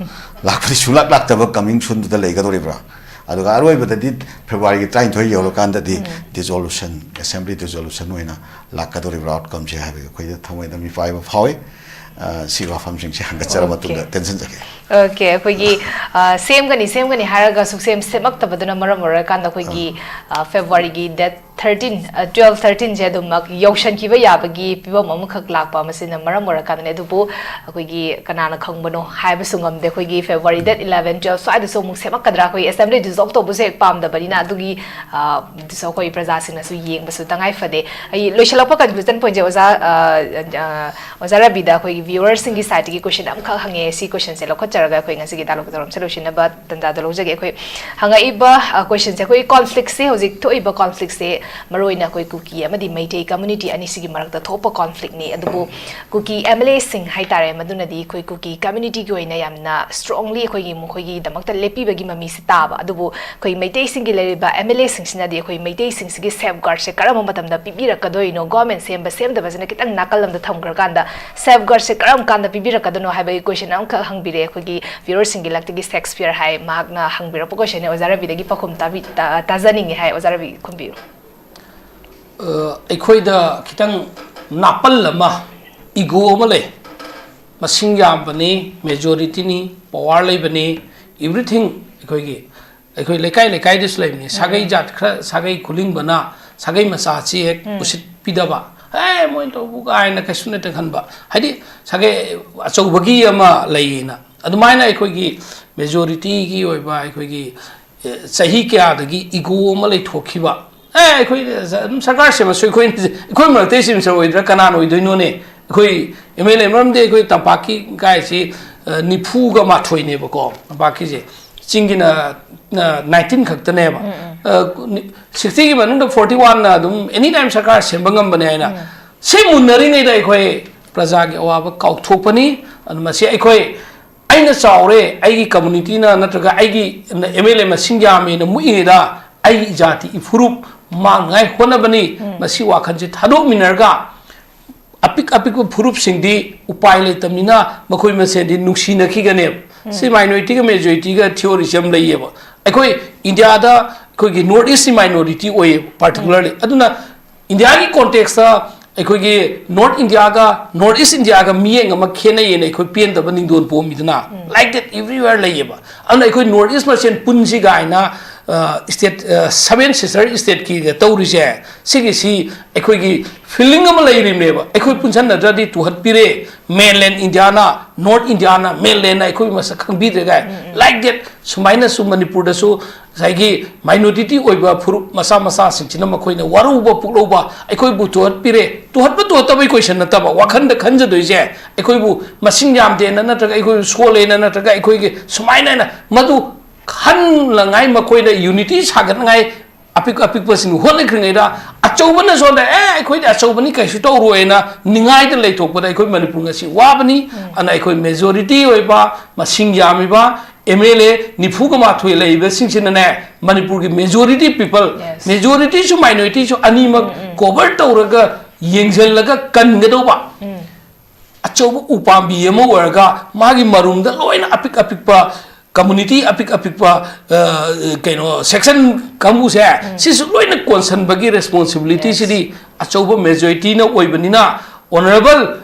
ꯂꯥꯛꯄꯗꯤ ꯁꯨꯡꯂꯥꯛ ꯂꯥꯛꯇꯕ coming soon ꯗꯨꯗ ꯂꯩꯒꯗꯧꯔꯤꯕ꯭ꯔꯥ ꯑꯗꯨꯒ ꯑꯔꯣꯏꯕꯗꯗꯤ ꯐꯦꯕ꯭ꯔꯨꯋꯥꯔꯤꯒꯤ ꯇꯔꯥꯅꯤꯊꯣꯏ ꯌꯧꯔꯀꯥꯟꯗꯗꯤ dissolution assembly dissolution ꯑꯣꯏꯅ ꯂꯥꯛꯀꯗꯧꯔꯤꯕ꯭ꯔꯥ outcome ꯁꯦ ꯍꯥꯏꯕꯒꯤ ꯑꯩꯈꯣꯏꯗ ꯊꯃꯣꯏꯗ ꯃꯤꯄꯥꯏꯕ ꯐꯥꯎꯏ ꯑ, ꯁꯤꯒꯤ ꯋꯥꯐꯝꯁꯤꯡꯁꯦ ꯍꯪꯒꯠꯆꯔ ꯃꯇꯨꯡꯗ ꯇꯦꯟꯁꯤꯟꯖꯒꯦ ꯑꯣꯀꯦ ꯑꯩꯈꯣꯏꯒꯤ ꯑ, ꯁꯦꯝꯒꯅꯤ ꯁꯦꯝꯒꯅꯤ ꯍꯥꯏꯔꯒ ꯁꯨꯛꯁꯦꯝ ꯁꯦꯝꯃꯛꯇꯕꯗꯨꯅ ꯃꯔꯝ ꯑꯣꯏꯔꯀꯥꯟꯗ ꯑꯩꯈꯣꯏꯒꯤ ꯑ, ꯐꯦꯕ꯭ꯔꯨꯋꯥꯔꯤꯒꯤ date thirteen twelve thirteen ꯁꯦ ꯑꯗꯨꯃꯛ ꯌꯧꯁꯟꯈꯤꯕ ꯌꯥꯕꯒꯤ ꯐꯤꯕꯝ ꯑꯃꯈꯛ ꯂꯥꯛꯄ ꯃꯁꯤꯅ ꯃꯔꯝ ꯑꯣꯏꯔꯀꯥꯟꯗꯅꯦ ꯑꯗꯨꯕꯨ ꯑꯩꯈꯣꯏꯒꯤ ꯀꯅꯥꯅ ꯈꯪꯕꯅꯣ ꯍꯥꯏꯕꯁꯨ ꯉꯝꯗꯦ ꯑꯩꯈꯣꯏꯒꯤ ꯐꯦꯕ꯭ꯔꯨꯋꯥꯔꯤ date eleven twelve ꯁ꯭ꯋꯥꯏꯗꯁꯨ ꯑꯃꯨꯛ ꯁꯦꯝꯃꯛꯀꯗ꯭ꯔꯥ ꯑꯩꯈꯣꯏ assembly dissolve ꯇꯧꯕꯁꯦ ꯍꯦꯛ ꯄꯥꯝꯗꯕꯅꯤꯅ ꯑꯗꯨꯒꯤ ꯑ, ꯑꯗꯨꯁꯨ ꯑꯩꯈꯣꯏ ꯄ꯭ꯔꯖꯥꯁꯤꯡꯅꯁꯨ ꯌꯦꯡꯕꯁꯨ ꯇꯉꯥꯏ ꯐꯗꯦ ꯑꯩ ꯂꯣꯏꯁꯤꯜꯂꯛꯄ conclusion point ꯁꯦ ꯑꯣꯖꯥ ꯑ, ꯑ, ꯑꯣꯖꯥ ꯔꯕꯤꯗ ꯑꯩꯈꯣꯏꯒꯤ viewer ꯁꯤꯡꯒꯤ side ꯇꯒꯤ question ꯑꯃꯈꯛ ꯍꯪꯉꯦ ꯁꯤ question ꯁꯦ ꯂꯧꯈꯠꯆꯔꯒ ꯑꯩꯈꯣꯏ ꯉꯁꯤꯒꯤ dialogue ꯊꯧꯔꯝꯁꯦ ꯂꯣꯏꯁꯤꯟꯅꯕ ꯇꯥꯟꯖꯥꯗꯣ ꯂꯧꯖꯒꯦ ꯑꯩꯈꯣꯏ ꯍꯪꯉꯛꯏꯕ question ꯁꯦ ꯑꯩꯈꯣꯏ conflict ꯁꯦ ꯍꯧꯖꯤꯛ ꯊꯣꯛꯏꯕ conflict ꯁꯦ ꯃꯔꯨꯑꯣꯏꯅ ꯑꯩꯈꯣꯏ ꯀꯨꯀꯤ ꯑꯃꯗꯤ ꯃꯩꯇꯩ community ꯑꯅꯤꯁꯤꯒꯤ ꯃꯔꯛꯇ ꯊꯣꯛꯄ conflict ꯅꯤ ꯑꯗꯨꯕꯨ ꯀꯨꯀꯤ M L A ꯁꯤꯡ ꯍꯥꯏꯇꯥꯔꯦ ꯃꯗꯨꯅꯗꯤ ꯑꯩꯈꯣꯏ ꯀꯨꯀꯤ community ꯒꯤ ꯑꯣꯏꯅ ꯌꯥꯝꯅ strongly ꯑꯩꯈꯣꯏꯒꯤ ꯃꯈꯣꯏꯒꯤꯗꯃꯛꯇ ꯂꯦꯞꯄꯤꯕꯒꯤ ꯃꯃꯤꯁꯦ ꯇꯥꯕ ꯑꯗꯨꯕꯨ ꯑꯩꯈꯣꯏ ꯃꯩꯇꯩꯁꯤꯡꯒꯤ ꯂꯩꯔꯤꯕ M L A ꯁꯤꯡꯁꯤꯅꯗꯤ ꯑꯩꯈꯣꯏ ꯃꯩꯇꯩꯁꯤꯡꯁꯤꯒꯤ safeguard ꯁꯦ ꯀꯔꯝꯕ ꯃꯇꯝꯗ ꯄꯤꯕꯤꯔꯛꯀꯗꯣꯏꯅꯣ government ꯁꯦꯝꯕ ꯁꯦꯝꯗꯕꯁꯤꯅ ꯈꯤꯇꯪ ꯅꯥꯀꯜ ꯑꯃꯗ ꯊꯝꯈ꯭ꯔꯀꯥꯟꯗ safeguard ꯁꯦ ꯀꯔꯝ ꯀꯥꯟꯗ ꯄꯤꯕꯤꯔꯛꯀꯗꯣꯏꯅꯣ ꯍꯥꯏꯕꯒꯤ question ꯑꯃꯈꯛ ꯍꯪꯕꯤꯔꯦ ꯑꯩꯈꯣꯏꯒꯤ viewer ꯁꯤꯡꯒꯤ ꯂꯛꯇꯒꯤ ꯁꯦꯛꯁꯄꯤꯌꯔ ꯍꯥꯏ ꯃꯍꯥꯛꯅ ꯍꯪꯕꯤꯔꯛꯄ question ꯅꯦ ꯑꯣꯖꯥ ꯔꯕꯤꯗꯒꯤ ꯄꯥꯎꯈꯨꯝ ꯇꯥꯕꯤ ꯇꯥ- ꯇꯥꯖꯅꯤꯡꯉꯤ ꯍꯥꯏ ꯑꯣꯖꯥ ꯔꯕꯤ ꯈꯨꯝꯕꯤꯌꯨ꯫ ꯑ, ꯑꯩꯈꯣꯏꯗ ꯈꯤꯇꯪ ꯅꯥꯄꯜ ꯑꯃ ego ꯑꯃ ꯂꯩ꯫ ꯃꯁꯤꯡ ꯌꯥꯝꯕꯅꯤ, majority ꯅꯤ, power ꯂꯩꯕꯅꯤ, everything ꯑꯩꯈꯣꯏꯒꯤ ꯑꯩꯈꯣꯏ ꯂꯩꯀꯥꯏ ꯂꯩꯀꯥꯏꯗꯁꯨ ꯂꯩꯕꯅꯤ꯫ ꯁꯥꯒꯩ ꯖꯥꯠ ꯈꯔ ꯁꯥꯒꯩ ꯈꯨꯂꯤꯡꯕꯅ ꯁꯥꯒꯩ ꯃꯆꯥꯁꯤ ꯍꯦꯛ ꯎꯁꯤꯠꯄꯤꯗꯕ ꯑꯦ, ꯃꯣꯏꯅ ꯇꯧꯕ ꯀꯥꯏꯅ ꯀꯩꯁꯨ ꯅꯠꯇꯦ ꯈꯟꯕ꯫ ꯍꯥꯏꯗꯤ, ꯁꯥꯒꯩ ꯑꯆꯧꯕꯒꯤ ꯑꯃ ꯂꯩꯌꯦꯅ꯫ ꯑꯗꯨꯃꯥꯏꯅ ꯑꯩꯈꯣꯏꯒꯤ majority-ꯒꯤ ꯑꯣꯏꯕ ꯑꯩꯈꯣꯏꯒꯤ, ꯑꯦ, ꯆꯍꯤ ꯀꯌꯥꯗꯒꯤ ego ꯑꯃ ꯂꯩꯊꯣꯛꯈꯤꯕ꯫ ꯑꯦ, ꯑꯩꯈꯣꯏ ꯑꯗꯨꯝ ꯁꯔꯀꯥꯔ ꯁꯦꯝꯃꯁꯨ ꯑꯩꯈꯣꯏ, ꯑꯩꯈꯣꯏ ꯃꯔꯛꯇꯩ ꯁꯦꯝꯁꯨ ꯑꯣꯏꯗ꯭ꯔꯥ, ꯀꯅꯥꯅ ꯑꯣꯏꯗꯣꯏꯅꯣꯅꯦ? ꯑꯩꯈꯣꯏ MLA, ꯃꯔꯝꯗꯤ ꯑꯩꯈꯣꯏ ꯇꯝꯄꯥꯛꯀꯤ ꯀꯥꯏꯁꯤ, ꯑ, ꯅꯤꯐꯨꯒ ꯃꯥꯊꯣꯏꯅꯦꯕꯀꯣ, ꯇꯝꯄꯥꯛꯀꯤꯁꯦ꯫ ꯆꯤꯡꯒꯤꯅ, ꯑ, nineteen ꯈꯛꯇꯅꯦꯕ꯫ ꯎꯝ, ꯎꯝ꯫ ꯑ, ꯅꯤ-, sixty-ꯒꯤ ꯃꯅꯨꯡꯗ forty-one-ꯅ ꯑꯗꯨꯝ anytime ꯁꯔꯀꯥꯔ ꯁꯦꯝꯕ ꯉꯝꯕꯅꯦ ꯍꯥꯏꯅ꯫ ꯎꯝ꯫ ꯁꯤ ꯃꯨꯟꯅꯔꯤꯉꯩꯗ ꯑꯩꯈꯣꯏ ꯄ꯭ꯔꯖꯥꯒꯤ ꯑꯋꯥꯕ ꯀꯥꯎꯊꯣꯛꯄꯅꯤ꯫ ꯑꯗꯨ ꯃꯁꯤ ꯑꯩꯈꯣꯏ, ꯑꯩꯅ ꯆꯥꯎꯔꯦ, ꯑꯩꯒꯤ community-ꯅ ꯅꯠꯇ꯭ꯔꯒ ꯑꯩꯒꯤ MLA ꯃꯁꯤꯡ ꯌꯥꯝꯃꯦꯅ ꯃꯨꯛꯏꯉꯩꯗ ꯑꯩꯒꯤ ꯏꯖꯥꯇꯤ ꯏꯐꯨꯔꯨꯞ ꯃꯥꯡꯅꯉꯥꯏ ꯍꯣꯠꯅꯕꯅꯤ꯫ ꯎꯝ꯫ ꯃꯁꯤ ꯋꯥꯈꯜꯁꯦ ꯊꯥꯗꯣꯛꯃꯤꯟꯅꯔꯒ ꯑꯄꯤꯛ ꯑꯄꯤꯛꯄ ꯐꯨꯔꯨꯞꯁꯤꯡꯗꯤ ꯎꯄꯥꯏ ꯂꯩꯇꯕꯅꯤꯅ ꯃꯈꯣꯏ ꯃꯁꯦꯟꯗꯤ ꯅꯨꯡꯁꯤꯅꯈꯤꯒꯅꯦꯕ꯫ ꯎꯝ꯫ ꯁꯤ minority-ꯒ majority-ꯒ theory-ꯁꯦ ꯌꯥꯝ ꯂꯩꯌꯦꯕ꯫ ꯑꯩꯈꯣꯏ ꯏꯟꯗꯤꯌꯥꯗ ꯑꯩꯈꯣꯏꯒꯤ North East-ꯁꯤ minority ꯑꯣꯏꯌꯦꯕ particularly꯫ ꯎꯝ꯫ ꯑꯗꯨꯅ ꯏꯟꯗꯤꯌꯥꯒꯤ context-ꯇ ꯑꯩꯈꯣꯏꯒꯤ North India-ꯒ North East India-ꯒ ꯃꯤꯠꯌꯦꯡ ꯑꯃ ꯈꯦꯠꯅꯩꯌꯦꯅ ꯑꯩꯈꯣꯏ ꯄꯦꯟꯗꯕ ꯅꯤꯡꯗꯣꯟ ꯄꯣꯝꯃꯤꯗꯅ, ꯎꯝ꯫ Like that everywhere ꯂꯩꯌꯦꯕ꯫ ꯑꯗꯨꯅ ꯑꯩꯈꯣꯏ North East ꯃꯁꯦꯟ ꯄꯨꯟꯁꯤ ꯀꯥꯏꯅ, ꯑ, state, ꯑ, seven sister state-ꯀꯤꯒ ꯇꯧꯔꯤꯁꯦ, ꯁꯤꯒꯤꯁꯤ ꯑꯩꯈꯣꯏꯒꯤ feeling ꯑꯃ ꯂꯩꯔꯤꯕꯅꯦꯕ꯫ ꯑꯩꯈꯣꯏ ꯄꯨꯟꯁꯟꯅꯗ꯭ꯔꯗꯤ ꯇꯨꯍꯠꯄꯤꯔꯦ, mainland India-ꯅ, North India-ꯅ, mainland-ꯅ ꯑꯩꯈꯣꯏ ꯃꯁꯛ ꯈꯪꯕꯤꯗ꯭ꯔꯦ ꯀꯥꯏ꯫ ꯎꯝ, ꯎꯝ꯫ Like that, ꯁꯨꯃꯥꯏꯅꯁꯨ ꯃꯅꯤꯄꯨꯔꯗꯁꯨ ꯉꯁꯥꯏꯒꯤ minority ꯑꯣꯏꯕ ꯐꯨꯔꯨꯞ ꯃꯆꯥ ꯃꯆꯥꯁꯤꯡꯁꯤꯅ ꯃꯈꯣꯏꯅ ꯋꯥꯔꯧꯕ ꯄꯣꯛꯂꯧꯕ, ꯑꯩꯈꯣꯏꯕꯨ ꯇꯨꯍꯠꯄꯤꯔꯦ, ꯇꯨꯍꯠꯄ ꯇꯨꯍꯠꯇꯕꯒꯤ question ꯅꯠꯇꯕ, ꯋꯥꯈꯟꯗ ꯈꯟꯖꯗꯣꯏꯁꯦ, ꯑꯩꯈꯣꯏꯕꯨ ꯃꯁꯤꯡ ꯌꯥꯝꯗꯦꯅ ꯅꯠꯇ꯭ꯔꯒ ꯑꯩꯈꯣꯏꯕꯨ ꯁꯣꯜꯂꯦꯅ ꯅꯠꯇ꯭ꯔꯒ ꯑꯩꯈꯣꯏꯒꯤ ꯁꯨꯃꯥꯏꯅ ꯍꯥꯏꯅ ꯃꯗꯨ ꯈꯟꯅꯉꯥꯏ ꯃꯈꯣꯏꯅ unity ꯁꯥꯒꯠꯅꯉꯥꯏ ꯑꯄꯤꯛ ꯑꯄꯤꯛꯄꯁꯤꯡ ꯍꯣꯠꯅꯈ꯭ꯔꯤꯉꯩꯗ, ꯑꯆꯧꯕꯅ ꯁꯣꯝꯗ, "ꯑꯦ, ꯑꯩꯈꯣꯏꯗꯤ ꯑꯆꯧꯕꯅꯤ, ꯀꯩꯁꯨ ꯇꯧꯔꯣꯏꯅ" ꯅꯤꯡꯉꯥꯏꯗ ꯂꯩꯊꯣꯛꯄꯗ ꯑꯩꯈꯣꯏ ꯃꯅꯤꯄꯨꯔ ꯉꯁꯤ ꯋꯥꯕꯅꯤ꯫ ꯎꯝ꯫ ꯑꯗꯨꯅ ꯑꯩꯈꯣꯏ majority ꯑꯣꯏꯕ, ꯃꯁꯤꯡ ꯌꯥꯝꯃꯤꯕ MLA ꯅꯤꯐꯨꯒ ꯃꯥꯊꯣꯏ ꯂꯩꯔꯤꯕꯁꯤꯡꯁꯤꯅꯅꯦ, ꯃꯅꯤꯄꯨꯔꯒꯤ majority people, Yes. majority-ꯁꯨ minority-ꯁꯨ ꯑꯅꯤꯃꯛ ꯎꯝ, ꯎꯝ꯫ Cover ꯇꯧꯔꯒ ꯌꯦꯡꯁꯤꯜꯂꯒ ꯀꯟꯒꯗꯧꯕ꯫ ꯎꯝ꯫ ꯑꯆꯧꯕ ꯎꯄꯥꯝꯕꯤ ꯑꯃ ꯑꯣꯏꯔꯒ ꯃꯥꯒꯤ ꯃꯔꯨꯝꯗ ꯂꯣꯏꯅ ꯑꯄꯤꯛ ꯑꯄꯤꯛꯄ community, ꯑꯄꯤꯛ ꯑꯄꯤꯛꯄ, ꯑ, ꯀꯩꯅꯣ, section ꯀꯥꯡꯕꯨꯁꯦ, ꯎꯝ꯫ ꯁꯤꯁꯨ ꯂꯣꯏꯅ ꯀꯣꯟꯁꯟꯕꯒꯤ responsibility-ꯁꯤꯗꯤ Yes. ꯑꯆꯧꯕ majority-ꯅ ꯑꯣꯏꯕꯅꯤꯅ, honourable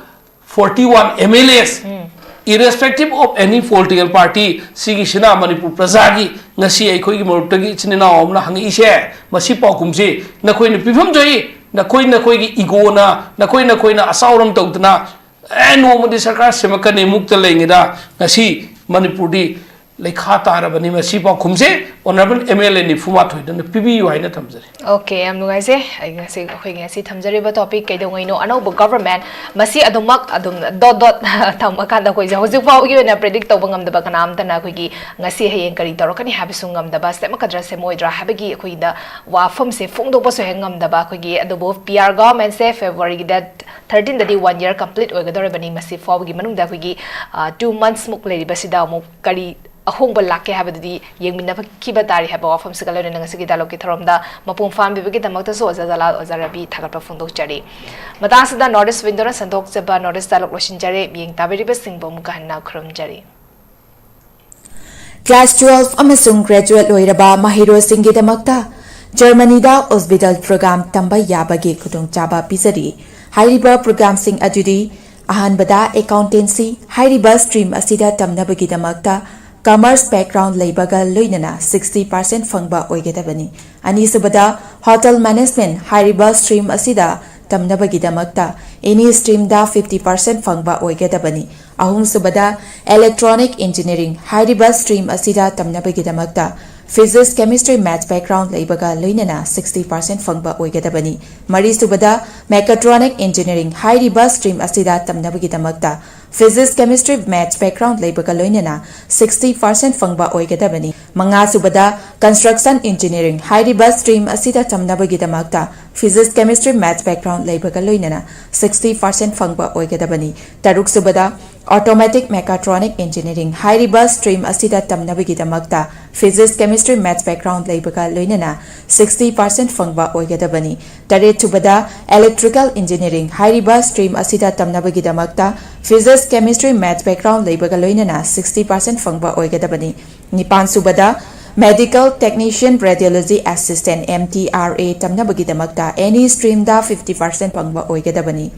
forty-one MLAs, um. Irrespective of any political party, ꯁꯤꯒꯤꯁꯤꯅ Manipur ꯄ꯭ꯔꯖꯥꯒꯤ, ꯉꯁꯤ ꯑꯩꯈꯣꯏꯒꯤ ꯃꯔꯨꯞꯇꯒꯤ ꯏꯆꯤꯟ ꯏꯅꯥꯎ ꯑꯃꯅ ꯍꯪꯉꯛꯏꯁꯦ, ꯃꯁꯤ ꯄꯥꯎꯈꯨꯝꯁꯤ ꯅꯈꯣꯏꯅ ꯄꯤꯐꯝ ꯊꯣꯛꯏ꯫ ꯅꯈꯣꯏ ꯅꯈꯣꯏꯒꯤ ꯏꯒꯣꯅ, ꯅꯈꯣꯏ ꯅꯈꯣꯏꯅ ꯑꯆꯥꯎꯔꯝ ꯇꯧꯗꯅ, ꯑꯦ, ꯅꯣꯡꯃꯗꯤ ꯁꯔꯀꯥꯔ ꯁꯦꯝꯃꯛꯀꯅꯤ ꯃꯨꯛꯇ ꯂꯩꯉꯩꯗ, ꯉꯁꯤ ꯃꯅꯤꯄꯨꯔꯗꯤ ꯂꯩꯈꯥ ꯇꯥꯔꯕꯅꯤ꯫ ꯃꯁꯤ ꯄꯥꯎꯈꯨꯝꯁꯦ ꯑꯣꯅꯔꯦꯕꯜ ꯑꯦꯝ ꯑꯦꯜ ꯑꯦ ꯅꯤꯐꯨ ꯃꯥꯊꯣꯏꯗꯅ ꯄꯤꯕꯤꯌꯨ ꯍꯥꯏꯅ ꯊꯝꯖꯔꯤ꯫ ꯑꯣꯀꯦ, ꯌꯥꯝ ꯅꯨꯡꯉꯥꯏꯖꯩ꯫ ꯑꯩ ꯉꯁꯤ, ꯑꯩꯈꯣꯏꯒꯤ ꯉꯁꯤ ꯊꯝꯖꯔꯤꯕ ꯇꯣꯄꯤꯛ ꯀꯩꯗꯧꯉꯩꯅꯣ ꯑꯅꯧꯕ ꯒꯚꯔꯟꯃꯦꯟꯠ, ꯃꯁꯤ ꯑꯗꯨꯃꯛ ꯑꯗꯨꯝ ꯗꯣꯠ ꯗꯣꯠ ꯊꯝꯃꯀꯥꯟꯗ ꯑꯩꯈꯣꯏꯁꯦ ꯍꯧꯖꯤꯛ ꯐꯥꯎꯒꯤ ꯑꯣꯏꯅ ꯄ꯭ꯔꯤꯗꯤꯛ ꯇꯧꯕ ꯉꯝꯗꯕ, ꯀꯅꯥꯝꯇꯅ ꯑꯩꯈꯣꯏꯒꯤ ꯉꯁꯤ ꯍꯌꯦꯡ ꯀꯔꯤ ꯇꯧꯔꯛꯀꯅꯤ ꯍꯥꯏꯕꯁꯨ ꯉꯝꯗꯕ, ꯁꯦꯝꯃꯛꯀꯗ꯭ꯔꯥ ꯁꯦꯝꯃꯣꯏꯗ꯭ꯔꯥ ꯍꯥꯏꯕꯒꯤ ꯑꯩꯈꯣꯏꯗ ꯋꯥꯐꯝꯁꯦ ꯐꯣꯡꯗꯣꯛꯄꯁꯨ ꯍꯦꯛ ꯉꯝꯗꯕ꯫ ꯑꯩꯈꯣꯏꯒꯤ ꯑꯗꯨꯕꯨ ꯄꯤ ꯑꯥꯔ ꯒꯚꯔꯟꯃꯦꯟꯠꯁꯦ ꯐꯦꯕ꯭ꯔꯨꯋꯥꯔꯤꯒꯤ ꯗꯦꯠ ꯊꯥꯔꯇꯤꯟꯗꯗꯤ ꯋꯥꯟ ꯌꯔ ꯀꯝꯄ꯭ꯂꯤꯠ ꯑꯣꯏꯒꯗꯧꯔꯕꯅꯤ꯫ ꯃꯁꯤ ꯐꯥꯎꯕꯒꯤ ꯃꯅꯨꯡꯗ ꯑꯩꯈꯣꯏꯒꯤ ꯇꯨ ꯃꯟꯊꯁꯃꯨꯛ ꯂꯩꯔꯤꯕꯁꯤꯗ ꯑꯃꯨꯛ ꯀꯔꯤ ꯑꯍꯣꯡꯕ ꯂꯥꯛꯀꯦ ꯍꯥꯏꯕꯗꯨꯗꯤ ꯌꯦꯡꯃꯤꯟꯅꯈꯤꯕ ꯇꯥꯔꯤ ꯍꯥꯏꯕ ꯋꯥꯐꯝꯁꯤꯒ ꯂꯣꯏꯅꯅ ꯉꯁꯤꯒꯤ ꯗꯥꯏꯂꯣꯒꯀꯤ ꯊꯧꯔꯝꯗ ꯃꯄꯨꯡ ꯐꯥꯍꯟꯕꯤꯕꯒꯤꯗꯃꯛꯇꯁꯨ ꯑꯣꯖꯥ ꯖꯂꯥꯜ, ꯑꯣꯖꯥ ꯔꯕꯤ ꯊꯥꯒꯠꯄ ꯐꯣꯡꯗꯣꯛꯆꯔꯤ꯫ ꯃꯇꯥꯡꯁꯤꯗ ꯅꯣꯔꯠ ꯏꯁ ꯋꯤꯟꯗꯣꯅ ꯁꯟꯗꯣꯛꯆꯕ ꯅꯣꯔꯠ ꯏꯁ ꯗꯥꯏꯂꯣꯒ ꯂꯣꯏꯁꯤꯟꯖꯔꯦ꯫ ꯃꯤꯠꯌꯦꯡ ꯇꯥꯕꯤꯔꯤꯕꯁꯤꯡꯕꯨ ꯑꯃꯨꯛꯀ ꯍꯟꯅ ꯈꯨꯔꯨꯝꯖꯔꯤ꯫ Class twelve ꯑꯃꯁꯨꯡ graduate ꯂꯣꯏꯔꯕ ꯃꯍꯩꯔꯣꯏꯁꯤꯡꯒꯤꯗꯃꯛꯇ ꯖꯔꯃꯅꯤꯗ ꯑꯣꯁꯕꯤꯇꯥꯜ ꯄ꯭ꯔꯣꯒ꯭ꯔꯥꯝ ꯇꯝꯕ ꯌꯥꯕꯒꯤ ꯈꯨꯗꯣꯡꯆꯥꯕ ꯄꯤꯖꯔꯤ꯫ ꯍꯥꯏꯔꯤꯕ ꯄ꯭ꯔꯣꯒ꯭ꯔꯥꯝꯁꯤꯡ ꯑꯗꯨꯗꯤ: ꯑꯍꯥꯟꯕꯗ, ꯑꯦꯀꯥꯎꯟꯇꯦꯟꯁꯤ꯫ ꯍꯥꯏꯔꯤꯕ ꯁ꯭ꯇ꯭ꯔꯤꯝ ꯑꯁꯤꯗ ꯇꯝꯅꯕꯒꯤꯗꯃꯛꯇ ꯀꯃꯔꯁ ꯕꯦꯛꯒ꯭ꯔꯥꯎꯟ ꯂꯩꯕꯒ ꯂꯣꯏꯅꯅ sixty percent ꯐꯪꯕ ꯑꯣꯏꯒꯗꯕꯅꯤ꯫ ꯑꯅꯤꯁꯨꯕꯗ, ꯍꯣꯇꯦꯜ ꯃꯦꯅꯦꯖꯃꯦꯟꯠ꯫ ꯍꯥꯏꯔꯤꯕ ꯁ꯭ꯇ꯭ꯔꯤꯝ ꯑꯁꯤꯗ ꯇꯝꯅꯕꯒꯤꯗꯃꯛꯇ ꯑꯦꯅꯤ ꯁ꯭ꯇ꯭ꯔꯤꯝꯗ fifty percent ꯐꯪꯕ ꯑꯣꯏꯒꯗꯕꯅꯤ꯫ ꯑꯍꯨꯝꯁꯨꯕꯗ, ꯏꯂꯦꯛꯇ꯭ꯔꯣꯅꯤꯛ ꯏꯟꯖꯤꯅꯤꯌꯥꯔꯤꯡ꯫ ꯍꯥꯏꯔꯤꯕ ꯁ꯭ꯇ꯭ꯔꯤꯝ ꯑꯁꯤꯗ ꯇꯝꯅꯕꯒꯤꯗꯃꯛꯇ ꯐꯤꯖꯤꯛꯁ, ꯀꯦꯃꯤꯁꯇ꯭ꯔꯤ, ꯃꯦꯊꯁ ꯕꯦꯛꯒ꯭ꯔꯥꯎꯟ ꯂꯩꯕꯒ ꯂꯣꯏꯅꯅ sixty percent ꯐꯪꯕ ꯑꯣꯏꯒꯗꯕꯅꯤ꯫ ꯃꯔꯤꯁꯨꯕꯗ, ꯃꯦꯀꯥꯇ꯭ꯔꯣꯅꯤꯛ ꯏꯟꯖꯤꯅꯤꯌꯥꯔꯤꯡ꯫ ꯍꯥꯏꯔꯤꯕ ꯁ꯭ꯇ꯭ꯔꯤꯝ ꯑꯁꯤꯗ ꯇꯝꯅꯕꯒꯤꯗꯃꯛꯇ ꯐꯤꯖꯤꯛꯁ, ꯀꯦꯃꯤꯁꯇ꯭ꯔꯤ, ꯃꯦꯊꯁ ꯕꯦꯛꯒ꯭ꯔꯥꯎꯟ ꯂꯩꯕꯒ ꯂꯣꯏꯅꯅ sixty percent ꯐꯪꯕ ꯑꯣꯏꯒꯗꯕꯅꯤ꯫ ꯃꯉꯥꯁꯨꯕꯗ, ꯀꯟꯁꯇ꯭ꯔꯛꯁꯟ ꯏꯟꯖꯤꯅꯤꯌꯥꯔꯤꯡ꯫ ꯍꯥꯏꯔꯤꯕ ꯁ꯭ꯇ꯭ꯔꯤꯝ ꯑꯁꯤꯗ ꯇꯝꯅꯕꯒꯤꯗꯃꯛꯇ ꯐꯤꯖꯤꯛꯁ, ꯀꯦꯃꯤꯁꯇ꯭ꯔꯤ, ꯃꯦꯊꯁ ꯕꯦꯛꯒ꯭ꯔꯥꯎꯟ ꯂꯩꯕꯒ ꯂꯣꯏꯅꯅ sixty percent ꯐꯪꯕ ꯑꯣꯏꯒꯗꯕꯅꯤ꯫ ꯇꯔꯨꯛꯁꯨꯕꯗ, ꯑꯣꯇꯣꯃꯦꯇꯤꯛ ꯃꯦꯀꯥꯇ꯭ꯔꯣꯅꯤꯛ ꯏꯟꯖꯤꯅꯤꯌꯥꯔꯤꯡ꯫ ꯍꯥꯏꯔꯤꯕ ꯁ꯭ꯇ꯭ꯔꯤꯝ ꯑꯁꯤꯗ ꯇꯝꯅꯕꯒꯤꯗꯃꯛꯇ ꯐꯤꯖꯤꯛꯁ, ꯀꯦꯃꯤꯁꯇ꯭ꯔꯤ, ꯃꯦꯊꯁ ꯕꯦꯛꯒ꯭ꯔꯥꯎꯟ ꯂꯩꯕꯒ ꯂꯣꯏꯅꯅ sixty percent ꯐꯪꯕ ꯑꯣꯏꯒꯗꯕꯅꯤ꯫ ꯇꯔꯦꯠꯁꯨꯕꯗ, ꯏꯂꯦꯛꯇ꯭ꯔꯤꯀꯦꯜ ꯏꯟꯖꯤꯅꯤꯌꯥꯔꯤꯡ꯫ ꯍꯥꯏꯔꯤꯕ ꯁ꯭ꯇ꯭ꯔꯤꯝ ꯑꯁꯤꯗ ꯇꯝꯅꯕꯒꯤꯗꯃꯛꯇ ꯐꯤꯖꯤꯛꯁ, ꯀꯦꯃꯤꯁꯇ꯭ꯔꯤ, ꯃꯦꯊꯁ ꯕꯦꯛꯒ꯭ꯔꯥꯎꯟ ꯂꯩꯕꯒ ꯂꯣꯏꯅꯅ sixty percent ꯐꯪꯕ ꯑꯣꯏꯒꯗꯕꯅꯤ꯫ ꯅꯤꯄꯥꯟꯁꯨꯕꯗ, medical technician, radiology assistant, M T R A ꯇꯝꯅꯕꯒꯤꯗꯃꯛꯇ ꯑꯦꯅꯤ ꯁ꯭ꯇ꯭ꯔꯤꯝꯗ fifty percent ꯐꯪꯕ ꯑꯣꯏꯒꯗꯕꯅꯤ꯫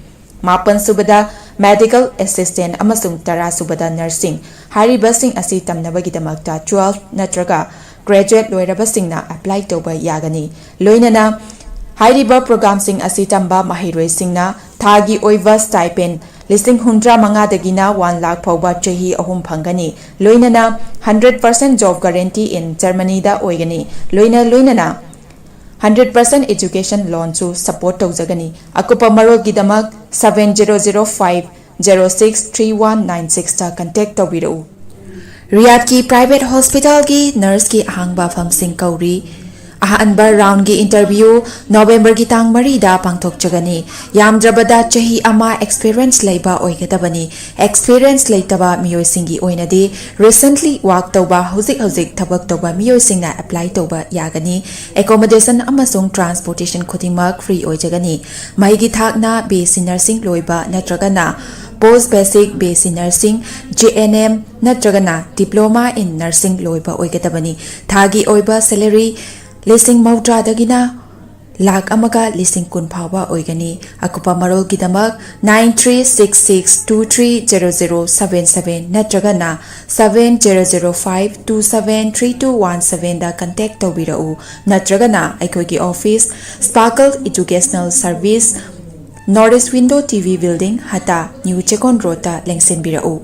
ꯃꯥꯄꯟꯁꯨꯕꯗ, ꯃꯦꯗꯤꯀꯦꯜ ꯑꯦꯁꯤꯁꯇꯦꯟꯠ ꯑꯃꯁꯨꯡ ꯇꯔꯥꯁꯨꯕꯗ, ꯅꯔꯁꯤꯡ꯫ ꯍꯥꯏꯔꯤꯕꯁꯤꯡ ꯑꯁꯤ ꯇꯝꯅꯕꯒꯤꯗꯃꯛꯇ twelve ꯅꯠꯇ꯭ꯔꯒ graduate ꯂꯣꯏꯔꯕꯁꯤꯡꯅ apply ꯇꯧꯕ ꯌꯥꯒꯅꯤ꯫ ꯂꯣꯏꯅꯅ ꯍꯥꯏꯔꯤꯕ ꯄ꯭ꯔꯣꯒ꯭ꯔꯥꯝꯁꯤꯡ ꯑꯁꯤ ꯇꯝꯕ ꯃꯍꯩꯔꯣꯏꯁꯤꯡꯅ ꯊꯥꯒꯤ ꯑꯣꯏꯕ stipend ꯂꯤꯁꯤꯡ ꯍꯨꯝꯗ꯭ꯔꯥ ꯃꯉꯥꯗꯒꯤꯅ one lakh ꯐꯥꯎꯕ ꯆꯍꯤ ꯑꯍꯨꯝ ꯐꯪꯒꯅꯤ꯫ ꯂꯣꯏꯅꯅ hundred percent job guarantee in Germany ꯗ ꯑꯣꯏꯒꯅꯤ꯫ ꯂꯣꯏꯅ ꯂꯣꯏꯅꯅ hundred percent education loan ꯁꯨ support ꯇꯧꯖꯒꯅꯤ꯫ ꯑꯀꯨꯞꯄ ꯃꯔꯣꯜꯒꯤꯗꯃꯛ seven zero zero five zero six three one nine six ꯇ contact ꯇꯧꯕꯤꯔꯛꯎ꯫ ꯔꯤꯌꯥꯗꯀꯤ private hospital ꯒꯤ nurse ꯀꯤ ꯑꯍꯥꯡꯕ ꯐꯝꯁꯤꯡ ꯀꯧꯔꯤ꯫ ꯑꯍꯥꯟꯕ round ꯒꯤ interview November ꯒꯤ ꯇꯥꯡ ꯃꯔꯤꯗ ꯄꯥꯡꯊꯣꯛꯆꯒꯅꯤ꯫ ꯌꯥꯝꯗ꯭ꯔꯕꯗ ꯆꯍꯤ ꯑꯃ experience ꯂꯩꯕ ꯑꯣꯏꯒꯗꯕꯅꯤ꯫ Experience ꯂꯩꯇꯕ ꯃꯤꯑꯣꯏꯁꯤꯡꯒꯤ ꯑꯣꯏꯅꯗꯤ recently work ꯇꯧꯕ, ꯍꯧꯖꯤꯛ ꯍꯧꯖꯤꯛ ꯊꯕꯛ ꯇꯧꯕ ꯃꯤꯑꯣꯏꯁꯤꯡꯅ apply ꯇꯧꯕ ꯌꯥꯒꯅꯤ꯫ Accommodation ꯑꯃꯁꯨꯡ transportation ꯈꯨꯗꯤꯡꯃꯛ free ꯑꯣꯏꯖꯒꯅꯤ꯫ ꯃꯍꯩꯒꯤ ꯊꯥꯛꯅ B S C nursing ꯂꯣꯏꯕ ꯅꯠꯇ꯭ꯔꯒꯅ post basic B S C nursing, G N M ꯅꯠꯇ꯭ꯔꯒꯅ diploma in nursing ꯂꯣꯏꯕ ꯑꯣꯏꯒꯗꯕꯅꯤ꯫ ꯊꯥꯒꯤ ꯑꯣꯏꯕ salary ꯂꯤꯁꯤꯡ ꯃꯧꯗ꯭ꯔꯥꯗꯒꯤꯅ ꯂꯥꯈ ꯑꯃꯒ ꯂꯤꯁꯤꯡ ꯀꯨꯟ ꯐꯥꯎꯕ ꯑꯣꯏꯒꯅꯤ꯫ ꯑꯀꯨꯞꯄ ꯃꯔꯣꯜꯒꯤꯗꯃꯛ nine three six six two three zero zero seven seven ꯅꯠꯇ꯭ꯔꯒꯅ seven zero zero five two seven three two one seven ꯗ contact ꯇꯧꯕꯤꯔꯛꯎ, ꯅꯠꯇ꯭ꯔꯒꯅ ꯑꯩꯈꯣꯏꯒꯤ office, Sparkle Educational Service, North East Window T V Building, ꯍꯇꯥ, New ꯆꯦꯛꯀꯣꯟ ꯔꯣꯗꯇ ꯂꯦꯡꯁꯤꯟꯕꯤꯔꯛꯎ꯫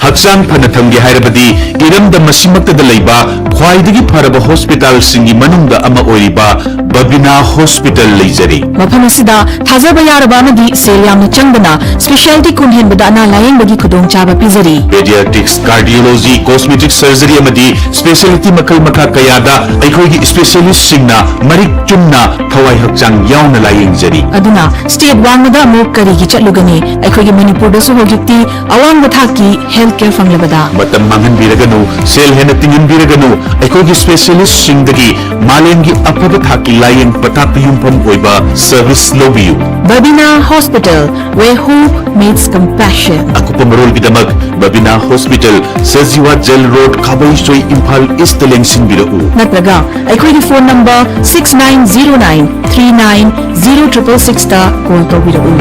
ꯍꯛꯆꯥꯡ ꯐꯅ ꯊꯝꯒꯦ ꯍꯥꯏꯔꯕꯗꯤ ꯏꯔꯝꯗꯝ ꯑꯁꯤꯃꯛꯇꯗ ꯂꯩꯕ ꯈ꯭ꯋꯥꯏꯗꯒꯤ ꯐꯔꯕ ꯍꯣꯁꯄꯤꯇꯥꯜꯁꯤꯡꯒꯤ ꯃꯅꯨꯡꯗ ꯑꯃ ꯑꯣꯏꯔꯤꯕ ꯕꯕꯤꯅꯥ ꯍꯣꯁꯄꯤꯇꯥꯜ ꯂꯩꯖꯔꯤ꯫ ꯃꯐꯝ ꯑꯁꯤꯗ ꯊꯥꯖꯕ ꯌꯥꯔꯕ ꯑꯃꯗꯤ ꯁꯦꯜ ꯌꯥꯝꯅ ꯆꯪꯗꯅ specialty ꯀꯨꯟ ꯍꯦꯟꯕꯗ ꯑꯅꯥ ꯂꯥꯌꯦꯡꯕꯒꯤ ꯈꯨꯗꯣꯡꯆꯥꯕ ꯄꯤꯖꯔꯤ꯫ Pediatrics, cardiology, cosmetic surgery ꯑꯃꯗꯤ specialty ꯃꯈꯜ ꯃꯈꯥ ꯀꯌꯥꯗ ꯑꯩꯈꯣꯏꯒꯤ specialistꯁꯤꯡꯅ ꯃꯔꯤꯛ ꯆꯨꯝꯅ ꯊꯋꯥꯏ ꯍꯛꯆꯥꯡ ꯌꯥꯎꯅ ꯂꯥꯌꯦꯡꯖꯔꯤ꯫ ꯑꯗꯨꯅ state ꯋꯥꯡꯃꯗ ꯑꯃꯨꯛ ꯀꯔꯤꯒꯤ ꯆꯠꯂꯨꯒꯅꯤ? ꯑꯩꯈꯣꯏꯒꯤ ꯃꯅꯤꯄꯨꯔꯗꯁꯨ ꯍꯧꯖꯤꯛꯇꯤ ꯑꯋꯥꯡꯕ ꯊꯥꯛꯀꯤ health care ꯐꯪꯂꯕꯗ꯫ ꯃꯇꯝ ꯃꯥꯡꯍꯟꯕꯤꯔꯒꯅꯨ, ꯁꯦꯜ ꯍꯦꯟꯅ ꯇꯤꯡꯍꯟꯕꯤꯔꯒꯅꯨ, ꯑꯩꯈꯣꯏꯒꯤ specialistꯁꯤꯡꯗꯒꯤ ꯃꯥꯂꯦꯝꯒꯤ ꯑꯐꯕ ꯊꯥꯛꯀꯤ ꯂꯥꯌꯦꯡ ꯄꯊꯥꯞꯇ ꯌꯨꯝꯐꯝ ꯑꯣꯏꯕ service ꯂꯧꯕꯤꯌꯨ꯫ Babina Hospital, where hope meets compassion. ꯑꯀꯨꯞꯄ ꯃꯔꯣꯜꯒꯤꯗꯃꯛ Babina hospital, Sajiwa jail road, Khabeisoi, Imphal east ꯂꯦꯡꯁꯤꯟꯕꯤꯔꯛꯎ꯫ ꯅꯠꯇ꯭ꯔꯒ ꯑꯩꯈꯣꯏꯒꯤ phone number six nine zero nine three nine zero triple six ꯇ call ꯇꯧꯕꯤꯔꯛꯎ꯫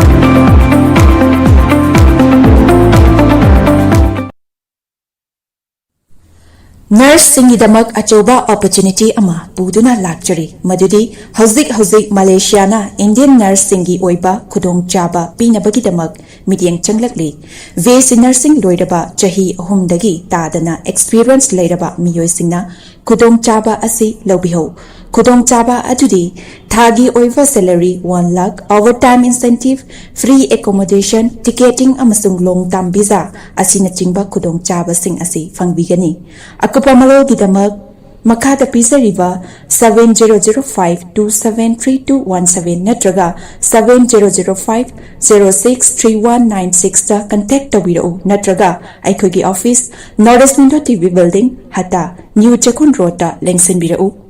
Nurseꯁꯤꯡꯒꯤꯗꯃꯛ ꯑꯆꯧꯕ opportunity ꯑꯃ ꯄꯨꯗꯨꯅ ꯂꯥꯛꯆꯔꯤ, ꯃꯗꯨꯗꯤ ꯍꯧꯖꯤꯛ ꯍꯧꯖꯤꯛ ꯃꯂꯦꯁꯤꯌꯥꯅ Indian nurseꯁꯤꯡꯒꯤ ꯑꯣꯏꯕ ꯈꯨꯗꯣꯡꯆꯥꯕ ꯄꯤꯅꯕꯒꯤꯗꯃꯛ ꯃꯤꯠꯌꯦꯡ ꯆꯪꯂꯛꯂꯤ꯫ ꯕꯤ ꯑꯦꯁ ꯁꯤ nursing ꯂꯣꯏꯔꯕ ꯆꯍꯤ ꯑꯍꯨꯝꯗꯒꯤ ꯇꯥꯗꯅ experience ꯂꯩꯔꯕ ꯃꯤꯑꯣꯏꯁꯤꯡꯅ ꯈꯨꯗꯣꯡꯆꯥꯕ ꯑꯁꯤ ꯂꯧꯕꯤꯍꯧ꯫ ꯈꯨꯗꯣꯡꯆꯥꯕ ꯑꯗꯨꯗꯤ ꯊꯥꯒꯤ ꯑꯣꯏꯕ salary one lakh, overtime incentive, free accommodation, ticketing ꯑꯃꯁꯨꯡ long term visa ꯑꯁꯤꯅꯆꯤꯡꯕ ꯈꯨꯗꯣꯡꯆꯥꯕꯁꯤꯡ ꯑꯁꯤ ꯐꯪꯕꯤꯒꯅꯤ꯫ ꯑꯀꯨꯞꯄ ꯃꯔꯣꯜꯒꯤꯗꯃꯛ ꯃꯈꯥꯗ ꯄꯤꯖꯔꯤꯕ seven zero zero five two seven three two one seven ꯅꯠꯇ꯭ꯔꯒ seven zero zero five zero six three one nine sixꯇ contact ꯇꯧꯕꯤꯔꯛꯎ, ꯅꯠꯇ꯭ꯔꯒ ꯑꯩꯈꯣꯏꯒꯤ office, North East Window T V Building, ꯍꯇꯥ, New ꯆꯦꯛꯀꯣꯟ Roadꯇ ꯂꯦꯡꯁꯤꯟꯕꯤꯔꯛꯎ꯫